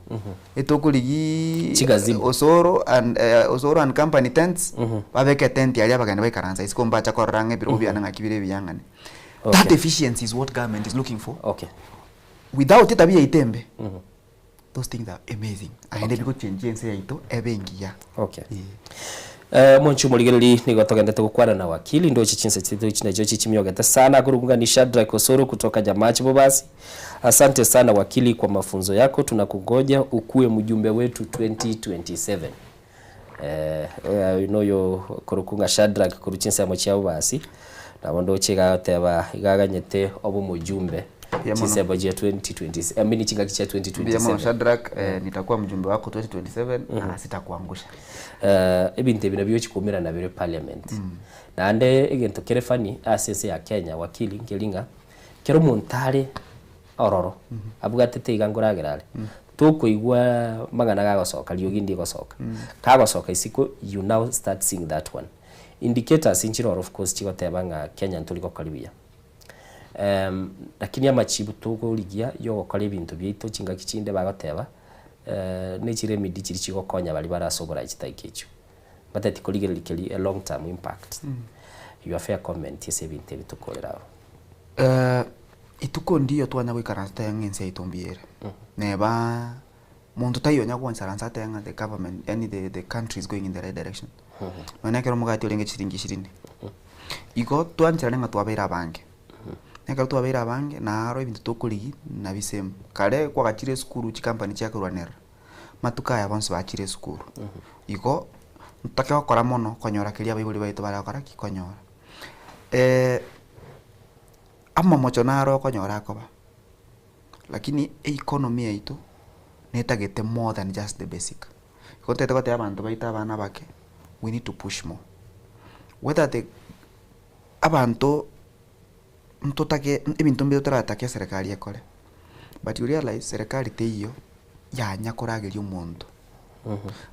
etokorigiiii Chigazebo. Osoro and Osoro and company tents, babeke etent aria abageni baikaransa isiko mbacha korora ng'a ebirogo biane ng'aki bire ebiyang'ani. That efficiency is what government is looking for. Okay. Without etabia yaito embe, those things are amazing naende bigochenjia ense yaito ebe engiya. Okay. Eh, omonche omorigereri nigo togendete gokwana na wakili ndoche chinsa chiaito echi nachio chichimiogete sana akorokwa ng'a ni Shadrack Osoro kutoka Nyamache Bobasi. Asante sana wakili kwa mafunzo yako tunakungoja ukuwe mjumbe wetu 2027. Eh, oyo noyo okorokwa ng'a Shadrack korwa chinsemo chia Bobasi, nabo ndoche iga agoteba iga aganyete obe omojumbe Mbuya mono. chinsemo chia 2020 I mean chingaki chia Mbuya mono 2027. Shadrack, eh, nitakuwa mjumbe wako 2027 na sitakuangusha. Eh, ebinto ebi nabio ochi koumerana bire parliament. Naende egento kere funny ase ense ya Kenya wakili nkeri ng'a kera omonto are ororo, abwatete iga nkoragera are, tokoigwa mang'ana gagosoka, riogi ndigosoka. Kagosoka isiko you now start seeing that one. Indicators nchire oro of course chigoteba ng'a Kenya ntori gokora buya. Lakini amachibu tokorigia yogokora ebinto biaito chingaki chinde bagoteba, ne chiremedy chiria chigokonya baria bare ase oborai chitageka echio. Mbateti korigereria keria a long term impact. Your fair comment ase ebinto ebi tokorera abo. Ituko ndiyo twanya goikaransa totebe ng'a ense yaito mbuya ere. Neba monto taiyo onya goisaransa atebe ng'a the government yaani the the country is going in the right direction. Nonya ekero omogati orenge chiringi ishirini. Igo twancherane ng'a twabeire abange. Na ekero twabeire abange, naro ebinto tokorigia nabi same. Kare kwagachire esukuru chicompany chiakorwanerera, matuko aya bonsi bachire esukuru. Igo, ntake gokora mono konyora keria abaibori baito bare gokora ki? Konyora. Amamocho naro okonyora akoba, lakini economy yaito netagete more than just the basic. Igo ntagete gotebia abanto baito abana abake, we need to push more. Whether the abanto ntotake ebinto mbire toratake eserekari ekore, but you realize serikali teiyo yanya korageria omonto.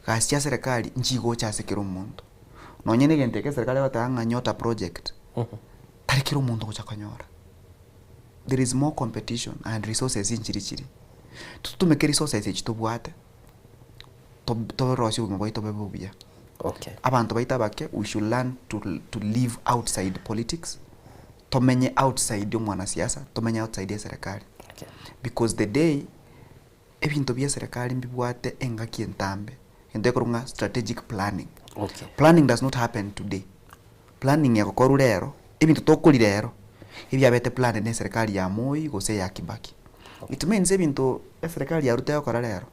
Gasi chia serikali nchigocha ase kera omonto. Nonye na egento eke eserikari egoteba ng'a nyota project, tari kera omonto ogocha konyora. There is more competition and resources nchiri chiri. Totumeke resources echi tobwate, to- torosie obogima bwaito bobe buya. Okay. Abanto baito abake we should learn to to live outside politics, tomenye outside ya omwanasiasa, tomenye outside ya eserekari. Okay. Because the day ebinto bia eserekari mbibwate engaki entambe, egento gekorwa ng'a strategic planning. Okay. Planning does not happen today. Planning egokorwa rero, ebinto tokoria rero, ebiabete planned na eserekari ya Moi gose eya Kibaki. It means ebinto eserekari ya Ruto egokora rero,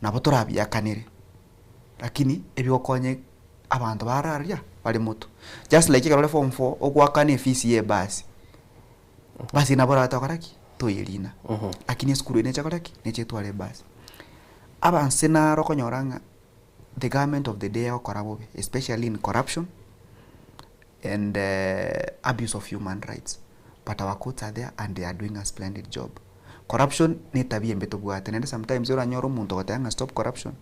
nabo torabiakanere, lakini ebigokonye abanto bararia bare motwe. Just like ekero ore form four, ogoakana efees ya ebasi, basi nabo oratoe gokora ki? Toyerina. Lakini esukuru eye neche kore ki? Neche etware ebasi. Abanse naro okonyora ng'a the government of the day egokora bobe especially in corruption and abuse of human rights but our courts are there and they are doing a splendid job. Corruption ne etabia embe tobwate naende sometimes oranyore omonto ogoteba ng'a stop corruption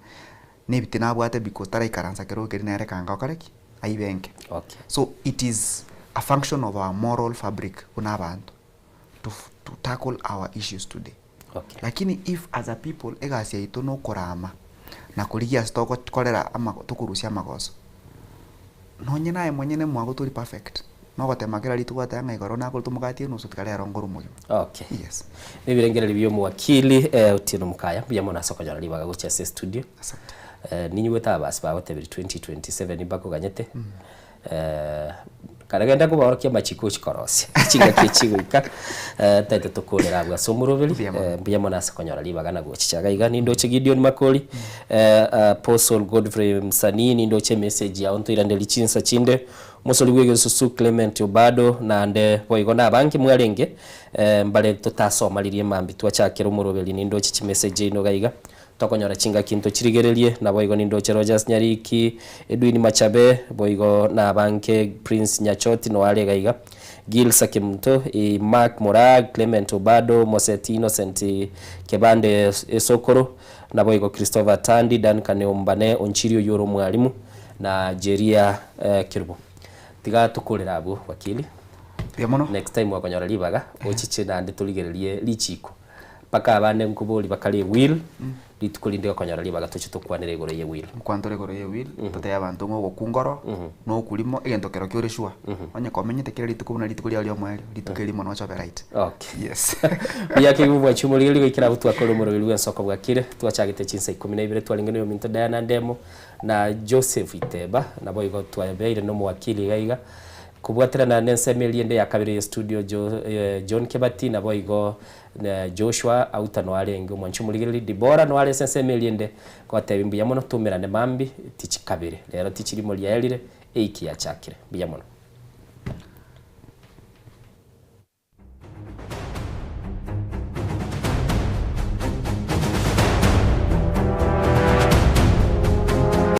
na ebitina abwate because taraikaransa kerogo keria nere kanga okore ki? Aibe enke. Okay. So it is a function of our moral fabric buna abanto to to tackle our issues today. Okay. Lakini if as a people egasi yaito na okorama na korigia ase togokorera ama tokorusia amagoso, nonye naye monyene mwago tori perfect, nogotema kera rituko gwateba ng'a igoro nakorete omogati enusu tiga rero nkorwe omogima. Okay. Yes. Nebirengererio bia omowakili eh, Otieno Mukaya, mbuya mono ase okonyora ribaga gochia ase estudio. Asante. Eh, ninyigwete ababasi bagotebiri 2027 mbakoganyete. Eh, kare genda kobaorokia amachiko ochia korosia chingaki echi goika eh, ntaete tokorera abwo ase omoroberi eh, mbuya mono ase konyora ribaga na gochicha iga iga. Nindoche Gideon Makori eh, Apostle Godfrey Msanii, nindoche emessage yao ntoiraneri chinsa chinde. Omosori bw'egesusu Clement Obado naende boigo nabange mwarenge eh, mbare totasoma riria emambia twachakera omoroberi nindoche chimessage ino iga iga. Tokonyora chingaki ntochirigererie, naboigo nindoche Rogers Nyariki, Edwin Machabe, boigo nabange Prince Nyachoti noare iga iga, Gilsa Kemunto, Mark Moraa, Clement Obado, Moseti Innocent Kebande Esokoro, naboigo Christopher Tandi, Duncan Ombane Onchiri oyio ore omwalimu, na Jeria Kerubo. Tiga tokorere abwo wakili. Next time okonyora ribaga ochiche naende torigererie richiko. Mpaka abande nkoboria bakare ewill, rituko rinde okonyora ribaga toche tokwanere igoro ye will. Nkwantore igoro ye will, totebie abanto ng'a ogokwa nkoro, na okorimo, egento kero kiore sure. Onye komenyete kera rituko buna rituko riao ria omoerio, rituko erimo noche obe right. Okay. Yes. Buya kegima omwanchi omorigeri goikera abwo twakora omoroberi bw'ensoko bwakire, twachagete chinsa ikomi na ibere twarenge na oyominto Diana Ndemo na Joseph Iteba, naboigo twabeire na omowakili iga iga. Kobwaterana nensemo eria ende ya kabere ye studio Jo John Kebati naboigo Joshua Auta noarenge omwanchi omorigereria, Dibora noare ase ensemo eria ende, ngotebia mbuya mono toumerane mambia tichi kabere, rero tichi rimo riaerire, eiki yachakire. Mbuya mono.